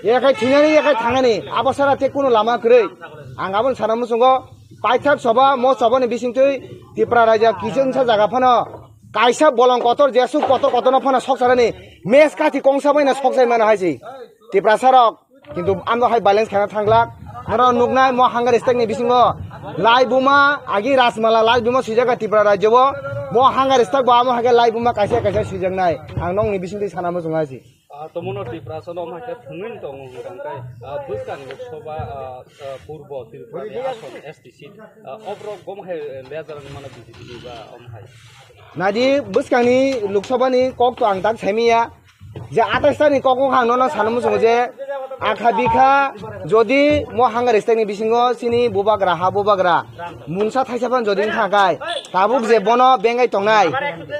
Yakhai thwinani, yakhai thangani. Abo sara tei kuno lama kwrwi. Ang aboni sana muchungo paithak soba, mo sobani bisingtwi Tipra raja kichingsa jaga phano kaisa bolong kotor jesuk kotor kotorno phano sokcharani mes kathi kongsa baino sokchai mano hai se. Tiprasa rok Kintu ano hai balance khaina thanglak. Norok nuknai mo hunger strike ni bisingo lai buma agi Rajmala lai buma swijak Tripura rajyo bo. Mo hunger strike bo amo hai khe lai buma kaisa kaisa swijaknai. Ang nokni bisingtwi sana muchungo hai se. Ah, tomono Tiprasa no omo hai khe thwngwi tongo hwnkha khe, ah, bwskang Lok Sabha, ah, ah, Purbo Tripura ni ason S T seat, ah, oborok gom hai, eh, leader ni mano B J P ni ba omo hai. Naidi bwskangni Lok Sabha ni kok to ang tak saimanya. Je atais ta ni kok wngkha ang nono sana muchungo je akha bikha jodi mo hunger strike ni bisingo chini bubagra ha bubagra mungsa thaisa phano jodi wngkha kai tabuk je bono bengai tongnai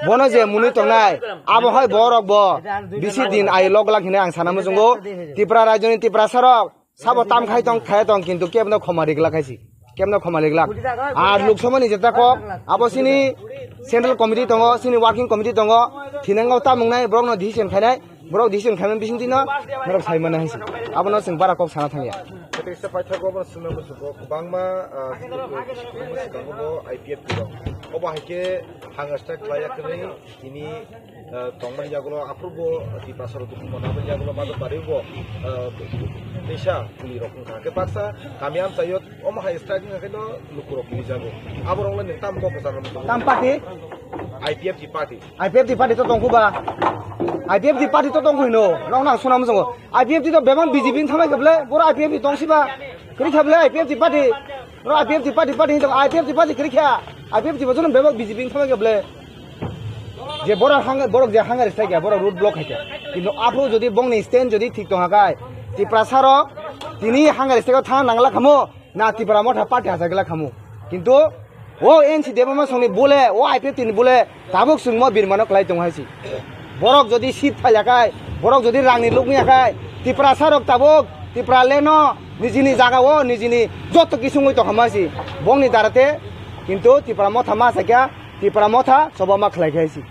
bono je mwnwi tongnai abo hai borok bo bisi din ai lok lak hinwi ang sana muchungo Tripura rajyo ni Tiprasa rok Sabo tam khai tong, khai tong, kintu kebno khoma riglak hai si. Kebno khoma riglak. Ar Lok Sabha ni jeta kok, abo sini central committee tongo, sini working committee tongo, thinango tamung nai, borok no decision khainai, borok decision khaimani bising twi no, norok sai mano hai si. Abono chwng bara kok sana thangya. Tei se paithak obo swngna muchungo kwbangma, ah, swkango bo I P F T rok. Obo hai khe hunger strike khlai ya khe tini, eh, tongmani yagulo aphuru bo Tiprasa rok dukhu mona bani yagulo ma bari bo, eh, teisa kuli rok wngkha. Khe baksa kami amchaio omo hai strike wngkha khe no lukurok kilijago. Aborok le nwng tam kok kwchar rok Tam party? I P F T party. I P F T party to tongkhu ba. I P F T party to tongkhu hino. Nong nang sunam songo. I P F T to bebak B J P ni thamai kable. Boro I P F T tongsi ba. Kri khable I P F T party. Ro I P F T party party hino. I P F T party kri kha. I P F T bo jono bebak B J P ni thamai kable. Je boro hang, boro je hunger strike ya, boro road block hai kha. Kintu aphuru jodi bongni stand jodi thik tong hakai. Tiprasa rok tini hunger strike o thang nangla khamo. Na Tipra Motha party hachagla khamu. Kintu o N C Debbarma songni bole, o I P F T ni bole, tabuk chwngmo birmano klai tongo hai si. Borok jodi seat phailya khai, borok jodi rangni lukmiya khai, Tiprasa rok tabuk, Tipra leno, nijini jaga o, nijini joto kisungwi tongkha ma si. Bongni darate, kintu Tipra Motha ma sakya, Tipra Motha choba ma khlai khai si.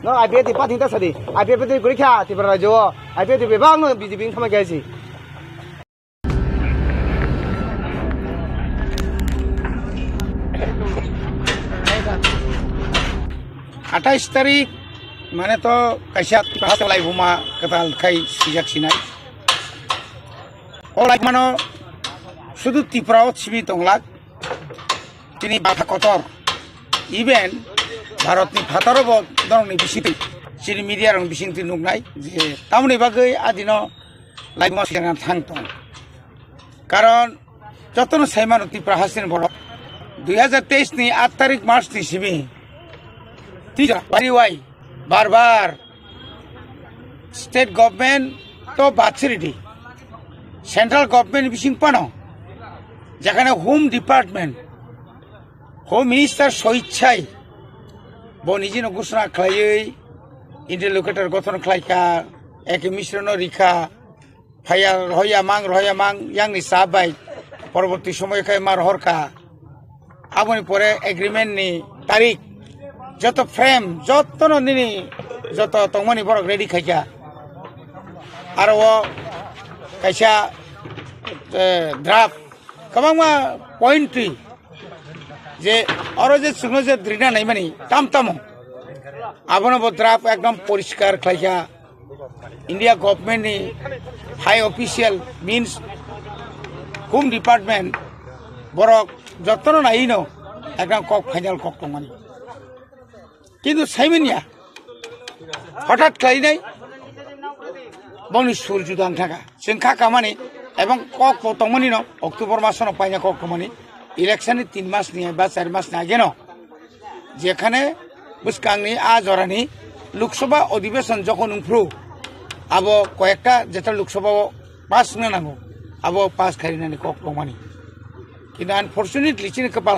No I P F T party ta sadi, I P F T guri kha, Tipra rajyo o, I P F T bebak no B J P ni thamai khai si. Athais tarik mane to kaisa laibuma kwtal khai swijak sinai. O laibumano sudu Tripura o simi tonglak. Chini bapha kotor, even Bharatni phataro bo norokni bisingtwi, chini media rokni bisingtwi nuknai je tamoni bagwi adino laibuma swijak thang tong. Karon jotono saimano Tripura hasteni borok dui hazar teis ni aat tarik March ni simi tija bari wai bar bar state government to batsiri di, central government bising pano, jekhane Home Department, Home Minister soichai bo nijino ghosona khlaiwi interlocutor gothon khlaikha, eke Misra no rikha, phaiya rohoya mang, rohoya mang, yangni sa bai poroborti somoy khe ma rohorkha. Aboni pore agreement ni tarik, joto frame, joto no nini joto tongmani borok ready khaikha. Aro o kaisa, eh, draft kwbangma point twi je oro je chwngno je drina naimani tam tamo abono bo draft ekdom poriskar khlaikha. India government ni high official means Home Department borok jotono naino ekdam kok final kok tongmani. Kintu saimanya hothat khlainai bongni sur juda wng thangkha. Chwng kha kamani ebong kok bo tongmani no October masono paina kok tongmani election ni tin mas ni ba char mas ni ageno jekhane bwskangni a jorani Lok Sabha Adhibeshon jokhon wngphru, abo koyekta jeta Lok Sabha o pass wngna nango, abo pass kharinani kok tongmani. Kintu unfortunately chini kwpal